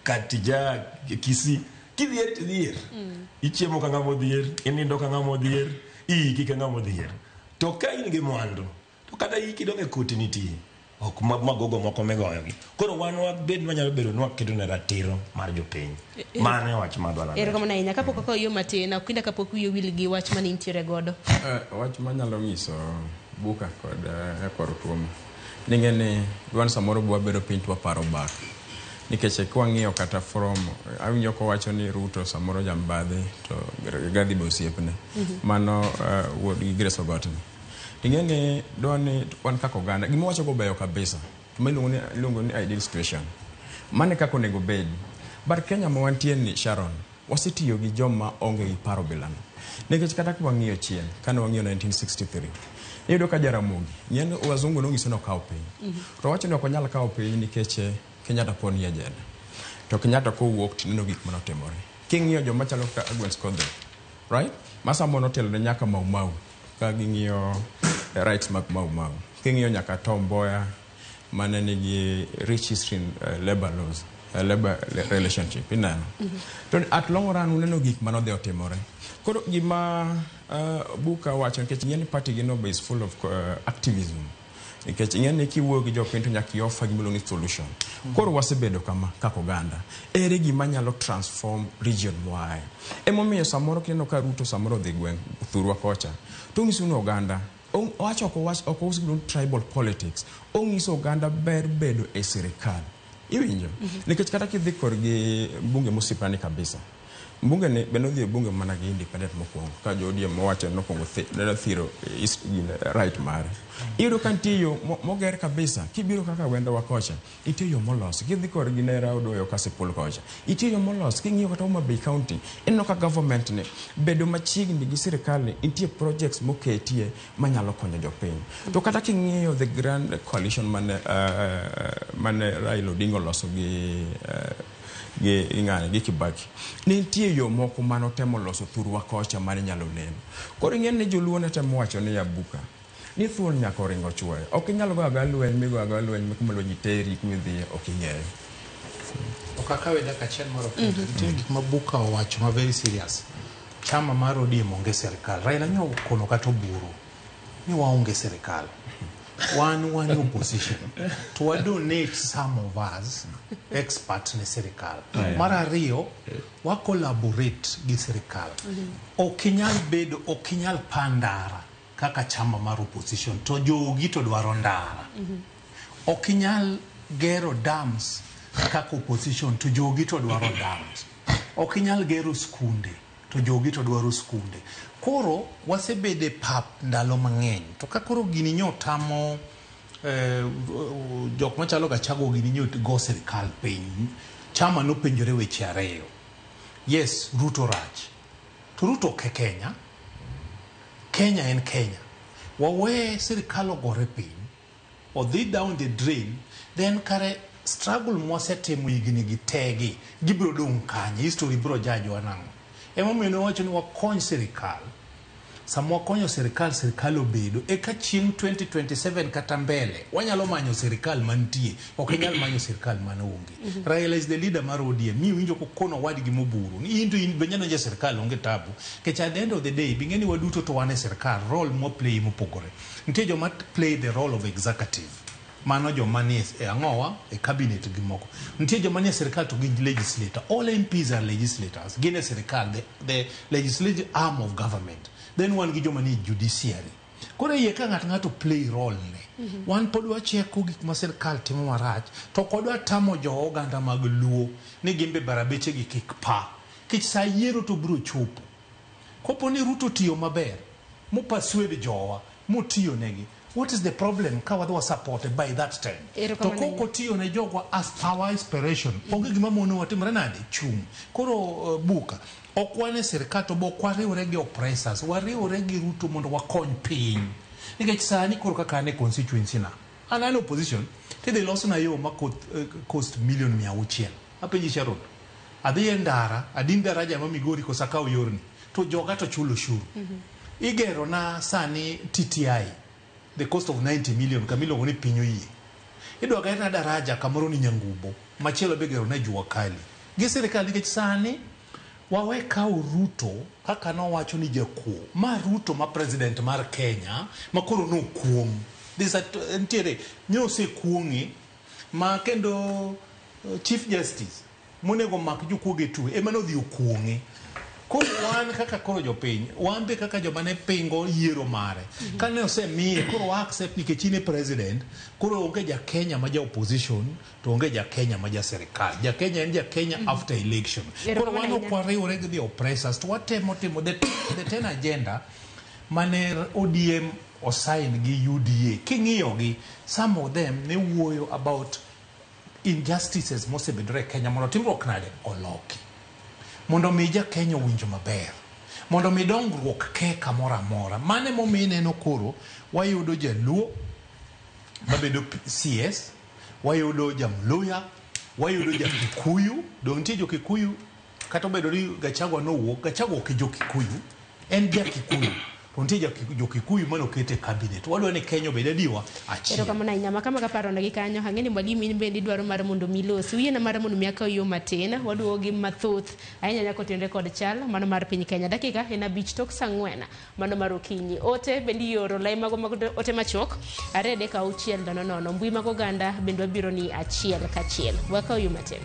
kata ija Kisii kidhier tidhier ichiemo ka ng'ama odhier inindo ka ng'ama odhier iiki ka ng'ama odhier to ka in gi mwandu to kata iki dong' e koti nitie ok magogo moko migoyogi koro wan wabed wanyalo bedo ni waketo ne ratiro mar jopiny mano e wach madwaro
Erokamano ahinya. Kapok okawo yo matin, Okinda kapok wiyi owil gi wach mane intiere godo.
Wach manyalo nyiso Buka kod Nyakwar Otuoma ni ng'e ni wan samoro wabedo piny to waparo back nikech kwang'iyo kata from awinjo kowacho ni Ruto samoro jambadhi to Rigathi be osiepne mano wuod gi Grace Ogot ni ing'e ni dwa ni wan kaka oganda gima wacho go beyo kabisa to ma iluongo ni ideal situation mano e kaka onego bed but Kenya ma wantie ni Sharon wasetiyo gi joma onge gi paro bilano nikech kata ka wang'iyo chien kane wang'iyo 1963 iyudo ka Jaramogi ng'e wazungu nong'ise ni okaw piny to wacho ni ok onyal kawo piny nikech Kenyatta pod nie jela to Kenyatta kowuok tineno gik manotimore king'iyo joma chalo kaka Agnes Kodho right ma samoro notelo ne nyaka Mau Mau ka ging'iyo rights mag Mau Mau king'iyo nyaka Tom Mboya mane nigi rich history in labor laws labor relationship ineno to at long run uneno gik manodhi otimore koro gima Buka wacho nikech ing'e ni party gi no be is full of activism nikech ing'e ni kiwuoyo gi jopiny to nyaka i-offer gima iluongo ni solution koro wasebedo kama kaka oganda ere gima nyalo transform region mwaaye emomiyo samoro kineno ka Ruto samoro odhi gweng' thurwa kocha to ong'iso ni oganda owacho ok owach ok ous gimiluongo ni tribal politics ong'iso oganda ber bedo e sirikal iwinjo nikech kata kidhi korgi mbunge mosiepna ni kabisa mbunge ni be nodhi e bunge mana gi independent mokwongo ka jo ODM owacho ni nokwongo nothiro right mare iyudo ka nitie yo moger kabisa kibiro kaka wendowa kocha nitie yo molos kidhi korgi nera Odoyo Kasipul kocha nitie yo molos king'iyo kata Homa Bay County ineno ka government ni bedo machiegni gi sirikal ni nitie projects moketie manyalo konyo jopiny to kata king'iyo the grand coalition mane Raila Odinga oloso gi ng'ane gi Kibaki ne nitie yo moko manotemo loso thurwa kocha mane nyalo neno koro ing'e ni joluo ne temo wacho ni ya Buka Ni thuon nyaka oringo chuoyo. Ok inyal goyo agoya lweny migoyo agoya lweny kuma lweny teri kuma idhiye ok ing'eyo.
Ok akawe dakika achiel moro kende. Nitie gik ma Buka owacho ma very serious. Chama mar ODM onge sirikal. Raila nyo okono kata Oburu ni waonge sirikal. Wan e opposition. To wa donate some of us expert ne sirikal. Mar ariyo, wa collaborate gi sirikal. Ok inyal bedo, ok inyal pa ndara kaka chama mar opposition to jogi to dwaro ndara. Ok inyal gero dams kaka opposition to jogi to dwaro dams. Ok inyal gero skunde to jogi to dwaro skunde. Koro wasebedo e pap ndalo mang'eny. To ka koro gini nyo tamo jok machalo Gachagua gini nyo go sirikal piny. Chama nopenjore weche ariyo. Yes, Ruto rach. To Ruto ok e Kenya. Kenya en Kenya. Wawe sirikal ogore piny. Odhi down the drain, then kare struggle mwasetimo higni gi tegi gibiro dong' kanye, history biro judge wa nang'o. Emomiyo ne wawacho ni wakony sirikal. Sama wakonyo sirikal, sirikal obedo eka chieng' 2027 kata mbele wanyalo manyo sirikal mantie, ok inyal manyo sirikal man onge. Raila is the leader mar ODM. Mi winjo kokono wadgi moburu ni in to in be nyalo donjo e sirikal onge tabu. Nikech at the end of the day bing'e ni waduto to wan e sirikal, role mwa play mopogore. Nitie joma play the role of executive. Mano joma nie e ang'owa e cabinet gi moko. Nitie joma nie sirikal to gin legislator. All MPs are legislators. Gin e sirikal, the legislative arm of government. Then wan gi joma nie judiciary. Koro iye ka ng'ato ng'ato play role ne. Wan pod wacheko gik ma sirikal timo marach to ok wadwa tamo jo oganda mag Luo ni gin be barabeche gi kik pa. Nikech sa yiero to biro chopo. Kopo ni Ruto tiyo maber, mo persuade jowa, motiyo negi, what is the problem ka wadhi wa support by that time? To
Erokamano
kok otiyo ne jogwa as our inspiration, onge gima monowa timre nade? Chung'. Koro Buka, ok wan e sirikal to be ok wariwre gi oppressors, wariwre gi Ruto mondo wakony piny. Nikech sani koro kaka an e constituency na, an opposition, tidhi losna yo ma cost million 600. Apenji Sharon, adhi e ndara, adin daraja ma Migori koso akaw yorni, to joga to chulo ushuru. Igero na sani TTI, the cost of 90 million kama iluongo ni piny oyie. Idwa gerna daraja kamoro ni Nyangubo, machielo be igero ne Jua Kali. Gi sirikal nikech sani wawe kawo Ruto kaka nowacho ni jakuo. Ma Ruto ma president mar Kenya ma koro nokuong'. Nitiere nyosekuong'e ma kendo Chief Justice monego mak jokuoge twe ema nodhi okuong'e. Koro wan kaka koro jopiny, wan be kaka joma ne pingo yiero mare. Kane osemiye, koro wa accept nikech in e president, koro onge ja Kenya ma ja opposition, to onge ja Kenya ma ja sirikal. Ja Kenya en ja Kenya after election. Koro wan ok wariwre gi the oppressors, to watemo timo the 10 agenda mane ODM osign gi UDA. King'iyo gi, some of them ne wuoyo about injustices mosebedore e Kenya mondo timruok nade oloki. Mondo mi ja Kenya owinj maber. Mondo mi dongruok ke kamoro amora. Mano emomiyo ineno koro wayudo jaluo mabedo CS, wayudo jamluya, wayudo ja Kikuyu. Dong' nitie jo Kikuyu kata obedo ni Gachagua nowuok, Gachagua ok jo Kikuyu, en ja Kikuyu. To nitie jo Kikuyu manoket e cabinet. Wadwa ni Kenya obed adiwa achiel.
Erokamano ahinya. Makama kaparo gi kanyo, ang'e ni mwalimu in bende idwaro mar mondo mi ilosi. Uyiena mar mondo mi akaw yo matin, waduogo gi mathoth ahinya nyaka otenre kod chal mano mar piny Kenya. Dakika en 5 tok sa 4 mano mar okinyi. Ote bende ioro lai mago mag ote machuok 2 3 6 0 0. Mbui mag oganda bende wabiro ni achiel kachiel. Wakaw yo matin.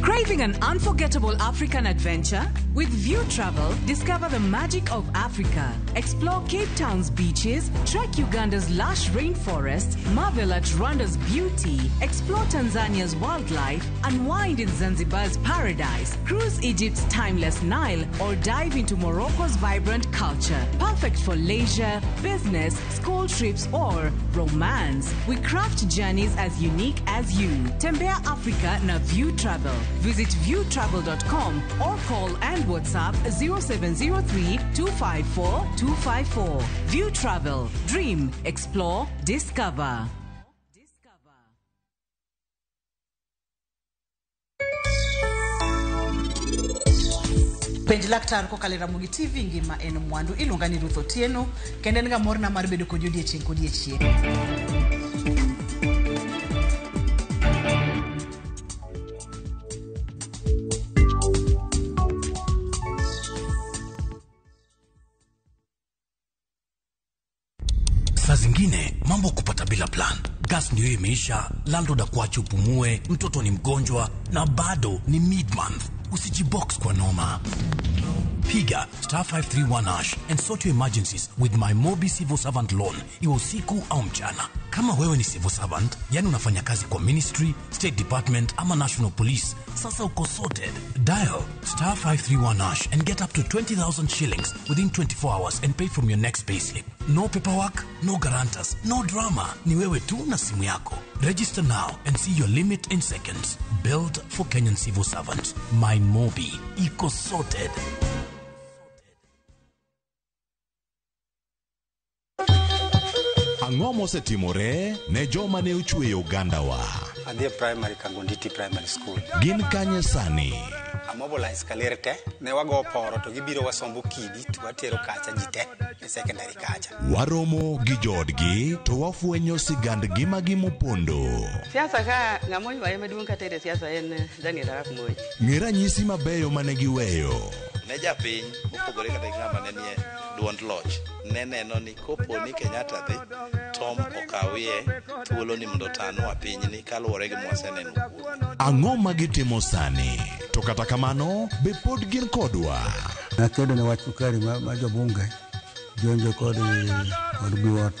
Craving an unforgettable African adventure? With View Travel, discover the magic of Africa. Explore Cape Town's beaches, trek Uganda's lush rainforests, marvel at Rwanda's beauty, explore Tanzania's wildlife, unwind in Zanzibar's paradise, cruise Egypt's timeless Nile, or dive into Morocco's vibrant culture. Perfect for leisure, business, school trips, or romance. We craft journeys as unique as you. Tembea Africa na View Travel. Visit viewtravel.com or call and WhatsApp 0703 254 254. View Travel. Dream, explore, discover.
Penj laktar kokalo e Ramogi TV ngima en mwandu. Iluonga ni Ruth Otieno kendo en ga morna mar bedo kodi odiechieng' kodiechieng'.
Saa zingine mambo kupata bila plan. Gas ndio imeisha, landlord akuache upumue, mtoto ni mgonjwa na bado ni mid month. Usijibox kwa noma. Piga star 531 hash and sort your emergencies with my Mobi Civil Servant Loan, iwe usiku au mchana. Kama wewe ni civil servant, yani unafanya kazi kwa ministry, state department ama national police, sasa uko sorted. Dial star 531 hash and get up to 20,000 shillings within 24 hours and pay from your next payslip. No paperwork, no guarantors, no drama. Ni wewe tu na simu yako. Register now and see your limit in seconds. Built for Kenyan civil servants. My Mobi. Iko sorted.
Ang'o mosetimore ne joma ne ochweyo ogandawa?
Adhi e primary Kangonditi Primary School.
Gin kanye sani?
Amobilize kaler te, ne wago poro to gibiro wasombo kidi to watero kacha ji te e secondary kacha.
Waromo gi joodgi to wafwenyo sigand ngimagi mopondo.
Siasa ka ng'ama oywaye maduong' kata e siasa en Daniel Arap Moi.
Ng'e ranyisi mabeyo mane giweyo.
Ne japiny mopogore kata gi ng'ama ne nie duond loch ne neno ni kopo ni Kenyatta dhi Tom okawie thuolo ni mondo otanwa pinyni kaluwore gi mwaseneno kuome.
Ang'o ma gitimo sani? To kata kamano, be pod gin kodwa?
Nakedo ne wach sukari ma jobunge jonjo kod biwot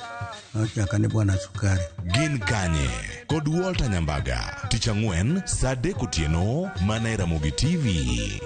nochaka ni bwana sukari.
Gin kanye? Kod Walter Nyambaga, tich ang'wen saa 3 otieno mana e Ramogi TV.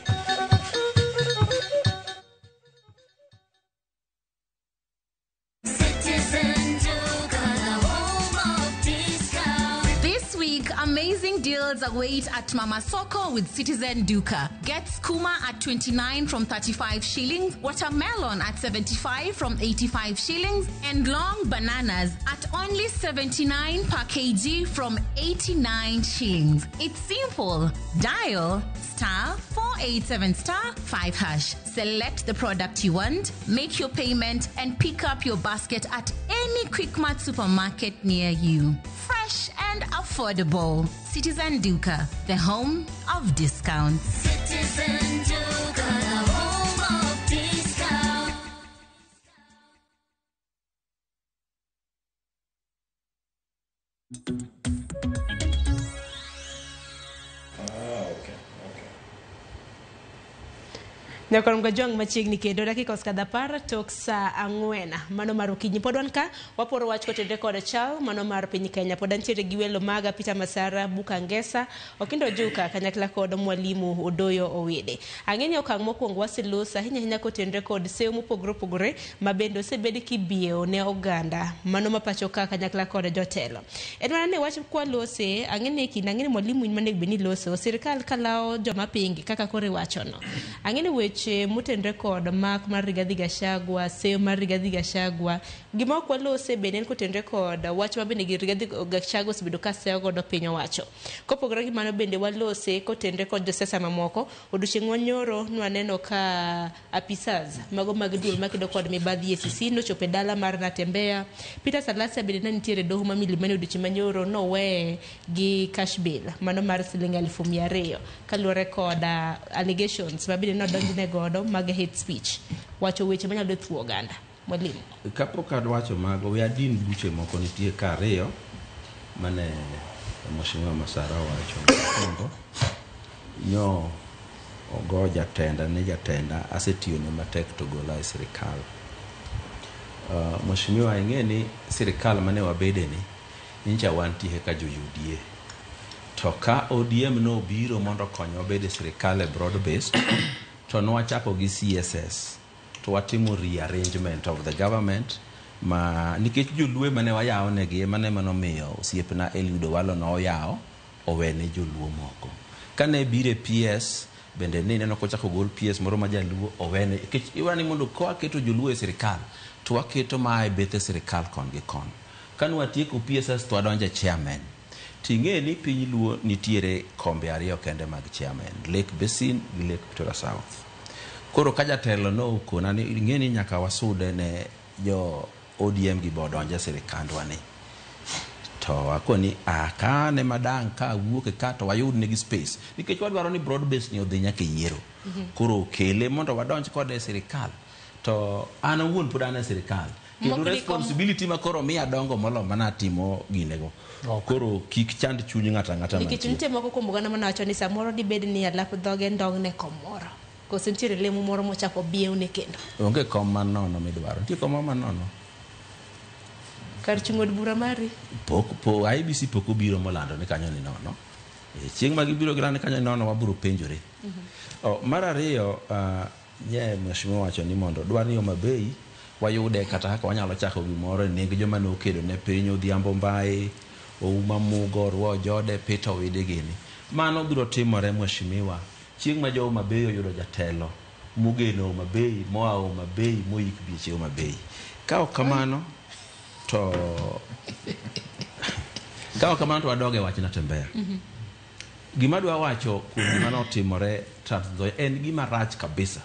Citizen Duka, the home of discount.
This week, amazing deals await at Mama Soko with Citizen Duka. Get skuma at 29 from 35 shillings, watermelon at 75 from 85 shillings, and long bananas at only 79 per kg from 89 shillings. It's simple. Dial star 487 star 5 hash. Select the product you want, make your payment, and pick up your basket at any Quickmart supermarket near you. Fresh and affordable. Citizen Duka, the home of discounts.
Citizen Duka, the home of discount.
Nyakwarom Gajwang' machiegni kendo dakika osekadho 10 tok saa 4 mano mar okinyi. Pod wan ka waporo wach kotenore kod chal mano mar piny Kenya. Pod antiere gi welo maga Peter Masara, Buka Ngesa, Okindo Ojuka kanyakla kod Mwalimu Odoyo Owede. Ang'e ni okang' mokwongo waseloso ahinya ahinya kotenore kod seyo mopogore opogore ma bende osebed kibiewo ne oganda mano ma pacho ka kanyakla kod jotelo. En mana ni wach kwalose, ang'e ni kinde ang'e ni mwalimu in manego bed ni loso sirikal kalawo joma pingi kaka koro iwachono. Ang'e ni weche motenore kod mak mar Rigathi Gachagua, seyo mar Rigathi Gachagua, gima ok walose bende en kotenore kod wach ma bende Rigathi Gachagua osebedo ka seyo godo piny owacho. Kopogore gi mano bende walose kotenore kod josiasa mamoko. Odiochieng' manyoro nwaneno ka apisas mago mag duol makedo kod mibadhi EACC nochopo e dala mar Natembeya. Peter Salasya bende ne nitiere e doho ma Milimani odiochieng' manyoro noweye gi cash bail mano mar siling 200,000 kaluwore kod allegations ma bende nodonjne godo mag hate speech, wacho weche manyalo thuo oganda. Mwalimu,
Kapok adwacho mago, we adin buche moko nitie ka ariyo mane Mheshimiwa Masara owacho. Mokwongo, nyo ogo jatenda ni jatenda asetiyone matek to gola e sirikal. Mheshimiwa, ing'e ni sirikal mane wabede ni nyicha wantie ka jo UDA. To ka ODM nobiro mondo okonywa bedo e sirikal e broad base, to nwachako gi CSS to watimo rearrangement of the government ma nikech joluo mane wayawo negi ema ne manomiyo osiepna Eliud Owalo noyawo owene joluo moko. Kane biro e PS bende ne ineno kochako gol PS moro ma jaluo owene nikech iwani mondo ka waketo joluo e sirikal to waketo maa e bethe sirikal kon gi kon. Kane watieko PSS to wadonjo e chairman. Ting'e ni piny luo nitiere kombe ariyo kende mag chairman, Lake Basin gi Lake Victoria South. Koro ka jatelo nokona ni ing'e ni nyaka wasude ne jo ODM gi bodonje sirikandwa ni. To akoni a kane madang' ka awuok ka to wayud negi space nikech wadwaro ni broad base ni odhi nyaka e yiero. Koro kele mondo wadonj kode e sirikal. To an awuon pod an e sirikal. Kendo
Mok ni kom-
responsibility ma koro miya dongo molo mana timo ginego. Koro kik chand chuny ng'ato ang'ata
Nikech
mantie.
nitie moko kuom oganda mane wacho ni samoro dibed ni alap dhoge ndong'ne kom moro. Koso nitiere lemo moro mochako biewne kendo.
Onge kom manono midwaro. Nitie kom moro manono.
Kar chung' od bura mari.
Pok po IBC pok obiro molando ni kanyo ni nono. E, chieng' ma gibiro gilando ni kanyo ni nono wabiro penjore. Oh, mar ariyo nye mheshimiwa wacho ni mondo dwar ni Homa Bay wayude kata kaka wanyalo chako gimoro e neg joma nokedo ne piny Odhiambo Mbai, Ouma Mugo, Orwa Ojode, Peter Owidi gini. Mano biro timore mheshimiwa chieng' ma jo Homa Bay oyudo jatelo mogeno Homa Bay moa Homa Bay moik bieche Homa Bay. Ka ok kamano to ka ok kamano to wadog e wach Natembeya. Gima adwa wacho kuom gima notimore Trans Nzoia en gima rach kabisa.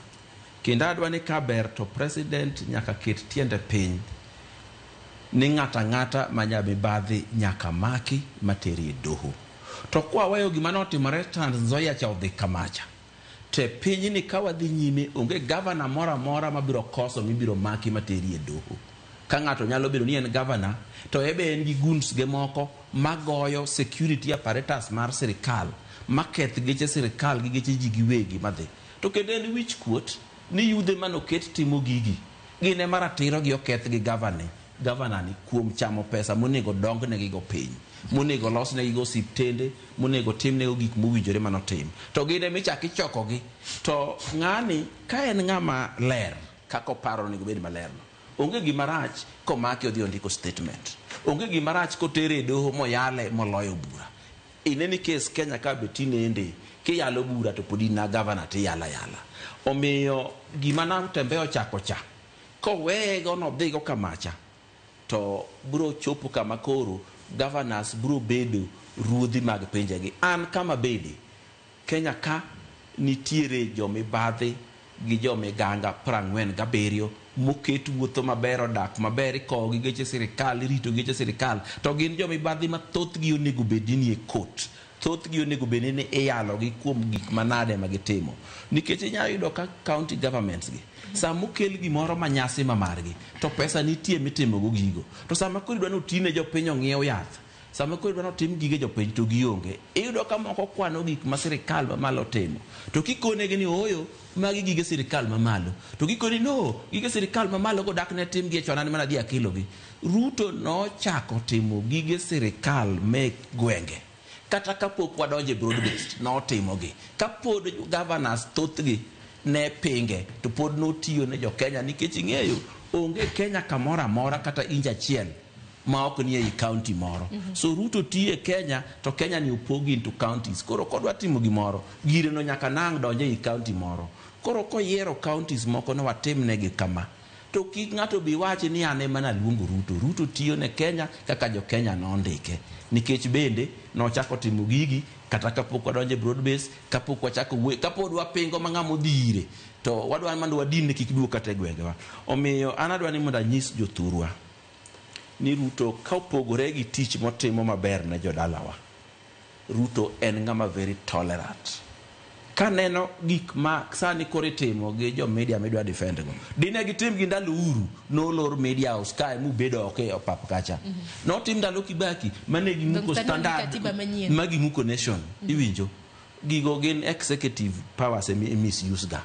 Kendo adwa ni ka ber to president nyaka ket tiende piny ni ng'ato ang'ata ma nyamibadhi nyaka maki materi e doho. To kwaweyo gima notimore Trans Nzoia cha odhi kamacha, te pinyni ka wadhi nyime onge gavana moro amora mabiro koso mibiro maki materi e doho. Ka ng'ato nyalo bedo ni en gavana to ebe en gi goons ge moko magoyo security apparatus mar sirikal maketh geche sirikal gi geche ji giwegi madhi. To kendo en wich kuot ni yudhe manoket timo gigi gin ema ratiro gi oketh gi gavana ni kuom chamo pesa monego dongnegigo piny, monego losnegigo osiptende, monego timnego gik mowinjore manotim. To gin ema ichako ichokogi. To ng'ani ka en ng'ama ler kaka oparo onego obed maler no, onge gima rach komake odhi ondiko statement. Onge gima rach kotere e doho moyale moloyo bura. In any case Kenya ka be tinende kiyalo bura to pod in na gavana tiyalo ayala. Omiyo gima Natembeya ochako cha, koweye go nodhigo kamacha, to biro chopo kama koro governors biro bedo ruodhi mag pinjegi. An kama bede, Kenya ka nitiere jomibadhi gi jomiganga 47 moket wuotho maber, odak maber, ikowo gi geche sirikal, irito geche sirikal, to gin jomibadhi ma thothgi onego bed ni e court. Thothgi onego bed ni iyalogi kuom gik manade ma gitimo. Nikech inyalo yudo ka county governments gi, sama okel gimoro ma nyasi ma margi, to pesa nitie mitimogo gigo. To sama koro idwa ni otine jopiny ong'iew yath, sama koro idwa ni otim gige jopiny to gionge. Iyudo ka moko kwano gik ma sirikal mamalo timo. To kikonegi ni ooyo, magi gige sirikal mamalo. To gikoni no, gige sirikal mamalo go dak ne tim gi e chon an mana adhi akelogi. Ruto nochako timo gige sirikal mek gwenge. Kata kapok wadonjo e broad based, notimogi. Kapod governors thothgi ne pinge, to pod notiyo ne jo Kenya nikech ing'eyo onge Kenya kamoro amora kata inch achiel ma ok ni ei county moro. So Ruto tiyo e Kenya to Kenya ni opogi into counties. Koro kodwa timo gimoro, gire no nyaka nang' donj ei county moro. Koro koyiero counties moko ne watimnegi kama. To kik ng'ato bi wach ni an ema naluongo Ruto. Ruto tiyo ne Kenya kaka jo Kenya nondike. Nikech bende nochako timo gigi kata kapok wadonjo e broad base, kapok wachako wuoyo, kapod wapingo ma ng'ama odhi ire, to wadwa mondo wadin kik duog kata e gwengewa. Omiyo an adwa ni mondo anyis jothurwa ni Ruto ka opogore gi tich motimo maber ne jodalawa, Ruto en ng'ama very tolerant. Kaneno gik ma sani koro itimo gi jo media midwa defend go, dine gitim gi ndalo Uhuru, nolor media house kae mubedo oko e opap kacha. Notim ndalo Kibaki mane gimuko
Dong' sani onge
standard
katiba manyien.
ma gimuko nation. Iwinjo? Gigo gin executive powers e misuse ga.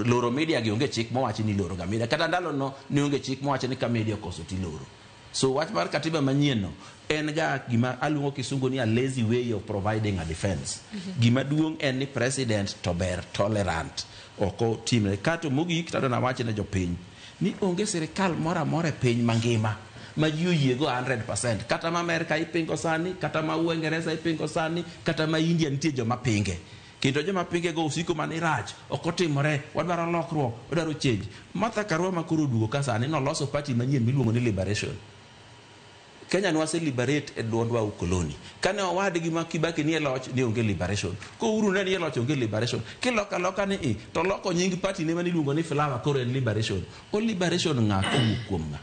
Loro media gi onge chik mowacho ni iloro ga media. Kata ndalo no ne onge chik mowacho ni ka media okoso tiloro. So wach mar katiba manyien no en ga gima aluongo kisungu ni a lazy way of providing a defense. Gima duong' en ni president to ber tolerant. Ok otimre. Kato mogik to adwa nawach ne jopiny ni onge sirikal moro amora e piny mangima ma ji oyiego 100%. Kata ma Amerka ipingo sani, kata ma Uingereza ipingo sani, kata ma India nitie joma pinge. Kendo joma pinge go osiko mana ni rach, ok otimore, wadwaro lokruok, wadwaro change. Martha Karua ma koro oduogo ka sani noloso party manyien miluongo ni Liberation. Kenya ne wase liberate e duondwa ukoloni. Kane owadgi ma Kibaki nie loch ne onge liberation. Ko Uhuru ne nie loch onge liberation. Kiloko aloka ni i to loko nying party ne mane iluongo ni Flower koro en liberation. O liberation ng'a kowuok kuom ng'a?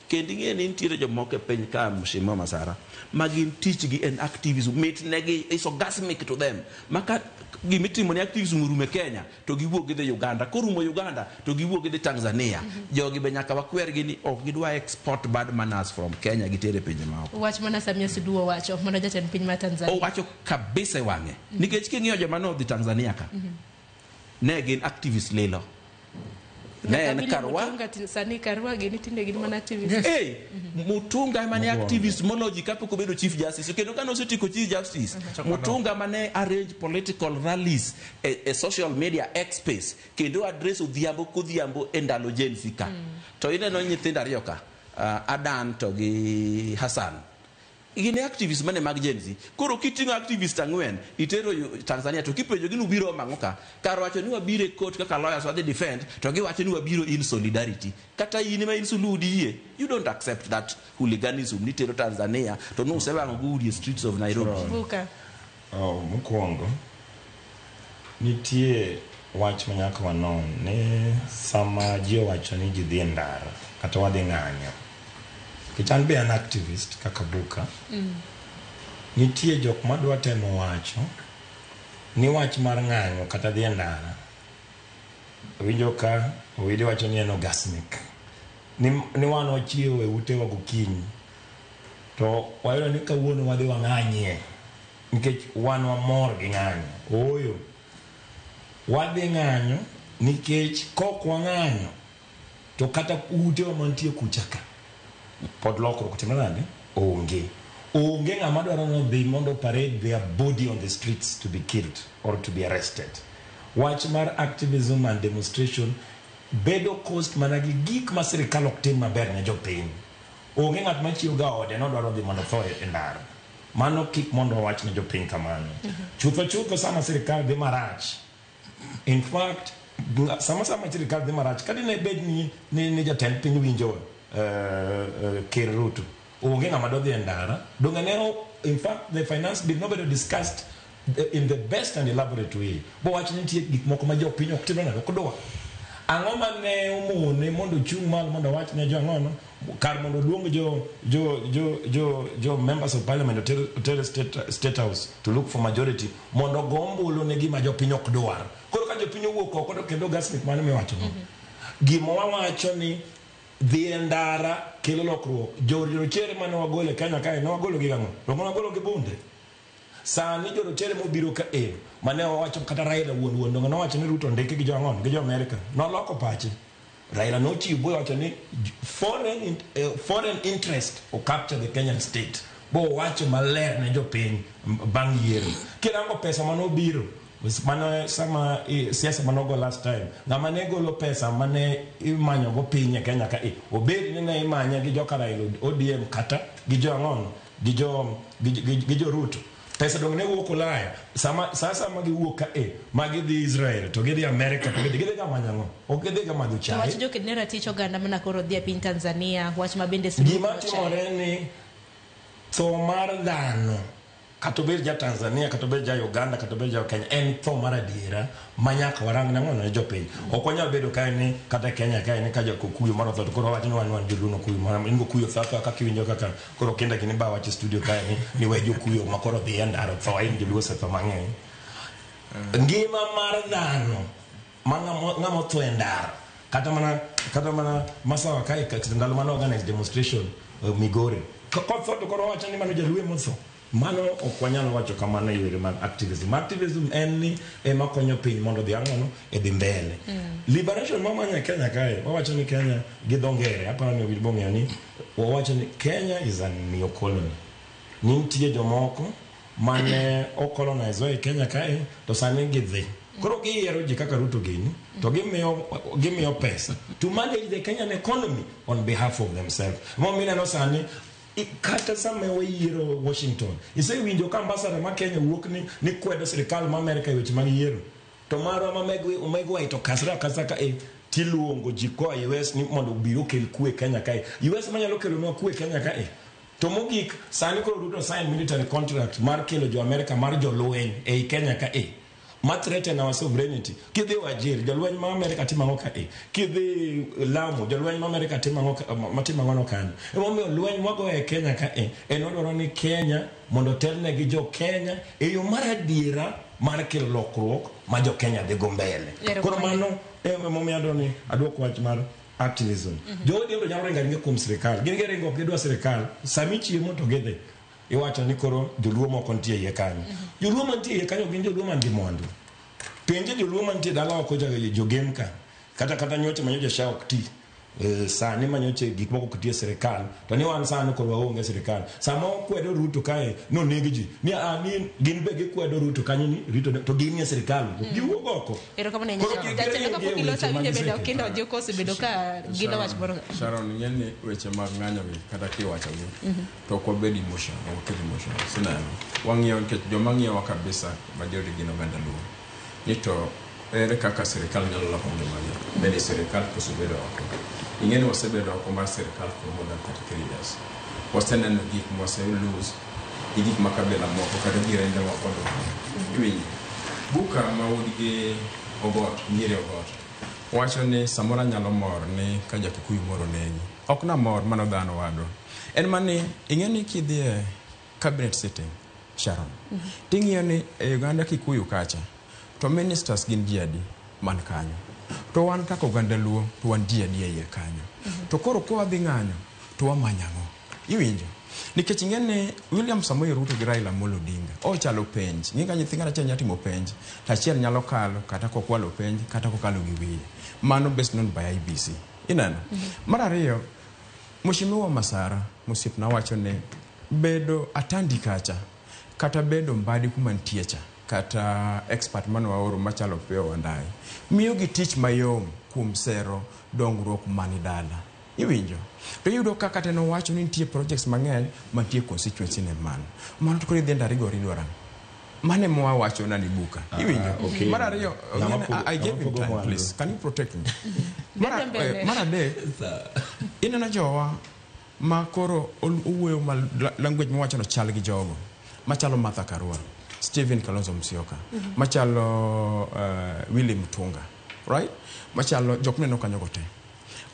Kendo ing'e ni nitiere jomoko e piny ka Mheshimiwa Masara ma gin tichgi en activism mit negi is orgasmic to them ma ka gimitimo ni activism orumo e Kenya to giwuok gidhi Uganda korumo Uganda to giwuok gidhi Tanzania jogi be nyaka wakwergi ni ok gidwa export bad manners from Kenya gitere e pinje maoko.
Wach mana Samia Suluhu owacho mano jatend piny mar Tanzania.
Owacho kabisa e wang'e nikech king'iyo joma nodhi Tanzania ka ne gin activist lilo ne en
William
Karwa
Mutunga sani Karwa gini tinde gin mana activist.
Hey, Mutunga ema ne activist moloji kapok obedo chief justice kendo kane osetieko chief justice Mutunga mane arrange political rallies e social media X space kendo address odhiambo kodhiambo e ndalo Gen Z ka to ineno nyithindo ariyo ka Adan to gi Hassan gin e activist mane mag Gen Z koro kiting'o activist ang'wen itero Tanzania to kipenjo gi ni ubiro mang'o ka kar wacho ni wabiro e court kaka lawyers wadhi defend to giwacho ni wabiro in solidarity kata in ma in Suluhu diyie you don't accept that hooliganism nitero Tanzania to nusewang'o go udi e streets of Nairobi.
Buka.
Oh, mokwongo nitie wach ma nyaka wanon ni sama ji owacho ni ji dhi e ndara kata wadhi ng'anyo nikech an be an activist kaka Buka nitie jok madwa temo wacho ni wach mar ng'anyo kata dhi e ndara winjo ka Owidi wacho ni en orgasmic ni wan wachiewo e utewa gokinyi to wayudo ni kawuono wadhi wang'anyie nikech wan wamor gi ng'anyo. Ooyo, wadhi ng'anyo nikech kok wang'anyo to kata utewa mantie kucha ka pod lokruok timre nade? Onge. Onge ng'ama dwaro ni odhi mondo parade their body on the streets to be killed or to be arrested. Wach mar activism and demonstration bedo caused mana gi gik ma sirikal ok tim maber ne jopiny. Onge ng'at machiew ga ode nodwaro dhi mondo otho e ndara. Mano kik mondo wawach ne jopiny kamano. Chutho chutho sama sirikal dhi marach, in fact, sama sirikal dhi marach, ka dine bed ni jatend piny winjo Ker Ruto, onge ng'ama dodhi e ndara. Donge ne in fact the finance bill nobedo discussed in the best and elaborate way. Bo wach ni nitie gik moko ma jopiny ok timre nade, ok dwa. Ang'o mane omone mondo ochung' malo mondo owach ne jo ang'ono kar mondo oluong jo members of parliament oter state house to look for majority mondo ogo ombulu ne gima jopiny ok dwar. Koro ka jopiny owuok oko to kendo orgasmic mane miwacho no. Gima wawacho ni dhi e ndara kelo lokruok. Jorochere mane wagolo e Kenya kae ne wagolo gi ang'o? Donge wagolo gi bunde? Sani jorochere mobiro ka e mane wawacho kata Raila wuon donge nowacho ni Ruto ndike gi jo ang'o? Gi jo Amerika. Noloko pache. Raila nochiwo bowacho ni foreign interest o capture the Kenyan state. Bo wacho maler ne jopiny bang' yiero. Kirango pesa manobiro mano sama siasa manogo last time ng'ama ne golo pesa mane imanyo go piny e Kenya ka e obed ni ne imanye gi joka Raila ODM kata gi jo ang'ono gi jo Ruto. Pesa dong ne wuok Ulaya sasa ma giwuok ka e ma gidhi Israel to gidhi America to gidhi ga manyo ang'o? Ok gidhi ga madho chai.
Wach joked ne ratich oganda mana koro dhi e piny Tanzania wach ma bende Suluhu
Gima timore ni tho mar dhano kata obed ja Tanzania kata obed ja Uganda kata obed ja Kenya en tho mar adiera ma nyaka warang nang'o ne jopiny. Ok wanyal bedo kae ni kata Kenya kae ni ka jakuyu moro otho to koro wawacho ni wan joluo nokuyu moro in gokuyu tho athoa kaka iwinjo kaka koro kinda gini ba wacho e studio kae ni we jokuyo ma koro dhi e ndara otho in joluo osetho mang'eny. Ngima mar dhano ma ng'ama otho e ndara kata mana Masawa kae ndalo mane organize demonstration Migori kotho to koro wawacho ni mano jaluo emotho. Mano ok wanyal wacho kamano e yore mag activism. Activism en ni ema konyo piny mondo odhi ang'ono e dhi mbele. Liberation mamanyo e Kenya kae, wawacho ni Kenya gi dho ngere, aparo ni Owili bong'eyo ni wawacho ni Kenya is a neo-colony. Nitie jomoko mane ocolonize e Kenya kae to sani gidhi. Koro giyiero ji kaka Ruto gini to gimiyo pesa to manage the Kenyan economy on behalf of themselves. Momiyo ineno sani kata sama wayiero Washington, isewinjo ka ambassador ma Kenya wuok ni kwedo sirikal ma Amerika e weche mag yiero. To marwa ma Meg White okasre akasa ka e tiluongo ji koa US ni mondo obi okel kwe Kenya kae. US manyalo kelonwa kwe Kenya kae. To mogik, sani koro Ruto sign military contract mar kelo jo Amerika mar jolweny ei Kenya ka e ma threaten our sovereignty. Kidhi Wajir, jolweny ma Amerika timo ang'o ka e? Kidhi Lamu, jolweny ma Amerika timo ang'o ka- ma timo ang'o no kanyo? Emomiyo lweny mwagoyo e Kenya ka e, en wadwaro ni Kenya mondo otelne gi jo Kenya e yo mar adiera mar kelo lokruok ma jo Kenya dhi go mbele. Koro mano emomiyo adwaro ni aduok wach mar activism. Jo ODM to nyalo ringo aringa kuom sirikal. Gin giringo ok gidwa sirikal. Sami chiemo to gidhi. Iwacho ni koro joluo moko nitie iye kanyo. Joluo mantie iye kanyo gin joluo man gi mwandu. Penje joluo mantie dala oko jogem ka. Kata nyocha manyocha sha ok ti. Sani manyoche gik moko ok ti e sirikal to ni wan sani koro waonge sirikal. Sama okwedo Ruto kae noneg ji. Ni a ni gin be gikwedo Ruto kanyo ni Ruto to gin e sirikal. Giwuog oko.
Erokamano
Koro
ahinya.
kik
Jatelo
giringi
kapok
e
iloso
weche
awinjo
mag
bende
sirikal.
Okindo Ojuko osebedo ka gilo wach moro.
Sharon, ing'e ni weche mag ng'anyo gi kata kiwachogi to ok wabed emotional, ok waket emotional. Sineno. Wang'iyo nikech joma ng'iyowa kabisa majority gin oganda Luo. Ni to ere kaka sirikal nyalo loko ngimagi? Bende sirikal koso bedo oko? Ing'e ni wasebedo oko mar sirikal for more than 33 years. Waseneno gik mwase lose gi gik ma kabila moko kata jirende wa odwaro. Iwinjo? Buka ma wuod gi Ogot, Nyiri Ogot, wacho ni samoro anyalo mor ni ka ja-Kikuyu moro onegi. Ok namor, mano dhano wadwa. En mani, ing'e ni kidhi e cabinet sitting, Sharon, ting'iyo ni e oganda Kikuyu kacha, to ministers gin ji adi man kanyo. To wan kaka oganda Luo, to wan ji adi e iye kanyo. To koro ka wadhi ng'anyo, to wamanyo ang'o? Iwinjo? Nikech ing'e ni William Samoei Ruto gi Raila Amolo Odinga ochalo penj. Ing'e ka nyathi ng'ato achiel nyalo timo penj, to achiel nyalo kalo kata kokwalo penj kata kokalo gi wiye. Mano best known by IEBC. Ineno? Mar ariyo, Mheshimiwa Masara mosiepna wacho ni bedo atandi kacha kata bedo mbadi kuma nitie cha kata expert mane waoro machalo Opiyo Wandayi miyo gi tich mayom kuom sero dongruok mani dala. Iwinjo? To iyudo ka kata nowacho ni nitie projects mang'eny mantie constituency ne mano. Mano to koro idhi Ndarigo idwaro ang'o? Mano ema wawacho nani buka. Iwinjo?
Okay.
Mar ariyo,
Ng'ama
I gave
ng'ama
him
pogo
time,
mwandu.
please. Can you protect me?
Mbele.
Mar adek, ineno jowa ma koro owuoyo ma language mawacho no chal gi jogo machalo Martha Karua, Stephen Kalonzo Musyoka, machalo Willy Mutunga, right? Machalo jok mineno kanyo go te.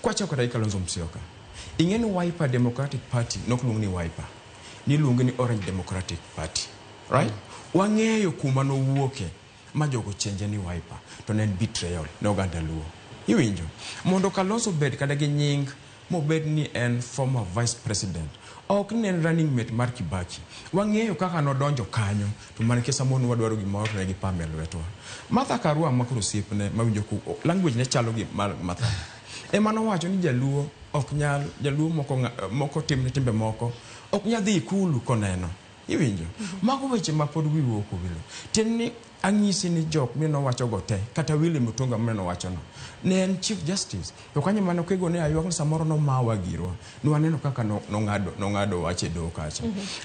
Kwachako kata gi Kalonzo Musyoka, ing'e ni Wiper Democratic Party nok luong ni Wiper, niluonge ni Orange Democratic Party, right? Wang'eyo kuma nowuoke ma jogo chenje ni Wiper, to ne en betrayal ne oganda Luo. Iwinjo? Mondo Kalonzo obed kata gi nying mobed ni en former vice president, ok ni en running mate mar Kibaki. Wang'eyo kaka nodonjo kanyo, to mana nikech samoro ne wadwaro gimoro to ne gipame e lwetwa. Martha Karua ma koro osiepne mawinjo ku language ne chalo gi mar Martha. Ema nowacho ni jaluo ok nyal, jaluo moko, moko timne timbe moko, ok nyal dhi ikulu koneno. Iwinjo? Mago weche ma pod wiwa ok owilo. Tiende ni ang'isi ni jok mane owacho go te, kata Willy Mutunga mane owacho no, ne en Chief Justice. To kanyo mane okego ne aywak ni samoro nomawa girwa. Ne waneno kaka nong'ado wach e doho kacha.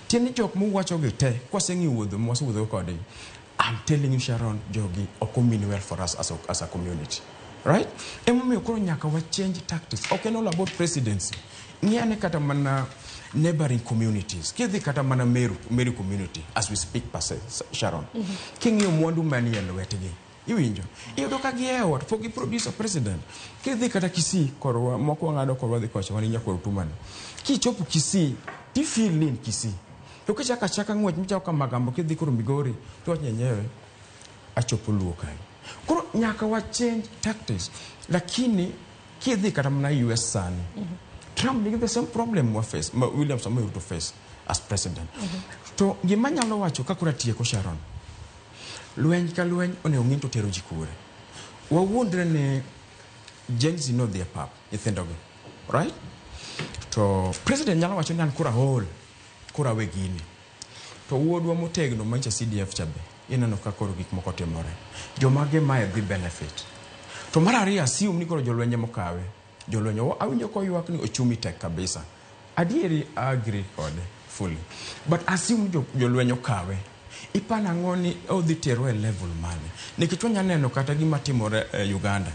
Tiende ni jok muwacho gi te, kwaseng'iyo wuodho mwasewuotho kodgi, I'm telling you Sharon, jogi ok mean well for us as a community. Right? Emomiyo koro nyaka wa change tactics. Ok en all about presidency. Ng'i ane kata mana neighboring communities. Kidhi kata mana Meru community, as we speak per se, Sharon. King'iyo mwandu manie lwetgi, iwinjo? Iyudo ka giewo to pok giproduce a president. Kidhi kata Kisii, korwa, moko wang'ado korwa dhi kocha, wan gi nyakwar Otumani. Kichopo Kisii, tifeel ni in Kisii. To kichako achaka ng'wech michako ka Magambo kidhi koro Migori, to wach nyenyewe achopo Luo kae. Koro nyaka wa change tactics. Lakini kidhi kata mana US sani, Trump nigi the same problem wa face, ma William Samoei Ruto face as president. To gima nyalo wacho ka koro atieko Sharon, lweny ka lweny onego ng'i to tero ji kure. Wawuondre ni Gen Z nodhi e pap, nyithindogi, right? To president nyalo wacho ni an koro aol, koro awe gini. To wuodwa motegno manyicha CDF cha be, ineno ka koro gik moko timore. Jomage mae dhi benefit. To mar ariyo, assume ni koro jolwenje mokawe. Jolwenje, awinjo koywak ni ochumi tek kabisa. Adieri I agree kode fully. But assume jolweny okawe. Ipano ang'o ni odhi terwa e level mane? Nikech wanya neno kata gima timore e Uganda.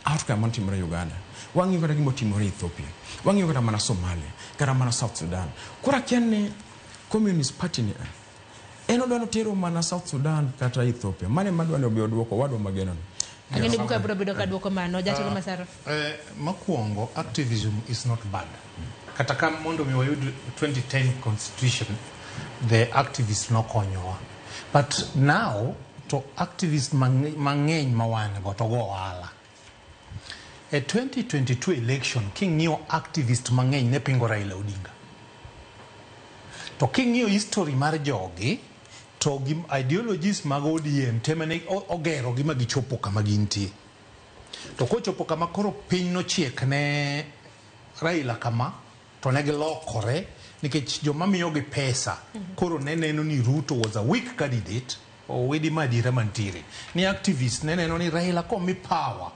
Outcome manotimore Uganda. Wang'iyo kata gima otimore Ethiopia. Wang'iyo kata mana Somalia, kata mana South Sudan. Koro akia ni Communist Party ni en odwa notero mana South Sudan kata Ethiopia. Mano ema adwa ni obi oduoko wadwa mageno ni.
Ang'e ni buka biro bedo ka duoko mano jatelo Masara.
Mokwongo, activism is not bad. Kata ka mondo mi wayud 2010 constitution, the activists nokonyowa. But now, to activists mang'eny ma wan go to go ohala. E 2022 election, king'iyo activist mang'eny ne pingo Raila Odinga. To king'iyo history mar jogi, to gi ideologies mag ODM tema ne ogero gi ma gichopo kama gintie. To kochopo kama koro piny nochiek ne Raila kama, to ne gilokore nikech joma miyogi pesa koro ne neno ni Ruto was a weak candidate, owedi ma adiera mantiere. Ni activist ne neno ni Raila komi power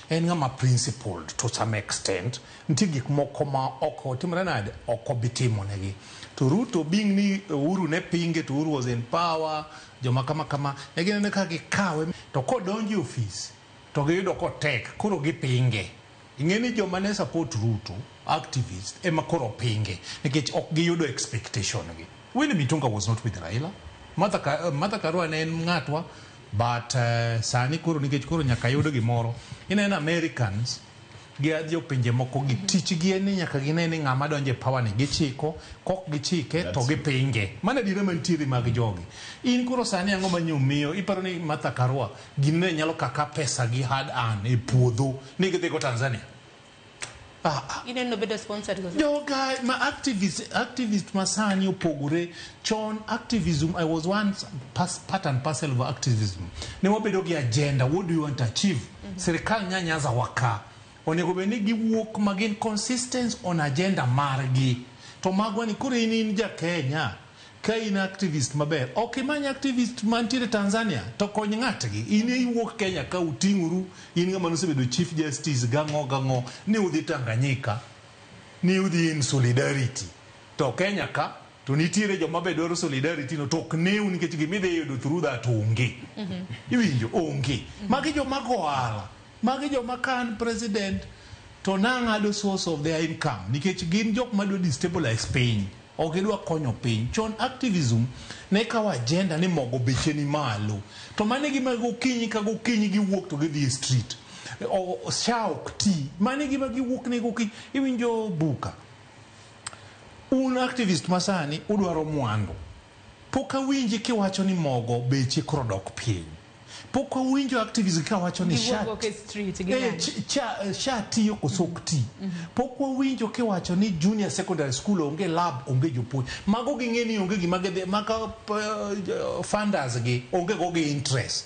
en ng'ama principled to some extent, nitie gik moko ma ok otimre nade, ok obi timo negi. To Ruto being ni Uhuru ne pinge, to Uhuru was in power, joma kama kama, ne gineno ka gikawe, to kodonjo e ofis, to giyudo kotek, koro gipinge. Ing'e ni joma ne support Ruto, activist, ema koro pinge, nikech ok giyudo expectation gi. Willy Mutunga was not with Raila. Martha Karua ne en ng'atwa, but sani koro nikech koro nyaka yud gimoro. Ineno Americans, gi jopinje moko gi tich gi en ni nyaka gine ni ng'ama donjo e power ni gichiko, kok gichike to gipinge. Mano adiera mantiere mag jogi. In koro sani ang'o ma nyomiyo iparo ni Martha Karua gini ne nyalo kaka pesa gi hard earn e puodho ni gidhi go Tanzania?
Ineno bedo sponsored go.
Joga ma activist masani opogore. Chon activism, I was once part and parcel of activism. Ne wabedo gi agenda, what do you want to achieve? Sirikal nyanyaza waka. Onego bed ni giwuok ma gin consistent on agenda margi. To magwa ni koro in ja Kenya, ka in activist maber, ok imany activist mantiere Tanzania, to kony ng'atgi. In iwuok Kenya ka uting'uru, in ng'ama nosebedo Chief Justice gang'o gang'o, ni udhi Tanganyika, ni udhi in solidarity. To Kenya ka, to nitiere joma be dwaro solidarity no, to ok neu nikech gimidhi yudo through that onge. Iwinjo, onge. Magi joma go ohala. Magi joma ka an president, to nang'ado source of their income, nikech gin jok madwa destabilize piny. Ok gidwa konyo piny. Chon activism ne kawo agenda ni mogo beche ni malo. To mano e gima gokinyi ka gokinyi giwuok to gidhi e street. SHA ok ti. Mano e gima giwuok ne gokinyi. Iwinjo buka. Un activist masani udwaro mwandu. Pok awinji kiwacho ni mogo beche koro dok piny. Pok awinjo activist kawacho ni SHA
Giwuok e street, ging'anyo.
SHA tiyo koso ok ti. Pok wawinjo kiwacho ni junior secondary school onge lab, onge jopuonj. Mago ging'e ni onge gima gidhi, maka funders gi onge go gi interest.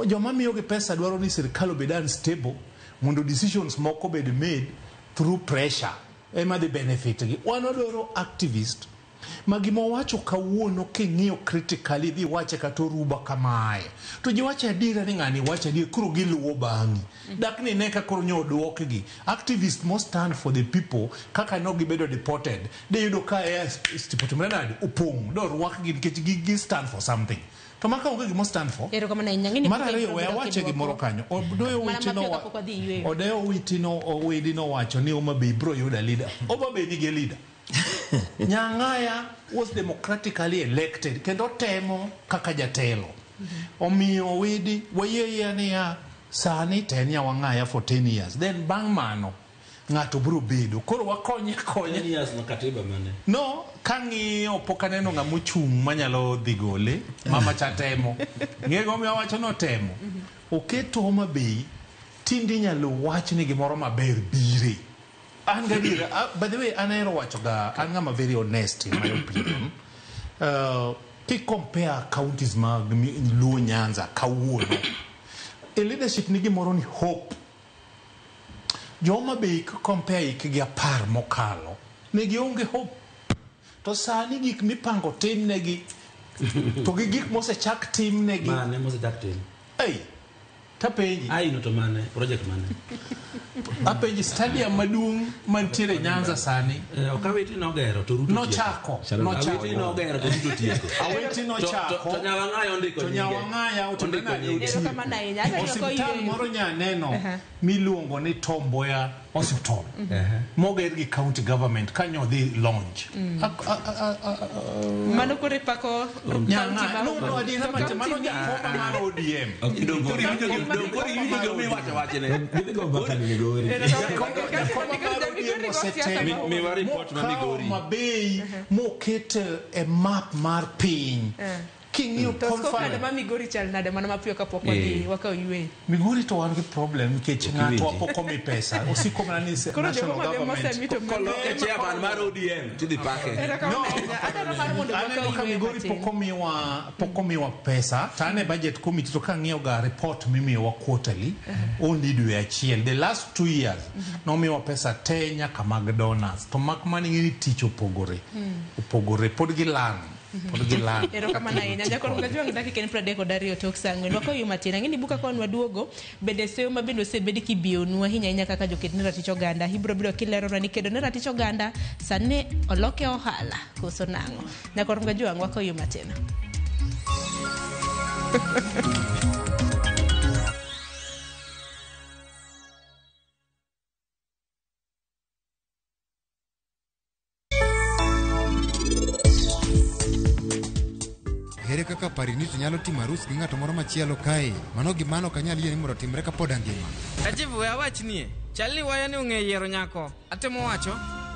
Joma miyogi pesa dwaro ni sirikal obed unstable mondo decisions moko obed made through pressure ema dhi benefit gi. Wan wadwaro activist ma gima owacho kawuono king'iyo critically dhi wache kata oruba kamae. To ji wacho adiera ni ng'ani wacho adiera, koro giluwo bang'i. Dak ni ne ka koro nyo oduokgi. Activist must stand for the people kaka no gibedo deported. De yudo ka otimore nade? Opong'. Do rwakgi nikech gi stand for something. To maka onge gima stand for.
Erokamano ahinya. Ng'eni
Mar
pok
ariyo,
ibiro
we
bedo
awache
kiduoko.
gimoro kanyo. Odoyo
Mana
weche
mapiyo
no
kapok wadhi yweyo.
Odeyo witino, owidi nowacho ni Homa Bay biro yudo leader. Homa Bay nigi leader. Nyang'aya was democratically elected kendo temo kaka jatelo. Omiyo widi wayie niya sani to en Wang'aya for 10 years. Then bang' mano ng'ato biro bedo. Koro wakonye konye.
10 years no katiba mane?
No, kang'iyo pok aneno ng'ama ochung' manyalo dhi gole. Mama cha temo. Ng'e gimomiyo awacho ni otemo. Oketo Homa Bay, tinde inyalo wach ni gimoro maber bire. An gadiera, by the way, an ahero wacho ga, an ng'ama very honest in my opinion. Ki compare counties mag Luo Nyanza kawuono, e leadership ni gimoro ni hope. Jo Homa Bay compare hikgi 10 mokalo, ne gionge hope. To sani gik mipango timnegi, to gi gik mosechak timnegi.
Mane mosechak tim?
Ei, Tapenji.
Aino to mane project mane.
Apenji stadium maduong' mantiere Nyanza sani.
Ok Awiti nogero to Ruto
Nochako. Nochako.
Awiti nogero to Ruto tieko.
Awiti nochako.
To Nyawang'aya ondiko
To
nyinge.
Nyawang'aya
Ondiko nyinge.
Erokamano ahinya. Adwa ni
Osiptal
wakoyweyo.
moro nyaneno miluongo ni Tom Mboya Hospital moger gi county government kanyo dhi launch.
Mano koro ipako county
Nyang'aya.
ma
No, adiera
To
mate,
county
mano
mi-
jakoma mar ODM.
Koro iwinjo gima iwacho wachne.
Jakoma mar ODM osetemo
Miwa report ma
mokawo
Migori.
mabei moket e map mar piny. King'iyo
To
confine
scorecard ma Migori chal nade mana mapiyo kapok wadhi wakaw yweyo.
Migori to wan gi problem nikech ng'atwa
iwinji.
pok omi pesa osiko mana ni
Koro
national
joma be
government
mosemi to
Koloke chairman mar ODM tidhi pake.
Erokamano ahinya. Adwaro mar mondo
Aneno
wakaw
ka
yweyo
Migori
matin.
pok omiwa pesa to an e budget committee to kang'iyo ga report mimiyowa quarterly only dwe achiel the last 2 years nomiwa pesa te nyaka mag donors to mak mana ing'e ni tich opogore opogore pod gilang' pod gilang'
Erokamano ahinya. Jakor Mgajwang' dakika en 32 tok saa 4. Wakaw yweyo matin. Ang'e ni buka kon waduogo bende seyo ma bende osebed kibiyonu ahinya ahinya kaka joket ne ratich oganda. Ibiro bedo kileronwa ni kedo ne ratich oganda sani oloke ohala koso nang'o. Nyakor Mgajwang' wakaw yweyo matin.
Ere kaka Parinit nyalo timo arus gi ng'ato moro machielo kae? Mano gimano ok anyal yie ni mondo otimre kapod angima.
Rajiv we awachnie, chal ni waya ni ong'e yiero nyako. Atemo wacho,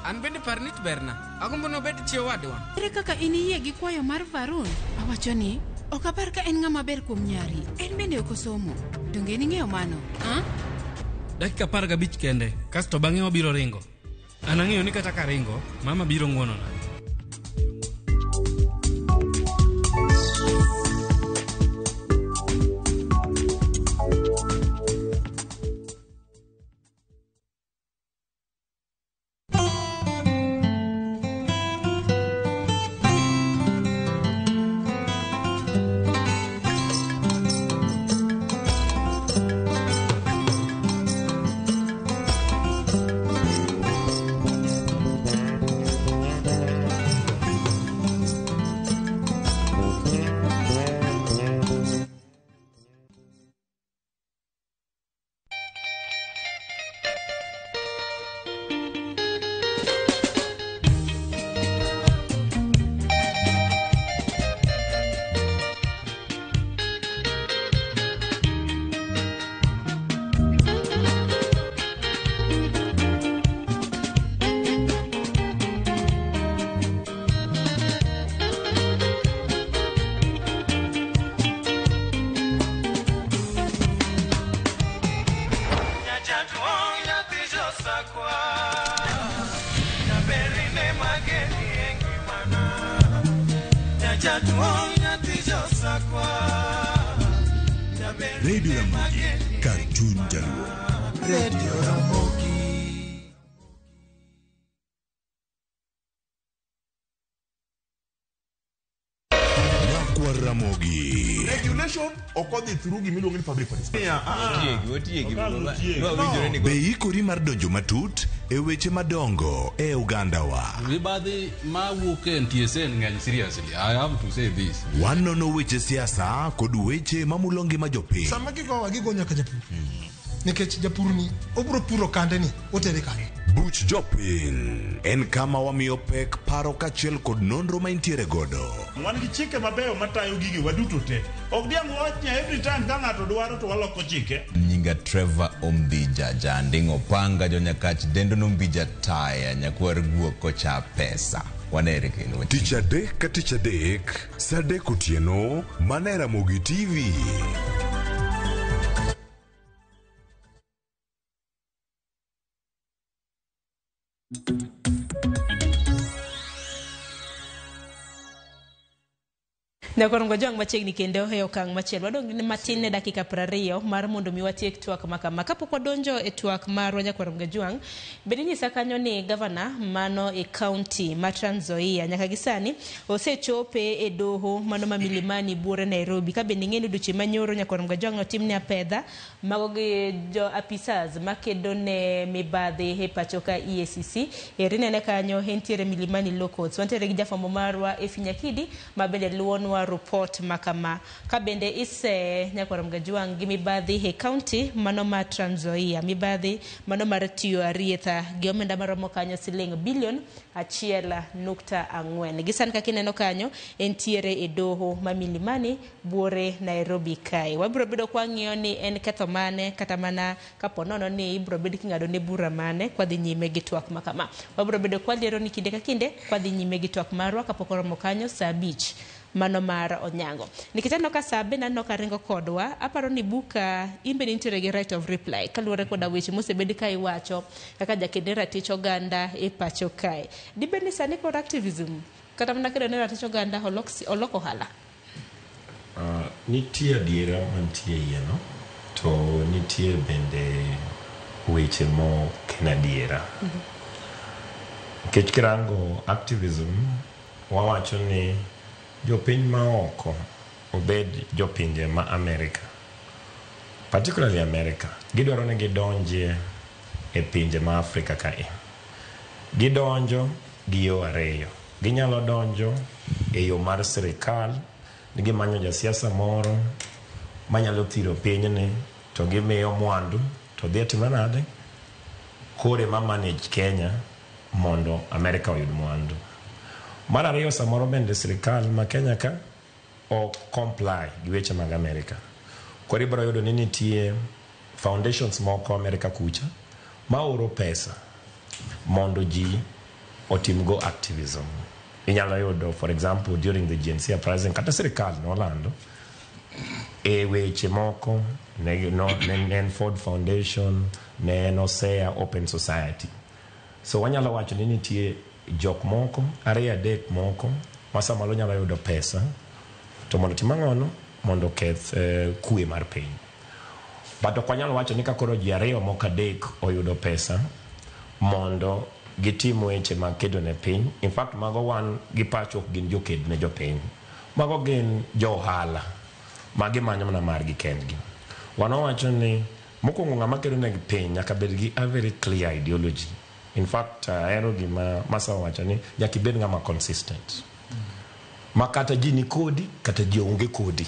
an bende Parnit berna. Agombo ni obed chi owadwa.
Ere kaka in iyie gi kwayo mar Varun? Awacho ni, ok apar ka en ng'ama ber kuom nyari. En bende ok osomo. Donge ning'eyo mano? Ha?
Dakika 15 kende, kasto bang'e wabiro ringo. An ang'eyo ni kata karingo, mama biro ng'wonona.
Radio Ramogi kar chuny Jaluo.
Radio Ramogi.
Nyakwar Ramogi.
Regulation ok odhi through gimiluongo ni public participation.
Otiegi,
No. Be ikori mar donjo matut e weche madongo e ogandawa.
Mibadhi mawuok e NTSA ng'eny seriously. I have to say this.
Wanono weche siasa kod weche mamulo ngima jopiny.
Sama gigowa gigo nyaka japur. Nikech japur ni obiro puro kande ni otere kanye.
Buch jopiny en kama wamiyo pek paro kaachiel kod nonro ma intiere godo.
Wan gi chike mabeyo matayo gigi waduto te. Ok diang' wawach ni every time ka ng'ato dwaro to waloko chike.
Nyinga Trevor Ombija Janding Opanga jonyakach dendo nombija taya nyakwar guok kocha pesa. Wanere kendo.
Tich adek ka tich adek, saa adek otieno, mana e Ramogi TV.
Nyakorongo Jwang' machiegni kendo e okang' machielo. Wadong' ni matin ne dakika 20 mar mondo mi watiek twak ma kama. Kapok wadonjo e twak marwa Nyakorongo Jwang', bende inyisa kanyo ni gavana mano e kaunti ma Trans Nzoia nyaka gi sani osechope e doho mano ma Milimani buore Nairobi. Ka bende ing'e ni odiochieng' manyoro Nyakorongo Jwang' notimne apedha mago gi jo apisas makedo ne mibadhi e pacho ka EACC. Eri nene kanyo entiere Milimani Law Courts. Wantiere gi jafwambo marwa Efi Nyakidi ma bende luwonwa report makama. Ka bende ise Nyakwar Mgajwang' gi mibadhi e kaunti mano ma Trans Nzoia, mibadhi mano mar tiyo arietha gi omenda maromo kanyo siling bilion 1.4. Gi sani kaka ineno kanyo entiere e doho ma Milimani buore Nairobi kae. Wabiro bedo kwang'iyo ni en ketho mane kata mana kapo nono ni ibiro bed king'ado ne bura mane kwadhi nyime gi twak makama. Wabiro bedo kwaliero ni kinde ka kinde kwadhi nyime gi twak marwa kapok oromo kanyo saa 5 mano mar onyango. Nikech aneno ka saa bende aneno ka ringo kodwa, aparo ni buka in bende intiere gi right of reply kaluwore koda weche mosebed ka iwacho kaka jaked ne ratich oganda e pacho kae. Dibed ni sani kod activism kata mana kedo ne ratich oganda olok ohala?
Nitie adiera mantie e iye no, to nitie bende weche mok en adiera. Nikech kirango activism, wawacho ni jopiny maoko obed jopinje ma America, particularly America, gidwaro ni gidonjie e pinje ma Afrika kae. Gidonjo gi yo ariyo. Ginyalo donjo e yo mar sirikal, ni gimanyo jasiasa moro manyalo thiro pinyni to gimiyo mwandu to dhi timre nade kore ma manage Kenya mondo America oyud mwandu. Mar ariyo, samoro bende sirikal ma Kenya ka ok comply gi weche mag America. Koro ibiro yudo ni nitie foundations moko America kucha ma oro pesa mondo ji otimgo activism. Inyalo yudo, for example, during the GNC uprising, kata sirikal nolando e weche moko ne, no, ne en Ford Foundation, ne en OSEA Open Society. So wanyalo wacho ni nitie jok moko ariyo adek moko ma samoro nyalo yudo pesa to mondo tim ang'ono mondo oketh kwe mar piny. But ok wanyal wacho ni ka koro ji ariyo moko adek oyudo pesa mondo gitim weche mag kedo ne piny. In fact, mago wan gi pacho ok gin joked ne jopiny. Mago gin jo ohala ma gimanyo mana margi kendgi. Wan wawacho ni mokwongo ng'ama kedo ne piny nyaka bed gi a very clear ideology. In fact, ahero gima Masa owacho ni nyaka ibed ng'ama consistent. Ma kata ji ni kodi, kata ji onge kodi.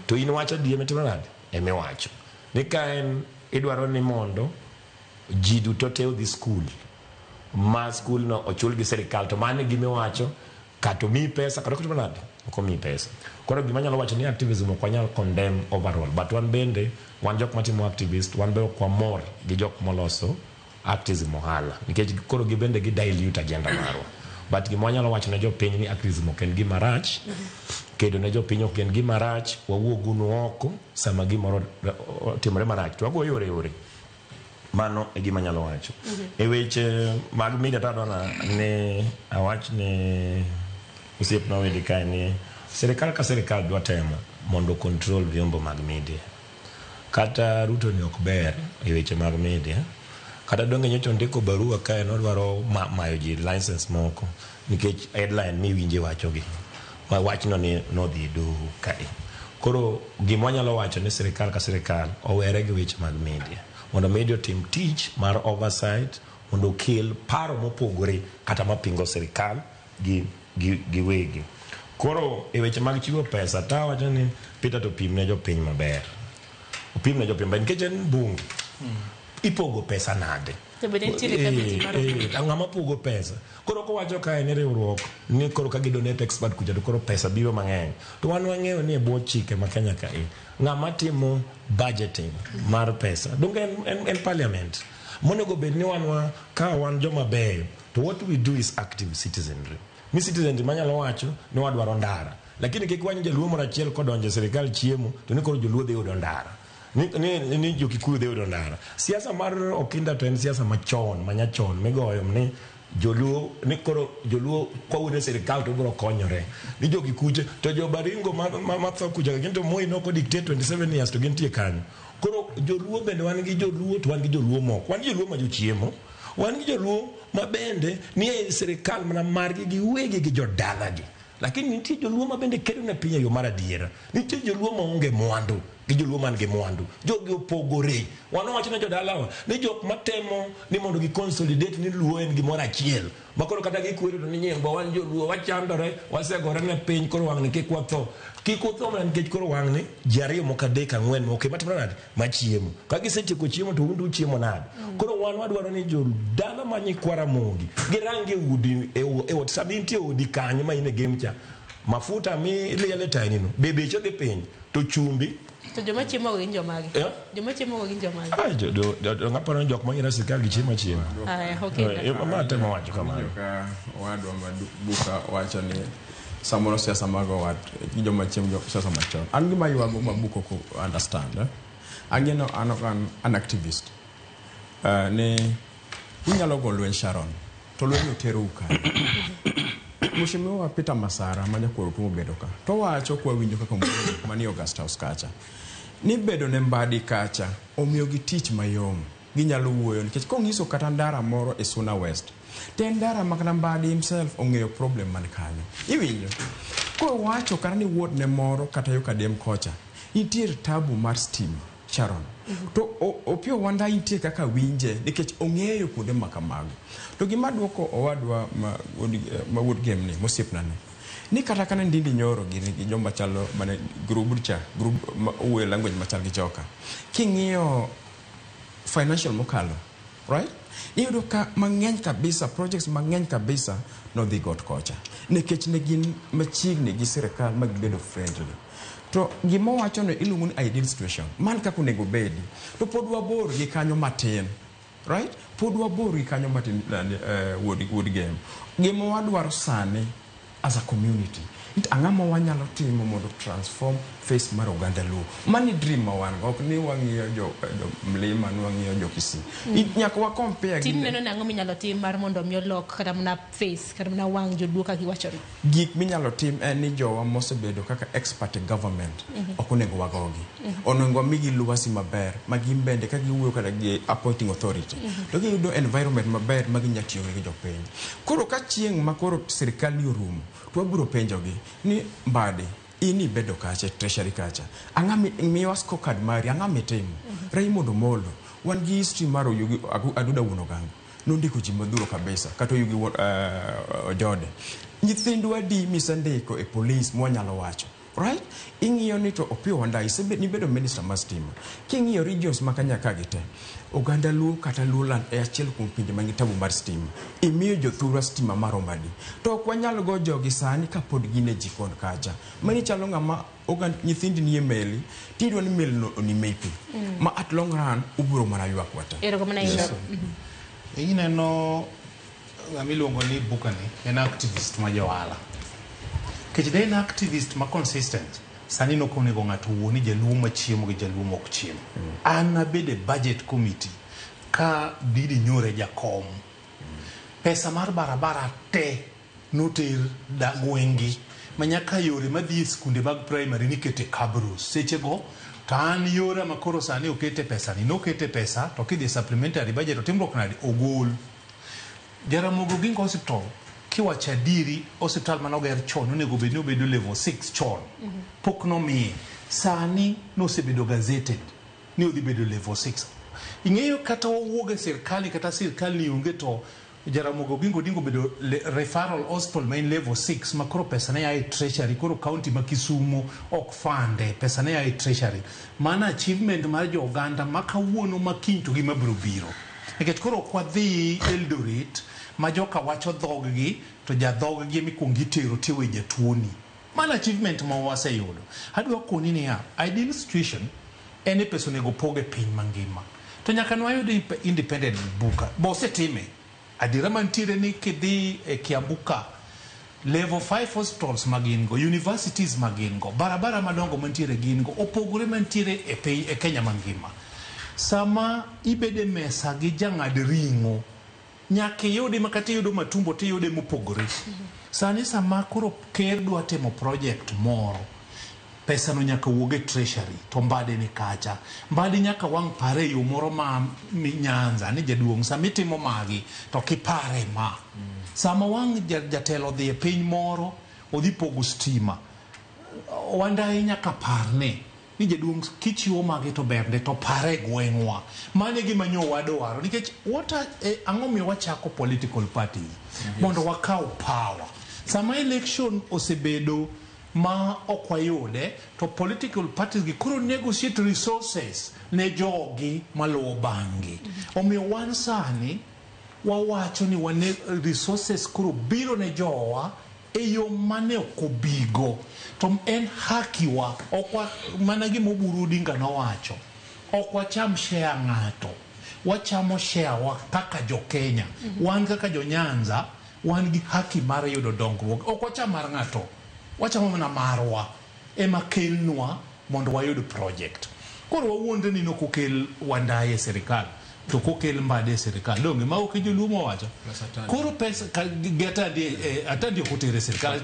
To in wacho adier mitimo nade? Emiwacho. Ni ka en idwaro ni mondo ji duto te odhi skul, ma skul no ochul gi sirikal, to mano e gima iwacho, kata omiyi pesa, kata ok otimo nade? Ok omiyi pesa. Koro gima anyalo wacho ni activism ok wanyal condemn overall, but wan bende, wan jok matimo activist, wan be ok wamor gi jok moloso activism ohala, nikech koro gibende gi dilute agenda marwa. But gima wanyalo wacho ne jopiny ni activism ok en gima rach, kedo ne jopiny ok en gima rach, wawuog unu oko sama gimoro otimore marach, to wago yore yore. Mano e gima anyalo wacho. E weche mag media to adwa ni awach ni osiepna Owidi kae ni sirikal ka sirikal dwa temo mondo control vyombo mag media. Kata Ruto ni ok ber e weche mag media, kata donge nyocha ondiko barua kae nodwaro mayo ji license moko nikech headline miwinje wachogi ma wachno ni nodhi e doho kae. Koro gima wanyalo wacho ni sirikal ka sirikal owere gi weche mag media mondo media otim tich mar oversight mondo okel paro mopogore kata mapingo sirikal gi wegi. Koro e weche mag chiwo pesa ta wacho ni Peter to pim ne jopiny maber. Opim ne jopiny maber nikech en bunge. Ipogo pesa nade?
To bende nitiere committee mar
Ng'ama pogo pesa. Koro kowacho kae ni riwruok ni koro ka gidonate expert kucha to koro pesa biro mang'eny. To wan wang'eyo ni e bwo chike ma Kenya kae ng'ama timo budgeting mar pesa donge en parliament. Monego bed ni wan ka wan joma beyo to what we do is active citizenry. Ni citizenry manyalo wacho ni wadwaro ndara. Lakini kik wany jaluo moro achiel kodonjo e sirikal chiemo to ni koro joluo dhi yudo ndara. Ni jo Kikuyu dhi yudo ndara. Siasa mar Okinda to en siasa machon, manyachon migoyo ni Joluo ni koro joluo kawuono e sirikal to biro konyore ni jogi kuche to jo Baringo ma tho kucha gin to Moi noko dictate 27 years to gintie kanyo. Koro joluo bende wan gi joluo to wan gi joluo moko, wan gi joluo ma jochiemo, wan gi joluo ma bende nie sirikal mana margi giwegi gi jodalagi, lakini nitie joluo ma bende kedo ne piny e yo mar adiera. Nitie joluo maonge mwandu gi joluo man gi mwandu. Jogi opogore. Wan wawacho ne jodalawa ni jok matemo ni mondo gi consolidate ni luo en gimoro achiel ma koro kata gikwero to ni nyingwa wan joluo wachandore wasegore ne piny, koro wang'ni kik watho, kik utho mana nikech koro wang'ni ji ariyo moko, adek, ang'wen moko ema timore nade machiemo. Ka gisetieko chiemo to un to uchiemo nade? Koro wan wadwaro ni jodala ma nyikwa Ramogi girangi e udi e ot sama intie e odi kanyo ma in e game cha, mafuta miliele tayni no be beche dhi piny to chumbi.
To joma chiemo go gin jomage?
Eh?
Joma chiemo go gin jomage?
Ai, ng'aparo ni jok manyiero sirikal gi chiemo achiema.
Aya, okay.
Ma temo wacho kamano.
Awinjo ka owadwa ma Buka wacho ni samoro siasa mag owat gi joma chiemo jo siasa machon. An gima ywago ma Buka ok understand. Eh? Ang'eno an ok an activist. Ni unyalo go lweny Sharon to lweny oterou kanye? Mheshimiwa Peter Masara ma nyakwar Otuo obedo ka to wacho kwawinjo kaka manie manie August House kacha ni bedo ne Mbadi kacha omiyogi tich mayom, ginyalo wuoyo nikech kong'iso kata ndara moro e Suna West to en ndara ma kata Mbadi himself ong'eyo problem man kanyo, iwinjo kowacho kata ni wuod ne moro kata yo Kadem kocha nitiere tabu mar stima Sharon to Opiyo Wandayi nitie kaka winje nikech ong'eyo kuonde ma kamago. To gima duoko owadwa ma wuod Gem ni mosiepna ni ni kata kana Ndindi Nyoro gini gi joma chalo mane group cha group ma owuoyo language machal gi joka king'iyo financial mokalo, right, iyudo ka mang'eny kabisa projects mang'eny kabisa nodhi got kocha nikech ne gin machiegni gi sirikal ma gibedo friendly. To gima wacho no iluongo ni ideal situation man kaka onego bedi to pod wabor gi kanyo matin, right, pod wabor gi kanyo matin. Wuod Gem, gima wadwaro sani as a community it ang'o ma wanyalo timo mondo transform face mar oganda Luo? Mani dream ma wan go, ok ni wang'iyo jo mlima ni wang'iyo jo Kisii. Nyaka wa compare
Tin
gi
neno ni ang'o minyalo tim mar mondo mi olok kata mana face kata mana wang' joluo kaka iwachono?
Gik minyalo tim en ni jowa mosebedo kaka expert e government ok onego wagogi. Onego wamigi lwasi maber ma gin bende ka giwuoyo kata gi appointing authority to giyudo environment maber ma ginya tiyogo gi jopiny. Koro ka chieng' ma koro sirikal ni orumo to wabiro penjogi ni Mbadi in ibedo kacha e treasury kacha, ang'a miwa scorecard mari, ang'a mitimo? Raymond Omolo, wan gi history mar Oyugi Aduda wuon Ogango nondiko ji modhuro kabisa kata Oyugi Ojode. Nyithindwa adi misendiko e police mwanyalo wacho, right? Ing'iyo ni to Opiyo Wandayi nibedo minister mar stima, king'iyo regions ma Kenya ka gi te, oganda Luo kata Luoland e achiel kuom pinje man gi tabu mar stima. Imiyo jothurwa stima maromo adi? To ok wanyal go jogi sani kapod gin e jikon kacha. Mani chalo ng'ama ogand nyithindi nie meli tidwa ni meli no onime pi ma at long run ubiro mana ywak wate.
Erokamano ahinya.
Yes.
Ineno ng'ama iluongo ni Bukani en activist ma johala. Nikech de en activist ma consistent, sani nok onego ng'ato wuo ni jaluo machiemo gi jaluo mok chiem. An abedo e budget committee ka Didi Nyoro e jakom. Pesa mar barabara te noter da gweng'gi ma nyaka yore madhi e skunde mag primary nikete cabros. Sechego to an yora ma koro sani okete pesa ni nokete pesa to kidhi e supplementary budget otimruok nade ogol. Jaramogi Oginga Hospital, kiwacho adieri, osiptal manoger chon onego bed ni obedo level 6 chon, pok nomiye. Sani nosebedo gazetted ni odhi bedo level 6. Ing'eyo kata wawuog e sirkal kata sirkal ni onge to Jaramogi Oginga Odinga obedo referral hospital ma en level 6 ma koro pesa ne a e treasury. Koro county ma Kisumu ok fande, pesa ne a e treasury. Mano achievement mar jo oganda ma kawuono, ma kiny to gi mabiro biro, nikech koro ok wadhi Eldoret ma joka wacho dhog-gi to jadhog-gi emikwongo itero tiwe jatuoni. Mano achievement ma waseyudo. Adwa koni niya, ideal situation en ni pesa onego pog e piny mangima to nyaka nwayud independent buka bo osetime. Adiera mantiere ni kidhi e Kiambu ka, level 5 hospitals ma gin go, universities ma gin go, barabara madongo mantiere gin go opogore mantiere e piny e Kenya mangima. Sama ibedo e mesa gi jang'ad ring'o Nyaka iyudi ma kata iyudo matumbo tiyude mopogore. Sani sama koro ker dwa timo project moro, pesa no nyaka wuog e treasury to Mbadi ni kacha. Mbadi nyaka wang' pare e yo moro ma Nyanza ni jaduong' sama itimo magi to kipare ma. Sama wang' jatelo odhi e piny moro odhi pogo stima, Wandayi nyaka parne ni jaduong' kichiwo magi to berne to pare e gweng'wa. Mano e gima nyo wadwaro nikech what are, ang'o miyo wachako political parties? Mondo wakaw power. Sama election osebedo ma ok wayude to political parties gi koro negotiate resources ne jogi maluwo bang'gi. Omiyo wan sani wawacho ni wane resources koro biro ne jowa e yo mane ok obigo to en haki wa ok wa mana gima Oburu Odinga nowacho ok wacham share ng'ato wachamo share wa kaka jo Kenya wan kaka jo Nyanza wan gi haki mar yudo dongruok ok wacham mar ng'ato wachamo mana marwa ema kelnwa mondo wayud project. Koro wawuondre ni nokokel Wandayi e sirikal to kokel Mbadi e sirikal. Donge ma ok e joluo mowacho? Koro pesa gi Atandi Atandi ok oter e sirikal.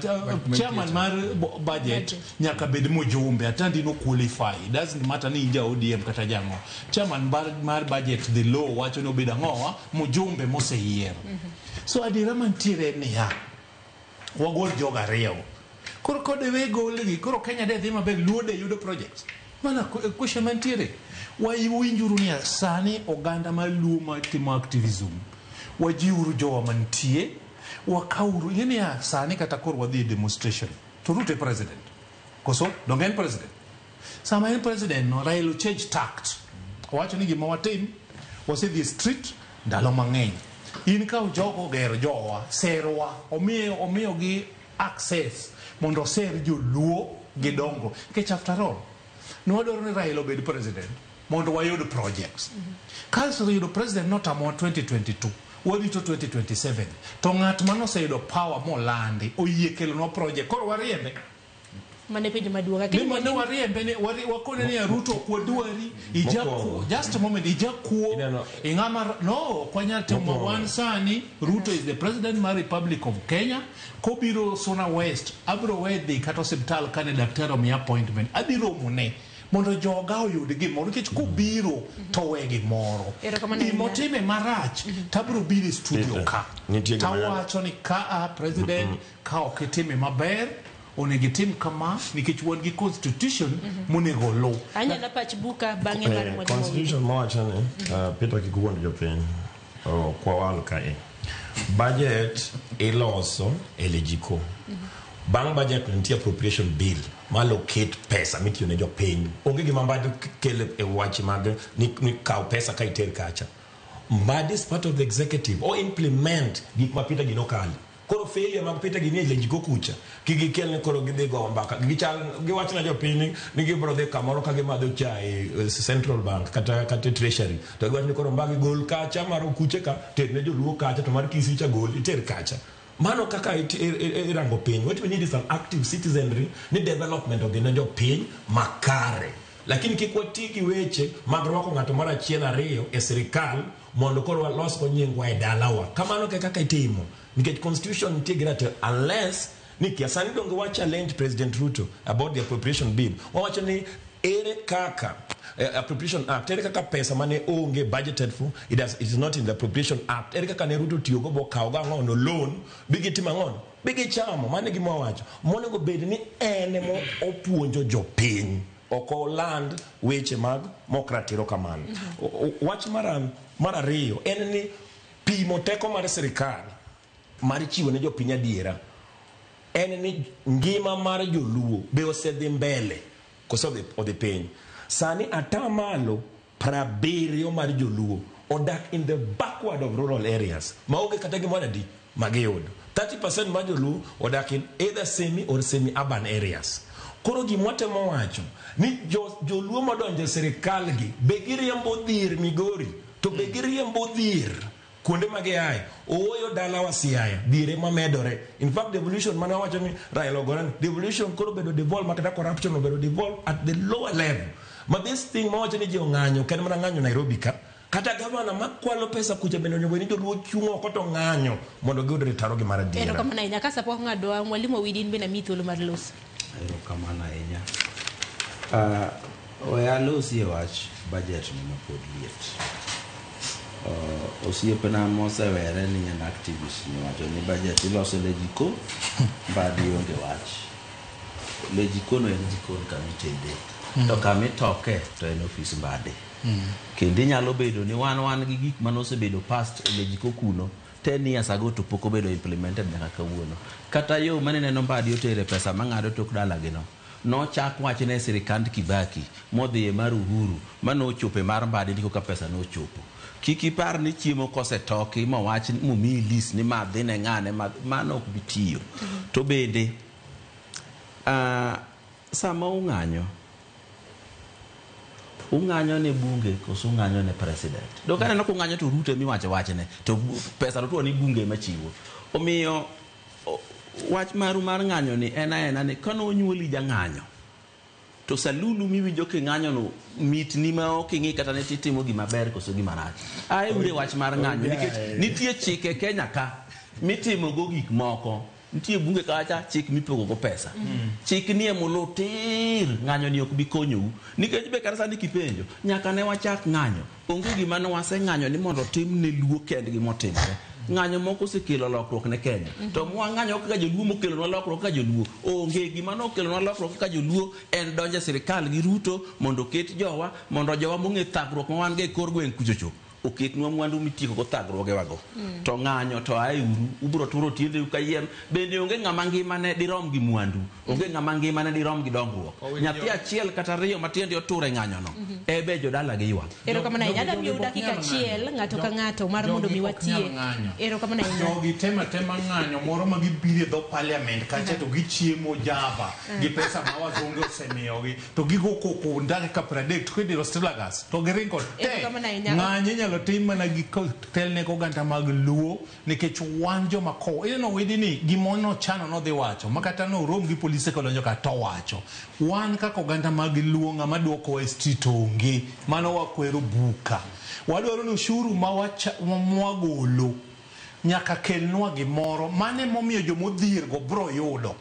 Chairman mar budget nyaka bed mujumbe. Atandi no qualify. It doesn't matter ni in ja ODM kata jang'o. Chairman mar budget the law wacho ni obed ang'owa mujumbe moseyier. So adiera mantiere en niya, wagol jogo ariyo. Koro kode we golgi, koro Kenya de dhi maber, Luo de yudo projects. Mana question mantiere. Wawinjuru niya, sani oganda mar Luo matimo activism, wajiwuru jowa mantie, wakawuru, ing'e niya, sani kata koro wadhi e demonstration, to Ruto e president. Koso, donge en president? Sama en president no, Raila change tact. Owacho ni gima watim, wasedhi e street ndalo mang'eny. In kaw jogo ogero jowa, serwa, omiyogi access mondo oser joluo gi dongruok. Nikech after all, nwadwaro ni Raila obed president mondo wayud projects. Ka oseyudo president notamowa 2022, warito 2027, to ng'at manoseyudo power molandi oyie kelonwa project, koro wariembe.
Mane penjo maduong'. Lakini
Ne wariembe ne wakone ni Ruto ok wadwari, ijakuo. Just a moment, ijakuo. Ing'ama no, ok wanyal timo wan sani. Ruto is the president mar Republic of Kenya. Kobiro Suna West, abiro we dhi kata osiptal kane daktari omiya appointment. Adhi romone mondo joga oyud gimoro nikech kobiro to we gimoro. Gimotime marach tabiro biro e studio ka. Tawacho ni ka a president ka ok itime maber onego itim kama nikech wan gi constitution monego oluw.
Anyalo pach buka bang'e mar mwalimu.
Constitution mawacho ni Peter kik wuond jopiny ok wawal kae. Budget iloso e Lejiko. Bang' budget nitie appropriation bill ma allocate pesa mitiyo ne jopiny. Onge gima Mbadi kelo e wach mag ni kaw pesa ka iter kacha. Mbadi is part of the executive o implement gik ma Peter gino kalo. Koro failure mag Peter gini e Lejiko kucha kik gikel ni koro gidhi go mbaka. Gichal giwach na jopiny ni gibiro dhi kamoro ka gimadho chai Central Bank kata Treasury. To giwach ni koro mbagi gol kacha mar okuche ka ter ne joluo kacha to mar Kisii cha gol iter kacha. Mano kaka irango piny. What we need is an active citizenry ni development odhi ne jopiny makare. Lakini kik wati gi weche mag rwako ng'ato mar achiel ariyo e sirikal mondo koro walos go nyingwa e dalawa. Kamano e kaka itimo. Nikech constitution nitie gi ratiro unless ni kia sani donge wa challenge President Ruto about the appropriation bill. Wawacho ni ere kaka appropriation act, ere kaka pesa mane onge budgeted for, it is not in the appropriation act. Ere kaka ne Ruto tiyo go bokawo go ang'ono loan, bi gitimo ang'ono, bi gichamo, mano e gima wawacho. Monego bed ni en ema opuonjo jopiny, ok oland weche mag mok ratiro kamano. Wach mar ariyo en ni pimo teko mar sirikal mar chiwo ne jopiny adiera en ni ngima mar joluo be osedhi mbele koso odhi piny. Sani atamalo 70 mar joluo odak in the backward of rural areas maonge kata gimoro adi magiyudo. 30% mar joluo odak in either semi or semi-urban areas. Koro gima watemo wacho ni joluo modonjo e sirikal gi be giriembo dhier Migori to be giriembo dhier kuonde ma giaye. Ooyo dalawa Siaya dhier ema medore. In fact devolution mane wawacho ni Raila ogore ni devolution koro bedo devolved ma kata corruption obedo devolved at the lower level. Ma this thing mawacho ni ji ong'anyo ok en mana ng'anyo Nairobi ka. Kata gavana makwalo pesa kucha bende onego bed ni joluo chung' oko to ng'anyo mondo giyud ritarogi mar adiera.
Erokamano ahinya. Ka sapok ng'adwa, Mwalimu Owidi in bende amiyi thuolo mar loso.
Erokamano ahinya. We alosie wach budget ni mapod liet. Osiepna mosewere ni en activist ni wacho ni budget iloso le jiko mbadi onge wach. Le jikono en jikon kama itede. To kama itoke to en ofis mbadi. Kendo inyalo bedo ni wan gi gik mane osebedo past e le jiko kuno 10 years ago to pok obedo implemented nyaka kawuono. Kata yo mane neno mbadi otere pesa mang'ado tok dalagino nochak wachne e sirikand Kibaki modhi e mar Uhuru manochopo e mar Mbadi ndiko ka pesa nochopo. Kik ipar ni chiemo kosetoki mowach momiyi list ni ma dhi ne ng'ane mano ok bi tiyo. To bende sama ung'anyo ung'anyo ne bunge koso ung'anyo ne president. Do kaneno kung'anyo to Ruto emiwacho wachne to pesa to tuo ni bunge ema chiwo. Omiyo wach maru mar ng'anyo ni en aena ni kane onyuoli jang'anyo to salulu miwinjo king'anyo no mitni ma ok ing'i kata ne titimo gima ber koso gima rach. Ae ure wach mar ng'anyo nikech nitie chike Kenya ka mitimo go gik moko. Nitie bunge kacha chik mipogo go pesa. Chik ni emulu tir ng'anyo ni ok bi konyou. Nikech be kata sani kipenjo nyaka ne wachak ng'anyo. Onge gima ne waseng'anyo ni mondo tim ne luo kendgi motimore. Ng'anyo moko osekelo lokruok ne Kenya. To mwang'anyo kaka joluo mokelonwa lokruok kaka joluo. Onge gima nokelonwa lokruok kaka joluo en donjo e sirikal gi Ruto mondo oket jowa mondo jowa mong'e thagruok ma wan go e kor gweng' kuchocho oketnwa mwandu mitieko go thagruogewago. To ng'anyo to ae uru ubiro turo tiendeu kayiem. Bende onge ng'ama ngimane dirom gi mwandu. Onge ng'ama ngimane dirom gi dongruok. Nyathi achiel kata ariyo ma tiende otur e ng'anyono ebe jodala gi ywak.
Erokamano ahinya. Adwa miyou dakika achiel ng'ato ka ng'ato mar mondo mi watie. Erokamano ahinya.
Jogi tema tema ng'anyo moro ma gibiro e dho parliament kacha to gichiemo java gi pesa ma wazungu osemiyogi to gigo koko dakika 30 to kidiro Stelagas to giringo te.
Erokamano ahinya.
Ng'anyo inyalo tim mana gi telne oganda mag Luo nikech wan joma kowo. Ineno Owidi ni gima nochano nodhi wacho ma kata norom gi polise kodonjo ka to wacho. Wan kaka oganda mag Luo ng'ama duokowa e street onge. Mano wakwero buka. Wadwaro ni ushuru ma mwagolo nyaka kelnwa gimoro. Mano emomiyo jomodhier go bro yudo.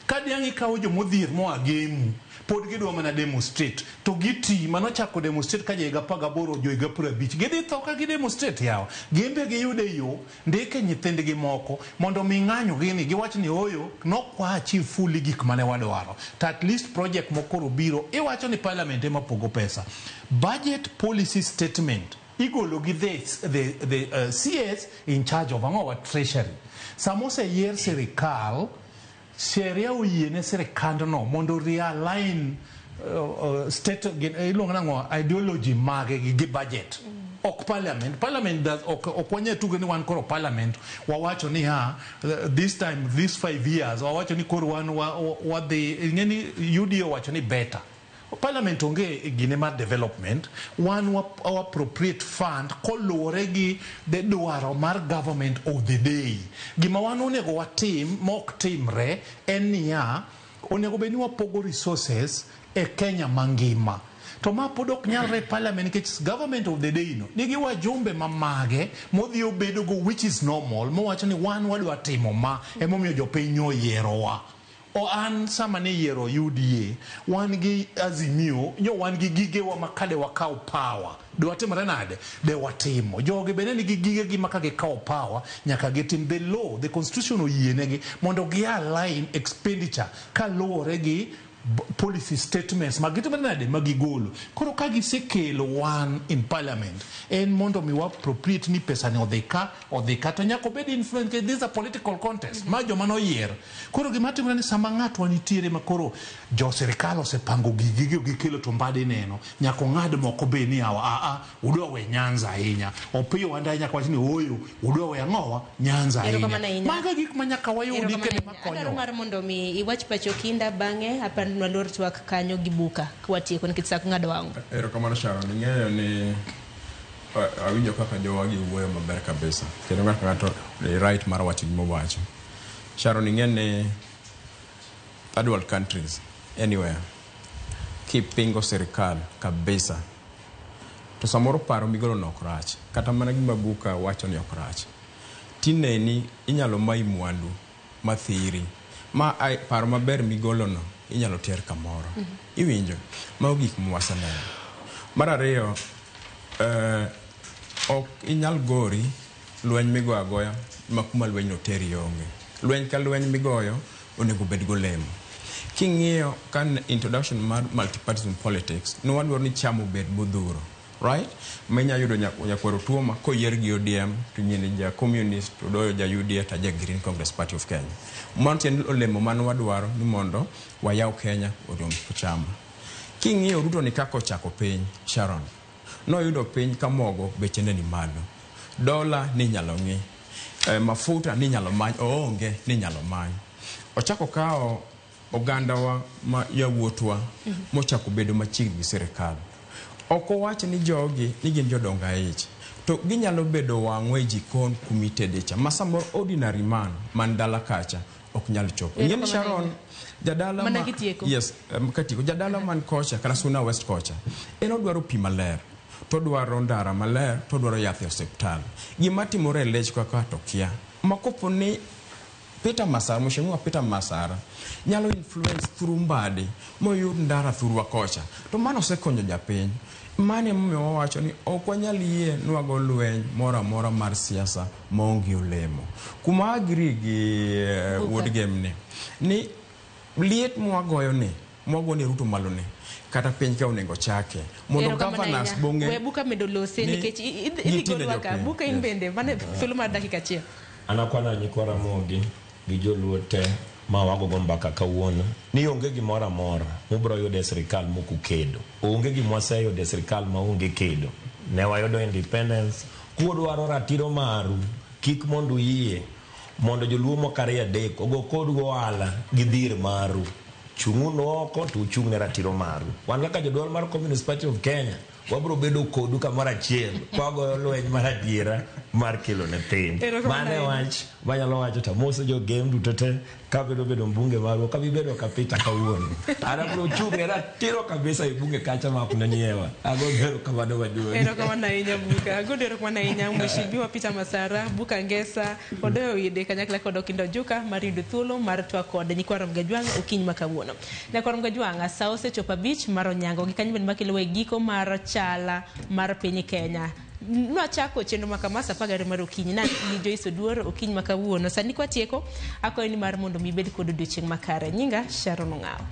Ka diang' ikawo jomodhier moa Gemu, pod gidwa mana demonstrate. To giti manochako demonstrate ka johiga 18 johiga 50. Gidhi tho ka gidemonstrate yawa. Gin be giyude yo, ndike nyithindgi moko mondo mi ng'anyo gini giwach ni oyo nok wa achieve fully gik mane wadwaro. To at least project mokoro biro iwacho ni parliament ema pogo pesa. Budget policy statement igolo gi the CS in charge of ang'owa treasury. Sama oseyier sirikal, sheria oyiene sirikandno mondo realign state iluongo nang'o ideology mage gi budget. Ok parliament. Parliament does ok wanyal tugo ni wan koro parliament wawacho ni ha this time this 5 years wawacho ni koro wan wadhi ing'eni UDA owacho ni better. Parliament onge gine mar development. Wan wa appropriate fund koluwore gi the dwaro mar government of the day. Gima wan onego watim mok timre en niya onego bed ni wapogo resources e Kenya mangima. To ma pod ok nyalre e parliament nikech government of the day no nigi wajumbe mamage modhi obedogo which is normal mowacho ni wan wadwa timo ma emomiyo jopiny oyierowa. O an sama ne yiero UDA wan gi Azimio nyo wan gi gigewa ma kade wakaw power dwatimre nade de watimo jogi bende nigi gigegi ma ka gikawo power nyaka gitim the law the constitution oyienegi mondo gi align expenditure kaluwore gi policy statements ma gitimre nade ma gigolo. Koro ka gisekelo wan in parliament en mondo mi wa appropriate ni pesa ni odhi ka to nyaka obed influence nikech this is a political contest ma joma noyier. Koro gima timore ni sama ng'atwa nitiere ma koro jo sirikal osepango gigi gikelo to Mbadi neno nyaka ong'ad moko be ni awa a udwa we Nyanza ahinya. Opiyo Wandayi nyaka wach ni ooyo udwa we ang'owa Nyanza ahinya. Mago gik ma nyaka wayudi kendo makonyowa.
Adwaro mar mondo mi iwach pacho kinda bang'e apandnwa lor twak kanyo gi buka kwatieko nikech sak ng'ado wang'.
Erokamano Sharon, ing'eyo ni awinjo kaka jowagi wuoyo maber kabisa kendo ng'ato ka ng'ato right mar wacho gima owacho. Sharon, ing'e ni third world countries anywhere kipingo sirikal kabisa To samoro paro migolo no ok rach, kata mana gima Buka wacho ni ok rach. Tineni inyalo mayi mwandu mathiri ma ai, paro maber migolo no inyalo ter kamoro. Iwinjo? Mago gik mwaseneno. Mar ariyo, ok inyal gori lweny migoyo agoya ma kuma lweny no teri onge. Lweny ka lweny migoyo onego bed golemo. King'iyo ka introduction mar multipartyism politics, ne wadwaro ni chama obed modhuro. Right? Ma inya yudo nyakwar Otuoma koyier gi ODM to nyine ja communist to doyo ja UDA to ja Green Congress Party of Kenya. Mano tiende olemo mane wadwaro ni mondo wayaw Kenya odong chama. King'iyo Ruto ni kaka ochako piny, Sharon, noyudo piny ka mogo beche ne ni malo. Dola ni inyalo ng'i. Mafuta ni inyalo many, oonge ni inyalo many. Ochako kawo ogandawa ma yawuotwa mochako bedo machiegni gi sirikal. Ok owach ni jogi ni gin jodongo aich. To ginyalo bedo wang'wa e jikon kumitede cha. Ma samoro ordinary man man dala kacha ok nyal chopo. Ing'e ni Sharon, jadala
Mana
ma,
kitieko.
Yes, katieko. Jadala man kocha kata Suna West kocha, en odwaro pi maler, to odwaro ndara maler, to odwaro yath e osiptal. Gima timore e lech kaka to kia. Ma kopo ni Peter Masara, Mheshimiwa Peter Masara nyalo influence through Mbadi moyud ndara thurwa kocha. To mano osekonyo japiny. Mano emomiyo wawacho ni ok wanyal yie ni wago lweny moro amora mar siasa maonge olemo. Kuma agree gi wuod Gem ni liet mwagoyo ni mwago ni Ruto malo ni kata piny ka onego chake mondo governors bonge
we Buka medo lose nikech idhi golwa ka Buka in bende mane thuolo mar dakika achiel.
Anakwana nyikwa Ramogi gi joluo te ma wagogo mbaka kawuono ni onge gimoro amora mubiro yudo e sirikal mok ukedo. Onge gima waseyudo e sirikal maonge kedo. Ne wayudo independence. Kudwaro ratiro maru, kik mondo uyie mondo joluo moko ariyo adek ogo kodu ohala gi dhir maru. Chung'unu oko to uchung' ne ratiro maru. Wan kaka joduol mar Communist Party of Kenya, wabiro bedo kodu kamoro achiel kwagoyo lweny mar adiera mar kelo ne piny. Mano e wach manyalo wacho to amoso jogem duto te kabedo bedo mbunge marwa kabibedo kapita kawuono. An abiro chung' ne ratiro kabisa e bunge kacha ma ok nonyiewa. Ago erokamano maduong'.
Erokamano ahinya Buka. Ago erokamano ahinya Mheshimiwa Peter Masara, Buka Ngesa, Odoyo Ide kanyakla kod Okindo Ojuka mar yudo thuolo mar twak kod nyikwa Ramogi Ajwang' okinyi ma kawuono. Nyakwa Ramogi Ajwang' sa osechopo 5 mar onyango gi kanyo bende makelo e giko mar chala mar piny Kenya. Nwachako chenro ma kama sa 12 mar okinyi na gi Joyce Oduor okinyi ma kawuono. Sani kwatieko akwayo ni mar mondo mi ibed kod odiochieng' makare. Nyinga Sharon Ong'awo.